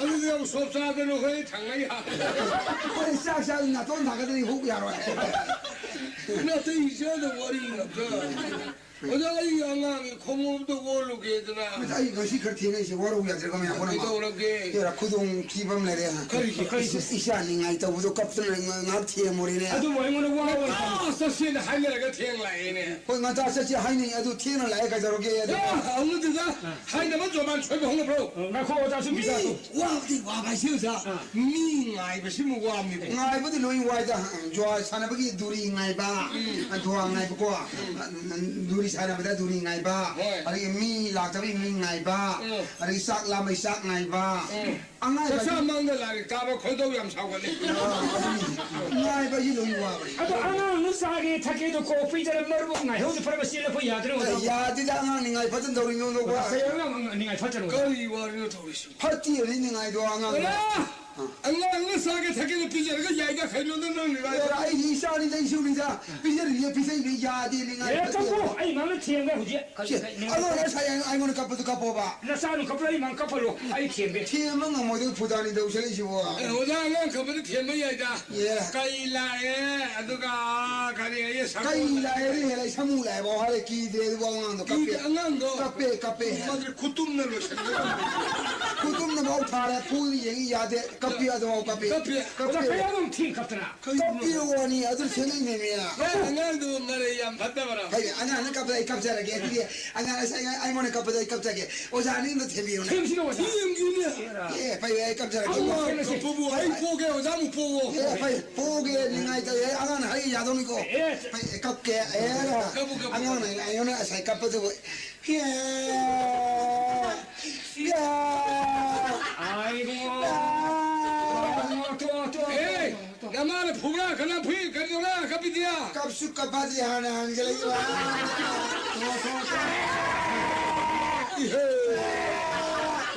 ꯑꯗꯨꯗꯤ ꯌꯥꯝ ꯁꯣꯞ ꯆꯥꯗꯅ ꯑꯩꯈꯣꯏ ꯊꯪꯅ ꯌꯥ-꯫ ꯑꯩꯈꯣꯏ ꯆꯥꯛ ꯆꯥ ꯅꯥꯇꯣꯟ ꯊꯥꯡꯒꯠꯇ꯭ꯔꯗꯤ ꯍꯨꯛ ꯌꯥꯔꯣꯏ꯫ ꯅꯥꯇꯩ ꯆꯥꯗ ꯋꯥꯔꯤ ꯉꯥꯛꯇ꯫ ꯑꯣꯖꯥ, ꯑꯩ ꯑꯉꯥꯡꯒꯤ ꯈꯣꯡꯎꯞꯇ ꯑꯣꯜꯂꯨꯒꯦꯗꯅ꯫ ꯑꯁ, ꯑꯩ ꯉꯁꯤ ꯈꯔ ꯊꯦꯡꯅꯩꯁꯦ, ꯋꯥꯔꯧ ꯌꯥꯗ꯭ꯔꯒ ꯃꯌꯥꯝ ꯄꯨꯝꯅꯃꯛ꯫ ꯀꯩꯗꯧꯔꯒꯦ? ꯑꯦꯔꯥ, ꯈꯨꯗꯣꯡ ꯊꯤꯕ ꯑꯃ ꯂꯩꯔꯦ꯫ ꯀꯔꯤꯒꯤ, ꯀꯔꯤꯒꯤ? ꯏꯁ, ꯏꯆꯥ ꯅꯤꯡꯉꯥꯏ ꯇꯧꯕꯗꯣ ꯀꯞꯇꯅ ꯉ-, ꯉꯥꯏꯍꯥꯛ ꯊꯦꯝꯃꯨꯔꯦꯅꯦ꯫ ꯑꯗꯨꯕꯨ ꯑꯩꯉꯣꯟꯗ ꯋꯥ ꯑꯣꯏ-꯫ ꯉꯟꯇꯥ ꯆꯠꯁꯦꯅ ꯍꯥꯏꯅꯔꯒ ꯊꯦꯡ ꯂꯥꯛꯑꯦꯅꯦ꯫ ꯍꯣꯏ, ꯉꯟꯇꯥ ꯆꯠꯁꯦ ꯍꯥꯏꯅꯩ, ꯑꯗꯨ ꯊꯦꯡꯅ ꯂꯥꯛꯑꯦ, ꯀꯩꯗꯧꯔꯒꯦ ꯑꯗꯣ? ꯑꯦ, ꯍꯧꯅꯗꯦꯗ꯫ ꯍꯥꯏꯅꯕ ꯖꯣꯕꯥꯟ ꯁꯣꯏꯕ ꯍꯧꯅꯕ꯭ꯔꯣ? ꯑ, ꯉꯥꯏꯈꯣ, ꯑꯣꯖꯥꯁꯨ ꯃꯤ ꯕꯤꯖꯥꯁꯨ꯫ ꯋꯥꯕꯗꯤ ꯋꯥꯕ ꯍꯥꯏꯁꯦ ꯑꯣꯖꯥ꯫ ꯑ꯫ ꯃꯤ ꯉꯥꯏꯕꯁꯤꯃꯨꯛ ꯋꯥꯕꯅꯤꯀꯣ꯫ ꯉꯥꯏꯕꯗꯤ ꯂꯣꯏ ꯋꯥꯏꯗ꯫ ꯖꯨꯋꯥ ꯁꯥꯟꯅꯕꯒꯤ ꯗꯨꯔꯤ ꯉꯥꯏꯕ, ꯎꯝ꯫ ꯖꯨꯋꯥ ꯉꯥꯏꯕꯀꯣ꯫ ꯎꯝ꯫ ꯗꯨꯔꯤ ꯁꯥꯟꯅꯕꯗ ꯗꯨꯔꯤ ꯉꯥꯏꯕ, ꯍꯣꯏ꯫ ꯑꯗꯒꯤ ꯃꯤ ꯂꯥꯛꯇꯕꯒꯤ ꯃꯤ ꯉꯥꯏꯕ, ꯎꯝ꯫ ꯑꯗꯒꯤ ꯆꯥꯛ ꯂꯥꯝꯕꯩ ꯆꯥꯛ ꯉꯥꯏꯕ꯫ ꯎꯝ꯫ ꯑꯉꯥꯏꯕ ꯆꯥꯛꯆꯥ ꯃꯥꯡꯗ ꯂꯥꯏꯔꯤꯛ ꯇꯥꯕ ꯈꯣꯏꯗꯧ ꯌꯥꯝ ꯁꯥꯎꯒꯠꯂꯤ꯫ ꯑ, ꯑꯗꯨꯅꯤ꯫ ꯉꯥꯏꯕ ꯑꯁꯤ ꯂꯣꯏ ꯋꯥꯕꯅꯤ꯫ ꯑꯗꯣ ꯑꯉꯥꯡꯗꯨ ꯆꯥꯒꯦ ꯊꯛꯀꯦꯗꯣ ꯀꯣ ꯄꯤꯗꯅ ꯃꯔꯨꯞ ꯉꯥꯏꯍꯧꯗ ꯐꯔꯕ ꯆꯦꯜꯂꯛꯄ ꯌꯥꯗ꯭ꯔꯦ ꯑꯦ, ꯑꯣꯖꯥ꯫ ꯌꯥꯗꯦꯗ, ꯑꯉꯥꯡ ꯅꯤꯡꯉꯥꯏ ꯐꯖꯅ ꯇꯧꯔꯤ ꯅꯉꯣꯟꯗꯀꯣ꯫ ꯍꯌꯦꯡ ꯑꯉꯥꯡ ꯅꯤꯡꯉꯥꯏ ꯐꯠꯇꯅ ꯑꯣꯖꯥ꯫ ꯀꯔꯤ ꯋꯥꯔꯤꯅꯣ ꯇꯧꯔꯤꯁꯤ? ꯐꯠꯇꯦ, ꯅꯤꯡꯉꯥꯏꯗꯣ ꯑꯉꯥꯡ꯫ ꯑꯣꯖꯥ! ꯑꯉꯥꯡꯅ ꯆꯥꯒꯦ ꯊꯛꯀꯦꯅ ꯄꯤꯖꯔꯒ ꯌꯥꯏꯗ ꯀꯩꯅꯣꯗ ꯅꯪ ꯅꯤꯡꯉꯥꯏ꯫ ꯑꯦ, ꯑꯩꯗꯤ ꯏꯆꯥꯅꯤꯗ, ꯏꯁꯨꯅꯤꯗ, ꯄꯤꯖꯔꯤꯅꯦ, ꯄꯤꯖꯩꯅꯦ, ꯌꯥꯗꯦ, ꯅꯤꯡꯉꯥꯏ ꯑꯦ, ꯐꯠꯇꯦ꯫ ꯀꯞꯄꯨ! ꯑꯩ ꯃꯥꯡꯗ ꯊꯦꯝꯒꯦ ꯍꯧꯖꯤꯛ꯫ ꯁꯦ, ꯑꯗꯣ ꯅꯪ ꯁꯥꯏ ꯑꯩꯉꯣꯟꯗ ꯀꯞꯄꯗꯨ ꯀꯞꯄꯣꯕ꯫ ꯅꯆꯥꯅ ꯀꯞꯄꯗꯣ ꯑꯩ ꯃꯥꯡ ꯀꯞꯄꯜꯂꯣ꯫ ꯑꯩ ꯊꯦꯝꯒꯦ꯫ ꯊꯦꯝꯕ ꯉꯝꯃꯣꯏꯗꯧ ꯐꯨꯗꯥꯅꯤ ꯇꯧꯁꯜꯂꯛꯏꯁꯤꯕꯣ꯫ ꯑꯦ, ꯑꯣꯖꯥ, ꯑꯉꯥꯡ ꯀꯞꯄꯗ ꯊꯦꯝꯕ ꯌꯥꯏꯗ꯫ ꯑꯦ꯫ ꯀꯩ ꯂꯥꯛꯑꯦ, ꯑꯗꯨꯒ ꯀꯔꯤ ꯍꯥꯏꯌꯦ, ꯁꯒꯣꯜ ꯀꯩ ꯂꯥꯛꯑꯦ, ꯍꯦꯜꯂꯦ, ꯁꯃꯨ ꯂꯥꯛꯑꯦꯕ, ꯍꯥꯏꯔꯦ, ꯀꯤꯗ꯭ꯔꯦ, ꯑꯗꯨꯕꯨ ꯑꯉꯥꯡꯗꯣ ꯀꯞꯄꯦ꯫ ꯀꯤꯗꯦ, ꯑꯉꯥꯡꯗꯣ꯫ ꯀꯞꯄꯦ, ꯀꯞꯄꯦ꯫ ꯃꯗꯨ ꯈꯨꯇꯨꯝꯅ ꯂꯣꯏꯁꯟꯒꯗꯕꯅꯤ꯫ ꯈꯨꯇꯨꯝꯅ ꯃꯥꯎ ꯊꯥꯔꯦ, ꯐꯨꯗꯤ ꯌꯦꯡꯉꯤ ꯌꯥꯗꯦ꯫ ꯀꯞꯄꯤ, ꯑꯗꯨꯝ ꯀꯞꯄꯤ꯫ ꯀꯞꯄꯤ꯫ ꯑꯣꯖꯥ, ꯀꯞꯄꯤ꯫ ꯀꯌꯥ ꯑꯗꯨꯝ ꯊꯤꯅ ꯀꯞꯇꯅ꯫ ꯀꯞꯄꯤꯌꯨ ꯋꯥꯅꯤ, ꯑꯗꯨ ꯁꯦꯝꯃꯛꯏꯅꯦꯃꯤ꯫ ꯑꯦ, ꯑꯉꯥꯡꯗꯨ ꯃꯔꯩ ꯌꯥꯝ ꯐꯠꯇꯕꯔꯣ? ꯍꯣꯏ, ꯑꯉꯥꯡꯅ ꯀꯞꯄꯗ ꯑꯩ ꯀꯞꯆꯔꯒꯦ꯫ ꯑꯗꯨꯗꯤ ꯑꯉꯥꯡ ꯉꯁꯥꯏ ꯑꯩꯉꯣꯟꯗ ꯀꯞꯄꯗ ꯑꯩ ꯀꯞꯆꯒꯦ꯫ ꯑꯣꯖꯥ ꯑꯅꯤ ꯑꯝꯇ ꯊꯦꯝꯕꯤꯌꯨꯅꯦ꯫ ꯊꯦꯝꯁꯤꯔꯣ, ꯑꯣꯖꯥ? ꯊꯦꯝꯒꯤꯅꯦ꯫ ꯑꯦ, ꯐꯩ, ꯑꯩ ꯀꯞꯆꯔꯒꯦ꯫ ꯑꯃꯨꯛ ꯊꯦꯝꯃꯁꯤ꯫ ꯄꯨꯕꯨ, ꯑꯩ ꯄꯣꯒꯦ, ꯑꯣꯖꯥ ꯑꯃꯨꯛ ꯄꯣꯋꯣ꯫ ꯑꯦ, ꯐꯩ, ꯄꯣꯒꯦ, ꯅꯤꯡꯉꯥꯏ ꯇꯧꯋꯦ꯫ ꯑꯉꯥꯡꯅ ꯍꯥꯏ ꯌꯥꯗꯧꯅꯤꯀꯣ꯫ ꯑꯦ꯫ ꯐꯩ, ꯀꯞꯀꯦ꯫ ꯑꯦ, ꯀꯞꯄꯨ, ꯀꯞꯄꯨ, ꯀꯞꯄꯨ꯫ ꯑꯉꯥꯡꯅ ꯑꯩꯉꯣꯟꯗ ꯉꯁꯥꯏ ꯀꯞꯄꯗꯨꯕꯨ꯫ ꯑꯦ꯫ ꯑꯥꯏ, ꯏꯕꯨꯡꯉꯣ꯫ ꯇꯣ, ꯇꯣ, ꯇꯣ, ꯑꯦ, ꯇꯣ, ꯇꯣ꯫ ꯅꯃꯥꯅ ꯐꯨꯕ꯭ꯔꯥ? ꯀꯅꯥ ꯐꯨꯏ? ꯀꯔꯤꯗꯧꯔꯥ? ꯀꯞꯄꯤꯗꯤ? ꯀꯞꯁꯨ ꯀꯞꯄꯗꯤ ꯍꯥꯟꯅ ꯍꯪꯖꯜꯂꯛꯏꯕ꯫ ꯇꯣ, ꯇꯣ, ꯇꯣ꯫ ꯏꯍꯦ꯫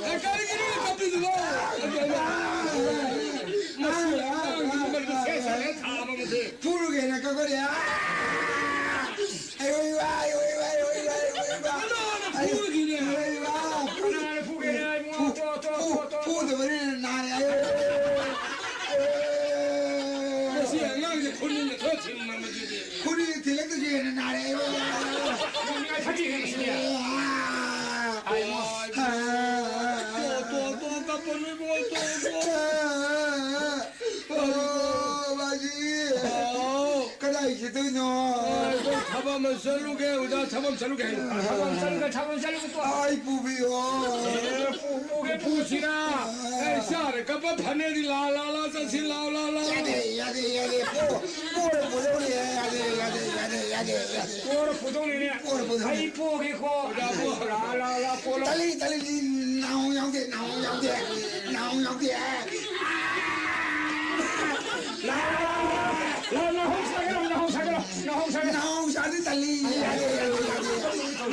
ꯑꯦ, ꯀꯔꯤꯒꯤꯅꯣ ꯀꯞꯄꯤꯗꯨꯕꯣ? ꯃꯁꯤ ꯑꯉꯥꯡꯁꯤꯕꯨ ꯀꯔꯤꯅꯣ ꯁꯦ ꯁꯥꯔꯦ ꯊꯥꯕ ꯃꯁꯤ? ꯐꯨꯔꯨꯒꯦꯅ ꯀꯞꯄꯗꯤ꯫ ꯑꯥ! ꯑꯩ ꯑꯣꯏ ꯋꯥ, ꯑꯩ ꯑꯣꯏ ꯋꯥ, ꯑꯩ ꯑꯣꯏ ꯋꯥ, ꯑꯩ ꯑꯣꯏ ꯋꯥ꯫ ꯀꯅꯥꯅ ꯐꯨꯔꯤꯒꯦ? ꯑꯩ ꯑꯣꯏ ꯋꯥ꯫ ꯀꯅꯥꯅ ꯐꯨꯒꯦꯅꯦ? ꯑꯩ ꯐꯨ-, ꯇꯣ, ꯇꯣ, ꯐꯨ-, ꯇꯣ, ꯇꯣ꯫ ꯐꯨꯗꯕꯅꯤꯅ ꯅꯥꯔꯦ꯫ ꯑꯩ ꯑꯣꯏ ꯋꯥ, ꯑꯩ ꯑꯣꯏ ꯋꯥ꯫ ꯃꯁꯤ ꯑꯉꯥꯡꯁꯦ ꯈꯨꯅꯤꯡꯅ ꯊꯣꯛ ꯊꯤꯟꯕ ꯃꯗꯨꯗꯤ꯫ ꯈꯨꯅꯤꯡ ꯊꯤꯜꯂꯛꯇ꯭ꯔꯁꯨ ꯍꯦꯟꯅ ꯅꯥꯔꯦ꯫ ꯑꯩ ꯑꯣꯏ ꯋꯥ꯫ ꯌꯥꯝ ꯅꯨꯡꯉꯥꯏ ꯐꯠꯇꯦꯅꯦ ꯃꯁꯤꯗꯤ꯫ ꯑꯩ ꯑꯣꯏ ꯋꯥ꯫ ꯑꯥꯏ ꯃꯣ꯫ ꯑꯥ꯫ ꯇꯣ, ꯇꯣ, ꯇꯣ, ꯀꯞꯄꯅꯨ ꯏꯕꯨꯡꯉꯣ, ꯇꯣ, ꯇꯣ꯫ ꯑꯣ, ꯕꯥꯖꯤ꯫ ꯍꯥꯎ꯫ ꯀꯗꯥꯏ ꯆꯠꯇꯣꯏꯅꯣ? ꯑ, ꯑꯩꯈꯣꯏ ꯊꯕꯛ ꯑꯃ ꯆꯠꯂꯨꯒꯦ, ꯑꯣꯖꯥ, ꯊꯕꯛ ꯑꯃ ꯆꯠꯂꯨꯒꯦ ꯍꯥꯏꯌꯨ꯫ ꯊꯕꯛ ꯑꯃ ꯆꯠꯂꯨꯒꯦ, ꯊꯕꯛ ꯑꯃ ꯆꯠꯂꯨꯒꯦ, ꯇꯣ꯫ ꯑꯩ ꯄꯨꯕꯤꯌꯣ꯫ ꯑꯦ, ꯄꯨ-, ꯄꯨꯒꯦ, ꯄꯨꯁꯤꯔꯥ? ꯑꯦ, ꯆꯥꯔ ꯀꯞꯄ ꯐꯅꯦꯗꯤ ꯂꯥ, ꯂꯥ, ꯂꯥ, ꯆꯠꯁꯤ, ꯂꯥ, ꯂꯥ, ꯂꯥ꯫ ꯌꯥꯗꯦ, ꯌꯥꯗꯦ, ꯌꯥꯗꯦ꯫ ꯄꯣ-, ꯄꯣꯔ ꯄꯨꯗꯧꯅꯤ, ꯌꯥꯗꯦ, ꯌꯥꯗꯦ, ꯌꯥꯗꯦ, ꯌꯥꯗꯦ, ꯌꯥꯗꯦ, ꯌꯥꯗꯦ꯫ ꯄꯣꯔ ꯄꯨꯗꯧꯅꯤꯅꯦ꯫ ꯄꯣꯔ ꯄꯨꯗꯧꯅꯤ꯫ ꯑꯩ ꯄꯣꯒꯦꯀꯣ꯫ ꯑꯣꯖꯥ, ꯄꯣ-, ꯂꯥ, ꯂꯥ, ꯂꯥ, ꯄꯣꯂꯣ꯫ ꯇꯂꯤ, ꯇꯂꯤ, ꯅꯥꯎ ꯌꯥꯎꯗꯦ, ꯅꯥꯎ ꯌꯥꯎꯗꯦ, ꯅꯥꯎ ꯌꯥꯎꯗꯦ꯫ ꯂꯥ, ꯂꯥ, ꯂꯥ, ꯂꯥ, ꯂꯥ, ꯂꯥ, ꯅꯥꯍꯧ ꯁꯥꯒꯠꯂꯣ, ꯅꯥꯍꯧ ꯁꯥꯒꯠꯂꯣ, ꯅꯥꯍꯧ ꯁꯥꯒꯠꯂꯣ꯫ ꯅꯥꯍꯧ ꯁꯥꯗꯤ ꯇꯂꯤ, ꯌꯥꯗꯦ, ꯌꯥꯗꯦ, ꯌꯥꯗꯦ꯫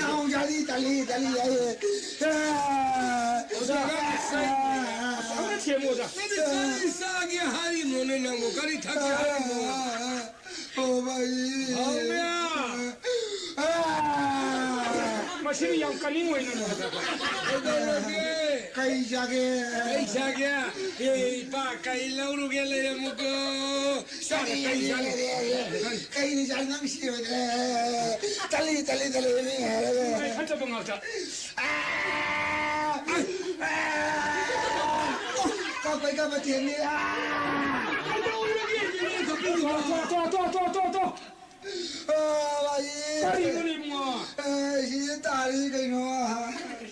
ꯅꯥꯍꯧ ꯁꯥꯗꯤ ꯇꯂꯤ, ꯇꯂꯤ, ꯌꯥꯗꯦ꯫ ꯑꯣꯖꯥ, ꯅꯪ ꯏꯁꯩ ꯑꯃ ꯊꯦꯝꯃꯨ, ꯑꯣꯖꯥ꯫ ꯅꯪ ꯀꯔꯤ ꯆꯥꯒꯦ ꯍꯥꯏꯔꯤꯅꯣꯅꯦ ꯅꯪꯕꯨ? ꯀꯔꯤ ꯊꯛꯀꯦ ꯍꯥꯏꯔꯤꯅꯣ? ꯑꯣ, ꯃꯥꯏ꯫ ꯍꯥꯎꯅ꯫ ꯑꯥ! ꯃꯁꯤꯗꯤ ꯌꯥꯝ ꯀꯅꯤꯡ ꯑꯣꯏꯅ ꯂꯩ꯫ ꯀꯩꯗꯧꯔꯒꯦ? ꯀꯩ ꯆꯥꯒꯦ? ꯀꯩ ꯆꯥꯒꯦ? ꯑꯦ, ꯏꯄꯥ, ꯀꯩ ꯂꯧꯔꯨꯒꯦ? ꯂꯩꯔꯝꯃꯨꯀꯣ꯫ ꯆꯥꯒꯦ, ꯀꯩ ꯌꯥꯔꯦ, ꯆꯥꯒꯦ? ꯌꯥꯔꯦ, ꯌꯥꯔꯦ, ꯌꯥꯔꯦ꯫ ꯀꯩꯅ ꯆꯥ ꯅꯪ ꯁꯤ ꯑꯣꯏꯗ꯭ꯔꯦ꯫ ꯇꯜꯂꯤ, ꯇꯜꯂꯤ, ꯇꯜꯂꯤ, ꯃꯤ ꯍꯥꯏꯔꯒ꯫ ꯅꯨꯡꯉꯥꯏ ꯐꯠꯇꯕ ꯉꯥꯛꯇ꯫ ꯑꯥ! ꯑꯥ! ꯄꯩꯒꯥ ꯃꯊꯦꯜꯅꯤ꯫ ꯑꯥ! ꯀꯩꯗꯧꯔꯒꯦ? ꯇꯣ, ꯇꯣ, ꯇꯣ, ꯇꯣ, ꯇꯣ, ꯇꯣ꯫ ꯑꯥ, ꯚꯥꯏ꯫ ꯀꯔꯤꯅꯣꯅꯦ ꯏꯕꯨꯡꯉꯣ? ꯑꯥ, ꯁꯤꯗ ꯇꯥꯔꯤ ꯀꯩꯅꯣ?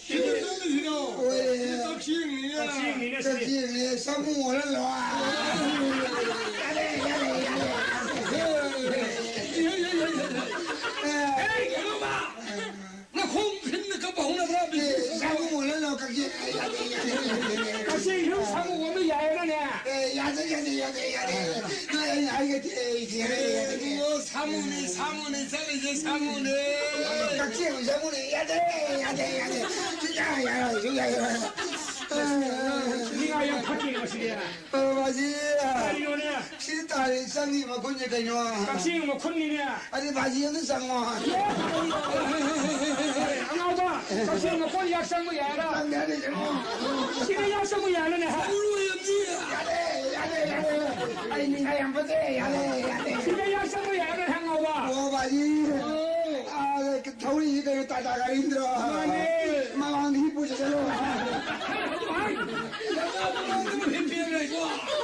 ꯁꯤꯗ ꯆꯠꯂꯤꯁꯤꯔꯣ? ꯍꯣꯏ꯫ ꯁꯤꯗ ꯀꯛꯆꯦꯡꯅꯤꯅꯦ꯫ ꯀꯛꯆꯦꯡꯅꯤꯅꯦ ꯁꯤꯗꯤ꯫ ꯀꯛꯆꯦꯡꯅꯤ, ꯁꯥꯃꯨ ꯑꯣꯜꯍꯜꯂꯣ꯫ ꯌꯥꯔꯦ, ꯌꯥꯔꯦ, ꯌꯥꯔꯦ꯫ ꯍꯦ, ꯍꯦ, ꯍꯦ, ꯍꯦ, ꯍꯦ꯫ ꯑꯦ꯫ ꯍꯦ, ꯀꯩꯅꯣꯕ? ꯅꯈꯣꯡ ꯐꯤꯟꯅ ꯀꯞꯄ ꯍꯧꯅꯕ꯭ꯔꯥ? ꯑꯦ, ꯁꯥꯃꯨ ꯑꯣꯜꯍꯜꯂꯣ, ꯀꯛꯆꯦꯡ꯫ ꯌꯥꯗꯦ, ꯌꯥꯗꯦ, ꯌꯥꯗꯦ, ꯌꯥꯗꯦ꯫ ꯀꯛꯆꯦꯡ ꯁꯔꯨꯛ ꯁꯥꯃꯨ ꯑꯣꯟꯕ ꯌꯥꯏꯌꯦꯅꯅꯦ? ꯑꯦ, ꯌꯥꯗꯦ, ꯌꯥꯗꯦ, ꯌꯥꯗꯦ, ꯌꯥꯗꯦ꯫ ꯅꯣꯏ ꯑꯩ ꯍꯥꯏꯒꯗꯤ ꯑꯩ ꯏꯆꯦ ꯍꯥꯏꯔꯒ ꯌꯥꯗꯦ꯫ ꯑꯦ, ꯁꯥꯃꯨꯅꯦ, ꯁꯥꯃꯨꯅꯦ, ꯆꯠꯂꯤꯁꯦ ꯁꯥꯃꯨꯅꯦ꯫ ꯀꯛꯆꯦꯡ ꯁꯥꯃꯨꯅꯦ, ꯌꯥꯗꯦ, ꯌꯥꯗꯦ, ꯌꯥꯗꯦ꯫ ꯁꯨꯡꯌꯥ ꯌꯥꯔꯣꯏ, ꯁꯨꯡꯌꯥ ꯌꯥꯔꯣꯏ꯫ ꯅꯤꯡꯉꯥꯏ ꯌꯥꯝ ꯐꯠꯇꯦ ꯃꯁꯤꯗꯤ꯫ ꯑ, ꯃꯥꯁꯤ, ꯀꯔꯤꯅꯣꯅꯦ? ꯁꯤ ꯇꯥꯔꯤ ꯆꯪꯉꯤ ꯃꯈꯨꯟꯁꯦ ꯀꯩꯅꯣ? ꯀꯛꯆꯦꯡ ꯃꯈꯨꯟꯅꯤꯅꯦ꯫ ꯑꯗꯨ ꯕꯥꯖꯤ ꯑꯝꯇ ꯆꯪꯉꯣ꯫ ꯑꯉꯥꯎꯕ, ꯀꯛꯆꯦꯡ ꯃꯈꯣꯟ ꯌꯥꯛ ꯆꯪꯕ ꯌꯥꯔ? ꯆꯪꯗꯦ, ꯍꯥꯏꯔꯤꯁꯦ꯫ ꯁꯤꯗ ꯌꯥꯛ ꯆꯪꯕ ꯌꯥꯔꯅꯦ, ꯍꯥ? ꯌꯥꯗꯦ, ꯌꯥꯗꯦ, ꯌꯥꯗꯦ꯫ ꯑꯩ ꯅꯤꯡꯉꯥꯏ ꯌꯥꯝ ꯐꯠꯇꯦ, ꯌꯥꯗꯦ, ꯌꯥꯗꯦ꯫ ꯁꯤꯗ ꯌꯥꯛ ꯆꯪꯕ ꯌꯥꯔꯅꯦ, ꯑꯉꯥꯎꯕ? ꯑꯣ, ꯕꯥꯖꯤ꯫ ꯑꯣ꯫ ꯑꯥ, ꯊꯧꯔꯤꯁꯤ ꯀꯩꯅꯣ, ꯇꯥꯇꯥ ꯒꯥꯔꯤ ꯅꯠꯇ꯭ꯔꯣ? ꯃꯥꯅꯦ꯫ ꯃꯃꯥꯡꯗ ꯍꯤꯞꯄꯨ ꯆꯠꯂꯣ꯫ ꯍꯤꯞꯄꯤꯔ ꯂꯩꯀꯣ꯫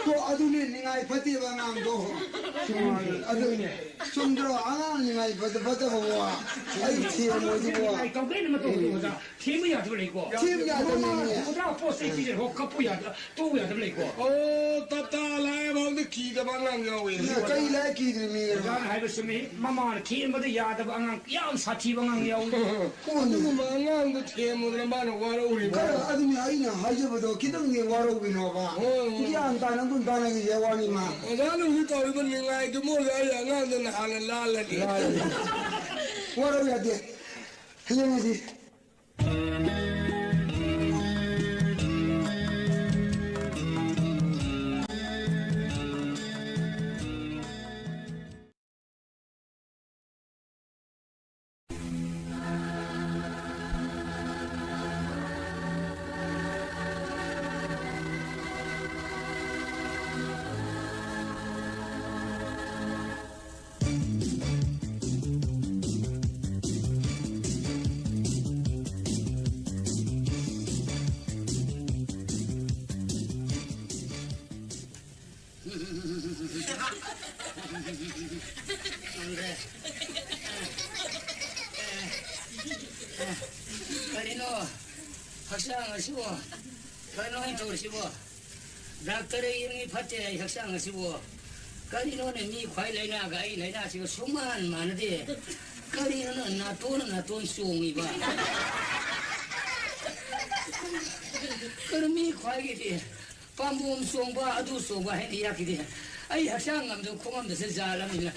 ꯑꯣ, ꯑꯗꯨꯅꯦ, ꯅꯤꯡꯉꯥꯏ ꯐꯠꯇꯦꯕ ꯑꯉꯥꯡꯗꯣ꯫ ꯆꯨꯝꯃꯤꯅꯦ꯫ ꯑꯗꯨꯅꯦ꯫ ꯆꯨꯝꯗ꯭ꯔꯣ? ꯑꯉꯥꯡ ꯅꯤꯡꯉꯥꯏ ꯐꯠꯇ-, ꯐꯠꯇꯕ ꯋꯥ꯫ ꯑꯩ ꯊꯦꯝꯃꯣꯏꯗꯨꯕꯣ꯫ ꯅꯤꯡꯉꯥꯏ ꯇꯧꯒꯦꯅ ꯃꯇꯧ ꯇꯧꯕꯗ ꯊꯦꯝꯕ ꯌꯥꯗꯕ ꯂꯩꯀꯣ꯫ ꯊꯦꯝ ꯌꯥꯗꯕꯅꯤꯅꯦ꯫ ꯃꯃꯥꯅ ꯄꯨꯔꯥ ꯄꯣꯠ ꯆꯩ ꯄꯤꯖꯔꯦ, ꯍꯣ, ꯀꯞꯄꯨ ꯌꯥꯗ-, ꯇꯣꯛꯎ ꯌꯥꯗꯕ ꯂꯩꯀꯣ꯫ ꯑꯣ, ꯇꯇꯥ ꯂꯥꯛꯑꯦ ꯐꯥꯎꯗ ꯀꯤꯗꯕ ꯑꯉꯥꯡ ꯌꯥꯎꯋꯦ꯫ ꯀꯩ ꯂꯥꯏ ꯀꯤꯗ꯭ꯔꯤꯃꯤ? ꯑꯣꯖꯥꯅ ꯍꯥꯏꯕ ꯆꯨꯝꯃꯤ꯫ ꯃꯃꯥꯅ ꯊꯦꯝꯕꯗ ꯌꯥꯗꯕ ꯑꯉꯥꯡ, ꯌꯥꯝ ꯁꯥꯊꯤꯕ ꯑꯉꯥꯡ ꯌꯥꯎꯋꯤ꯫ ꯑꯗꯨꯒꯨꯝꯕ ꯑꯉꯥꯡꯗꯣ ꯊꯦꯝꯃꯨꯗꯅ ꯃꯥꯅ ꯋꯥꯔꯧꯔꯤꯕ꯫ ꯈꯔ ꯑꯗꯨꯅꯤ ꯑꯩꯅ ꯍꯥꯏꯖꯕꯗꯣ, ꯈꯤꯇꯪꯗꯤ ꯋꯥꯔꯧꯕꯤꯅꯣꯕ꯫ ꯍꯣꯏ, ꯍꯣꯏ꯫ ꯒ꯭ꯌꯥꯟ ꯇꯥꯅ ꯑꯗꯨꯝ ꯇꯥꯟꯅꯈꯤꯁꯦ ꯋꯥꯅꯤꯃ꯫ ꯑꯣꯖꯥꯅ ꯍꯧꯖꯤꯛ ꯇꯧꯔꯤꯕ ꯅꯤꯡꯉꯥꯏꯗꯨ ꯃꯣꯏ ꯑꯩ ꯑꯉꯥꯡꯗꯨꯅ ꯍꯥꯟꯅ ꯂꯥꯜꯂꯅꯤ꯫ ꯂꯥꯜꯂꯅꯤ꯫ ꯋꯥꯔꯧ ꯌꯥꯗꯦ꯫ ꯍꯌꯦꯡ ꯍꯥꯏꯗꯤ ꯀꯔꯤꯅꯣ ꯍꯛꯆꯥꯡ ꯑꯁꯤꯕꯨ? ꯀꯔꯤꯅꯣ ꯑꯩꯅ ꯇꯧꯔꯤꯁꯤꯕꯣ? ꯗꯥꯛꯇꯔ ꯌꯦꯡꯉꯤ ꯐꯠꯇꯦ ꯑꯩ ꯍꯛꯆꯥꯡ ꯑꯁꯤꯕꯨ꯫ ꯀꯔꯤꯅꯣꯅꯦ ꯃꯤ ꯈ꯭ꯋꯥꯏ ꯂꯥꯏꯅꯥꯒ ꯑꯩ ꯂꯥꯏꯅꯥꯁꯤꯒ ꯁꯨꯃꯥꯟ ꯃꯥꯟꯅꯗꯦ꯫ ꯀꯔꯤꯅꯣ ꯅꯪ ꯅꯥꯇꯣꯟ ꯅꯥꯇꯣꯟ ꯆꯣꯡꯉꯤꯕ? ꯀꯔꯤ ꯃꯤ ꯈ꯭ꯋꯥꯏꯒꯤꯗꯤ ꯄꯥꯝꯕꯣꯝ ꯆꯣꯡꯕ, ꯑꯗꯨ ꯆꯣꯡꯕ ꯍꯥꯏꯅ ꯌꯥꯈꯤꯗꯦ꯫ ꯑꯩ ꯍꯛꯆꯥꯡ ꯉꯝꯗ ꯈꯣꯡꯉꯝꯗꯁꯦ ꯖꯥꯜ ꯑꯃꯅꯤꯅ꯫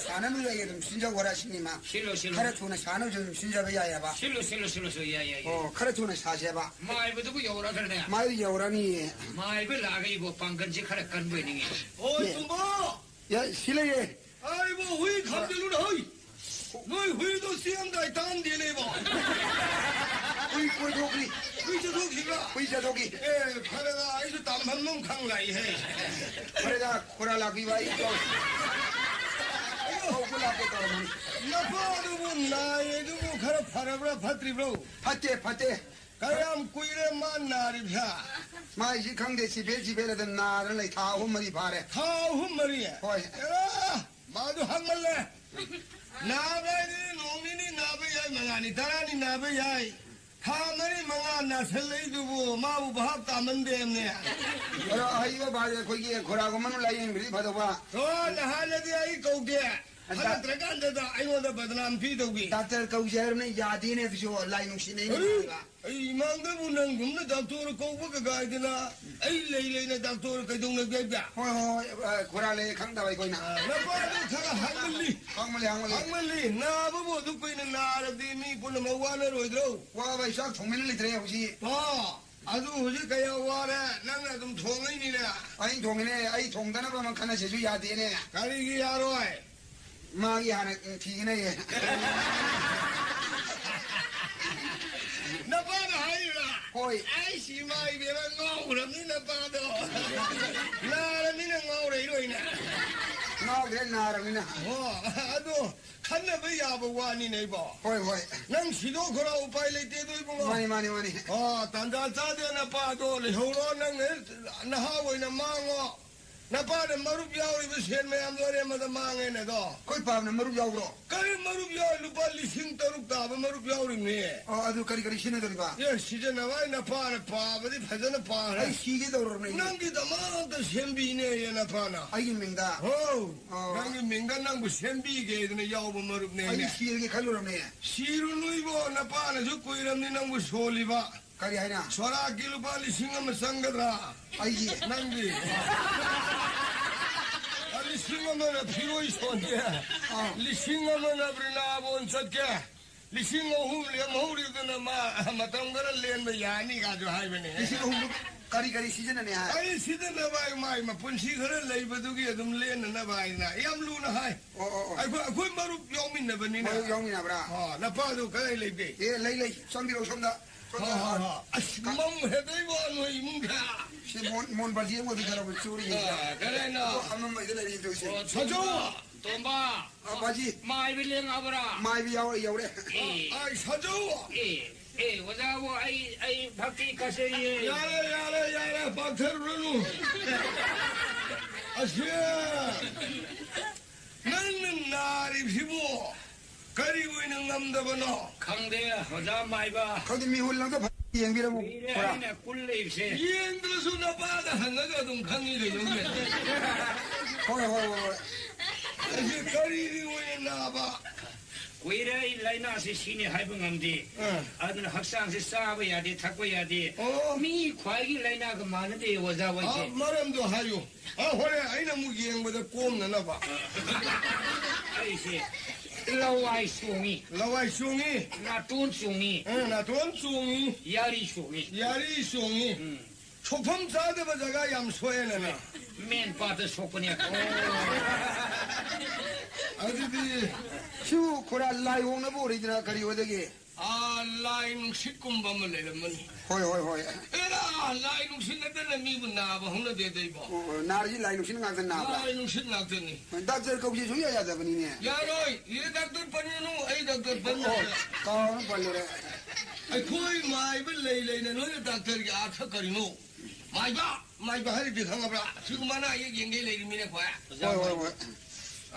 ꯁꯥꯟꯅꯕ ꯌꯥꯏ, ꯑꯗꯨꯝ ꯁꯤꯟꯖꯧ ꯈꯔ ꯁꯤꯅꯤꯃ꯫ ꯁꯤꯜꯂꯨ, ꯁꯤꯜꯂꯨ꯫ ꯈꯔ ꯊꯨꯅ ꯁꯥꯟꯅꯕꯁꯨ ꯑꯗꯨꯝ ꯁꯤꯟꯖꯕ ꯌꯥꯏꯑꯕ꯫ ꯁꯤꯜꯂꯨ, ꯁꯤꯜꯂꯨ, ꯁꯤꯜꯂꯨ, ꯁꯤꯜꯂꯨ, ꯌꯥꯏ, ꯌꯥꯏ, ꯌꯥꯏ꯫ ꯑꯣ, ꯈꯔ ꯊꯨꯅ ꯁꯥꯁꯦꯕ꯫ ꯃꯥꯏꯕꯗꯨꯕꯨ ꯌꯧꯔꯛꯈ꯭ꯔꯅꯦ꯫ ꯃꯥꯏꯕ ꯌꯧꯔꯛꯑꯅꯤꯌꯦ꯫ ꯃꯥꯏꯕ ꯂꯥꯛꯑꯒ ꯏꯕꯣ ꯄꯥꯡꯒꯜꯁꯦ ꯈꯔ ꯀꯟꯕ ꯑꯣꯏꯅꯤꯡꯉꯤ꯫ ꯑꯣꯏ, ꯑꯦ꯫ ꯇꯨꯝꯕꯣ! ꯌꯥ, ꯁꯤ ꯂꯩꯌꯦ꯫ ꯑꯩꯕꯨ ꯍꯨꯏ ꯈꯥꯝꯖꯤꯜꯂꯨꯅꯦ, ꯍꯨꯏ꯫ ꯅꯣꯏ ꯍꯨꯏꯗꯣ ꯆꯦꯟꯗꯥꯏ ꯇꯥꯟꯗꯦꯅꯦꯕꯣ꯫ ꯍꯨꯏ ꯀꯣꯏꯊꯣꯛꯈ꯭ꯔꯤ꯫ ꯍꯨꯏ ꯆꯠꯊꯣꯛꯈꯤꯕ꯭ꯔꯥ? ꯍꯨꯏ ꯆꯠꯊꯣꯛꯈꯤ꯫ ꯑꯦ, ꯐꯔꯦꯗ, ꯑꯩꯁꯨ ꯇꯥꯟꯐꯝ ꯑꯃ ꯈꯪ ꯂꯥꯛꯏꯍꯦ꯫ ꯐꯔꯦꯗ, ꯈꯨꯔꯥ ꯂꯥꯛꯄꯤꯕ ꯑꯩ ꯀꯧ-, ꯀꯧꯕ ꯂꯥꯛꯀꯦ ꯇꯧꯔꯝꯕꯅꯤ꯫ ꯅꯄꯥꯗꯨꯕꯨ ꯅꯥꯏ ꯑꯗꯨꯕꯨ ꯈꯔ ꯐꯔꯕ꯭ꯔꯥ ꯐꯠꯇ꯭ꯔꯤꯕ꯭ꯔꯣ? ꯐꯠꯇꯦ, ꯐꯠꯇꯦ꯫ ꯀꯌꯥꯝ ꯀꯨꯏꯔꯦ ꯃꯥ ꯅꯥꯔꯤꯕꯁꯦ? ꯃꯥꯏꯁꯤ ꯈꯪꯗꯦ, ꯆꯤꯐꯦꯠ ꯆꯤꯐꯦꯠ ꯑꯗꯨꯝ ꯅꯥꯗꯅ ꯂꯩ, ꯊꯥ ꯑꯍꯨꯝ ꯃꯔꯤ ꯐꯥꯔꯦ꯫ ꯊꯥ ꯑꯍꯨꯝ ꯃꯔꯤ? ꯍꯣꯏ꯫ ꯑꯦꯔꯥ, ꯃꯥꯗꯨ ꯍꯛꯃꯜꯂꯦ꯫ ꯅꯥꯕ ꯍꯥꯏꯗꯤ ꯅꯣꯡ ꯅꯤꯅꯤ ꯅꯥꯕ ꯌꯥꯏ, ꯃꯉꯥꯅꯤ, ꯇꯔꯥꯅꯤ ꯅꯥꯕ ꯌꯥꯏ꯫ ꯊꯥ ꯃꯔꯤ ꯃꯉꯥ ꯅꯥꯁꯜꯂꯛꯏꯗꯨꯕꯨ ꯃꯥꯕꯨ ꯚꯥꯞ ꯇꯥꯃꯟꯗꯦꯝꯅꯦ꯫ ꯑꯗꯣ ꯑꯍꯩꯕ ꯚꯥꯏ ꯑꯩꯈꯣꯏꯒꯤ ꯈꯣꯔꯥꯒꯨꯝꯕꯅ ꯂꯥꯏꯌꯦꯡꯕꯤꯔꯗꯤ ꯐꯗꯧꯕ꯫ ꯍꯣ, ꯅꯍꯥꯟꯅꯗꯤ ꯑꯩ ꯀꯧꯗꯦ꯫ ꯑꯗ ꯍꯜꯂꯛꯇ꯭ꯔꯀꯥꯟꯗꯗ ꯑꯩꯉꯣꯟꯗ ꯕꯗꯅꯥꯝ ꯄꯤꯗꯧꯒꯤ꯫ ꯗꯥꯛꯇꯔ ꯀꯧꯁꯦ ꯍꯥꯏꯔꯕꯅ ꯌꯥꯗꯦꯅꯦ ꯑꯗꯨꯁꯨ, ꯂꯥꯏ ꯅꯨꯡꯁꯤꯠꯅꯩꯅꯦ ꯑꯩ ꯍꯥꯏꯕ꯫ ꯑꯩ ꯏꯃꯥꯡꯗꯕꯨ ꯅꯪꯒꯨꯝꯅ ꯗꯥꯛꯇꯣꯔ ꯀꯧꯕ ꯀꯀꯥꯏꯗꯅ ꯑꯩ ꯂꯩ ꯂꯩꯅ ꯗꯥꯛꯇꯣꯔ ꯀꯩꯗꯧꯅꯒꯦ ꯍꯥꯏꯕ? ꯍꯣꯏ, ꯍꯣꯏ, ꯍꯣꯏ, ꯑ, ꯈꯣꯔꯥ ꯂꯩ ꯈꯪꯗꯕ ꯑꯩꯈꯣꯏꯅ꯫ ꯑ, ꯅꯄꯥꯗꯨ ꯈꯔ ꯍꯪꯃꯜꯂꯤ꯫ ꯍꯪꯃꯜꯂꯤ, ꯍꯪꯃꯜꯂꯤ꯫ ꯍꯪꯃꯜꯂꯤ꯫ ꯅꯥꯕꯕꯨ ꯑꯗꯨ ꯀꯨꯏꯅ ꯅꯥꯔꯗꯤ ꯃꯤ ꯄꯨꯝꯅꯃꯛ ꯋꯥꯅꯔꯣꯏꯗ꯭ꯔꯣ? ꯋꯥꯕ ꯆꯥꯛ ꯊꯣꯡꯕꯤꯅ ꯂꯩꯇ꯭ꯔꯦ ꯍꯧꯖꯤꯛ꯫ ꯑꯣ, ꯑꯗꯨ ꯍꯧꯖꯤꯛ ꯀꯌꯥ ꯋꯥꯔꯦ? ꯅꯪꯅ ꯑꯗꯨꯝ ꯊꯣꯡꯉꯩꯅꯤꯅꯦ꯫ ꯑꯩ ꯊꯣꯡꯉꯤꯅꯦ, ꯑꯩ ꯊꯣꯡꯗꯅꯕ ꯑꯃ ꯈꯟꯅꯁꯤꯁꯨ ꯌꯥꯗꯦꯅꯦ꯫ ꯀꯔꯤꯒꯤ ꯌꯥꯔꯣꯏ? ꯃꯥꯒꯤ ꯍꯥꯟꯅ ꯊꯤꯒꯅꯦꯌꯦ꯫ ꯅꯄꯥꯅ ꯍꯥꯏꯔꯤꯕ꯭ꯔꯥ? ꯍꯣꯏ꯫ ꯑꯩꯁꯤ ꯏꯃꯥ ꯏꯕꯦꯝꯃ ꯉꯥꯎꯈ꯭ꯔꯕꯅꯤ ꯅꯄꯥꯗꯣ꯫ ꯅꯥꯔꯕꯅꯤꯅ ꯉꯥꯎꯔꯛꯏꯔꯣꯏꯅꯦ꯫ ꯌꯥꯎꯗ꯭ꯔꯦ, ꯅꯥꯔꯕꯅꯤꯅ꯫ ꯑꯣ, ꯑꯗꯣ ꯈꯟꯅꯕ ꯌꯥꯕ ꯋꯥꯅꯤꯅꯦ ꯏꯕꯣ꯫ ꯍꯣꯏ, ꯍꯣꯏ꯫ ꯅꯪ ꯁꯤꯗꯣꯛꯈ꯭ꯔꯣ, ꯎꯄꯥꯏ ꯂꯩꯇꯦ ꯑꯗꯣ ꯏꯕꯨꯡꯉꯣ꯫ ꯃꯥꯅꯤ, ꯃꯥꯅꯤ, ꯃꯥꯅꯤ꯫ ꯑꯣ, ꯇꯥꯟꯖꯥ ꯆꯥꯗꯦ, ꯅꯄꯥꯗꯣ ꯂꯩꯍꯧꯔꯣ, ꯅꯪ ꯅꯍꯥ ꯑꯣꯏꯅ ꯃꯥꯡꯉꯣ꯫ ꯅꯄꯥꯅ ꯃꯔꯨꯞ ꯌꯥꯎꯔꯤꯕ ꯁꯦꯟ ꯃꯌꯥꯝꯗꯣ ꯑꯔꯦꯝꯕꯗ ꯃꯥꯡꯉꯦꯅꯦ ꯑꯗꯣ꯫ ꯑꯩꯈꯣꯏ ꯄꯥꯕꯅ ꯃꯔꯨꯞ ꯌꯥꯎꯕ꯭ꯔꯣ? ꯀꯔꯤ ꯃꯔꯨꯞ ꯌꯥꯎ-, ꯂꯨꯄꯥ ꯂꯤꯁꯤꯡ ꯇꯔꯨꯛ ꯇꯥꯕ ꯃꯔꯨꯞ ꯌꯥꯎꯔꯤꯕꯅꯦ꯫ ꯑꯣ, ꯑꯗꯨ ꯀꯔꯤ ꯀꯔꯤ ꯁꯤꯖꯤꯟꯅꯗꯣꯔꯤꯕ? ꯑꯦ, ꯁꯤꯖꯤꯟꯅꯕ ꯍꯥꯏ, ꯅꯄꯥꯅ ꯄꯥꯕꯗꯤ ꯐꯖꯅ ꯄꯥꯈ꯭ꯔꯦ꯫ ꯑꯩ ꯁꯤꯒꯦ ꯇꯧꯔꯕꯅꯦ꯫ ꯅꯪꯒꯤꯗꯃꯛꯇ ꯁꯦꯝꯕꯤꯅꯦꯌꯦ ꯅꯄꯥꯅ꯫ ꯑꯩꯒꯤ ꯃꯤꯡꯗ? ꯍꯣ꯫ ꯑꯣ꯫ ꯅꯪꯒꯤ ꯃꯤꯡꯗ ꯅꯪꯕꯨ ꯁꯦꯝꯕꯤꯒꯦꯗꯅ ꯌꯥꯎꯕ ꯃꯔꯨꯞꯅꯦ ꯑꯩꯗꯤ ꯑꯩꯅꯦ꯫ ꯁꯤꯔꯒꯦ ꯈꯜꯂꯨꯔꯕꯅꯦ꯫ ꯁꯤꯔꯨꯅꯨ ꯏꯕꯣ, ꯅꯄꯥꯅꯁꯨ ꯀꯨꯏꯔꯕꯅꯤ ꯅꯪꯕꯨ ꯁꯣꯜꯂꯤꯕ꯫ ꯀꯔꯤ ꯍꯥꯏꯅ? ꯁꯣꯔꯥꯛꯀꯤ ꯂꯨꯄꯥ ꯂꯤꯁꯤꯡ ꯑꯃ ꯆꯪꯒꯗ꯭ꯔꯥ? ꯑꯩꯒꯤ? ꯅꯪꯒꯤ꯫ ꯂꯤꯁꯤꯡ ꯑꯃꯅ ꯐꯤꯔꯣꯏ ꯁꯣꯟꯒꯦ꯫ ꯑꯥ꯫ ꯂꯤꯁꯤꯡ ꯑꯃꯅ ꯕ꯭ꯔꯤꯅꯥꯕꯣꯟ ꯆꯠꯀꯦ꯫ ꯂꯤꯁꯤꯡ ꯑꯍꯨꯝ ꯂꯦꯝꯍꯧꯔꯤꯗꯨꯅ ꯃꯥ ꯃꯇꯝ ꯈꯔ ꯂꯦꯟꯕ ꯌꯥꯅꯤ ꯀꯥꯏꯁꯨ ꯍꯥꯏꯕꯅꯦ꯫ ꯂꯤꯁꯤꯡ ꯑꯍꯨꯝꯗꯨ ꯀꯔꯤ ꯀꯔꯤ ꯁꯤꯖꯤꯟꯅꯅꯤ ꯍꯥꯏ? ꯑꯩ ꯁꯤꯖꯤꯟꯅꯕ ꯍꯥꯏ ꯃꯥꯏ ꯃꯄꯨꯟꯁꯤ ꯈꯔ ꯂꯩꯕꯗꯨꯒꯤ ꯑꯗꯨꯝ ꯂꯦꯟꯅꯅꯕ ꯍꯥꯏꯅ ꯌꯥꯝ ꯂꯨꯅ ꯍꯥꯏ꯫ ꯑꯣ, ꯑꯣ, ꯑꯣ꯫ ꯑꯩꯈꯣꯏ, ꯑꯩꯈꯣꯏ ꯃꯔꯨꯞ ꯌꯥꯎꯃꯤꯟꯅꯕꯅꯤꯅ꯫ ꯃꯔꯨꯞ ꯌꯥꯎꯃꯤꯟꯅꯕ꯭ꯔꯥ? ꯑꯣ, ꯅꯄꯥꯗꯨ ꯀꯗꯥꯏ ꯂꯩꯒꯦ? ꯑꯦ, ꯂꯩ, ꯂꯩ꯫ ꯆꯪꯕꯤꯔꯛꯎ ꯁꯣꯝꯗ꯫ ꯍꯣ, ꯁꯣꯝꯗ꯫ ꯍꯣ, ꯍꯣ꯫ ꯑꯁ, ꯃꯝ ꯍꯦꯗꯩ ꯋꯥ ꯅꯣꯏ ꯏꯃꯨꯡꯗ꯫ ꯁꯤ ꯃꯣꯟ, ꯃꯣꯟ ꯕꯥꯖꯤ ꯑꯃ ꯑꯣꯏꯕ ꯈꯔ ꯆꯨꯔꯤ꯫ ꯑꯥ, ꯀꯗꯥꯏꯅꯣ? ꯑꯣ, ꯑꯃꯝꯕꯩꯗ ꯂꯩꯔꯤ ꯇꯧꯁꯦ꯫ ꯑꯣ, ꯁꯖꯧ! ꯇꯣꯝꯕ! ꯑ, ꯕꯥꯖꯤ꯫ ꯃꯥꯏꯕ ꯂꯦꯡꯉꯕ꯭ꯔꯥ? ꯃꯥꯏꯕ ꯌꯥꯎꯔꯦ, ꯌꯥꯎꯔꯦ꯫ ꯑꯦ꯫ ꯑ, ꯑ, ꯁꯖꯧ! ꯑꯦ, ꯑꯦ, ꯑꯣꯖꯥꯕꯨ ꯑꯩ, ꯑꯩ ꯚꯛꯇꯤ ꯀꯠꯆꯩꯌꯦ꯫ ꯌꯥꯔꯦ, ꯌꯥꯔꯦ, ꯌꯥꯔꯦ, ꯄꯥꯛꯊꯔꯨꯔꯅꯨ꯫ ꯑꯁꯤ ꯅꯪꯅ ꯅꯥꯔꯤꯕꯁꯤꯕꯨ ꯀꯔꯤ ꯑꯣꯏꯅ ꯉꯝꯗꯕꯅꯣ? ꯈꯪꯗꯦ, ꯑꯣꯖꯥ ꯃꯥꯏꯕ꯫ ꯈꯪꯗꯦ, ꯃꯤꯍꯨꯜ ꯑꯝꯇ ꯐ-, ꯌꯦꯡꯕꯤꯔꯝꯃꯨ꯫ ꯀꯨꯏꯔꯦ ꯄꯨꯔꯥ꯫ ꯑꯩꯅ ꯀꯨꯜ ꯂꯩꯕꯁꯦ꯫ ꯌꯦꯡꯗ꯭ꯔꯁꯨ ꯅꯄꯥꯗ ꯍꯪꯉꯒ ꯑꯗꯨꯝ ꯈꯪꯉꯤ ꯀꯩꯅꯣꯅꯦ꯫ ꯍꯣꯏ, ꯍꯣꯏ, ꯍꯣꯏ, ꯍꯣꯏ꯫ ꯑꯩꯁꯦ ꯀꯔꯤꯒꯤ ꯑꯣꯏꯅ ꯅꯥꯕ? ꯀꯨꯏꯔꯦ ꯑꯩ ꯂꯥꯏꯅꯥꯁꯤ ꯁꯤꯅꯤ ꯍꯥꯏꯕ ꯉꯝꯗꯦ꯫ ꯑꯥ꯫ ꯑꯗꯨꯅ ꯍꯛꯆꯥꯡꯁꯤ ꯆꯥꯕ ꯌꯥꯗꯦ, ꯊꯛꯄ ꯌꯥꯗꯦ꯫ ꯑꯣ꯫ ꯃꯤ ꯈ꯭ꯋꯥꯏꯒꯤ ꯂꯥꯏꯅꯥꯒ ꯃꯥꯟꯅꯗꯦ, ꯑꯣꯖꯥ ꯍꯣꯏꯁꯦ꯫ ꯑꯥ, ꯃꯔꯝꯗꯣ ꯍꯥꯏꯌꯨ꯫ ꯑꯥ, ꯍꯣꯔꯦꯟ ꯑꯩꯅ ꯑꯃꯨꯛ ꯌꯦꯡꯕꯗ ꯀꯣꯝꯅꯅꯕ꯫ ꯑꯩꯁꯦ ꯂꯋꯥꯏ ꯆꯣꯡꯉꯤ꯫ ꯂꯋꯥꯏ ꯆꯣꯡꯉꯤ꯫ ꯅꯥꯇꯣꯟ ꯆꯣꯡꯉꯤ꯫ ꯑꯥ, ꯅꯥꯇꯣꯟ ꯆꯣꯡꯉꯤ꯫ ꯌꯥꯔꯤ ꯆꯣꯡꯉꯤ꯫ ꯌꯥꯔꯤ ꯆꯣꯡꯉꯤ꯫ ꯎꯝ꯫ ꯁꯣꯛꯐꯝ ꯆꯥꯗꯕ ꯖꯒꯥ ꯌꯥꯝ ꯁꯣꯛꯑꯦꯅꯦ ꯅꯪ꯫ ꯃꯦꯟ ꯄꯥꯠꯇ ꯁꯣꯛꯄꯅꯦ꯫ ꯑꯗꯨꯗꯤ ꯁꯤꯕꯨ ꯈꯨꯔꯥ ꯂꯥꯏ ꯑꯣꯛꯅꯕ ꯑꯣꯏꯔꯤꯗꯅ ꯀꯔꯤ ꯑꯣꯏꯗꯒꯦ? ꯑꯥ, ꯂꯥꯏ ꯅꯨꯡꯁꯤꯠꯀꯨꯝꯕ ꯑꯃ ꯂꯩꯔꯝꯃꯅꯤ꯫ ꯍꯣꯏ, ꯍꯣꯏ, ꯍꯣꯏ꯫ ꯑꯦꯔꯥ! ꯑꯥ, ꯂꯥꯏ ꯅꯨꯡꯁꯤꯠ ꯅꯠꯇꯅ ꯃꯤꯕꯨ ꯅꯥꯕ ꯍꯧꯅꯗꯦꯗ ꯏꯕꯣ꯫ ꯑꯣ, ꯑꯣ, ꯅꯥꯔꯤꯁꯤ ꯂꯥꯏ ꯅꯨꯡꯁꯤꯠ ꯉꯥꯛꯇ ꯅꯥꯕ꯭ꯔꯥ? ꯂꯥꯏ ꯅꯨꯡꯁꯤꯠ ꯉꯥꯛꯇꯅꯤ꯫ ꯍꯣꯏ, ꯗꯥꯛꯇꯔ ꯀꯧꯕꯁꯤ ꯁꯨꯡꯌꯥ ꯌꯥꯗꯕꯅꯤꯅꯦ꯫ ꯌꯥꯔꯣꯏ, ꯏꯔꯦ ꯗꯥꯛꯇꯔ ꯄꯟꯒꯅꯨ, ꯑꯩ ꯗꯥꯛꯇꯔ ꯄꯟ ꯑꯣ, ꯀꯥꯎꯔ ꯄꯜꯂꯨꯔꯦ꯫ ꯑꯩꯈꯣꯏ ꯃꯥꯏꯕ ꯂꯩ ꯂꯩꯅ ꯅꯣꯏꯅ ꯗꯥꯛꯇꯔꯒꯤ ꯑꯥꯔꯊ ꯀꯔꯤꯅꯣ? ꯃꯥꯏꯕ, ꯃꯥꯏꯕ ꯍꯥꯏꯔꯗꯤ ꯈꯪꯉꯕ꯭ꯔꯥ? ꯁꯤꯒꯨꯝꯕ ꯑꯅꯥ ꯑꯌꯦꯛ ꯌꯦꯡꯒꯦ ꯂꯩꯔꯤ ꯃꯤꯅꯦ ꯑꯩꯈꯣꯏ꯫ ꯍꯣꯏ, ꯍꯣꯏ, ꯍꯣꯏ꯫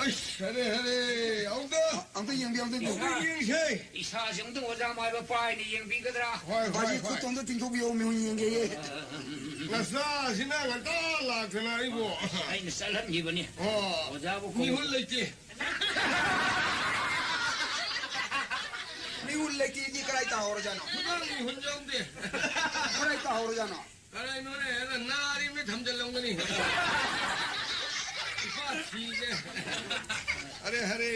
ꯑꯩꯁ, ꯍꯔꯦ, ꯍꯔꯦ, ꯑꯝꯇ ꯑꯝꯇ ꯌꯦꯡꯕꯤ, ꯑꯝꯇ ꯌꯦꯡꯕꯤ꯫ ꯑꯝꯇ ꯌꯦꯡꯁꯦ꯫ ꯏꯁꯥꯁꯦ ꯑꯝꯇ ꯑꯣꯖꯥ ꯃꯥꯏꯕ ꯄꯥꯏꯅ ꯌꯦꯡꯕꯤꯒꯗ꯭ꯔꯥ? ꯍꯣꯏ, ꯍꯣꯏ, ꯕꯥꯖꯤ, ꯍꯣꯏ꯫ ꯈꯨꯠꯇꯣ ꯑꯝꯇ ꯇꯤꯡꯊꯣꯛꯄꯤꯌꯣ, ꯃꯤꯍꯨꯟ ꯌꯦꯡꯒꯦꯌꯦ꯫ ꯅꯆꯥꯁꯤꯅ ꯉꯟꯇꯥ ꯂꯥꯛꯇꯅ ꯑꯩꯕꯨ꯫ ꯑꯩꯅ ꯆꯠꯍꯟꯈꯤꯕꯅꯤ꯫ ꯑꯣ꯫ ꯑꯣꯖꯥꯕꯨ ꯀꯧ- ꯃꯤꯍꯨꯟ ꯂꯩꯇꯦ꯫ ꯃꯤꯍꯨꯟ ꯂꯩꯇꯦꯗꯤ ꯀꯗꯥꯏ ꯇꯥꯍꯧꯔꯖꯥꯠꯅꯣ? ꯈꯨꯗꯥꯡ ꯃꯤꯍꯨꯟ ꯌꯥꯎꯗꯦ꯫ ꯀꯗꯥꯏ ꯇꯥꯍꯧꯔꯖꯥꯠꯅꯣ? ꯀꯔꯥꯏꯅꯣꯅꯦ, ꯑꯗ ꯅꯥꯔꯤꯕꯅ ꯊꯝꯖꯤꯜꯂꯝꯒꯅꯤ꯫ ꯏꯄꯥ ꯁꯤꯒꯦ꯫ ꯑꯔꯦ, ꯍꯔꯦ,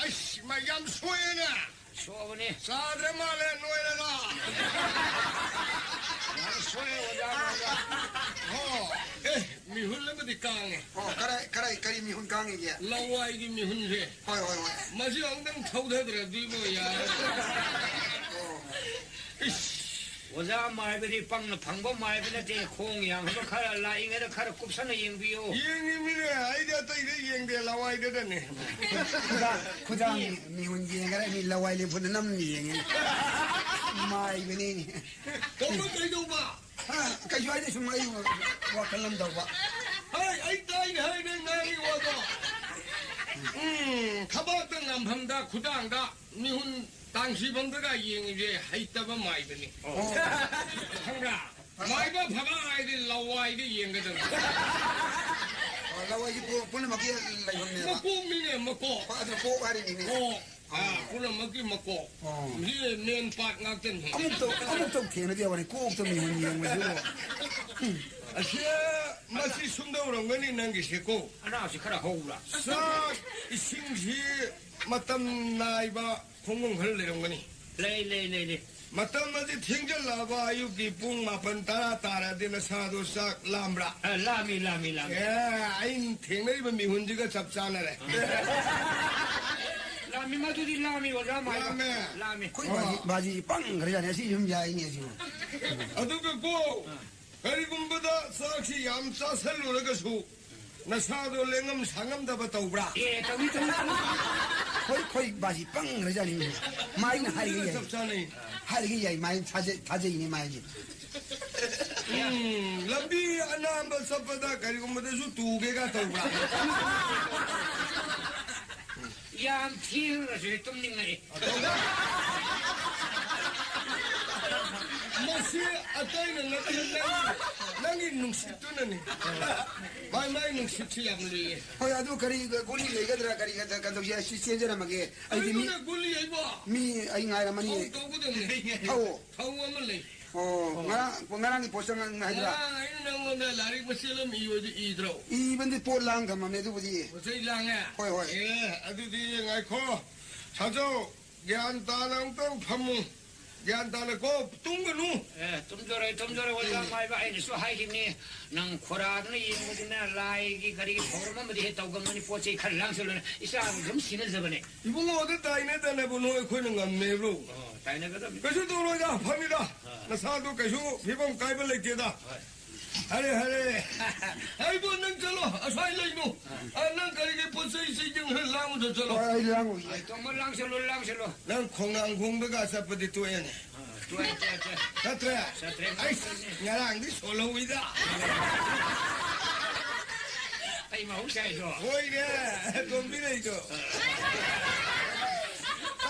ꯑꯩꯁ, ꯃꯥ ꯌꯥꯝ ꯁꯣꯛꯑꯦꯅꯦ꯫ ꯁꯣꯛꯑꯕꯅꯤ꯫ ꯆꯥꯗ꯭ꯔ ꯃꯥꯜꯂꯦ, ꯅꯣꯏꯔꯒ꯫ ꯌꯥꯝ ꯁꯣꯛꯑꯦ, ꯑꯣꯖꯥ, ꯑꯣꯖꯥ꯫ ꯍꯣ, ꯑꯦ, ꯃꯤꯍꯨꯟ ꯑꯃꯗꯤ ꯀꯥꯡꯉꯦ꯫ ꯑꯣ, ꯀꯔꯥꯏ, ꯀꯔꯥꯏ, ꯀꯔꯤ ꯃꯤꯍꯨꯟ ꯀꯥꯡꯉꯤꯒꯦ? ꯂꯋꯥꯏꯒꯤ ꯃꯤꯍꯨꯟꯁꯦ꯫ ꯍꯣꯏ, ꯍꯣꯏ, ꯍꯣꯏ꯫ ꯃꯁꯤ ꯑꯃꯨꯛꯇꯪ ꯊꯧꯊꯗ꯭ꯔꯗꯤꯕꯣ, ꯌꯥꯔꯣꯏ꯫ ꯑꯣ꯫ ꯏꯁ꯫ ꯑꯣꯖꯥ ꯃꯥꯏꯕꯗꯤ ꯄꯪꯅ ꯐꯪꯕ ꯃꯥꯏꯕ ꯅꯠꯇꯦ, ꯈꯣꯡ ꯌꯥꯡꯕ ꯈꯔ ꯂꯥꯛꯏꯉꯩꯗ ꯈꯔ ꯀꯨꯞꯁꯟꯅ ꯌꯦꯡꯕꯤꯌꯨ꯫ ꯌꯦꯡꯉꯤꯃꯤꯅꯦ, ꯑꯩꯗꯤ ꯑꯇꯩꯗ ꯌꯦꯡꯗꯦ, ꯂꯋꯥꯏꯗꯗꯅꯦ꯫ ꯈꯨꯗꯥꯡ, ꯈꯨꯗꯥꯡ ꯃꯤꯍꯨꯟ ꯌꯦꯡꯈꯔꯦ, ꯃꯤ ꯂꯋꯥꯏ ꯂꯦꯝꯐꯨꯗ ꯅꯝ ꯌꯦꯡꯉꯦ꯫ ꯃꯥꯏꯕꯅꯤꯅꯦ꯫ ꯇꯧꯕ ꯀꯩꯗꯧꯕ? ꯍꯥ, ꯀꯩꯁꯨ ꯍꯥꯏꯗꯦ, ꯁꯨꯝ ꯑꯩ ꯋꯥꯈꯜ ꯑꯃ ꯇꯧꯕ꯫ ꯍꯩ, ꯑꯩ ꯇꯥꯏꯅꯦ, ꯍꯩ, ꯅꯪ ꯉꯥꯡꯉꯤ ꯋꯥꯗꯣ꯫ ꯎꯝ, ꯊꯕꯥꯛꯇ ꯅꯝꯐꯝꯗ, ꯈꯨꯗꯥꯡꯗ ꯃꯤꯍꯨꯟ ꯇꯥꯡꯁꯤꯐꯝꯗꯒ ꯌꯦꯡꯉꯤꯁꯦ ꯍꯩꯇꯕ ꯃꯥꯏꯕꯅꯤ꯫ ꯑꯣ꯫ ꯈꯪꯕ꯭ꯔꯥ? ꯃꯥꯏꯕ ꯐꯕ ꯍꯥꯏꯗꯤ ꯂꯋꯥꯏꯗ ꯌꯦꯡꯒꯗꯕꯅꯤ꯫ ꯑꯣ, ꯂꯋꯥꯏꯁꯤ ꯄꯨ-, ꯄꯨꯝꯅꯃꯛꯀꯤ ꯂꯩꯐꯝꯅꯦꯕ꯫ ꯃꯀꯣꯛꯅꯤꯅꯦ, ꯃꯀꯣꯛ꯫ ꯑꯣ, ꯑꯗꯨ ꯀꯣꯛ ꯍꯥꯏꯔꯤꯅꯤꯅꯦ꯫ ꯀꯣꯛ꯫ ꯑꯥ, ꯑꯣ꯫ ꯄꯨꯝꯅꯃꯛꯀꯤ ꯃꯀꯣꯛ꯫ ꯑꯣ꯫ ꯁꯤ ꯃꯦꯟ ꯄꯥꯠ ꯉꯥꯛꯇꯅꯤ꯫ ꯑꯃꯨꯛꯇ, ꯑꯃꯨꯛꯇ ꯊꯦꯡꯅꯗꯦ ꯌꯥꯕꯅꯤ, ꯀꯣꯛꯇ ꯃꯤꯍꯨꯟ ꯌꯦꯡꯕꯁꯤꯕꯨ꯫ ꯑꯁꯤ, ꯃꯁꯤ ꯁꯨꯝꯗꯧꯔꯝꯒꯅꯤ ꯅꯪꯒꯤꯁꯦꯀꯣ꯫ ꯑꯅꯥꯁꯤ ꯈꯔ ꯍꯧꯕ꯭ꯔꯥ? ꯆꯥꯛ ꯏꯁꯤꯡꯁꯤ ꯃꯇꯝ ꯅꯥꯏꯕ ꯈꯣꯡꯕꯝ ꯈꯔ ꯂꯩꯔꯝꯒꯅꯤ꯫ ꯂꯩ, ꯂꯩ, ꯂꯩ, ꯂꯩ꯫ ꯃꯇꯝ ꯑꯁꯤ ꯊꯦꯡꯖꯜꯂꯛꯑꯕ, ꯑꯌꯨꯛꯀꯤ ꯄꯨꯡ ꯃꯥꯄꯟ ꯇꯔꯥ ꯇꯥꯔꯗꯤ ꯅꯁꯥꯗꯣ ꯆꯥꯛ ꯂꯥꯝꯕ꯭ꯔꯥ? ꯑ, ꯂꯥꯝꯃꯤ, ꯂꯥꯝꯃꯤ, ꯂꯥꯝꯃꯤ꯫ ꯑꯦ, ꯑꯩꯅ ꯊꯦꯡꯅꯔꯤꯕ ꯃꯤꯍꯨꯟꯁꯤꯒ ꯆꯞ ꯆꯥꯅꯔꯦ꯫ ꯂꯥꯝꯃꯤ, ꯃꯗꯨꯗꯤ ꯂꯥꯝꯃꯤ, ꯑꯣꯖꯥ ꯃꯥꯏꯕ꯫ ꯂꯥꯝꯃꯦ꯫ ꯂꯥꯝꯃꯤ꯫ ꯑꯩꯈꯣꯏ ꯑꯣ꯫ ꯕꯥꯖꯤ, ꯕꯥꯖꯤ ꯄꯪꯈ꯭ꯔꯖꯥꯠꯅꯤ, ꯑꯁꯤ ꯁꯨꯝ ꯌꯥꯏꯅꯦ, ꯑꯁꯤꯕꯨ꯫ ꯑꯗꯨꯒ ꯀꯣ, ꯀꯔꯤꯒꯨꯝꯕꯗ ꯆꯥꯛꯁꯤ ꯌꯥꯝ ꯆꯥꯁꯜꯂꯨꯔꯒꯁꯨ ꯅꯁꯥꯗꯣ ꯂꯦꯡꯉꯝ ꯁꯥꯉꯝꯗꯕ ꯇꯧꯕ꯭ꯔꯥ? ꯑꯦ, ꯇꯧꯏ, ꯇꯧꯏ, ꯇꯧꯏ꯫ ꯈꯣꯏ, ꯈꯣꯏ ꯕꯥꯁꯤ ꯄꯪꯈ꯭ꯔꯖꯥꯠꯅꯤ꯫ ꯃꯥꯏꯅ ꯍꯥꯏꯔꯤꯒꯩ ꯌꯥꯏ꯫ ꯆꯞ ꯆꯥꯅꯩ꯫ ꯍꯥꯏꯔꯤꯒꯩ ꯌꯥꯏ, ꯃꯥꯏ ꯊꯥꯖꯩ, ꯊꯥꯖꯩꯅꯦ ꯃꯥꯏꯁꯦ꯫ ꯎꯝ, ꯂꯝꯕꯤ ꯑꯅꯥꯟꯕ ꯆꯠꯄꯗ ꯀꯔꯤꯒꯨꯝꯕꯗꯁꯨ ꯇꯨꯒꯦꯒ ꯇꯧꯕ꯭ꯔꯥ? ꯌꯥꯝ ꯊꯦꯡꯉꯁꯨ ꯍꯦꯛ ꯇꯨꯝꯅꯤꯡꯉꯛꯏ꯫ ꯃꯁꯤ ꯑꯇꯩꯅ ꯅꯠꯇꯦ, ꯅꯪꯒꯤ, ꯅꯪꯒꯤ ꯅꯨꯡꯁꯤꯠꯇꯨꯅꯅꯤ꯫ ꯃꯥꯏ, ꯃꯥꯏ ꯅꯨꯡꯁꯤꯠꯁꯤ ꯌꯥꯝ ꯂꯨꯏꯌꯦ꯫ ꯍꯣꯏ, ꯑꯗꯨ ꯀꯔꯤ ꯒꯨꯂꯤ ꯂꯩꯒꯗ꯭ꯔꯥ? ꯀꯔꯤ ꯀ-, ꯀ-, ꯀꯩꯗꯧꯁꯤ? ꯑꯩ ꯁꯤ ꯆꯦꯟꯖꯔꯝꯃꯒꯦ꯫ ꯑꯩꯗꯤ ꯃꯤ, ꯀꯩꯅꯣꯅꯦ ꯒꯨꯂꯤ ꯍꯥꯏꯕꯣ? ꯃꯤ ꯑꯩ ꯉꯥꯏꯔꯝꯃꯅꯤ꯫ ꯊꯧ ꯇꯧꯒꯗꯕꯅꯦ꯫ ꯊꯧꯑꯣ꯫ ꯊꯧ ꯑꯃ ꯂꯩ꯫ ꯑꯣ, ꯉꯔꯥꯡ, ꯉꯔꯥꯡꯒꯤ ꯄꯣꯠ ꯆꯪ ꯍꯥꯏꯗ꯭ꯔꯥ? ꯉꯔꯥꯡ ꯑꯩꯅ ꯅꯪꯉꯣꯟꯗ ꯂꯥꯏꯔꯤꯛ ꯃꯆꯦꯠ ꯑꯃ ꯏꯌꯨꯗꯤ ꯏꯗ꯭ꯔꯣ? ꯏꯕꯗꯤ ꯄꯣꯠ ꯂꯥꯡ ꯊꯝꯃꯝꯃꯦ ꯑꯗꯨꯕꯨꯗꯤ꯫ ꯄꯣꯠ ꯆꯩ ꯂꯥꯡꯉꯦ? ꯍꯣꯏ, ꯍꯣꯏ꯫ ꯑꯦ, ꯑꯗꯨꯗꯤ ꯉꯥꯏꯈꯣ꯫ ꯁꯥꯖꯧ, ꯒ꯭ꯌꯥꯟ ꯇꯥꯅ ꯑꯃꯨꯛꯇꯪ ꯐꯝꯃꯨ꯫ ꯒ꯭ꯌꯥꯟ ꯇꯥꯅꯀꯣ, ꯇꯨꯝꯒꯅꯨ꯫ ꯑꯦ, ꯇꯨꯝꯖꯔꯣꯏ, ꯇꯨꯝꯖꯔꯣꯏ, ꯑꯣꯖꯥ ꯃꯥꯏꯕ, ꯑꯩꯅꯁꯨ ꯍꯥꯏꯈꯤꯕꯅꯤ꯫ ꯅꯪ ꯈꯣꯔꯥꯗꯨꯅ ꯌꯦꯡꯕꯗꯨꯅ ꯂꯥꯏꯒꯤ ꯀꯔꯤꯒꯤ ꯊꯧꯔꯝ ꯑꯃꯗꯤ ꯍꯦꯛ ꯇꯧꯒꯟꯕꯅꯤ, ꯄꯣꯠ ꯆꯩ ꯈꯔ ꯂꯥꯡꯁꯜꯂꯨꯅ ꯏꯆꯥꯕꯨ ꯑꯗꯨꯝ ꯁꯤꯟꯅꯖꯕꯅꯦ꯫ ꯏꯕꯨꯡꯉꯣꯗ ꯇꯥꯏꯅꯗꯅꯕ ꯅꯣꯏ ꯑꯩꯈꯣꯏꯅ ꯉꯝꯃꯦꯕ꯭ꯔꯣ? ꯑꯣ, ꯇꯥꯏꯅꯒꯗꯕꯅꯤ꯫ ꯀꯩꯁꯨ ꯇꯧꯔꯣꯏꯗ, ꯐꯝꯃꯤꯗ꯫ ꯑꯥ꯫ ꯅꯁꯥꯗꯣ ꯀꯩꯁꯨ ꯐꯤꯕꯝ ꯀꯥꯏꯕ ꯂꯩꯇꯦꯗ꯫ ꯍꯣꯏ꯫ ꯍꯥꯏꯔꯦ, ꯍꯥꯏꯔꯦ꯫ ꯑꯩꯕꯨ ꯅꯪ ꯆꯠꯂꯣ, ꯑꯁ꯭ꯋꯥꯏ ꯂꯩꯅꯨ꯫ ꯑꯥ꯫ ꯑ, ꯅꯪ ꯀꯔꯤꯒꯤ ꯄꯣꯠ ꯆꯩ ꯆꯩ ꯆꯪ ꯂꯥꯡꯕꯗ ꯆꯠꯂꯣ꯫ ꯍꯣꯏ, ꯑꯩ ꯂꯥꯡꯉꯨꯒꯦ꯫ ꯑꯩ ꯇꯣꯝꯕ ꯂꯥꯡꯁꯜꯂꯨ, ꯂꯥꯡꯁꯜꯂꯨ꯫ ꯅꯪ ꯈꯣꯡꯅꯥꯡ ꯈꯣꯡꯗꯒ ꯆꯠꯄꯗꯤ ꯇꯣꯛꯑꯦꯅꯦ꯫ ꯑꯥ, ꯇꯣꯛꯑꯦ, ꯇꯣꯛꯑꯦ, ꯇꯣꯛꯑꯦ꯫ ꯆꯠꯇ꯭ꯔꯦ? ꯆꯠꯇ꯭ꯔꯦ꯫ ꯑꯩꯁ, ꯉꯔꯥꯡꯗꯤ ꯁꯣꯜꯍꯧꯋꯤꯗ꯫ ꯑꯩ ꯃꯍꯧꯁꯥꯏꯗꯣ꯫ ꯍꯣꯏꯅꯦ, ꯇꯣꯝꯕꯤ ꯂꯩꯗꯣ꯫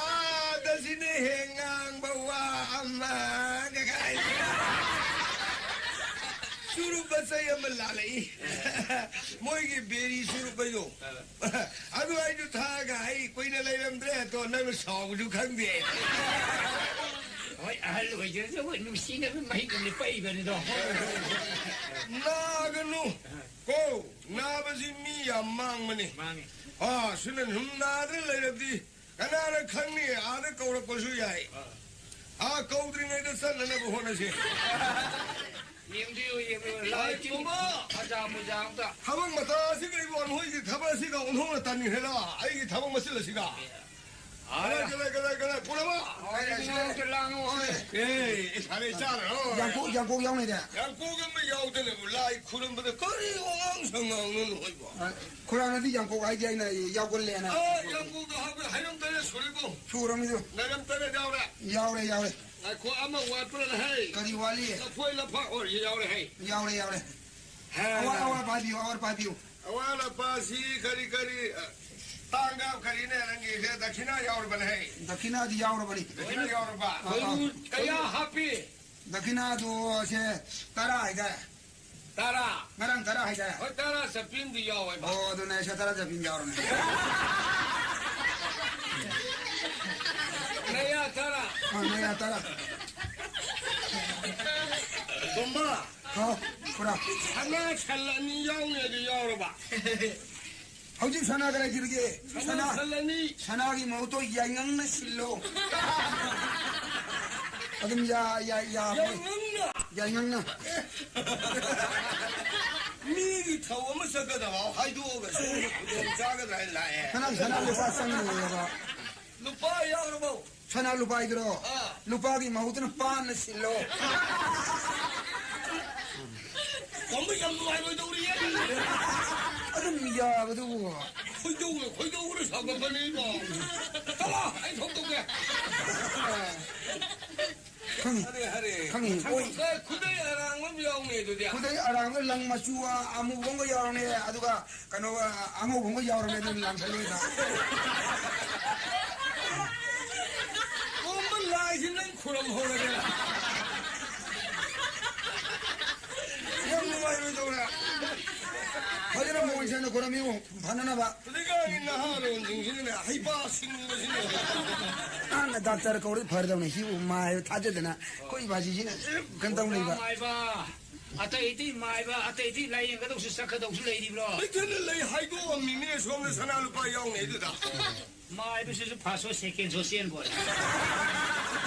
ꯑꯥꯗ ꯁꯤꯅ ꯍꯦꯛ ꯉꯥꯡꯕ ꯋꯥ ꯑꯃ ꯀꯥꯏ꯫ ꯆꯨꯔꯨꯞ ꯃꯆꯩ ꯑꯃ ꯂꯥꯜꯂꯛꯏ꯫ ꯃꯣꯏꯒꯤ ꯕꯦꯔꯤ ꯆꯨꯔꯨꯞ ꯍꯥꯏꯗꯣ꯫ ꯑꯗꯨ ꯑꯩꯁꯨ ꯊꯛꯑꯒ ꯑꯩ ꯀꯨꯏꯅ ꯂꯩꯔꯝꯗ꯭ꯔꯦ, ꯑꯗꯣ ꯅꯪꯅ ꯁꯥꯎꯕꯁꯨ ꯈꯪꯗꯦ꯫ ꯍꯣꯏ, ꯑꯍꯜ ꯑꯣꯏꯖꯔꯁꯨ ꯑꯩꯈꯣꯏ ꯅꯨꯡꯁꯤꯅꯕ ꯃꯍꯤꯛ ꯑꯃꯗꯤ ꯄꯛꯏꯕꯅꯤꯗꯣ꯫ ꯅꯥꯒꯅꯨ ꯀꯣ, ꯅꯥꯕꯁꯤ ꯃꯤ ꯌꯥꯝ ꯃꯥꯡꯕꯅꯤ꯫ ꯃꯥꯡꯉꯤ꯫ ꯑꯥ, ꯁꯤꯅ ꯁꯨꯝ ꯅꯥꯗꯅ ꯂꯩꯔꯕꯗꯤ ꯀꯅꯥꯅ ꯈꯪꯅꯤ? ꯑꯥꯗ ꯀꯧꯔꯛꯄꯁꯨ ꯌꯥꯏ꯫ ꯑꯥ꯫ ꯑꯥ, ꯀꯧꯗ꯭ꯔꯤꯉꯩꯗ ꯆꯠꯅꯅꯕ ꯍꯣꯠꯅꯁꯤ꯫ ꯌꯦꯡꯕꯤꯌꯨ, ꯌꯦꯡꯕꯤꯌꯨ꯫ ꯂꯥꯏ ꯇꯤꯟ ꯄꯨꯖꯥ ꯃꯨꯖꯥ ꯑꯝꯇ꯫ ꯊꯕꯛ ꯃꯇꯥ ꯑꯁꯤꯒ ꯏꯕꯣ, ꯅꯈꯣꯏꯒꯤ ꯊꯕꯛ ꯑꯁꯤꯒ ꯑꯣꯟꯊꯣꯛꯅ ꯇꯟꯈ꯭ꯔꯦꯗ, ꯑꯩꯒꯤ ꯊꯕꯛ ꯃꯆꯤꯜ ꯑꯁꯤꯒ꯫ ꯀꯗꯥꯏ, ꯀꯗꯥꯏ, ꯀꯗꯥꯏ, ꯀꯗꯥꯏ? ꯄꯨꯔꯕ? ꯍꯣꯏ, ꯏꯁꯥꯅ ꯆꯥꯔꯣ꯫ ꯑꯦ, ꯏꯁꯥꯅ ꯆꯥꯔꯣ꯫ ꯌꯥꯡꯀꯣꯛ, ꯌꯥꯡꯀꯣꯛ ꯌꯥꯎꯅꯤꯗ꯫ ꯌꯥꯡꯀꯣꯛ ꯑꯃ ꯌꯥꯎꯗꯅꯕꯨ ꯂꯥꯏ ꯈꯨꯔꯝꯕꯗ ꯀꯔꯤ ꯋꯥꯉꯥꯡ ꯁꯉꯥꯡꯅꯣ ꯅꯣꯏꯕꯣ? ꯑ, ꯈꯨꯔꯥꯡꯅꯗꯤ ꯌꯥꯡꯀꯣꯛ ꯍꯥꯏꯗꯤ ꯑꯩꯅ ꯌꯥꯎꯒꯜꯂꯦꯅ꯫ ꯑ, ꯌꯥꯡꯀꯣꯛꯇ ꯍꯥꯞꯄ ꯍꯩꯔꯝ ꯇꯔꯦꯠ ꯁꯨꯔꯦꯀꯣ꯫ ꯁꯨꯔꯝꯃꯤꯗꯨ꯫ ꯂꯩꯔꯝ ꯇꯔꯦꯠ ꯌꯥꯎꯔꯦ꯫ ꯌꯥꯎꯔꯦ, ꯌꯥꯎꯔꯦ꯫ ꯉꯥꯏꯈꯣ, ꯑꯃ ꯋꯥꯠꯄ꯭ꯔꯥ ꯍꯩ? ꯀꯔꯤ ꯋꯥꯠꯂꯤ? ꯂꯐꯣꯏ ꯂꯐꯥ ꯑꯣꯏꯔꯁꯨ ꯌꯥꯎꯔꯦ ꯍꯩ꯫ ꯌꯥꯎꯔꯦ, ꯌꯥꯎꯔꯦ꯫ ꯍꯦ꯫ ꯑꯋꯥ-, ꯑꯋꯥꯠꯄ ꯍꯥꯏꯕꯤꯌꯨ, ꯑꯋꯥꯠꯄ ꯍꯥꯏꯕꯤꯌꯨ꯫ ꯑꯋꯥꯠ ꯑꯄꯥꯁꯤ ꯀꯔꯤ ꯀꯔꯤ, ꯑ, ꯇꯥꯡꯒ ꯀꯔꯤꯅꯦ ꯅꯪꯒꯤꯁꯦ? ꯗꯈꯤꯅꯥ ꯌꯥꯎꯔꯕꯅꯦ ꯍꯩ꯫ ꯗꯈꯤꯅꯥꯗꯤ ꯌꯥꯎꯔꯕꯅꯤ꯫ ꯗꯈꯤꯅꯥ ꯌꯥꯎꯔꯕ꯫ ꯑ, ꯑ꯫ ꯀꯌꯥ ꯍꯥꯞꯄꯤ? ꯗꯈꯤꯅꯥꯗꯣ ꯁꯦ ꯇꯔꯥ ꯍꯥꯏꯇꯥꯔꯦ꯫ ꯇꯔꯥ꯫ ꯉꯔꯥꯡ ꯇꯔꯥ ꯍꯥꯏꯇꯥꯔꯦ꯫ ꯍꯣꯏ, ꯇꯔꯥ ꯆꯠꯄꯤ ꯑꯃꯗꯤ ꯌꯥꯎꯋꯦꯕ꯫ ꯑꯣ, ꯑꯗꯨꯅꯦ, ꯑꯩꯁꯨ ꯇꯔꯥ ꯆꯠꯄꯤ ꯑꯃ ꯌꯥꯎꯔꯝꯃꯦ꯫ ꯅꯌꯥ ꯇꯔꯥ꯫ ꯑ, ꯅꯌꯥ ꯇꯔꯥ꯫ ꯇꯣꯝꯕ꯫ ꯍꯥꯎ, ꯄꯨꯔꯥ꯫ ꯁꯅꯥ ꯁꯟ ꯑꯅꯤ ꯌꯥꯎꯅꯤ ꯑꯗꯨ ꯌꯥꯎꯔꯕ? ꯍꯧꯖꯤꯛ ꯁꯅꯥ ꯀꯗꯥꯏ ꯊꯤꯔꯤꯒꯦ? ꯁꯅꯥ ꯁꯅꯥ, ꯁꯟ ꯑꯅꯤ꯫ ꯁꯅꯥꯒꯤ ꯃꯍꯨꯠꯇꯣ ꯌꯥꯏꯉꯪꯅ ꯁꯤꯜꯂꯣ꯫ ꯑꯗꯨꯝ ꯌꯥ-, ꯌꯥ-, ꯌꯥ-, ꯌꯥꯏꯉꯪꯅ? ꯌꯥꯏꯉꯪꯅ꯫ ꯃꯤꯒꯤ ꯊꯧ ꯑꯃ ꯆꯠꯀꯗꯕ ꯍꯥꯏꯗꯣꯛꯑꯒ ꯁꯣꯝꯗ ꯈꯨꯗꯣꯡ ꯆꯥꯒꯗ꯭ꯔꯥ ꯍꯥꯏꯅ ꯂꯥꯛꯑꯦ꯫ ꯁꯅꯥ, ꯁꯅꯥ ꯂꯨꯄꯥ ꯆꯪꯉꯣꯏꯌꯦꯕ꯫ ꯂꯨꯄꯥ ꯌꯥꯎꯔꯕꯣ? ꯁꯅꯥ ꯂꯨꯄꯥ ꯍꯥꯏꯗꯨꯔꯣ? ꯑꯥ꯫ ꯂꯨꯄꯥꯒꯤ ꯃꯍꯨꯠꯇꯨꯅ ꯄꯥꯟꯅ ꯁꯤꯜꯂꯣ꯫ ꯇꯥꯃꯣ, ꯌꯥꯝ ꯅꯨꯡꯉꯥꯏꯔꯣꯏꯗꯧꯔꯤꯌꯦ꯫ ꯑꯗꯨꯝ ꯌꯥꯕꯗꯨꯕꯨ꯫ ꯈꯣꯏꯗꯧꯅ, ꯈꯣꯏꯗꯧꯅ ꯁꯥꯎꯒꯠꯄꯅꯤꯀꯣ꯫ ꯇꯥꯃꯣ, ꯑꯩ ꯊꯣꯛꯇꯧꯒꯦ꯫ ꯈꯪꯉꯤ꯫ ꯍꯔꯦ, ꯍꯔꯦ꯫ ꯈꯪꯉꯤ꯫ ꯑꯣꯏ꯫ ꯑꯦ, ꯈꯨꯗꯩ ꯑꯔꯥꯡꯕ ꯑꯃ ꯌꯥꯎꯅꯤ ꯑꯗꯨꯗꯤ꯫ ꯈꯨꯗꯩ ꯑꯔꯥꯡꯕ, ꯂꯪ ꯃꯆꯨ ꯑꯃꯨꯕ ꯑꯃꯒ ꯌꯥꯎꯔꯅꯤ, ꯑꯗꯨꯒ ꯀꯩꯅꯣ, ꯑꯉꯧꯕ ꯑꯃꯒ ꯌꯥꯎꯔꯕꯅꯦ, ꯑꯗꯨ ꯂꯥꯡꯁꯜꯂꯣꯏꯗ꯫ ꯀꯣꯝꯕ ꯂꯥꯏꯁꯤ ꯅꯪ ꯈꯨꯔꯨꯝꯍꯧꯔꯒꯦ꯫ ꯌꯥꯝ ꯅꯨꯡꯉꯥꯏꯔꯣꯏꯗꯧꯔꯦ꯫ ꯐꯖꯅ ꯃꯑꯣꯡ ꯁꯦꯡꯅ ꯈꯨꯔꯝꯃꯤꯉꯣ, ꯐꯅꯅꯕ꯫ ꯍꯧꯖꯤꯛꯀꯥꯟꯒꯤ ꯅꯍꯥꯔꯣꯟꯁꯤꯡꯁꯤꯅꯅꯦ, ꯍꯩꯄꯥ ꯁꯤꯡꯕꯁꯤꯅ꯫ ꯅꯍꯥꯟꯅ ꯗꯥꯛꯇꯔ ꯀꯧꯔꯗꯤ ꯐꯔꯗꯧꯅꯤ, ꯁꯤꯕꯨ ꯃꯥꯏ ꯊꯥꯖꯗꯅ ꯑꯩꯈꯣꯏ ꯏꯕꯥꯁꯤꯁꯤꯅ ꯀꯩꯅꯣ ꯇꯧ ꯂꯩꯕ꯫ ꯃꯥꯏꯕ꯫ ꯑꯇꯩꯗꯤ ꯃꯥꯏꯕ, ꯑꯇꯩꯗꯤ ꯂꯥꯏꯌꯦꯡꯒꯗꯧꯁꯨ ꯆꯠꯀꯗꯧꯁꯨ ꯂꯩꯔꯤꯕ꯭ꯔꯣ? ꯂꯩꯇꯅ ꯂꯩ ꯍꯥꯏꯗꯣꯛꯑꯝꯃꯤꯅꯦ, ꯁꯣꯝꯗ ꯁꯅꯥ ꯂꯨꯄꯥ ꯌꯥꯎꯅꯩꯗꯨꯗ꯫ ꯃꯥꯏꯕꯁꯤꯁꯨ first show, second show ꯆꯦꯟꯕ ꯑꯣꯏꯔꯦ꯫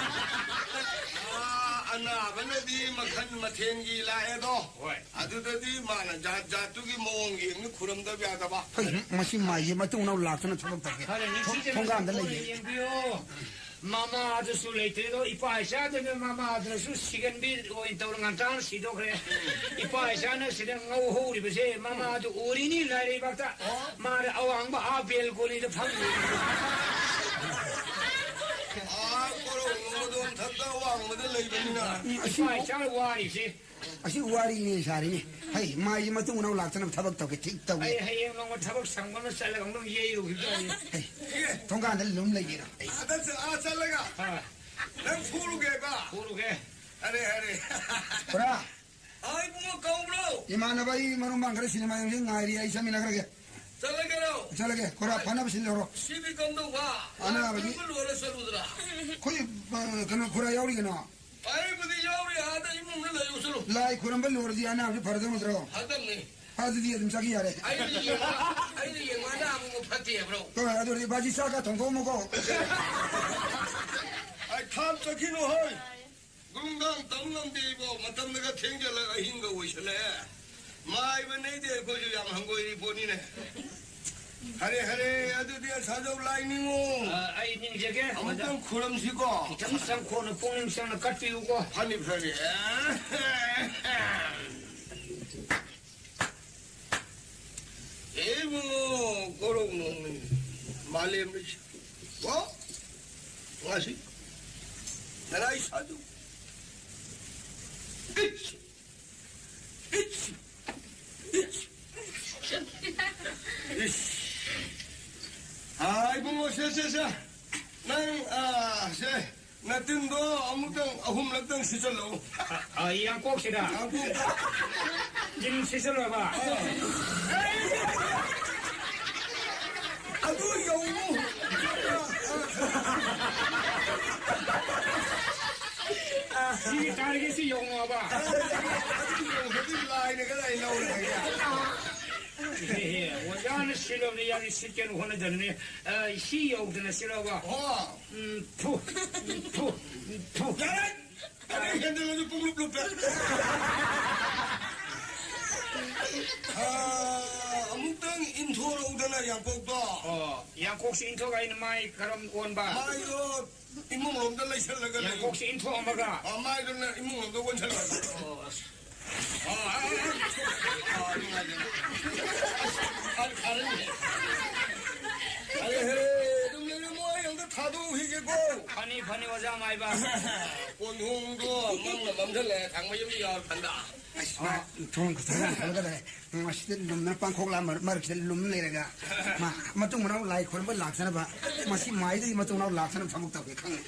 ꯑꯥ, ꯑꯅꯥꯕꯅꯗꯤ ꯃꯈꯜ ꯃꯊꯦꯜꯒꯤ ꯂꯥꯛꯑꯦꯗꯣ꯫ ꯍꯣꯏ꯫ ꯑꯗꯨꯗꯗꯤ ꯃꯥꯅ ꯖꯥꯠ ꯖꯥꯠꯇꯨꯒꯤ ꯃꯑꯣꯡ ꯌꯦꯡꯅ ꯈꯨꯔꯝꯗꯕ ꯌꯥꯗꯕ꯫ ꯍꯩ, ꯃꯁꯤ ꯃꯥꯏꯁꯦ ꯃꯇꯨꯡ ꯃꯅꯥꯎ ꯂꯥꯛꯇꯅ ꯊꯕꯛ ꯇꯧꯒꯦ꯫ ꯐꯔꯦ, ꯊꯣꯡ-, ꯅꯤꯡꯊꯤꯖꯅ ꯊꯣꯡꯒꯥꯟꯗ ꯀꯣꯟꯅ ꯂꯩꯌꯦ꯫ ꯌꯦꯡꯕꯤꯌꯣ꯫ ꯃꯃꯥꯗꯨꯁꯨ ꯂꯩꯇ꯭ꯔꯦꯗꯣ, ꯏꯄꯥ ꯏꯆꯥꯗꯨꯅ ꯃꯃꯥꯗꯨꯅꯁꯨ ꯁꯤꯒꯟꯕꯤ ꯑꯣꯏꯅ ꯇꯧꯔ ꯉꯟꯇꯥꯅ ꯁꯤꯗꯣꯛꯈ꯭ꯔꯦ꯫ ꯏꯄꯥ ꯏꯆꯥꯅ ꯁꯤꯗ ꯉꯧꯍꯧꯔꯤꯕꯁꯦ ꯃꯃꯥꯗꯨ ꯎꯔꯤꯅꯤ ꯂꯥꯏꯔꯩꯕꯥꯛꯇ꯫ ꯑꯣ꯫ ꯃꯥꯅ ꯑꯋꯥꯡꯕ ꯑꯥ ꯕꯦꯜꯀꯣꯅꯤꯗ ꯐꯝꯃꯤ꯫ ꯑꯥ, ꯀꯣꯔꯧ ꯅꯣꯡꯃꯗꯣꯟ ꯊꯛꯇ ꯑꯋꯥꯡꯕꯗ ꯂꯩꯕꯅꯤꯅ꯫ ꯎꯝ, ꯑꯁꯤ ꯏꯄꯥ ꯏꯆꯥꯅ ꯋꯥꯔꯤꯁꯦ꯫ ꯑꯁꯤ ꯋꯥꯔꯤꯅꯦ ꯁꯥꯔꯤꯅꯦ꯫ ꯍꯩ, ꯃꯥꯏꯁꯦ ꯃꯇꯨꯡ ꯃꯅꯥꯎ ꯂꯥꯛꯇꯅꯕ ꯊꯕꯛ ꯇꯧꯒꯦ, ꯊꯤꯛ ꯇꯧꯒꯦ꯫ ꯑꯩ ꯍꯌꯦꯡ ꯅꯣꯡꯃ ꯊꯕꯛ ꯁꯪꯕ ꯑꯃ ꯆꯠꯂꯒ ꯑꯃꯨꯛ ꯌꯩꯔꯨꯈꯤꯕ ꯇꯥꯔꯦ꯫ ꯍꯩ, ꯊꯣꯡꯒꯥꯟꯗ ꯂꯨꯝ ꯂꯩꯒꯦꯔꯣ? ꯑꯥꯗ ꯆ-, ꯑꯥ ꯆꯠꯂꯒ ꯑꯥ꯫ ꯅꯪ ꯐꯨꯔꯨꯒꯦꯕ? ꯐꯨꯔꯨꯒꯦ꯫ ꯑꯔꯦ, ꯑꯔꯦ꯫ ꯈꯨꯔꯥ꯫ ꯍꯥꯎ, ꯏꯕꯨꯡꯉꯣ ꯀꯧꯕ꯭ꯔꯣ? ꯏꯃꯥꯟꯅꯕ, ꯑꯩ ꯃꯔꯨ ꯃꯔꯥꯡ ꯈꯔ ꯁꯤꯅꯦꯃꯥ ꯌꯦꯡꯁꯤ ꯉꯥꯏꯔꯤ, ꯑꯩ ꯆꯠꯃꯤꯟꯅꯈ꯭ꯔꯒꯦ꯫ ꯆꯠꯂꯒꯦꯔꯣ? ꯆꯠꯂꯒꯦ꯫ ꯈꯨꯔꯥ, ꯐꯅꯕ ꯁꯤꯜꯂꯧꯔꯣ꯫ ꯁꯤꯗꯤ ꯀꯝꯗꯧꯕ? ꯑꯅꯥꯕꯒꯤ꯫ ꯂꯣꯏꯔ ꯆꯠꯂꯨꯗ꯭ꯔꯥ? ꯑꯩꯈꯣꯏ, ꯑ, ꯀꯩꯅꯣ, ꯈꯨꯔꯥ ꯌꯥꯎꯔꯤ ꯀꯩꯅꯣ꯫ ꯑꯩꯕꯨꯗꯤ ꯌꯥꯎꯔꯤ, ꯑꯥꯗ ꯏꯃꯨꯡꯗ ꯂꯩꯌꯨ ꯆꯠꯂꯨ꯫ ꯂꯥꯏ ꯈꯨꯔꯝꯕ ꯂꯣꯏꯔꯗꯤ ꯑꯅꯥꯕꯁꯨ ꯐꯔꯗꯧ ꯅꯠꯇ꯭ꯔꯣ? ꯐꯗꯝꯅꯤ꯫ ꯑꯗꯨꯗꯤ ꯑꯗꯨꯝ ꯆꯠꯈꯤ ꯌꯥꯔꯦ꯫ ꯑꯩꯅ ꯌꯦꯡꯉꯣ, ꯑꯩꯅ ꯌꯦꯡꯉꯣ ꯑꯅꯥꯕꯕꯨ ꯐꯠꯇꯦ ꯍꯥꯏꯕ꯭ꯔꯣ? ꯍꯣꯏ, ꯑꯗꯨ ꯑꯣꯏꯔꯗꯤ ꯕꯥꯖꯤ ꯆꯥꯛꯀ ꯊꯣꯡꯗꯣꯛꯑꯝꯃꯨꯀꯣ꯫ ꯑꯩ ꯊꯥꯞ ꯆꯠꯈꯤꯅꯨ ꯍꯣꯏ꯫ ꯅꯨꯡꯗꯥꯡ ꯇꯝ ꯉꯝꯗꯦ ꯏꯕꯣ, ꯃꯇꯝꯗꯒ ꯊꯦꯡꯖꯜꯂꯒ ꯑꯍꯤꯡꯒ ꯑꯣꯏꯁꯜꯂꯛꯑꯦ꯫ ꯃꯥꯏꯕ ꯅꯩꯗꯦ ꯑꯩꯈꯣꯏꯁꯨ ꯌꯥꯝ ꯍꯪꯒꯣꯏꯔꯤ ꯄꯣꯠꯅꯤꯅꯦ꯫ ꯍꯔꯦ ꯍꯔꯦ, ꯑꯗꯨꯗꯤ ꯑꯁꯥꯖꯧ ꯂꯥꯏ ꯅꯤꯡꯉꯣ꯫ ꯑ, ꯑꯩ ꯅꯤꯡꯖꯒꯦ꯫ ꯑꯃꯨꯛꯇꯪ ꯈꯨꯔꯝꯁꯤꯀꯣ꯫ ꯈꯤꯇꯪ ꯆꯪꯈꯣꯟꯅ ꯄꯨꯛꯅꯤꯡ ꯆꯪꯅ ꯀꯠꯄꯤꯌꯨꯀꯣ꯫ ꯐꯅꯤ ꯐꯅꯤ꯫ ꯑꯦ ꯏꯕꯨꯡꯉꯣ, ꯀꯣꯔꯧ ꯅꯣꯡꯃꯩ ꯃꯥꯂꯦꯝ ꯂꯩꯁꯤ꯫ ꯀꯣ? ꯉꯁꯤ ꯅꯔꯥꯏ ꯁꯥꯗꯨ꯫ ꯏꯠꯁ! ꯏꯠꯁ! ꯏꯠꯁ! ꯏꯁ! ꯑꯥ, ꯏꯕꯨꯡꯉꯣ, ꯁꯦ, ꯁꯦ, ꯁꯦ꯫ ꯅꯪ, ꯑꯥ, ꯁꯦ, ꯅꯇꯤꯟꯗꯣ ꯑꯃꯨꯛꯇꯪ, ꯑꯍꯨꯝꯂꯛꯇꯪ ꯁꯤꯠꯆꯜꯂꯛꯎ꯫ ꯑ, ꯑ, ꯌꯥꯡꯀꯣꯛꯁꯤꯗ꯫ ꯌꯥꯡꯀꯣꯛꯇ꯫ ꯇꯤꯟ ꯁꯤꯠꯆꯜꯂꯣꯏꯕ꯫ ꯑ꯫ ꯑꯗꯨ ꯌꯧꯅꯨ꯫ ꯁꯤꯒꯤ ꯇꯥꯔꯒꯦꯠꯁꯤ ꯌꯧꯅꯣꯕ꯫ ꯑꯗꯨ ꯌꯧꯈ꯭ꯔꯗꯤ ꯂꯥꯏꯅ ꯀꯗꯥꯏ ꯂꯧꯔꯒꯦ? ꯍꯦ, ꯍꯦ, ꯑꯣꯖꯥꯅ ꯁꯤꯜꯂꯕꯅꯤ, ꯌꯥꯝ ꯁꯤꯠꯀꯦꯅ ꯍꯣꯠꯅꯖꯕꯅꯤ꯫ ꯑ, ꯁꯤ ꯌꯧꯗꯅ ꯁꯤꯠꯂꯕ? ꯍꯣ꯫ ꯎꯝ, ꯊꯨ, ꯎꯝ, ꯊꯨ, ꯎꯝ, ꯊꯨ꯫ ꯌꯥꯔꯦ! ꯑꯗꯩ ꯍꯦꯟꯖꯜꯂꯁꯨ ꯄꯨꯡꯂꯨꯞ ꯂꯨꯞꯄꯦ꯫ ꯑꯥ, ꯑꯃꯨꯛꯇꯪ ꯏꯟꯊꯣꯔꯛꯎꯗꯅ, ꯌꯥꯡꯀꯣꯛꯇꯣ꯫ ꯑꯣ, ꯌꯥꯡꯀꯣꯛꯁꯤ ꯏꯟꯊꯣꯛꯑꯒ ꯑꯩꯅ ꯃꯥꯏ ꯀꯔꯝ ꯑꯣꯟꯕ? ꯃꯥꯏꯗꯣ ꯏꯃꯨꯡ ꯂꯣꯝꯗ ꯂꯩꯁꯜꯂꯒ ꯂꯩ꯫ ꯌꯥꯡꯀꯣꯛꯁꯤ ꯏꯟꯊꯣꯛꯑꯝꯃꯒ꯫ ꯑꯥ, ꯃꯥꯏꯗꯨꯅ ꯏꯃꯨꯡ ꯂꯣꯝꯗ ꯑꯣꯟꯁꯜꯂꯒ꯫ ꯑꯣ, ꯑꯁ꯫ ꯑꯥ, ꯑꯥ, ꯑꯥ, ꯑꯥ, ꯅꯨꯡꯉꯥꯏꯖꯔꯦ꯫ ꯑꯁ, ꯐꯔꯦ, ꯐꯔꯦꯅꯦ꯫ ꯑꯔꯦ, ꯍꯦ, ꯑꯗꯨꯝ ꯂꯩꯔꯝꯃꯣ, ꯑꯩ ꯑꯝꯇ ꯊꯥꯗꯣꯛꯎꯈꯤꯒꯦꯀꯣ꯫ ꯐꯅꯤ, ꯐꯅꯤ, ꯑꯣꯖꯥ ꯃꯥꯏꯕ꯫ ꯀꯣꯟꯊꯣꯡꯗꯣ ꯃꯝꯅ ꯃꯝꯁꯤꯜꯂꯛꯑꯦ, ꯊꯥꯡꯃꯩꯕꯟꯗꯤ ꯌꯥꯎꯔꯀꯥꯟꯗ꯫ ꯑꯁ, ꯃꯥ ꯊꯣꯡ ꯈꯨꯊꯥꯡ ꯈꯜꯂꯒ ꯂꯩ꯫ ꯃꯁꯤꯗ ꯂꯨꯝꯅ ꯄꯥꯡꯈꯣꯛ ꯂꯥꯝ ꯃꯔꯛ-, ꯃꯔꯛꯁꯤꯗ ꯂꯨꯝ ꯂꯩꯔꯒ, ꯃꯥ ꯃꯇꯨꯡ ꯃꯅꯥꯎ ꯂꯥꯏ ꯈꯨꯔꯨꯝꯕ ꯂꯥꯛꯇꯅꯕ, ꯃꯁꯤ ꯃꯥꯏꯗꯒꯤ ꯃꯇꯨꯡ ꯃꯅꯥꯎ ꯂꯥꯛꯇꯅꯕ ꯊꯕꯛ ꯇꯧꯒꯦ ꯈꯪꯉꯦ꯫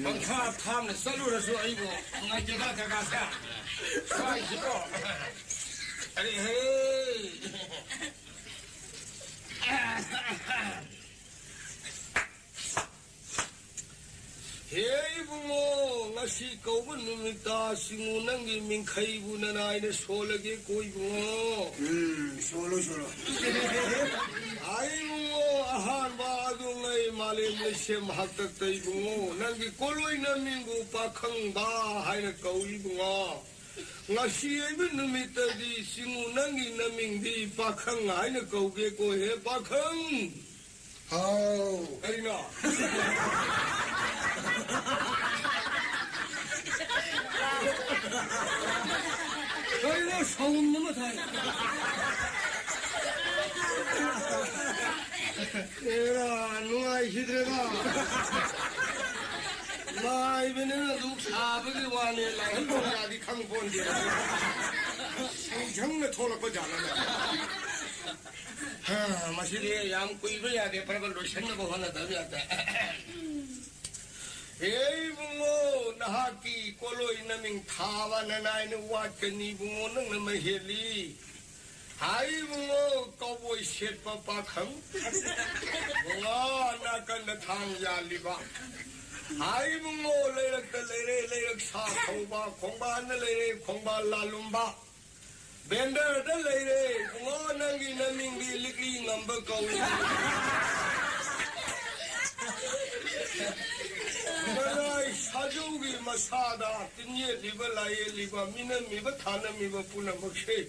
ꯄꯪꯊꯥ ꯊꯥꯝꯅ ꯆꯠꯂꯨꯔꯁꯨ ꯑꯩꯕꯨ ꯅꯨꯡꯉꯥꯏꯇꯦꯗ ꯖꯒꯥꯁꯦ꯫ ꯁ꯭ꯋꯥꯏꯁꯤꯀꯣ꯫ ꯑꯔꯦ ꯍꯦ꯫ ꯍꯦ ꯏꯕꯨꯡꯉꯣ, ꯉꯁꯤ ꯀꯧꯕ ꯅꯨꯃꯤꯠꯇ ꯁꯤꯡꯉꯨ ꯅꯪꯒꯤ ꯃꯤꯡꯈꯩꯕꯨ ꯅꯅꯥꯏꯅ ꯁꯣꯜꯂꯒꯦ ꯀꯣ ꯏꯕꯨꯡꯉꯣ꯫ ꯎꯝ, ꯁꯣꯜꯂꯣ, ꯁꯣꯜꯂꯣ꯫ ꯑꯥꯏ ꯏꯕꯨꯡꯉꯣ, ꯑꯍꯥꯟꯕ ꯑꯗꯨꯉꯩ ꯃꯥꯂꯦꯝ ꯂꯩꯁꯦꯝ ꯍꯥꯛꯇꯛꯇ ꯏꯕꯨꯡꯉꯣ, ꯅꯪꯒꯤ ꯀꯣꯂꯣꯏ ꯅꯃꯤꯡꯕꯨ ꯄꯥꯈꯪꯕ ꯍꯥꯏꯅ ꯀꯧꯏ ꯏꯕꯨꯡꯉꯣ꯫ ꯉꯁꯤ ꯑꯣꯏꯕ ꯅꯨꯃꯤꯠꯇꯗꯤ ꯁꯤꯡꯉꯨ ꯅꯪꯒꯤ ꯅꯃꯤꯡꯗꯤ ꯄꯥꯈꯪ ꯍꯥꯏꯅ ꯀꯧꯒꯦꯀꯣ ꯍꯦ ꯄꯥꯈꯪ꯫ ꯍꯥꯎ꯫ ꯀꯩꯅꯣ? ꯀꯩꯅꯣ ꯁꯥꯎꯟ ꯑꯃ ꯊꯥꯏ? ꯑꯦꯔꯥ, ꯅꯨꯡꯉꯥꯏꯈꯤꯗ꯭ꯔꯦꯗ꯫ ꯃꯥꯏꯕꯅꯤꯅ ꯗꯨꯛ ꯁꯥꯕꯒꯤ ꯋꯥꯅꯤ, ꯂꯥꯏꯍꯟ ꯊꯣꯡꯖꯥꯗꯤ ꯈꯪ ꯄꯣꯟꯗꯦ꯫ ꯁꯪꯁꯪꯅ ꯊꯣꯛꯂꯛꯄ ꯖꯥꯠꯂꯅꯦ꯫ ꯍꯥ, ꯃꯁꯤꯗꯤ ꯌꯥꯝ ꯀꯨꯏꯕ ꯌꯥꯗꯦ, ꯐꯠ ꯐꯠ ꯂꯣꯏꯁꯟꯅꯕ ꯍꯣꯠꯅꯗꯕ ꯌꯥꯗꯦ꯫ ꯍꯦ ꯏꯕꯨꯡꯉꯣ, ꯅꯍꯥꯛꯀꯤ ꯀꯣꯂꯣꯏ ꯅꯃꯤꯡ ꯊꯥꯕ ꯅꯅꯥꯏꯅ ꯋꯥꯠꯀꯅꯤ ꯏꯕꯨꯡꯉꯣ, ꯅꯪꯅ ꯃꯍꯦꯜꯂꯤ꯫ ꯍꯥꯏ ꯏꯕꯨꯡꯉꯣ, ꯀꯧꯕꯣꯏ ꯁꯦꯠꯄ ꯄꯥꯈꯪ꯫ ꯏꯕꯨꯡꯉꯣ, ꯅꯥꯀꯟꯗ ꯊꯥꯡ ꯌꯥꯜꯂꯤꯕ꯫ ꯍꯥꯏ ꯏꯕꯨꯡꯉꯣ, ꯂꯩꯔꯛꯇ ꯂꯩꯔꯦ, ꯂꯩꯔꯛ ꯁꯥ ꯊꯧꯕ, ꯈꯣꯡꯕꯥꯟꯗ ꯂꯩꯔꯦ, ꯈꯣꯡꯕꯥꯟ ꯂꯥꯜꯂꯨꯝꯕ꯫ ꯕꯦꯟꯗꯔꯗ ꯂꯩꯔꯦ ꯏꯕꯨꯡꯉꯣ, ꯅꯪꯒꯤ ꯅꯃꯤꯡꯗꯤ ꯂꯤꯛꯂꯤ ꯉꯝꯕ ꯀꯧꯏ꯫ ꯃꯔꯥꯏ ꯁꯥꯖꯧꯒꯤ ꯃꯁꯥꯗ ꯇꯤꯟ ꯌꯦꯠꯂꯤꯕ, ꯂꯥꯏ ꯌꯦꯠꯂꯤꯕ, ꯃꯤꯅꯝꯃꯤꯕ, ꯊꯥꯅꯝꯃꯤꯕ ꯄꯨꯝꯅꯃꯛꯁꯦ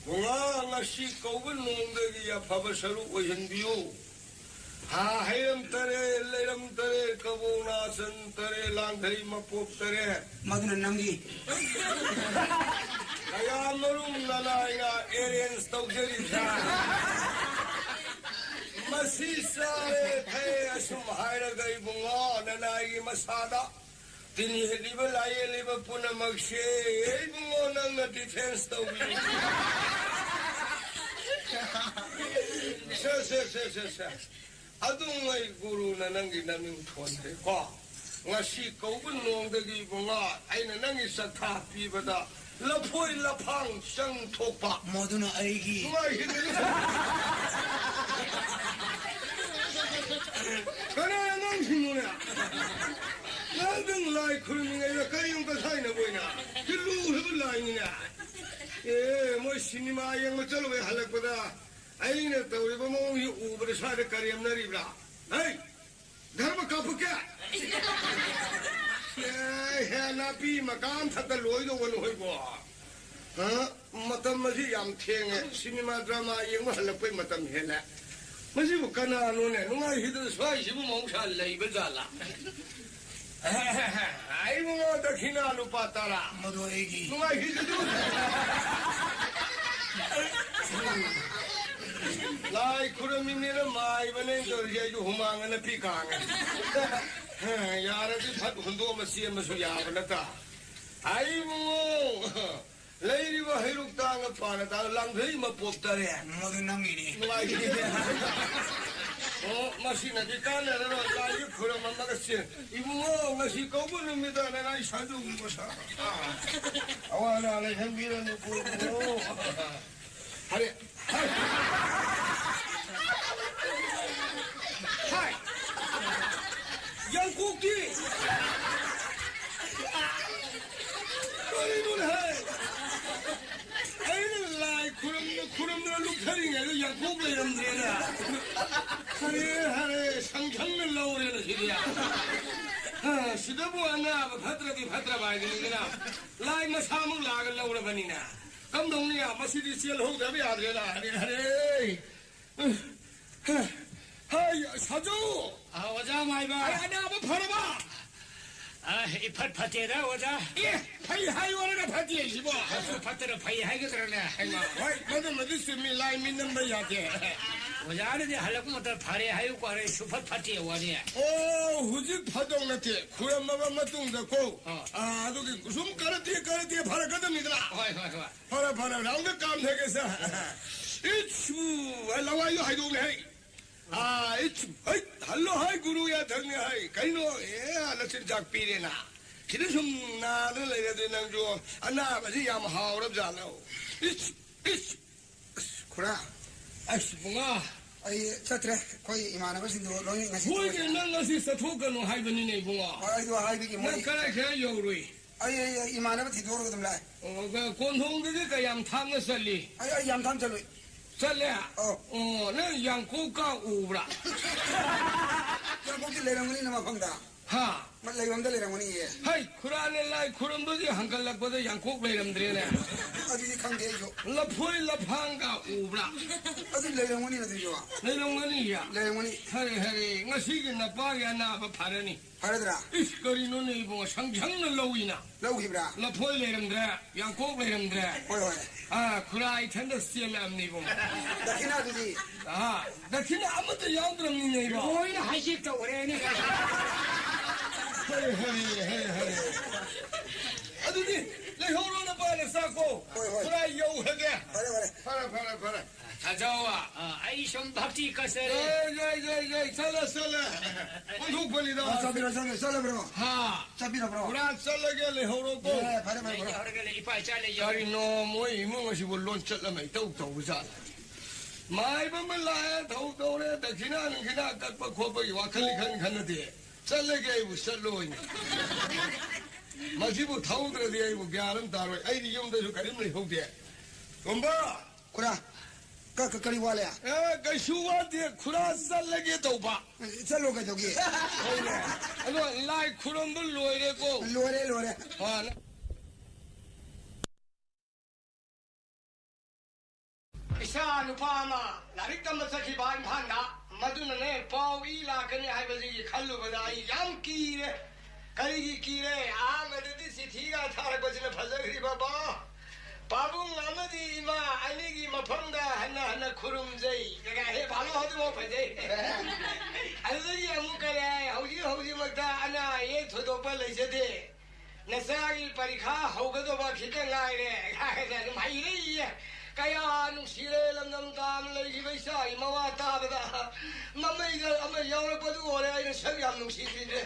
ꯃꯉꯥ ꯉꯁꯤ ꯀꯧꯕ ꯅꯣꯡꯗꯒꯤ ꯑꯐꯕ ꯁꯔꯨꯛ ꯑꯣꯏꯍꯟꯕꯤꯌꯨ꯫ ꯍꯥ, ꯍꯩꯔꯝ ꯇꯔꯦ, ꯂꯩꯔꯝ ꯇꯔꯦ, ꯀꯕꯣꯛ ꯅꯥꯆꯟ ꯇꯔꯦ, ꯂꯥꯡꯊꯩ ꯃꯄꯣꯞ ꯇꯔꯦ꯫ ꯃꯗꯨꯅ ꯅꯪꯒꯤ꯫ ꯀꯌꯥꯃꯔꯨꯝ ꯅꯅꯥꯏꯅ arrange ꯇꯧꯖꯔꯤꯕ꯭ꯔꯥ? ꯃꯁꯤ ꯆꯥꯔꯦ ꯊꯛꯑꯦ ꯑꯁꯨꯝ ꯍꯥꯏꯔꯒ ꯏꯕꯨꯡꯉꯣ ꯅꯅꯥꯏꯒꯤ ꯃꯁꯥꯗ ꯇꯤꯟ ꯌꯦꯠꯂꯤꯕ, ꯂꯥꯏ ꯌꯦꯠꯂꯤꯕ ꯄꯨꯝꯅꯃꯛꯁꯦ ꯏꯕꯨꯡꯉꯣ ꯅꯪꯅ defence ꯇꯧꯕꯤꯌꯨ꯫ ꯁꯦ, ꯁꯦ, ꯁꯦ, ꯁꯦ, ꯁꯦ꯫ ꯑꯗꯨꯉꯩ ꯒꯨꯔꯨꯅ ꯅꯪꯒꯤ ꯅꯃꯤꯡ ꯊꯣꯟꯈ꯭ꯔꯦꯀꯣ꯫ ꯉꯁꯤ ꯀꯧꯕ ꯅꯣꯡꯗꯒꯤ ꯏꯕꯨꯡꯉꯣ ꯑꯩꯅ ꯅꯪꯒꯤ ꯆꯠꯊꯥ ꯄꯤꯕꯗ ꯂꯐꯣꯏ ꯂꯐꯥꯡ ꯆꯪ ꯊꯣꯛꯄ꯫ ꯃꯗꯨꯅ ꯑꯩꯒꯤ꯫ ꯅꯨꯡꯉꯥꯏꯈꯤꯗꯦ꯫ ꯀꯅꯥ ꯑꯉꯥꯡꯁꯤꯡꯅꯣꯅꯦ? ꯉꯥꯏꯍꯥꯛꯇꯪ ꯂꯥꯏ ꯈꯨꯔꯨꯝꯃꯤꯉꯩꯗ ꯀꯔꯤ ꯑꯃꯨꯛꯀ ꯊꯥꯏꯅꯕ ꯑꯣꯏꯅ? ꯆꯤꯜꯂꯨ ꯍꯥꯏꯕ ꯂꯥꯏꯅꯤꯅꯦ꯫ ꯑꯦ, ꯃꯣꯏ ꯁꯤꯅꯦꯃꯥ ꯌꯦꯡꯕ ꯆꯠꯂꯨꯕꯩ ꯍꯜꯂꯛꯄꯗ ꯑꯩꯅ ꯇꯧꯔꯤꯕ ꯃꯑꯣꯡꯁꯤ ꯎꯕꯗ ꯁ꯭ꯋꯥꯏꯗ ꯀꯔꯦꯝꯅꯔꯤꯕ꯭ꯔꯥ? ꯍꯩ! ꯙꯔꯃ ꯀꯥꯞꯄꯛꯀꯦ? ꯑꯦ, ꯍꯦ, ꯅꯥꯄꯤ ꯃꯀꯥ ꯑꯃꯊꯛꯇ ꯂꯣꯏꯗꯧꯕ ꯅꯈꯣꯏꯕꯣ꯫ ꯍꯥ? ꯃꯇꯝ ꯑꯁꯤ ꯌꯥꯝ ꯊꯦꯡꯉꯦ꯫ ꯁꯤꯅꯦꯃꯥ ꯗ꯭ꯔꯃꯥ ꯌꯦꯡꯕ ꯍꯜꯂꯛꯄꯩ ꯃꯇꯝ ꯍꯦꯜꯂꯦ꯫ ꯃꯁꯤꯕꯨ ꯀꯅꯥꯅꯣꯅꯦ? ꯅꯨꯡꯉꯥꯏꯈꯤꯗꯅ ꯁ꯭ꯋꯥꯏꯁꯤꯕꯨ ꯃꯍꯧꯁꯥ ꯂꯩꯕ ꯖꯥꯠꯂꯥ? ꯑꯩꯕꯨ ꯗꯈꯤꯅꯥ ꯂꯨꯄꯥ ꯇꯔꯥ꯫ ꯃꯗꯨ ꯑꯩꯒꯤ꯫ ꯅꯨꯡꯉꯥꯏꯈꯤꯗꯨ꯫ ꯂꯥꯏ ꯈꯨꯔꯝꯃꯤꯅꯦꯅ ꯃꯥꯏꯕꯅꯦ ꯇꯧꯔꯤꯁꯦ, ꯑꯩꯁꯨ ꯍꯨꯃꯥꯡ ꯑꯅꯞꯄꯤ ꯀꯥꯡꯉꯦ꯫ ꯌꯥꯔꯗꯤ ꯐꯠ ꯍꯨꯟꯗꯣꯛꯑꯃ ꯆꯦꯟꯕꯁꯨ ꯌꯥꯕ ꯅꯠꯇ꯫ ꯑꯩꯕꯨ ꯂꯩꯔꯤꯕ ꯍꯩꯔꯨꯛ ꯇꯥꯡꯒ ꯄꯥꯅ ꯇꯥꯡꯒ ꯂꯥꯡꯊꯩ ꯃꯄꯣꯞ ꯇꯔꯦ꯫ ꯃꯗꯨ ꯅꯪꯒꯤꯅꯤ꯫ ꯅꯨꯡꯉꯥꯏꯈꯤꯗꯦ꯫ ꯑꯣ, ꯃꯁꯤꯅꯗꯤ ꯀꯥꯟꯅꯔꯔꯣꯏ꯫ ꯂꯥꯏꯁꯦ ꯈꯨꯔꯨꯝꯃꯝꯃꯒ ꯆꯦꯟ꯫ ꯏꯕꯨꯡꯉꯣ, ꯉꯁꯤ ꯀꯧꯕ ꯅꯨꯃꯤꯠꯇ ꯅꯪ ꯑꯩ ꯁꯥꯗꯨꯒꯨꯝꯕ ꯁꯥ-, ꯑꯋꯥ ꯑꯅꯥ ꯂꯩꯍꯟꯕꯤꯔꯅꯨꯀꯣ ꯏꯕꯨꯡꯉꯣ꯫ ꯍꯔꯦ꯫ ꯍꯥꯏ! ꯌꯥꯡꯀꯣꯛꯇꯤ! ꯀꯔꯤꯅꯣꯅꯦ ꯍꯥꯏ? ꯑꯩꯅ ꯂꯥꯏ ꯈꯨꯔꯨꯝꯅ ꯈꯨꯔꯨꯝꯗꯅ ꯂꯨꯞꯊꯔꯤꯉꯩꯗ ꯌꯥꯡꯀꯣꯛ ꯂꯩꯔꯝꯗ꯭ꯔꯦꯅꯦ꯫ ꯍꯔꯦ, ꯍꯔꯦ, ꯁꯪꯁꯪꯅ ꯂꯧꯔꯦꯅ ꯁꯤꯗꯤ꯫ ꯑ, ꯁꯤꯗꯕꯨ ꯑꯅꯥꯕ ꯐꯠꯇ꯭ꯔꯗꯤ ꯐꯠꯇ꯭ꯔꯕ ꯍꯥꯏꯗꯨꯅꯤꯗꯅ꯫ ꯂꯥꯏ ꯃꯁꯥꯃꯛ ꯂꯥꯛꯑꯒ ꯂꯧꯔꯕꯅꯤꯅ꯫ ꯀꯝꯗꯧꯅꯤ? ꯃꯁꯤꯗꯤ ꯆꯦꯜꯍꯧꯗꯕ ꯌꯥꯗ꯭ꯔꯦꯗ꯫ ꯍꯔꯦ, ꯍꯔꯦ꯫ ꯍꯥꯏ, ꯁꯥꯖꯨ! ꯑ, ꯑꯣꯖꯥ ꯃꯥꯏꯕ꯫ ꯑꯩ ꯑꯅꯥꯕ ꯐꯔꯕ? ꯑ, ꯏꯐꯠ ꯐꯠꯇꯦꯗ, ꯑꯣꯖꯥ꯫ ꯑꯦ, ꯐꯩ ꯍꯥꯏꯌꯣꯔꯒ ꯐꯠꯇꯦ ꯍꯥꯏꯁꯤꯕꯣ? ꯐꯠꯇꯅ ꯐꯩ ꯍꯥꯏꯒꯗ꯭ꯔꯅꯦ? ꯍꯩꯃꯥ, ꯍꯣꯏ, ꯃꯗꯨꯃꯗꯤ ꯆꯨꯝꯃꯤ, ꯂꯥꯏ ꯃꯤ ꯅꯝꯕ ꯌꯥꯗꯦ꯫ ꯑꯣꯖꯥꯅꯗꯤ ꯍꯜꯂꯛꯄ ꯃꯇꯝꯗ ꯐꯔꯦ ꯍꯥꯏꯌꯨꯀꯣ, ꯑꯩ ꯁꯨꯐꯠ ꯐꯠꯇꯦ ꯋꯥꯅꯤ꯫ ꯑꯣ, ꯍꯧꯖꯤꯛ ꯐꯗꯧ ꯅꯠꯇꯦ, ꯈꯨꯔꯝꯃꯕ ꯃꯇꯨꯡꯗꯀꯣ꯫ ꯑ꯫ ꯑ, ꯑꯗꯨꯒꯤ ꯁꯨꯝ ꯀꯔꯠꯇꯦ, ꯀꯔꯠꯇꯦ ꯐꯔꯛꯀꯗꯕꯅꯤꯗꯅ꯫ ꯍꯣꯏ, ꯍꯣꯏ, ꯍꯣꯏ꯫ ꯐꯔꯦ, ꯐꯔꯦ, ꯔꯥꯎꯟꯗ ꯀꯥꯝꯊꯒꯦꯁꯦ꯫ ꯏꯠꯁꯨ, ꯂꯋꯥꯏꯁꯨ ꯍꯥꯏꯗꯣꯛꯂꯦ ꯍꯩ꯫ ꯑꯥ, ꯏꯠꯁꯨ, ꯍꯩ, ꯍꯜꯂꯣ ꯍꯥꯏ, ꯒꯨꯔꯨ ꯌꯥꯊꯪꯅꯦ ꯍꯥꯏ꯫ ꯀꯩꯅꯣ, ꯑꯦ, ꯅꯆꯤꯟꯖꯥꯛ ꯄꯤꯔꯦꯅ꯫ ꯁꯤꯗ ꯁꯨꯝ ꯅꯥꯗꯅ ꯂꯩꯔꯗꯤ ꯅꯪꯁꯨ ꯑꯅꯥꯕꯁꯤ ꯌꯥꯝ ꯍꯥꯎꯔꯕ ꯖꯥꯠꯂꯣ꯫ ꯏꯠꯁꯨ, ꯏꯠꯁꯨ꯫ ꯑꯁ, ꯈꯨꯔꯥ꯫ ꯑꯁ, ꯏꯕꯨꯡꯉꯣ꯫ ꯑꯩ ꯆꯠꯇ꯭ꯔꯦ꯫ ꯑꯩꯈꯣꯏ ꯏꯃꯥꯟꯅꯕꯁꯤꯡꯗꯣ ꯂꯣꯏꯅ ꯉꯁꯤ ꯍꯣꯏꯅꯦ, ꯆꯠꯈ꯭ꯔꯦ꯫ ꯅꯪ ꯉꯁꯤ ꯆꯠꯊꯣꯛꯀꯅꯨ ꯍꯥꯏꯕꯅꯤꯅꯦ, ꯏꯕꯨꯡꯉꯣ꯫ ꯍꯣꯏ, ꯑꯩꯗꯣ ꯍꯥꯏꯕꯒꯤ ꯅꯪ ꯃꯣꯏ ꯀꯔꯥꯏ ꯀꯔꯥꯏ ꯌꯧꯔꯨꯏ? ꯑꯩ, ꯑꯩ, ꯑꯩ ꯏꯃꯥꯟꯅꯕ ꯊꯤꯟꯗꯣꯛꯑꯒ ꯑꯗꯨꯝ ꯂꯥꯛꯑꯦ꯫ ꯑꯣ, ꯀꯣꯟꯊꯣꯡꯗꯒꯤ ꯀꯌꯥꯝ ꯊꯥꯞꯅ ꯆꯠꯂꯤ? ꯑꯩ, ꯑꯩ ꯌꯥꯝ ꯊꯥꯞꯅ ꯆꯠꯂꯨꯏ꯫ ꯆꯠꯂꯦ? ꯑꯧ꯫ ꯑꯣ, ꯅꯪ ꯌꯥꯡꯀꯣꯛꯀ ꯎꯕ꯭ꯔꯥ? ꯌꯥꯡꯀꯣꯛꯇꯤ ꯂꯩꯔꯝꯒꯅꯤꯅ ꯃꯐꯝꯗ꯫ ꯍꯥ? ꯃ-, ꯂꯩꯐꯝꯗ ꯂꯩꯔꯝꯒꯅꯤꯌꯦ꯫ ꯍꯩ, ꯈꯨꯔꯥꯅ ꯂꯥꯏ ꯈꯨꯔꯨꯝꯕꯒꯤ ꯍꯟꯒꯠꯂꯛꯄꯗ ꯌꯥꯡꯀꯣꯛ ꯂꯩꯔꯝꯗ꯭ꯔꯦꯅꯦ꯫ ꯑꯗꯨꯗꯤ ꯈꯪꯗꯦ ꯑꯩꯁꯨ꯫ ꯂꯐꯣꯏ ꯂꯐꯥꯡꯒ ꯎꯕ꯭ꯔꯥ? ꯑꯗꯨ ꯂꯩꯔꯝꯒꯅꯤ ꯑꯗꯨꯁꯨ꯫ ꯂꯩꯔꯝꯒꯅꯤꯌꯦ? ꯂꯩꯔꯝꯒꯅꯤ꯫ ꯍꯔꯦ, ꯍꯔꯦ, ꯉꯁꯤꯒꯤ ꯅꯄꯥꯒꯤ ꯑꯅꯥꯕ ꯐꯔꯅꯤ꯫ ꯐꯔꯗ꯭ꯔꯥ? ꯏꯁ, ꯀꯔꯤꯅꯣꯅꯦ ꯏꯕꯨꯡꯉꯣ, ꯁꯪ ꯁꯪꯅ ꯂꯧꯏꯅ꯫ ꯂꯧꯈꯤꯕ꯭ꯔꯥ? ꯂꯐꯣꯏ ꯂꯩꯔꯝꯗ꯭ꯔꯦ, ꯌꯥꯡꯀꯣꯛ ꯂꯩꯔꯝꯗ꯭ꯔꯦ꯫ ꯍꯣꯏ, ꯍꯣꯏ꯫ ꯑꯥ, ꯈꯨꯔꯥ ꯏꯊꯟꯗ ꯆꯦꯜꯂꯛꯑꯕꯅꯤ ꯏꯕꯨꯡꯉꯣ꯫ ꯗꯈꯤꯅꯥꯗꯨꯗꯤ? ꯑꯥ, ꯗꯈꯤꯅꯥ ꯑꯃꯠꯇ ꯌꯥꯎꯗ꯭ꯔꯕꯅꯤꯅꯦ ꯏꯕꯣ꯫ ꯂꯣꯏꯅ ꯍꯥꯏꯖꯦꯛ ꯇꯧꯈ꯭ꯔꯦꯅꯦ꯫ ꯍꯔꯦ, ꯍꯔꯦ, ꯍꯔꯦ, ꯍꯔꯦ꯫ ꯑꯗꯨꯗꯤ ꯂꯩꯍꯧꯔꯣ ꯅꯄꯥꯅ ꯆꯥꯀꯣ꯫ ꯍꯣꯏ, ꯍꯣꯏ꯫ ꯈꯨꯔꯥ ꯌꯧꯈ꯭ꯔꯒꯦ꯫ ꯐꯔꯦ, ꯐꯔꯦ꯫ ꯐꯔꯦ, ꯐꯔꯦ, ꯐꯔꯦ꯫ ꯊꯥꯖꯧ, ꯑ, ꯑꯩ ꯁꯨꯝ ꯚꯛꯇꯤ ꯀꯠꯆꯔꯦ꯫ ꯌꯥꯏ, ꯌꯥꯏ, ꯌꯥꯏ, ꯌꯥꯏ, ꯆꯠꯂꯦ, ꯆꯠꯂꯦ꯫ ꯑꯣꯟꯊꯣꯛꯄꯅꯤꯗ꯫ ꯑ, ꯆꯠꯄꯤꯔꯣ, ꯆꯠꯄꯤꯔꯣ, ꯆꯠꯂꯕ꯭ꯔꯣ? ꯍꯥ? ꯆꯠꯄꯤꯔꯕ꯭ꯔꯣ? ꯄꯨꯔꯥ ꯆꯠꯂꯒꯦ, ꯂꯩꯍꯧꯔꯣꯀꯣ꯫ ꯑꯦ, ꯐꯔꯦ, ꯐꯔꯦ, ꯐꯔꯦ꯫ ꯂꯩꯍꯧꯔꯒꯦ, ꯂꯩ-, ꯏꯄꯥ ꯏꯆꯥ ꯂꯩꯖꯧ꯫ ꯀꯔꯤꯅꯣ ꯃꯣꯏ ꯏꯃꯨꯡ ꯑꯁꯤꯕꯨ ꯂꯣꯟ ꯆꯠ ꯑꯃ ꯏꯇꯧ ꯇꯧꯕ ꯖꯥꯠꯂ? ꯃꯥꯏꯕ ꯑꯃ ꯂꯥꯛꯑꯦ, ꯊꯧ ꯇꯧꯔꯦ, ꯗꯈꯤꯅꯥ ꯅꯨꯡꯈꯤꯅꯥ ꯀꯠꯄ ꯈꯣꯠꯄꯒꯤ ꯋꯥꯈꯜ ꯏꯈꯟ ꯈꯟꯅꯗꯦ꯫ ꯆꯠꯂꯒꯦ ꯑꯩꯕꯨ ꯆꯠꯂꯣꯏꯅꯦ꯫ ꯃꯁꯤꯕꯨ ꯊꯧꯗ꯭ꯔꯗꯤ ꯑꯩꯕꯨ ꯒ꯭ꯌꯥꯟ ꯑꯃ ꯇꯥꯔꯣꯏ꯫ ꯑꯩꯗꯤ ꯌꯨꯝꯗꯁꯨ ꯀꯔꯤꯝ ꯂꯩꯍꯧꯗꯦ꯫ ꯇꯣꯝꯕ! ꯈꯨꯔꯥ꯫ ꯀ-, ꯀ-, ꯀꯔꯤ ꯋꯥꯠꯂꯦ? ꯑꯦ, ꯀꯩꯁꯨ ꯋꯥꯠꯇꯦ, ꯈꯨꯔꯥ, ꯆꯠꯂꯒꯦ ꯇꯧꯕ꯫ ꯆꯠꯂꯣ, ꯀꯩꯗꯧꯒꯦ? ꯍꯣꯏꯅꯦ꯫ ꯑꯗꯣ ꯂꯥꯏ ꯈꯨꯔꯨꯝꯕ ꯂꯣꯏꯔꯦꯀꯣ? ꯂꯣꯏꯔꯦ, ꯂꯣꯏꯔꯦ꯫ ꯑ, ꯅ- ꯏꯆꯥ ꯅꯨꯄꯥ ꯑꯃ ꯂꯥꯏꯔꯤꯛ ꯇꯝꯕ ꯆꯠꯈꯤꯕ ꯏꯝꯐꯥꯜꯗ, ꯃꯗꯨꯅꯅꯦ, ꯄꯥꯎ ꯏ ꯂꯥꯛꯀꯅꯤ ꯍꯥꯏꯕꯁꯤꯒꯤ ꯈꯜꯂꯨꯕꯗ ꯑꯩ ꯌꯥꯝ ꯀꯤꯔꯦ꯫ ꯀꯔꯤꯒꯤ ꯀꯤꯔꯦ? ꯑꯍꯥꯟꯕꯗꯗꯤ ꯆꯤꯊꯤꯒ ꯊꯥꯔꯛꯄꯁꯤꯅ ꯐꯖꯈ꯭ꯔꯤꯕ, ꯄꯥꯕꯨꯡ ꯑꯃꯗꯤ ꯏꯃꯥ ꯑꯅꯤꯒꯤ ꯃꯐꯝꯗ ꯍꯟꯅ ꯍꯟꯅ ꯈꯨꯔꯨꯝꯖꯩ꯫ ꯀꯩꯀꯥ ꯍꯦꯛ ꯐꯥꯂꯣ ꯑꯗꯨꯐꯥꯎ ꯐꯖꯩ꯫ ꯑꯗꯨꯗꯒꯤ ꯑꯃꯨꯛ ꯀꯔꯤ ꯍꯥꯏ? ꯍꯧꯖꯤꯛ ꯍꯧꯖꯤꯛꯃꯛꯇ ꯑꯅꯥ ꯑꯌꯦꯛ ꯊꯣꯏꯗꯣꯛꯄ ꯂꯩꯖꯗꯦ꯫ ꯅꯆꯥꯒꯤ ꯄꯔꯤꯈꯥ ꯍꯧꯒꯗꯧꯕ ꯈꯤꯇ ꯉꯥꯏꯔꯦ꯫ ꯍꯥꯏꯅ ꯑꯗꯨꯝ ꯍꯩꯔꯛꯏꯌꯦ꯫ ꯀꯌꯥ ꯅꯨꯡꯁꯤꯔꯦ ꯂꯝꯗꯝ ꯇꯥꯝꯅ ꯂꯩꯈꯤꯕ ꯏꯆꯥꯒꯤ ꯃꯋꯥ ꯇꯥꯕꯗ꯫ ꯃꯃꯩꯗ ꯑꯃ ꯌꯥꯎꯔꯛꯄꯗꯨ ꯑꯣꯏꯔꯦ ꯑꯩꯅ ꯁꯛ ꯌꯥꯝ ꯅꯨꯡꯁꯤꯗ꯭ꯔꯤꯁꯦ꯫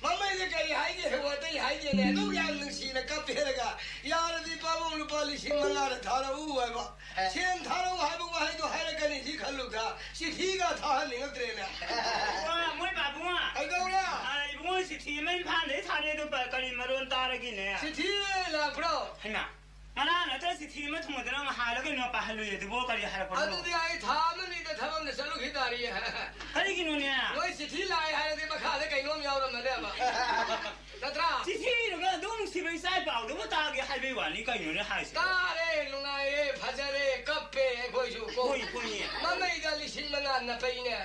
ꯃꯃꯩꯗ ꯀꯔꯤ ꯍꯥꯏꯒꯦ ꯍꯥꯏꯕ ꯑꯇꯩ ꯍꯥꯏꯗꯦꯅꯦ꯫ ꯑꯗꯨꯛ ꯌꯥꯝ ꯅꯨꯡꯁꯤꯅ ꯀꯞꯄꯦꯔꯒ, "ꯌꯥꯔꯗꯤ ꯄꯥꯕꯨꯡ ꯂꯨꯄꯥ ꯂꯤꯁꯤꯡ ꯃꯉꯥꯗ ꯊꯥꯔꯛꯎ" ꯍꯥꯏꯕ꯫ ꯑꯦ꯫ "ꯁꯦꯟ ꯊꯥꯔꯛꯎ" ꯍꯥꯏꯕ ꯋꯥꯍꯩꯗꯣ ꯍꯥꯏꯔꯛꯀꯅꯤ ꯁꯤ ꯈꯜꯂꯨꯕꯗ ꯆꯤꯊꯤꯒ ꯊꯥꯍꯟꯅꯤꯡꯉꯛꯇ꯭ꯔꯦꯅꯦ꯫ ꯋꯥ, ꯃꯣꯏ ꯄꯥꯕꯨꯡ꯫ ꯀꯩꯗꯧꯔꯦ? ꯑ, ꯏꯕꯨꯡꯉꯣ ꯆꯤꯊꯤ ꯑꯃ ꯏꯝꯐꯥꯜꯗꯩ ꯊꯥꯔꯛꯑꯦ, ꯑꯗꯨ ꯄ-, ꯀꯔꯤ ꯃꯔꯣꯟ ꯇꯥꯔꯒꯦꯅꯦ? ꯆꯤꯊꯤ ꯂꯥꯛꯄ꯭ꯔꯣ? ꯍꯩꯃꯥ, ꯉꯔꯥꯡ ꯅꯠꯇ꯭ꯔ ꯆꯤꯊꯤ ꯑꯃ ꯊꯨꯡꯉꯗꯅ ꯉꯍꯥꯜꯂ ꯀꯩꯅꯣ ꯄꯥꯍꯜꯂꯨꯏ ꯑꯗꯨꯕꯨ ꯀꯔꯤ ꯍꯥꯏꯔꯛꯄꯅꯣ? ꯑꯗꯨꯗꯤ ꯑꯩ ꯊꯥ ꯑꯃꯅꯤꯗ ꯊꯕꯛ ꯑꯃꯗ ꯆꯠꯂꯨꯈꯤ ꯇꯥꯔꯤꯌꯦ꯫ ꯀꯔꯤꯒꯤꯅꯣꯅꯦ? ꯅꯣꯏ ꯆꯤꯊꯤ ꯂꯥꯛꯑꯦ ꯍꯥꯏꯔꯗꯤ ꯃꯈꯥꯗ ꯀꯩꯅꯣꯝ ꯌꯥꯎꯔꯝꯃꯅꯦꯕ꯫ ꯅꯠꯇ꯭ꯔꯥ? ꯆꯤꯊꯤ ꯏꯔꯒ ꯑꯗꯨꯝ ꯅꯨꯡꯁꯤꯕ ꯏꯆꯥ ꯏ ꯄꯥꯎꯗꯨꯕꯨ ꯇꯥꯒꯦ ꯍꯥꯏꯕꯩ ꯋꯥꯅꯤ ꯀꯩꯅꯣꯅꯦ ꯍꯥꯏꯁꯤꯕꯣ? ꯇꯥꯔꯦ, ꯅꯨꯡꯉꯥꯏꯔꯦ, ꯐꯖꯔꯦ, ꯀꯞꯄꯦ ꯑꯩꯈꯣꯏꯁꯨ ꯀꯣ꯫ ꯍꯣꯏ, ꯍꯣꯏꯅꯦ꯫ ꯃꯃꯩꯗ ꯂꯤꯁꯤꯡ ꯃꯉꯥ ꯅꯞꯄꯛꯏꯅꯦ꯫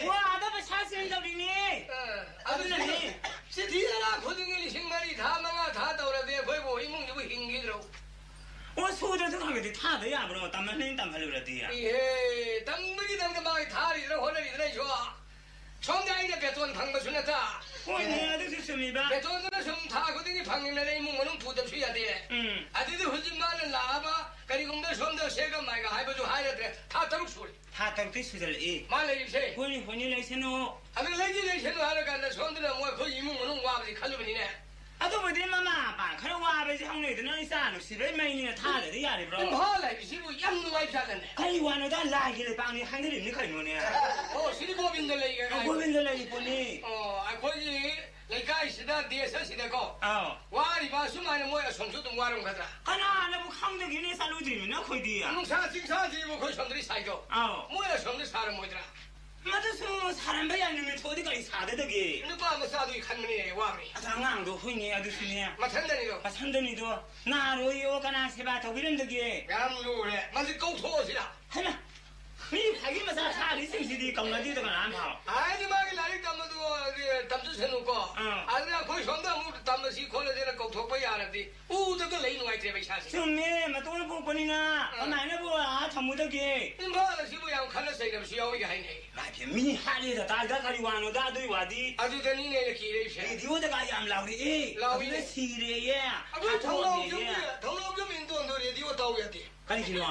ꯋꯥꯗ ꯄꯩꯁꯥ ꯆꯦꯟꯗꯧꯔꯤꯅꯦ꯫ ꯑ, ꯑꯗꯨꯅꯅꯦ꯫ ꯑꯗꯨꯅꯅꯦ꯫ ꯆꯤꯊꯤ ꯑꯔꯥ ꯈꯨꯗꯤꯡꯒꯤ ꯂꯤꯁꯤꯡ ꯃꯔꯤ ꯊꯥ, ꯃꯉꯥ ꯊꯥ ꯇꯧꯔꯗꯤ ꯑꯩꯈꯣꯏꯕꯨ ꯏꯃꯨꯡꯁꯤꯕꯨ ꯍꯤꯡꯈꯤꯗ꯭ꯔꯣ? ꯑꯣ, ꯁꯨꯗ꯭ꯔꯁꯨ ꯈꯔ ꯈꯔꯗꯤ ꯊꯥꯗ ꯌꯥꯕ꯭ꯔꯣ? ꯇꯝꯍꯟꯅꯤꯡ ꯇꯝꯍꯜꯂꯨꯔꯗꯤ꯫ ꯏꯍꯦ, ꯇꯝꯕꯒꯤꯗꯃꯛꯇ ꯃꯥꯒꯤ ꯊꯥꯔꯤꯗꯅ ꯍꯣꯠꯅꯔꯤꯗꯅ ꯑꯩꯁꯨ꯫ ꯁꯣꯝꯗ ꯑꯩꯅ ꯕꯦꯇꯣꯟ ꯐꯪꯕꯁꯨ ꯅꯠꯇ꯫ ꯍꯣꯏꯅꯦ, ꯑꯗꯨꯁꯨ ꯆꯨꯝꯃꯤꯕ꯫ ꯕꯦꯇꯣꯟꯗꯨꯅ ꯁꯨꯝ ꯊꯥ ꯈꯨꯗꯤꯡꯒꯤ ꯐꯪꯉꯤꯕꯅꯤꯅ ꯏꯃꯨꯡ ꯃꯅꯨꯡ ꯄꯨꯗꯕꯁꯨ ꯌꯥꯗꯦ꯫ ꯎꯝ꯫ ꯑꯗꯨꯗꯤ ꯍꯧꯖꯤꯛ ꯃꯥꯅ ꯂꯥꯛꯑꯕ, ꯀꯔꯤꯒꯨꯝꯕ ꯁꯣꯝꯗ ꯁꯦꯒꯝ ꯃꯥꯏꯒ ꯍꯥꯏꯕꯁꯨ ꯍꯥꯏꯔꯗ꯭ꯔꯦ, ꯊꯥ ꯇꯔꯨꯛ ꯁꯨꯔꯦ꯫ ꯊꯥ ꯇꯔꯨꯛꯇꯤ ꯁꯨꯖꯜꯂꯛꯏ꯫ ꯃꯥ ꯂꯩꯔꯤꯁꯦ꯫ ꯍꯣꯏꯅꯦ, ꯍꯣꯏꯅꯦ, ꯂꯩꯁꯅꯨ꯫ ꯑꯗꯨ ꯂꯩꯗꯤ ꯂꯩꯁꯅꯨ ꯍꯥꯏꯔꯀꯥꯟꯗ ꯁꯣꯝꯗꯅ ꯑꯃꯨꯛ ꯑꯩꯈꯣꯏ ꯏꯃꯨꯡ ꯃꯅꯨꯡ ꯋꯥꯕꯁꯤ ꯈꯜꯂꯨꯕꯅꯤꯅꯦ꯫ ꯑꯗꯨꯕꯨꯗꯤ ꯃꯃꯥ ꯃꯄꯥ ꯈꯔ ꯋꯥꯕꯁꯦ ꯍꯧꯅꯩꯗꯅ, ꯏꯆꯥ ꯅꯨꯡꯁꯤꯕꯩ ꯃꯩꯅꯤꯅ ꯊꯥꯗꯗꯤ ꯌꯥꯔꯤꯕ꯭ꯔꯣ? ꯏꯝꯐꯥꯜ ꯍꯥꯏꯕꯁꯤꯕꯨ ꯌꯥꯝ ꯅꯨꯡꯉꯥꯏꯖꯥꯠꯂꯅꯦ꯫ ꯀꯔꯤ ꯋꯥꯅꯣꯗ, ꯂꯥꯏꯒꯤ ꯂꯩꯄꯥꯛꯅꯤ ꯍꯥꯏꯅꯔꯤꯕꯅꯤ ꯀꯩꯅꯣꯅꯦ꯫ ꯑꯣ, ꯁꯤꯗꯤ ꯒꯣꯕꯤꯟꯗ ꯂꯩꯒ ꯑꯣ, ꯒꯣꯕꯤꯟꯗ ꯂꯩꯔꯤ ꯄꯣꯠꯅꯤ꯫ ꯑꯣ, ꯑꯩꯈꯣꯏꯒꯤ ꯂꯩꯀꯥꯏꯁꯤꯗ, ꯗꯦꯁ ꯑꯁꯤꯗꯀꯣ, ꯑꯥꯎ꯫ ꯋꯥꯔꯤꯕ ꯑꯁꯨꯃꯥꯏꯅ ꯃꯣꯏ ꯑꯁꯣꯝꯁꯨ ꯑꯗꯨꯝ ꯋꯥꯔꯝꯒꯗ꯭ꯔꯥ? ꯀꯅꯥꯅꯕꯨ ꯈꯪꯗꯒꯦꯅꯦ, ꯆꯠꯂꯨꯗ꯭ꯔꯤꯕꯅꯤꯅ ꯑꯩꯈꯣꯏꯗꯤ꯫ ꯅꯨꯡꯁꯥ ꯆꯤꯡꯁꯥꯁꯤꯕꯨ ꯑꯩꯈꯣꯏ ꯁꯣꯝꯗꯗꯤ ꯁꯥꯏꯗꯣ꯫ ꯑꯥꯎ꯫ ꯃꯣꯏ ꯑꯁꯣꯝꯗ ꯁꯥꯔꯝꯃꯣꯏꯗ꯭ꯔꯥ? ꯃꯗꯨꯁꯨ ꯁꯥꯔꯝꯕ ꯌꯥꯏ, ꯅꯨꯃꯤꯠ ꯊꯣꯛꯑꯗꯤ ꯀꯔꯤ ꯁꯥꯗꯗꯒꯦ? ꯅꯨꯄꯥ ꯃꯆꯥꯗꯨꯒꯤ ꯈꯟꯕꯅꯦ ꯋꯥꯕꯅꯤ꯫ ꯑꯗ ꯑꯉꯥꯡꯗꯣ ꯍꯣꯏꯅꯦ, ꯑꯗꯨꯁꯨꯅꯦ꯫ ꯃꯊꯟꯗꯅꯤꯗꯣ꯫ ꯃꯊꯟꯗꯅꯤꯗꯣ꯫ ꯅꯥꯔꯣꯏꯌꯣ, ꯀꯅꯥ ꯁꯦꯕꯥ ꯇꯧꯕꯤꯔꯝꯗꯒꯦ? ꯌꯥꯝ ꯂꯨꯔꯦ꯫ ꯃꯁꯤ ꯀꯧꯊꯣꯛꯑꯁꯤꯔꯥ? ꯍꯩꯃꯥ! ꯃꯤ ꯐꯥꯒꯤ ꯃꯆꯥ ꯊꯥꯔꯤꯁꯤꯡꯁꯤꯗꯤ ꯀꯧꯅꯗꯦꯗ ꯀꯅꯥꯝ ꯐꯥꯎ꯫ ꯍꯥꯏꯗꯤ ꯃꯥꯒꯤ ꯂꯥꯏꯔꯤꯛ ꯇꯝꯕꯗꯨ, ꯑꯗꯨ ꯇꯝꯖꯁꯅꯨꯀꯣ꯫ ꯑꯥ꯫ ꯑꯗꯨꯅ ꯑꯩꯈꯣꯏ ꯁꯣꯝꯗ ꯑꯃꯨꯛ ꯇꯝꯃꯁꯤ ꯈꯣꯠꯂꯁꯤꯅ ꯀꯧꯊꯣꯛꯄ ꯌꯥꯔꯗꯤ ꯎꯗꯒ ꯂꯩ ꯅꯨꯡꯉꯥꯏꯇ꯭ꯔꯦꯕ ꯏꯁꯥꯁꯦ꯫ ꯆꯨꯝꯃꯦ, ꯃꯇꯣꯟ ꯄꯣꯛꯄꯅꯤꯅ ꯑꯥ꯫ ꯀꯃꯥꯏꯅꯕꯨ ꯑꯥ ꯊꯝꯃꯨꯗꯒꯦ? ꯏꯝꯐꯥꯜ ꯑꯁꯤꯕꯨ ꯌꯥꯝ ꯈꯟꯅ ꯆꯩꯅꯕꯁꯨ ꯌꯥꯎꯏꯒ ꯍꯥꯏꯅꯩ꯫ ꯏꯃꯥꯏ ꯄꯦꯝ, ꯃꯤ ꯍꯥꯠꯂꯦꯗ ꯇꯥꯏꯗ ꯀꯔꯤ ꯋꯥꯅꯣꯗ ꯑꯗꯨꯏ ꯋꯥꯗꯤ꯫ ꯑꯗꯨꯗꯅꯤꯅꯦ ꯑꯩꯅ ꯀꯤꯔꯛꯏꯁꯦ꯫ ꯔꯦꯗꯤꯑꯣꯗꯒ ꯌꯥꯝ ꯂꯥꯎꯔꯛꯑꯦ꯫ ꯂꯥꯎꯏꯅꯦ꯫ ꯑꯗꯨꯗ ꯁꯤꯔꯦꯌꯦ꯫ ꯑꯩꯈꯣꯏ ꯊꯧꯅꯥꯎ ꯍꯥꯠꯇꯣꯛꯑꯒꯦꯌꯦ꯫ ꯌꯨꯝꯗ, ꯊꯧꯅꯥꯎ ꯌꯨꯝ ꯏꯟꯗꯣꯟꯗꯣ ꯔꯦꯗꯤꯑꯣ ꯇꯥꯎ ꯌꯥꯗꯦ꯫ ꯀꯔꯤꯒꯤꯅꯣ?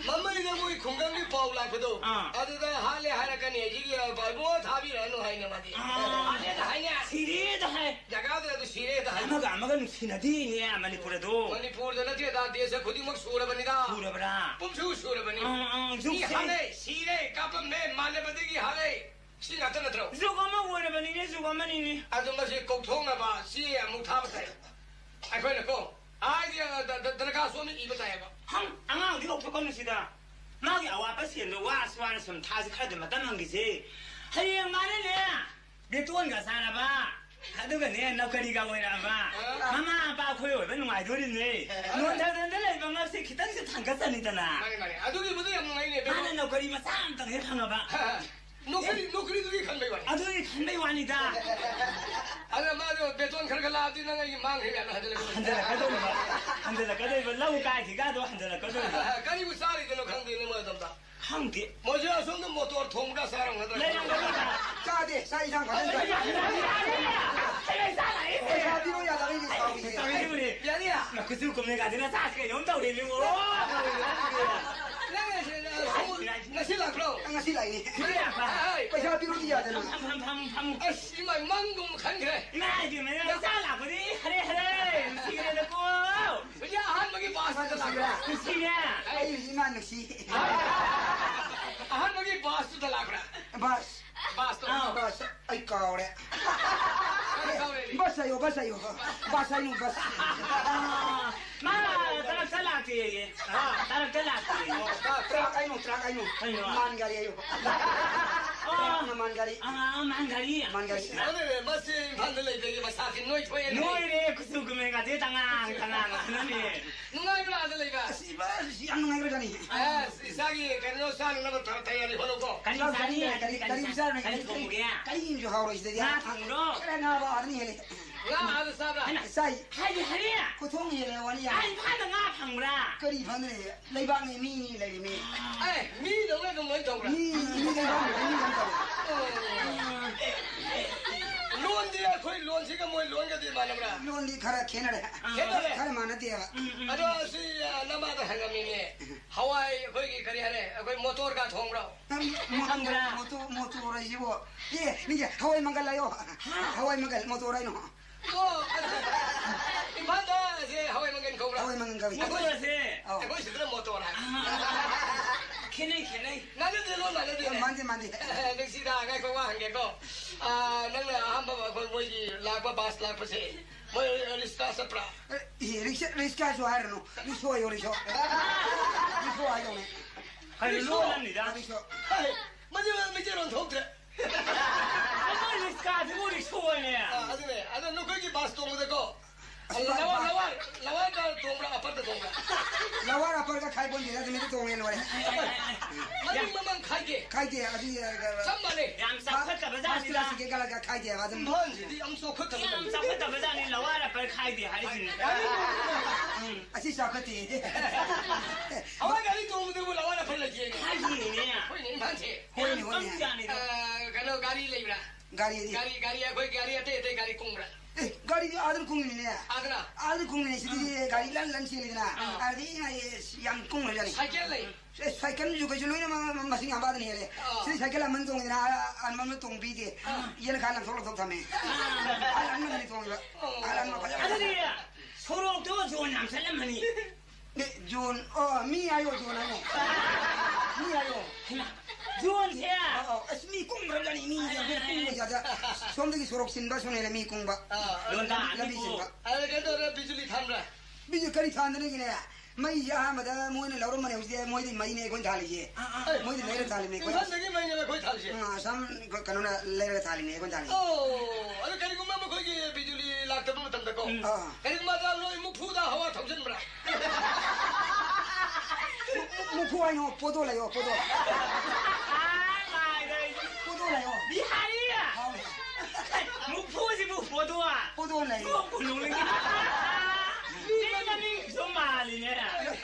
ꯃꯃꯩꯗ ꯃꯣꯏ ꯈꯨꯡꯒꯪꯒꯤ ꯄꯥꯎ ꯂꯥꯛꯄꯗꯣ, ꯑꯥ꯫ ꯑꯗꯨꯗ ꯍꯥꯠꯂꯦ ꯍꯥꯏꯔꯛꯀꯅꯤ, ꯑꯩꯁꯤꯒꯤ ꯏꯕꯨꯡꯉꯣ ꯊꯥꯕꯤꯔꯛꯑꯅꯨ ꯍꯥꯏꯅ ꯃꯥꯗꯤ꯫ ꯑꯥ꯫ ꯍꯥꯠꯂꯦꯗ ꯍꯥꯏꯅꯦ꯫ ꯁꯤꯔꯦꯗ ꯍꯥꯏ꯫ ꯖꯒꯥꯗꯨꯗ ꯑꯗꯨ ꯁꯤꯔꯦꯗ ꯍꯥꯏ꯫ ꯑꯃꯒ ꯑꯃꯒ ꯅꯨꯡꯁꯤꯅꯗꯦꯅꯦ ꯃꯅꯤꯄꯨꯔ ꯑꯗꯣ꯫ ꯃꯅꯤꯄꯨꯔꯗ ꯅꯠꯇꯦꯗ, ꯗꯦꯁ ꯈꯨꯗꯤꯡꯃꯛ ꯁꯨꯔꯕꯅꯤꯗ꯫ ꯁꯨꯔꯕ꯭ꯔꯥ? ꯄꯨꯝꯁꯨ ꯁꯨꯔꯕꯅꯤ꯫ ꯑꯥ, ꯑꯥ, ꯃꯤ ꯌꯨꯝꯁꯦ꯫ ꯍꯥꯠꯂꯦ, ꯁꯤꯔꯦ, ꯀꯥꯞꯄꯝꯃꯦ, ꯃꯥꯟꯅꯕꯗꯒꯤ ꯍꯥꯠꯂꯦ꯫ ꯁꯤ ꯉꯥꯛꯇ ꯅꯠꯇ꯭ꯔꯣ? ꯖꯨꯒ ꯑꯃ ꯑꯣꯏꯔꯕꯅꯤꯅꯦ, ꯖꯨꯒ ꯑꯃꯅꯤꯅꯦ꯫ ꯑꯗꯨ ꯃꯁꯤ ꯀꯧꯊꯣꯛꯅꯕ ꯆꯦ ꯑꯃꯨꯛ ꯊꯥꯕ ꯇꯥꯏ꯫ ꯑꯩꯈꯣꯏꯅꯀꯣ, ꯑꯥꯏꯗꯤ, ꯑ, ꯗ-, ꯗ-, ꯗꯔꯈꯥꯁ ꯑꯃ ꯏꯕ ꯇꯥꯏꯌꯦꯕ꯫ ꯍꯝ, ꯑꯉꯥꯡꯗꯤ ꯀꯧꯊꯣꯛꯀꯅꯨ ꯁꯤꯗ꯫ ꯃꯥꯒꯤ ꯑꯋꯥꯠꯄ ꯁꯦꯜꯗꯣ ꯋꯥꯁꯨ ꯋꯥꯅ ꯁꯨꯝ ꯊꯥꯁꯤ, ꯈꯔꯗꯤ ꯃꯇꯝ ꯍꯪꯈꯤꯁꯦ꯫ ꯍꯌꯦꯡ ꯃꯥꯅꯅꯦ, ꯕꯦꯇꯣꯟꯒ ꯆꯥꯔꯕ, ꯑꯗꯨꯒꯅꯦ, ꯅꯧꯀꯔꯤꯒ ꯑꯣꯏꯔꯛꯑꯕ, ꯑ? ꯃꯃꯥ ꯃꯄꯥ ꯑꯩꯈꯣꯏ ꯑꯣꯏꯕ ꯅꯨꯡꯉꯥꯏꯗꯣꯔꯤꯕꯅꯦ꯫ ꯑ? ꯅꯣꯟꯊꯗꯅ ꯂꯩꯕ ꯉꯛꯁꯦ ꯈꯤꯇꯪꯁꯦ ꯊꯥꯡꯒꯠꯆꯅꯤꯗꯅ꯫ ꯃꯥꯅꯦ, ꯃꯥꯅꯦ꯫ ꯑꯗꯨꯒꯤꯕꯨꯗꯤ ꯌꯥꯝ ꯅꯨꯡꯉꯥꯏꯅꯦ, ꯕꯦꯇꯣꯟ꯫ ꯃꯥꯅ ꯅꯧꯀꯔꯤ ꯃꯆꯥ ꯑꯃꯇꯪ ꯍꯦꯛ ꯐꯪꯉꯕ꯫ ꯅꯣꯀꯔꯤ, ꯅꯣꯀꯔꯤꯗꯨꯒꯤ ꯈꯟꯕꯩ ꯋꯥꯅꯤ꯫ ꯑꯗꯨꯒꯤ ꯈꯟꯕꯩ ꯋꯥꯅꯤꯗ꯫ ꯑꯗ ꯃꯥꯗꯣ ꯕꯦꯇꯣꯟ ꯈꯔ ꯈꯔ ꯂꯥꯛꯑꯗꯤ ꯅꯪ ꯑꯩꯒꯤ ꯃꯥꯡꯈ꯭ꯔꯦ ꯃꯌꯥꯝ ꯍꯟꯖꯤꯜꯂꯛꯀꯗꯣꯏꯅꯤ꯫ ꯍꯟꯖꯤꯜꯂꯛꯀꯗꯣꯏꯕ, ꯍꯟꯖꯤꯜꯂꯛꯀꯗꯣꯏꯕ, ꯂꯧ ꯀꯥꯏꯈꯤꯒꯗꯣ ꯍꯟꯖꯤꯜꯂꯛꯀꯗꯣꯏꯕ꯫ ꯀꯔꯤꯕꯨ ꯆꯥꯔꯤꯕꯅꯣ ꯈꯪꯗꯦꯅꯦ ꯃꯣꯏ ꯑꯗꯣꯝꯗ꯫ ꯈꯪꯗꯦ꯫ ꯃꯣꯏꯁꯨ ꯑꯁꯣꯝꯗ ꯃꯣꯇꯣꯔ ꯊꯣꯡꯕꯒ ꯆꯥꯔꯝꯒꯗ꯭ꯔꯥ? ꯂꯩꯔꯝꯒꯗꯣꯏꯕ꯫ ꯆꯥꯗꯦ, ꯆꯥꯛ ꯏꯟꯁꯥꯡ ꯐꯖꯅ ꯆꯥꯗꯦ꯫ ꯄꯩꯁꯥ ꯄꯤꯔꯣ ꯌꯥꯗꯕꯩꯅꯦ ꯁꯥꯎꯔꯤꯁꯦ꯫ ꯆꯥꯕꯤꯔꯤꯕꯅꯦ꯫ ꯌꯥꯅꯤ꯫ ꯃꯈꯨꯠꯁꯨ ꯀꯨꯝꯃꯦ ꯀꯥꯗꯅ ꯆꯥꯁꯤ ꯀꯩꯅꯣꯝ ꯇꯧꯔꯦ ꯏꯕꯨꯡꯉꯣ꯫ ꯅꯪ ꯉꯁꯤ, ꯉꯁꯤ ꯂꯥꯛꯄ꯭ꯔꯣ? ꯉꯁꯤ ꯂꯥꯛꯏꯅꯦ꯫ ꯉꯁꯤ ꯂꯥꯛꯄ? ꯍꯣꯏ꯫ ꯄꯩꯁꯥ ꯄꯤꯔꯨꯗꯤ ꯌꯥꯗꯅ꯫ ꯐꯝ, ꯐꯝ, ꯐꯝ, ꯐꯝ꯫ ꯑꯁ, ꯏꯃꯥ, ꯃꯪꯒꯨꯝ ꯈꯟꯈ꯭ꯔꯦ꯫ ꯏꯃꯥ, ꯏꯕꯦꯝꯃ, ꯅꯆꯥ ꯂꯥꯛꯄꯗꯤ ꯍꯔꯦ, ꯍꯔꯦ, ꯅꯨꯡꯁꯤꯈ꯭ꯔꯦꯗꯀꯣ꯫ ꯍꯧꯖꯤꯛ ꯑꯍꯥꯟꯕꯒꯤ ꯕꯥꯁꯇꯨꯗ ꯂꯥꯛꯄ꯭ꯔꯥ? ꯅꯨꯡꯁꯤꯔꯦ꯫ ꯑꯩ ꯍꯧꯖꯤꯛ ꯏꯃꯥ ꯅꯨꯡꯁꯤ꯫ ꯑꯍꯥꯟꯕꯒꯤ ꯕꯥꯁꯇꯨꯗ ꯂꯥꯛꯄ꯭ꯔꯥ? ꯕꯥꯁ꯫ ꯕꯥꯁꯇꯣ꯫ ꯑꯥ꯫ ꯕꯥꯁ, ꯑꯩ ꯀꯥꯎꯔꯦ꯫ ꯀꯥꯎꯔꯦꯅꯦ꯫ ꯕꯁ ꯍꯥꯏꯌꯣ, ꯕꯁ ꯍꯥꯏꯌꯣ꯫ ꯕꯁ ꯍꯥꯏꯅꯨ, ꯕꯁ꯫ ꯃꯥ ꯇꯔꯛꯇ ꯂꯥꯛꯇꯦꯌꯦ꯫ ꯍꯥ? ꯇꯔꯛꯇ ꯂꯥꯛꯇꯦꯌꯦ꯫ ꯑꯣ, ꯇ-, ꯇ꯭ꯔꯥꯛ ꯍꯥꯏꯅꯨ, ꯇ꯭ꯔꯥꯛ ꯍꯥꯏꯅꯨ꯫ ꯀꯩꯅꯣ? ꯃꯥꯟ ꯒꯥꯔꯤ ꯍꯥꯏꯌꯣ꯫ ꯑꯣ꯫ ꯇ꯭ꯔꯥꯛꯅ ꯃꯥꯟ ꯒꯥꯔꯤ꯫ ꯑꯥ, ꯃꯥꯟ ꯒꯥꯔꯤ꯫ ꯃꯥꯟ ꯒꯥꯔꯤ꯫ ꯑꯗꯨꯅꯦ, ꯃꯁꯤ ꯏꯝꯐꯥꯜꯗ ꯂꯩꯕꯒꯤ ꯃꯁꯥꯁꯤ ꯅꯣꯏꯊꯣꯛꯑꯦꯅꯦ꯫ ꯅꯣꯏꯔꯦ, ꯀꯨꯆꯨ ꯀꯨꯃꯦꯟꯒꯁꯦ ꯇꯉꯥꯡ ꯇꯉꯥꯡ ꯉꯥꯛꯇꯅꯅꯦ꯫ ꯅꯨꯡꯉꯥꯏꯕ꯭ꯔꯥ ꯑꯥꯗ ꯂꯩꯕ? ꯑꯁ, ꯏꯕꯥ, ꯑꯁ, ꯌꯥꯝ ꯅꯨꯡꯉꯥꯏꯈ꯭ꯔꯖꯥꯠꯅꯤ꯫ ꯑꯁ, ꯏꯁꯥꯒꯤ ꯀꯩꯅꯣ ꯆꯥꯅꯅꯕ ꯊ-, ꯇꯌꯥꯔꯤ ꯍꯣꯠꯅꯧꯀꯣ꯫ ꯀꯔꯤ ꯆꯥꯛ ꯆꯥꯅꯤ? ꯆꯥꯅꯤꯡꯉꯦ, ꯀꯔꯤ, ꯀꯔꯤ ꯀꯔꯤ ꯆꯥ-, ꯆꯥꯔꯅꯤ? ꯀꯔꯤ ꯀꯔꯤ, ꯊꯣꯡꯒꯦ? ꯀꯔꯤꯝꯁꯨ ꯍꯥꯎꯔꯣꯏ ꯁꯤꯗꯗꯤ꯫ ꯉꯥ ꯊꯣꯡꯕ꯭ꯔꯣ? ꯈꯔ ꯉꯥ ꯋꯥꯔꯅꯤ ꯍꯦꯜꯂꯦ꯫ ꯉꯥ ꯑꯥꯗ ꯆꯥꯕ꯭ꯔꯥ? ꯆꯥꯏ꯫ ꯍꯥꯏꯗꯤ ꯍꯥꯏꯔꯦ꯫ ꯈꯨꯊꯣꯡ ꯍꯦꯜꯂꯦ ꯋꯥꯔꯤ ꯌꯥꯝ꯫ ꯑꯥ, ꯏꯝꯐꯥꯜꯗ ꯉꯥ ꯐꯪꯕ꯭ꯔꯥ? ꯀꯔꯤ ꯐꯪꯗ꯭ꯔꯦ? ꯂꯩꯕꯥꯛꯅꯤ, ꯃꯤꯅꯤ ꯂꯩꯔꯤꯃꯤ꯫ ꯑꯦ, ꯃꯤꯗꯧꯅ ꯑꯗꯨꯝ ꯂꯣꯏ ꯇꯧꯕ꯭ꯔꯥ? ꯃꯤ, ꯃꯤ ꯂꯩꯕꯥꯛꯅꯤ, ꯃꯤ ꯌꯥꯝ ꯇꯧꯋꯦ꯫ ꯑꯣ꯫ ꯂꯣꯟꯗꯤ ꯑꯩꯈꯣꯏ ꯂꯣꯟꯁꯤꯒ ꯃꯣꯏ ꯂꯣꯟꯒꯗꯤ ꯃꯥꯟꯅꯕ꯭ꯔꯥ? ꯂꯣꯟꯗꯤ ꯈꯔ ꯈꯦꯠꯅꯔꯦ꯫ ꯈꯦꯠꯅꯔꯦ? ꯈꯔ ꯃꯥꯟꯅꯗꯦꯕ꯫ ꯎꯝ, ꯎꯝ, ꯑꯗꯣ ꯎꯝ꯫ ꯁꯤ, ꯑ, ꯅꯃꯥꯗ ꯍꯪꯉꯝꯃꯤꯅꯦ꯫ ꯍꯋꯥꯏ ꯑꯩꯈꯣꯏꯒꯤ ꯀꯔꯤ ꯍꯥꯏꯔꯦ? ꯑꯩꯈꯣꯏ ꯃꯣꯇꯣꯔꯒ ꯊꯣꯡꯕ꯭ꯔꯣ? ꯃꯣꯇꯣꯔ, ꯈꯪꯕ꯭ꯔꯥ? ꯃꯣꯇꯣꯔ, ꯃꯣꯇꯣꯔ ꯍꯥꯏꯁꯤꯕꯣ? ꯑꯦ, ꯃꯤꯁꯦ ꯍꯋꯥꯏ ꯃꯪꯒꯜ ꯍꯥꯏꯌꯣ꯫ ꯍꯥ? ꯍꯋꯥꯏ ꯃꯪꯒꯜ, ꯃꯣꯇꯣꯔ ꯍꯥꯏꯅꯣ꯫ ꯑꯣ, ꯑꯗꯨ ꯏꯝꯐꯥꯜꯗ ꯁꯦ ꯍꯋꯥꯏ ꯃꯪꯒꯜ ꯀꯧꯕ꯭ꯔꯥ? ꯍꯋꯥꯏ ꯃꯪꯒꯜ ꯀꯧꯏ꯫ ꯃꯣꯇꯣꯔꯁꯦ꯫ ꯑꯧ꯫ ꯑꯩꯈꯣꯏ ꯁꯤꯗꯅ ꯃꯣꯇꯣꯔ ꯍꯥꯏ꯫ ꯑꯥ, ꯈꯦꯠꯅꯩ, ꯈꯦꯠꯅꯩ꯫ ꯃꯥꯟꯅꯗꯦ, ꯂꯣꯟ ꯃꯥꯟꯅꯗꯦ꯫ ꯃꯥꯟꯗꯦ, ꯃꯥꯟꯗꯦ꯫ ꯅꯨꯡꯁꯤꯗ, ꯉꯥꯏꯈꯣ, ꯋꯥ ꯍꯪꯒꯦꯀꯣ꯫ ꯑꯥ, ꯅꯪꯅ ꯑꯍꯥꯟꯕ ꯑꯩꯈꯣꯏ ꯃꯣꯏꯒꯤ ꯂꯥꯛꯄ ꯕꯁ ꯂꯥꯛꯄꯁꯦ, ꯃꯣꯏ ꯔꯤꯛꯁꯥ ꯆꯠꯄ꯭ꯔꯥ? ꯑꯦ, ꯔꯤꯛꯁꯥ, ꯔꯤꯛꯁꯥꯁꯨ ꯍꯥꯏꯔꯅꯨ꯫ ꯔꯤꯛꯁꯣ ꯍꯥꯏꯌꯣ, ꯔꯤꯛꯁꯣ꯫ ꯔꯤꯛꯁꯣ ꯍꯥꯏꯗꯧꯅꯦ꯫ ꯀꯩꯅꯣ ꯔꯤꯛꯁꯣ꯫ ꯂꯣꯟ ꯑꯃꯅꯤꯗ꯫ ꯔꯤꯛꯁꯣ꯫ ꯍꯥꯏ, ꯃꯗꯨ ꯃꯩꯇꯩꯂꯣꯟ ꯊꯣꯛꯇ꯭ꯔꯦ꯫ ꯑꯃ ꯔꯤꯛꯁꯥꯁꯤꯕꯨ ꯔꯤꯛꯁꯣꯅꯦ꯫ ꯑꯥ, ꯑꯗꯨꯅꯦ꯫ ꯑꯗꯣ ꯅꯈꯣꯏꯒꯤ ꯕꯁ ꯇꯣꯡꯕꯗꯀꯣ, ꯑꯁ, ꯂꯋꯥꯔ, ꯕꯁ, ꯂꯋꯥꯔ, ꯂꯋꯥꯔꯗ ꯇꯣꯡꯕ꯭ꯔꯥ, ꯑꯄꯔꯗ ꯇꯣꯡꯕ꯭ꯔꯥ? ꯂꯋꯥꯔ ꯑꯄꯔꯒ ꯈꯥꯏꯄꯣꯟꯗꯦꯗ, ꯑꯗꯨꯃꯤꯗ ꯇꯣꯡꯉꯦ ꯂꯣꯏꯔꯦ꯫ ꯃꯅꯤꯡ ꯃꯃꯥꯡ ꯈꯥꯏꯗꯦ? ꯈꯥꯏꯗꯦ, ꯑꯗꯨꯗꯤ, ꯑ, ꯆꯞ ꯃꯥꯟꯅꯩ꯫ ꯌꯥꯝ ꯆꯥꯎꯈꯠꯇꯕ ꯐꯥꯔꯁ ꯖꯥꯠꯅꯤꯗ꯫ ꯀ꯭ꯂꯥꯁꯀꯤ ꯒꯥꯔꯤꯒ ꯈꯥꯏꯗꯦꯕ ꯑꯗꯨꯝ꯫ ꯏꯝꯐꯥꯜꯁꯤꯗꯤ ꯌꯥꯝ ꯆꯥꯎꯈꯠꯇꯕ ꯌꯥꯝ ꯖꯥꯠꯅꯤ꯫ ꯆꯥꯎꯈꯠꯇꯕ ꯖꯥꯠꯅꯤ, ꯂꯋꯥꯔ ꯑꯄꯔ ꯈꯥꯏꯗꯦ ꯍꯥꯏꯔꯤꯁꯤꯅꯤ꯫ ꯎꯝ꯫ ꯑꯁꯤ ꯆꯥꯎꯈꯠꯇꯦ꯫ ꯍꯋꯥꯏ ꯒꯥꯔꯤ ꯇꯣꯡꯕꯗꯕꯨ ꯂꯋꯥꯔ ꯑꯄꯔ ꯂꯩꯇꯦꯅꯦ꯫ ꯍꯥꯏꯗꯤꯅꯦ꯫ ꯍꯣꯏꯅꯦ, ꯏꯝꯐꯥꯜꯁꯦ꯫ ꯍꯣꯏꯅꯦ, ꯌꯥꯝ ꯍꯣꯏꯅꯦ꯫ ꯄꯪꯖꯥꯠꯅꯤꯗ꯫ ꯑ, ꯀꯩꯅꯣ, ꯒꯥꯔꯤ ꯂꯩꯕ꯭ꯔꯥ? ꯒꯥꯔꯤꯗꯤ? ꯒꯥꯔꯤ, ꯒꯥꯔꯤ, ꯑꯩꯈꯣꯏ ꯒꯥꯔꯤ ꯑꯇꯩ ꯑꯇꯩ ꯒꯥꯔꯤ ꯀꯨꯡꯕ꯭ꯔꯥ? ꯑꯦ, ꯒꯥꯔꯤꯗꯤ ꯑꯥꯗꯅ ꯀꯨꯡꯉꯤꯅꯤꯅꯦ꯫ ꯑꯥꯗꯅ? ꯑꯥꯗꯅ ꯀꯨꯡꯉꯤꯅꯦ, ꯁꯤꯗꯤ ꯑꯥ꯫ ꯒꯥꯔꯤ ꯂꯟ ꯂꯟ ꯆꯦꯜꯂꯤꯗꯅ꯫ ꯑꯥ꯫ ꯑꯥꯗꯗꯤ ꯏꯃꯥ, ꯑꯦ, ꯌꯥꯝ ꯀꯨꯡꯈ꯭ꯔꯖꯥꯠꯅꯤ꯫ ꯁꯥꯏꯀꯦꯜ ꯂꯩ? ꯑꯦ, ꯁꯥꯏꯀꯜꯁꯨ ꯀꯩꯁꯨ ꯂꯣꯏꯅꯃꯛ ꯃꯁꯤꯡ ꯌꯥꯝꯕꯗꯅ ꯍꯦꯜꯂꯦ꯫ ꯑꯥ꯫ ꯁꯤꯗꯤ ꯁꯥꯏꯀꯜ ꯑꯃꯟ ꯇꯣꯡꯉꯤꯗꯅ, ꯑꯥ, ꯑꯃꯟ ꯇꯣꯡꯕꯤꯗꯦ꯫ ꯑꯥ꯫ ꯌꯦꯟ ꯈꯥ ꯂꯪꯊꯣꯛ ꯂꯪꯊꯣꯛ ꯊꯝꯃꯦ꯫ ꯑꯥ꯫ ꯑꯍꯜ ꯑꯃꯅꯤ ꯇꯣꯡꯉꯤꯕ꯫ ꯑꯣ꯫ ꯑꯍꯜ ꯑꯃ ꯐꯖꯕ ꯑꯗꯨꯗꯤ ꯁꯣꯔꯣꯛꯇꯣ ꯖꯣꯟ ꯌꯥꯝ ꯆꯠꯂꯝꯃꯅꯤ꯫ ꯑꯦ, ꯖꯣꯟ, ꯑꯣ, ꯃꯤ ꯍꯥꯏꯌꯣ, ꯖꯣꯟ ꯍꯥꯏꯌꯣ꯫ ꯃꯤ ꯍꯥꯏꯌꯣ꯫ ꯍꯩꯃꯥ, ꯖꯣꯟꯁꯦ꯫ ꯑꯧ, ꯑꯧ, ꯑꯁ, ꯃꯤ ꯃꯤ ꯀꯨꯡꯈ꯭ꯔꯕꯖꯥꯠꯅꯤ, ꯃꯤ ꯌꯥꯝ ꯀꯨꯡꯕ ꯖꯥꯠ ꯖꯥꯠ꯫ ꯁꯣꯝꯗꯒꯤ ꯁꯣꯔꯣꯛ ꯆꯤꯟꯕ, ꯁꯣꯝꯗꯒꯤ ꯃꯤ ꯀꯨꯡꯕ꯫ ꯑꯥ, ꯑꯥ꯫ ꯂꯣꯟꯗꯥ ꯂꯝꯕꯤ ꯑꯅꯤꯕꯨ꯫ ꯆꯤꯟꯕ꯫ ꯑꯗ ꯀꯩꯅꯣ ꯇꯧꯔꯦ, ꯕꯤꯖꯨꯂꯤ ꯊꯥꯟꯕ꯭ꯔꯥ? ꯕꯤꯖꯨ ꯀꯔꯤ ꯊꯥꯟꯗꯅꯒꯤꯅꯦ? ꯃꯩꯁꯦ ꯑꯍꯥꯟꯕꯗ ꯃꯣꯏꯅ ꯂꯧꯔꯝꯕꯅꯦ, ꯍꯧꯖꯤꯛꯇꯤ ꯃꯣꯏꯗꯤ ꯃꯩꯅꯦ ꯑꯩꯈꯣꯏꯅ ꯊꯥꯜꯂꯤꯁꯦ꯫ ꯑꯥ, ꯑꯥ꯫ ꯃꯣꯏꯗꯤ ꯂꯩꯔ ꯊꯥꯜꯂꯤꯅꯦ ꯑꯩꯈꯣꯏ꯫ ꯏꯝꯐꯥꯜꯗꯒꯤ ꯃꯩꯅꯦꯕ ꯑꯩꯈꯣꯏ ꯊꯥꯜꯂꯤꯁꯦ꯫ ꯑꯥ, ꯑꯁꯥꯝ ꯀꯩꯅꯣꯅ ꯂꯩꯔꯒ ꯊꯥꯜꯂꯤꯅꯦ ꯑꯩꯈꯣꯏꯅ ꯊꯥꯜꯂꯤꯁꯦ꯫ ꯑꯣ, ꯑꯗꯣ ꯀꯔꯤꯒꯨꯝꯕ ꯃꯈꯣꯏꯒꯤ ꯕꯤꯖꯨꯂꯤ ꯂꯥꯛꯇꯕ ꯃꯇꯝꯗꯀꯣ, ꯎꯝ꯫ ꯑꯥ꯫ ꯀꯔꯤꯒꯨꯝꯕ ꯑꯗ ꯅꯣꯏ ꯃꯨꯛꯐꯨꯗ ꯍꯋꯥ ꯊꯧꯖꯤꯟꯕ꯭ꯔꯥ? ꯃꯨꯛꯐꯨ ꯍꯥꯏꯅꯣ, ꯄꯣꯗꯣ ꯂꯩꯌꯣ, ꯄꯣꯗꯣ꯫ ꯄꯣꯗꯣ ꯂꯩꯌꯣ꯫ ꯕꯤꯍꯥꯔꯤ! ꯍꯥꯎ꯫ ꯃꯨꯛꯐꯨꯁꯤꯕꯨ ꯄꯣꯗꯣ? ꯄꯣꯗꯣ ꯂꯩꯌꯣ꯫ ꯅꯣꯛꯄꯨ ꯅꯣꯛꯅꯤꯡꯉꯤ꯫ ꯃꯤ ꯃꯃꯤꯡꯁꯨ ꯃꯥꯜꯂꯤꯅꯦ꯫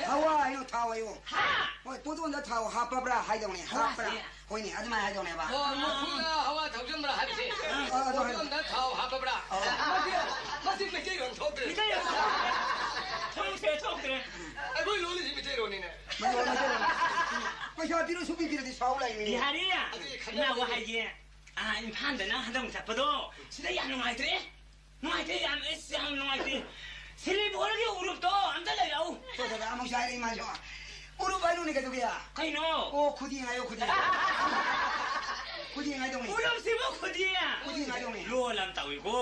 ꯍꯋꯥ ꯍꯥꯏꯅꯣ, ꯊꯥꯎ ꯍꯥꯏꯌꯣ꯫ ꯍꯥ? ꯍꯣꯏ, ꯄꯣꯗꯣꯟꯗ ꯊꯥꯎ ꯍꯥꯞꯄꯕ꯭ꯔꯥ ꯍꯥꯏꯗꯧꯅꯦ, ꯍꯋꯥꯁꯦ? ꯍꯥꯞꯄ꯭ꯔꯥ? ꯍꯣꯏꯅꯦ, ꯑꯗꯨꯃꯥꯏꯅ ꯍꯥꯏꯗꯧꯅꯦꯕ꯫ ꯑꯣ, ꯃꯨꯛꯐꯨꯗ ꯍꯋꯥ ꯊꯧꯖꯤꯟꯕ꯭ꯔꯥ ꯍꯥꯏꯕꯁꯦ? ꯑꯥ, ꯑꯗꯨ ꯍꯥꯏꯌꯣ꯫ ꯄꯣꯗꯣꯟꯗ ꯊꯥꯎ ꯍꯥꯞꯄꯕ꯭ꯔꯥ? ꯑꯥ꯫ ꯃꯁꯤ, ꯃꯁꯤ ꯃꯩꯇꯩꯂꯣꯟ ꯊꯣꯛꯇ꯭ꯔꯦ꯫ ꯃꯩꯇꯩꯂꯣꯟ ꯊꯣꯛꯇ꯭ꯔꯦ, ꯊꯣꯛꯇ꯭ꯔꯦ꯫ ꯑꯩꯈꯣꯏ ꯂꯣꯜꯂꯤꯁꯤ ꯃꯩꯇꯩꯂꯣꯟꯅꯤꯅꯦ꯫ ꯃꯩꯇꯩꯂꯣꯟ, ꯃꯩꯇꯩꯂꯣꯟ꯫ ꯄꯩꯁꯥ ꯄꯤꯔꯣ, ꯁꯨꯡꯄꯤ ꯄꯤꯔꯗꯤ ꯁꯥꯎ ꯂꯥꯛꯏꯅꯤꯅꯦ꯫ ꯕꯤꯍꯥꯔꯤ, ꯑꯗꯨꯗꯤ ꯈꯟꯅꯕ ꯏꯃꯥꯕꯨ ꯌꯥꯏ꯫ ꯍꯥꯏꯒꯦ꯫ ꯑꯥ, ꯏꯝꯐꯥꯜꯗ ꯅꯪ ꯍꯟꯗꯛ ꯆꯠꯄꯗꯣ, ꯁꯤꯗ ꯌꯥꯝ ꯅꯨꯡꯉꯥꯏꯇ꯭ꯔꯦ꯫ ꯅꯨꯡꯉꯥꯏꯇꯦ ꯌꯥꯝ, ꯑꯁ, ꯌꯥꯝ ꯅꯨꯡꯉꯥꯏꯇꯦ꯫ ꯁꯤꯂꯤꯕꯣꯔꯒꯤ ꯎꯔꯨꯞꯇꯣ ꯑꯝꯇ ꯂꯩꯔꯛꯎ꯫ ꯇꯣ, ꯇꯣ, ꯇꯣ, ꯑꯃꯨꯛꯁꯨ ꯍꯥꯏꯔꯛꯏ ꯃꯥꯁꯨ꯫ ꯎꯔꯨꯞ ꯍꯥꯏꯅꯨꯅꯦ ꯀꯩꯗꯧꯒꯦ? ꯀꯩꯅꯣ? ꯑꯣ, ꯈꯨꯗꯤ ꯍꯥꯏꯌꯣ, ꯈꯨꯗꯤ꯫ ꯈꯨꯗꯤ ꯍꯥꯏꯗꯧꯅꯤ꯫ ꯎꯔꯨꯞꯁꯤꯕꯨ ꯈꯨꯗꯤ? ꯈꯨꯗꯤ ꯍꯥꯏꯗꯧꯅꯤ꯫ ꯂꯣꯜ ꯑꯃ ꯇꯧꯏꯀꯣ꯫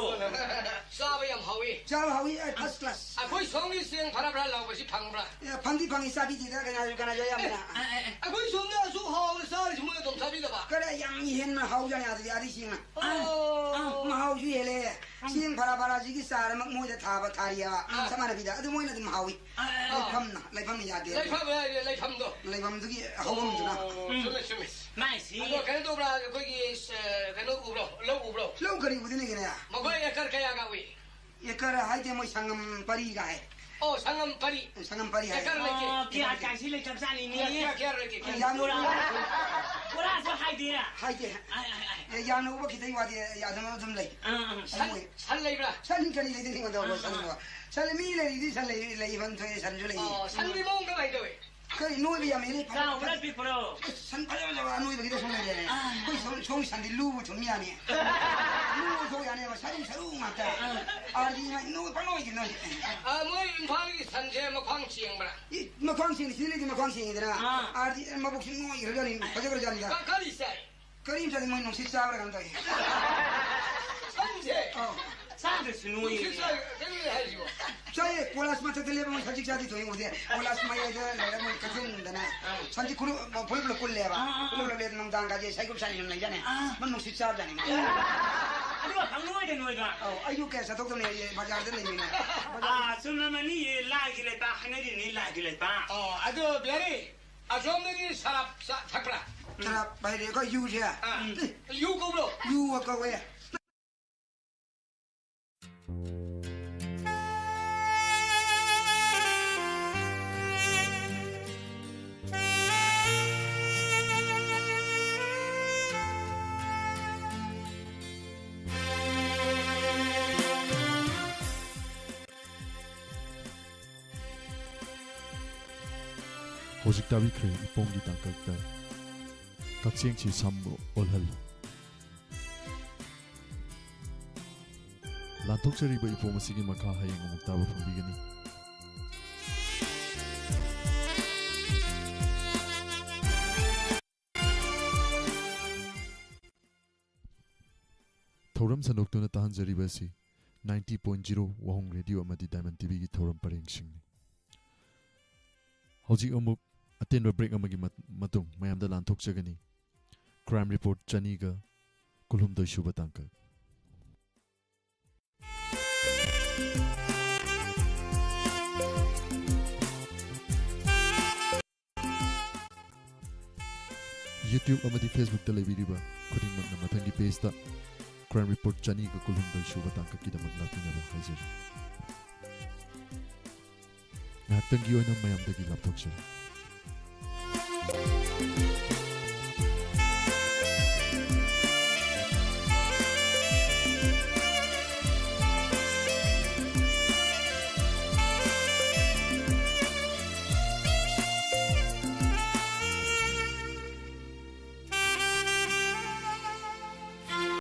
ꯆꯥꯕ ꯌꯥꯝ ꯍꯥꯎꯏ꯫ ꯆꯥꯕ ꯍꯥꯎꯏ, ꯑꯦ, first class꯫ ꯑꯩꯈꯣꯏ ꯁꯣꯝꯒꯤ ꯆꯦꯡ ꯐꯔꯥ ꯐꯔꯥ ꯂꯥꯎꯕꯁꯤ ꯐꯪꯕ꯭ꯔꯥ? ꯑꯦ, ꯐꯪꯗꯤ ꯐꯪꯉꯤ, ꯆꯥꯕꯤꯗꯦꯗ, ꯀꯅꯥꯁꯨ, ꯀꯅꯥꯁꯨ ꯑꯌꯥꯝꯕꯅ꯫ ꯑꯦ, ꯑꯦ, ꯑꯦ꯫ ꯑꯩꯈꯣꯏ ꯁꯣꯝꯗ ꯑꯁꯨꯛ ꯍꯥꯎꯅ ꯆꯥꯔꯤꯁꯤ ꯃꯣꯏ ꯑꯗꯨꯝ ꯆꯥꯕꯤꯗꯕ? ꯈꯔ ꯌꯥꯝ ꯍꯦꯟꯅ ꯍꯥꯎꯖꯥꯠꯅꯤ ꯑꯥꯗꯗꯤ, ꯑꯥꯗꯩ ꯆꯦꯡꯅ꯫ ꯑꯣ꯫ ꯑꯥ, ꯃꯍꯥꯎꯁꯨ ꯍꯦꯜꯂꯦ꯫ ꯎꯝ꯫ ꯆꯦꯡ ꯐꯔꯥ ꯐꯔꯥꯁꯤꯒꯤ ꯆꯥꯔꯃꯛ ꯃꯣꯏꯗ ꯊꯥꯕ ꯊꯥꯔꯤꯑꯕ꯫ ꯑꯥ꯫ ꯆꯞ ꯃꯥꯟꯅꯕꯤꯗ꯫ ꯑꯗꯨ ꯃꯣꯏꯅ ꯑꯗꯨꯝ ꯍꯥꯎꯏ꯫ ꯑꯥ, ꯑꯥ, ꯑꯥ꯫ ꯂꯩꯐꯝꯅ, ꯂꯩꯐꯝꯅ ꯌꯥꯗꯦ꯫ ꯂꯩꯐꯝ, ꯂꯩꯐꯝꯗꯣ꯫ ꯂꯩꯐꯝꯗꯨꯒꯤ ꯍꯧꯐꯝꯗꯨꯅ꯫ ꯑꯣ, ꯎꯝ꯫ ꯆꯨꯝꯃꯦ, ꯆꯨꯝꯃꯦ꯫ ꯃꯥꯏꯁꯤ꯫ ꯑꯗꯣ ꯀꯩꯅꯣ ꯇꯧꯕ꯭ꯔꯥ, ꯑꯩꯈꯣꯏꯒꯤ, ꯑ, ꯀꯩꯅꯣ ꯎꯕ꯭ꯔꯣ? ꯂꯧ ꯎꯕ꯭ꯔꯣ? ꯂꯧ ꯀꯔꯤ ꯎꯗꯣꯏꯅꯣꯒꯤꯅꯦ? ꯃꯈꯣꯏ ꯑꯦꯀꯔ ꯀꯌꯥꯒ ꯎꯏ? ꯑꯦꯀꯔ ꯍꯥꯏꯗꯦ, ꯃꯣꯏ ꯁꯪꯉꯝ ꯄꯔꯤꯒ ꯍꯥꯏ꯫ ꯑꯣ, ꯁꯪꯉꯝ ꯄꯔꯤ꯫ ꯁꯪꯉꯝ ꯄꯔꯤ ꯍꯥꯏ꯫ ꯑꯦꯀꯔ ꯂꯩꯇꯦ꯫ ꯑꯣ, ꯀꯌꯥ ꯀꯥꯏꯁꯤ ꯂꯩꯇꯕꯖꯥꯠꯅꯤꯅꯦ꯫ ꯀꯌꯥ, ꯀꯌꯥ, ꯀꯌꯥ ꯂꯩꯇꯦ? ꯌꯥꯝ ꯕꯣꯔꯥ, ꯕꯣꯔꯥꯁꯨ ꯍꯥꯏꯗꯦ꯫ ꯍꯥꯏꯗꯦ꯫ ꯑꯥꯏ, ꯑꯥꯏ, ꯑꯥꯏ꯫ ꯑꯦ, ꯌꯥꯝꯅ ꯎꯕ ꯈꯤꯇꯪ ꯋꯥꯗꯤ, ꯑꯦ, ꯑꯗꯨꯝ, ꯑꯗꯨꯝ ꯂꯩ꯫ ꯑꯥ, ꯑꯥ꯫ ꯑꯗꯨ ꯁꯟ, ꯑꯣꯏ꯫ ꯁꯟ ꯂꯩꯕ꯭ꯔꯥ? ꯁꯟ ꯀꯔꯤ ꯂꯩꯗꯣꯏꯅꯣ ꯑꯩꯉꯣꯟꯗ? ꯑꯥ, ꯁꯟꯗꯣ꯫ ꯑꯥ꯫ ꯁꯟ ꯃꯤ ꯂꯩꯔꯤꯗꯤ ꯁꯟ ꯂꯩ, ꯂꯩꯐꯝ ꯊꯣꯛꯑꯦ, ꯁꯟꯁꯨ ꯂꯩꯌꯦ꯫ ꯑꯣ, ꯁꯟꯒꯤ ꯃꯑꯣꯡꯗ ꯀꯃꯥꯏꯅ ꯇꯧꯋꯤ? ꯀꯔꯤ ꯅꯣꯏꯕ ꯌꯥꯝ ꯍꯦꯜꯂꯤ? ꯆꯥꯎꯕ꯭ꯔꯥ ꯄꯤꯛꯄ꯭ꯔꯣ? ꯑꯁ, ꯁꯟ ꯐꯖ ꯐꯖꯕ ꯑꯅꯣꯏꯕꯒꯤꯗ ꯁꯨꯝ ꯂꯩꯔꯦꯅꯦ꯫ ꯑꯥ꯫ ꯑꯩꯈꯣꯏ ꯁꯣꯝ, ꯁꯣꯝꯒꯤ ꯁꯟꯗꯤ ꯂꯨꯕꯨ ꯊꯨꯝ ꯌꯥꯅꯤ꯫ ꯂꯨꯕꯨ ꯊꯣꯛ ꯌꯥꯅꯦꯕ, ꯁꯔꯨ, ꯁꯔꯨ ꯉꯥꯛꯇ꯫ ꯑꯥ꯫ ꯑꯥꯔꯗꯤ ꯉꯥꯏ ꯅꯣꯏ ꯄꯪꯅꯣꯏꯗꯤ ꯅꯣꯏ꯫ ꯑꯥ, ꯃꯣꯏ ꯏꯝꯐꯥꯜꯒꯤ ꯁꯟꯁꯦ ꯃꯈ꯭ꯋꯥꯡ ꯆꯦꯡꯕ꯭ꯔꯥ? ꯏ, ꯃꯈ꯭ꯋꯥꯡ ꯆꯦꯡ ꯁꯤꯗ ꯂꯩꯗꯤ ꯃꯈ꯭ꯋꯥꯡ ꯆꯦꯡꯉꯤꯗꯅ꯫ ꯑꯥ꯫ ꯑꯥꯔꯗꯤ ꯃꯕꯨꯛꯁꯤ ꯅꯣꯏꯈ꯭ꯔꯖꯥꯠꯅꯤ, ꯐꯖꯈ꯭ꯔꯖꯥꯠꯅꯤꯗ꯫ ꯀ-, ꯀꯔꯤ ꯆꯥꯏ? ꯀꯔꯤꯝ ꯆꯥꯗꯦ, ꯃꯣꯏ ꯅꯨꯡꯁꯤꯠ ꯆꯥꯕ꯭ꯔꯥ ꯀꯩꯅꯣ ꯇꯧꯏ꯫ ꯁꯟꯁꯦ? ꯑꯧ꯫ ꯆꯥꯗ꯭ꯔꯁꯨ ꯅꯣꯏꯌꯦ꯫ ꯅꯨꯡꯁꯤꯠ ꯆꯥꯏ, ꯀꯩꯅꯣꯅꯦ ꯍꯥꯏꯁꯤꯕꯣ? ꯆꯥꯏꯌꯦ, ꯀꯣꯂꯥꯁ ꯃꯊꯛꯇ ꯂꯦꯞꯄ ꯃꯣꯏ ꯁꯖꯤꯛ ꯆꯥꯗꯤ ꯊꯣꯛꯏ ꯎꯗꯦ꯫ ꯀꯣꯂꯥꯁ ꯃꯌꯥꯏꯗ ꯂꯩꯔ ꯃꯣꯏ ꯀꯛꯆꯤꯡꯗꯅꯦ꯫ ꯑꯥ꯫ ꯁꯟꯗꯤ ꯈꯨꯔꯨ-, ꯐꯨꯔꯤꯠ ꯄꯨꯂꯞ ꯀꯨꯜꯂꯦꯕ꯫ ꯑꯥ, ꯑꯥ, ꯑꯥ꯫ ꯐꯨꯔꯤꯠ ꯄꯨꯂꯞ ꯂꯦꯞꯇ ꯅꯨꯡꯗꯥꯡꯒꯁꯦ ꯁꯥꯏꯀꯨꯞ ꯁꯥꯏꯅ ꯁꯨꯝ ꯂꯩꯖꯥꯠꯅꯦ꯫ ꯑꯥ꯫ ꯃꯣꯏ ꯅꯨꯡꯁꯤꯠ ꯆꯥꯕꯖꯥꯠꯅꯤ ꯃꯣꯏ꯫ ꯑꯗꯨꯒ ꯍꯪꯉꯣꯏꯗ ꯅꯣꯏꯒ꯫ ꯑꯧ, ꯑꯩꯁꯨ ꯀꯌꯥ ꯆꯠꯊꯣꯛꯇꯕꯅꯦ, ꯑꯩ ꯕꯖꯥꯔꯗ ꯂꯩꯕꯅꯤꯅ꯫ ꯕꯖꯥꯔ ꯑꯥ, ꯆꯨꯝꯂꯝꯃꯅꯤꯌꯦ, ꯂꯥꯏꯒꯤ ꯂꯩꯄꯥꯛ ꯍꯥꯏꯅꯔꯤꯅꯤ, ꯂꯥꯏꯒꯤ ꯂꯩꯄꯥꯛ꯫ ꯑꯣ, ꯑꯗꯣ ꯕꯤꯍꯥꯔꯤ, ꯑꯁꯣꯝꯗꯗꯤ ꯁꯔꯞ ꯆꯥ-, ꯊꯛꯄ꯭ꯔꯥ? ꯁꯔꯞ ꯍꯥꯏꯗꯤ ꯑꯩꯈꯣꯏ ꯌꯨꯁꯦ꯫ ꯑꯥ꯫ ꯎꯝ꯫ ꯌꯨ ꯀꯧꯕ꯭ꯔꯣ? ꯌꯨ ꯀꯧꯋꯦ꯫ ꯍꯧꯖꯤꯛ ꯇꯥꯕꯤꯈ꯭ꯔꯦ ꯏꯄꯣꯝꯒꯤ ꯇꯥꯡꯀꯛꯇ ꯀꯛꯆꯦꯡꯁꯤ ꯁꯝ ꯑꯣꯜꯍꯜꯂꯤ꯫ ꯂꯥꯟꯊꯣꯛꯆꯔꯤꯕ ꯏꯄꯣꯝ ꯑꯁꯤꯒꯤ ꯃꯈꯥ ꯍꯌꯦꯡ ꯑꯃꯨꯛ ꯇꯥꯕ ꯐꯪꯕꯤꯒꯅꯤ꯫ ꯊꯧꯔꯝ ꯁꯟꯗꯣꯛꯇꯨꯅ ꯇꯥꯍꯟꯖꯔꯤꯕ ꯑꯁꯤ ninety point zero ꯋꯥꯍꯣꯡ ꯔꯦꯗꯤꯑꯣ ꯑꯃꯗꯤ ꯗꯥꯏꯃꯟ ꯇꯤꯚꯤꯒꯤ ꯊꯧꯔꯝ ꯄꯔꯦꯡꯁꯤꯡꯅꯤ꯫ ꯍꯧꯖꯤꯛ ꯑꯃꯨꯛ ꯑꯇꯦꯟꯕ ꯕ꯭ꯔꯦꯛ ꯑꯃꯒꯤ ꯃꯠ-, ꯃꯇꯨꯡ ꯃꯌꯥꯝꯗ ꯂꯥꯟꯊꯣꯛꯆꯒꯅꯤ꯫ ꯀ꯭ꯔꯥꯏꯝ ꯔꯤꯄꯣꯔꯠ ꯆꯅꯤꯒ ꯀꯨꯟꯍꯨꯝꯗꯣꯏ ꯁꯨꯕ ꯇꯥꯡꯀꯛ꯫ YouTube ꯑꯃꯗꯤ Facebook ꯇ ꯂꯩꯕꯤꯔꯤꯕ ꯈꯨꯗꯤꯡꯃꯛꯅ ꯃꯊꯪꯒꯤ ꯄꯦꯖꯇ ꯀ꯭ꯔꯥꯏꯝ ꯔꯤꯄꯣꯔꯠ ꯆꯅꯤꯒ ꯀꯨꯟꯍꯨꯝꯗꯣꯏ ꯁꯨꯕ ꯇꯥꯡꯀꯛꯀꯤꯗꯃꯛ ꯂꯥꯛꯄꯤꯅꯕ ꯍꯥꯏꯖꯔꯤ꯫ ꯉꯥꯏꯍꯥꯛꯇꯪꯒꯤ ꯑꯣꯏꯅ ꯃꯌꯥꯝꯗꯒꯤ ꯂꯥꯞꯊꯣꯛꯆꯔꯤ꯫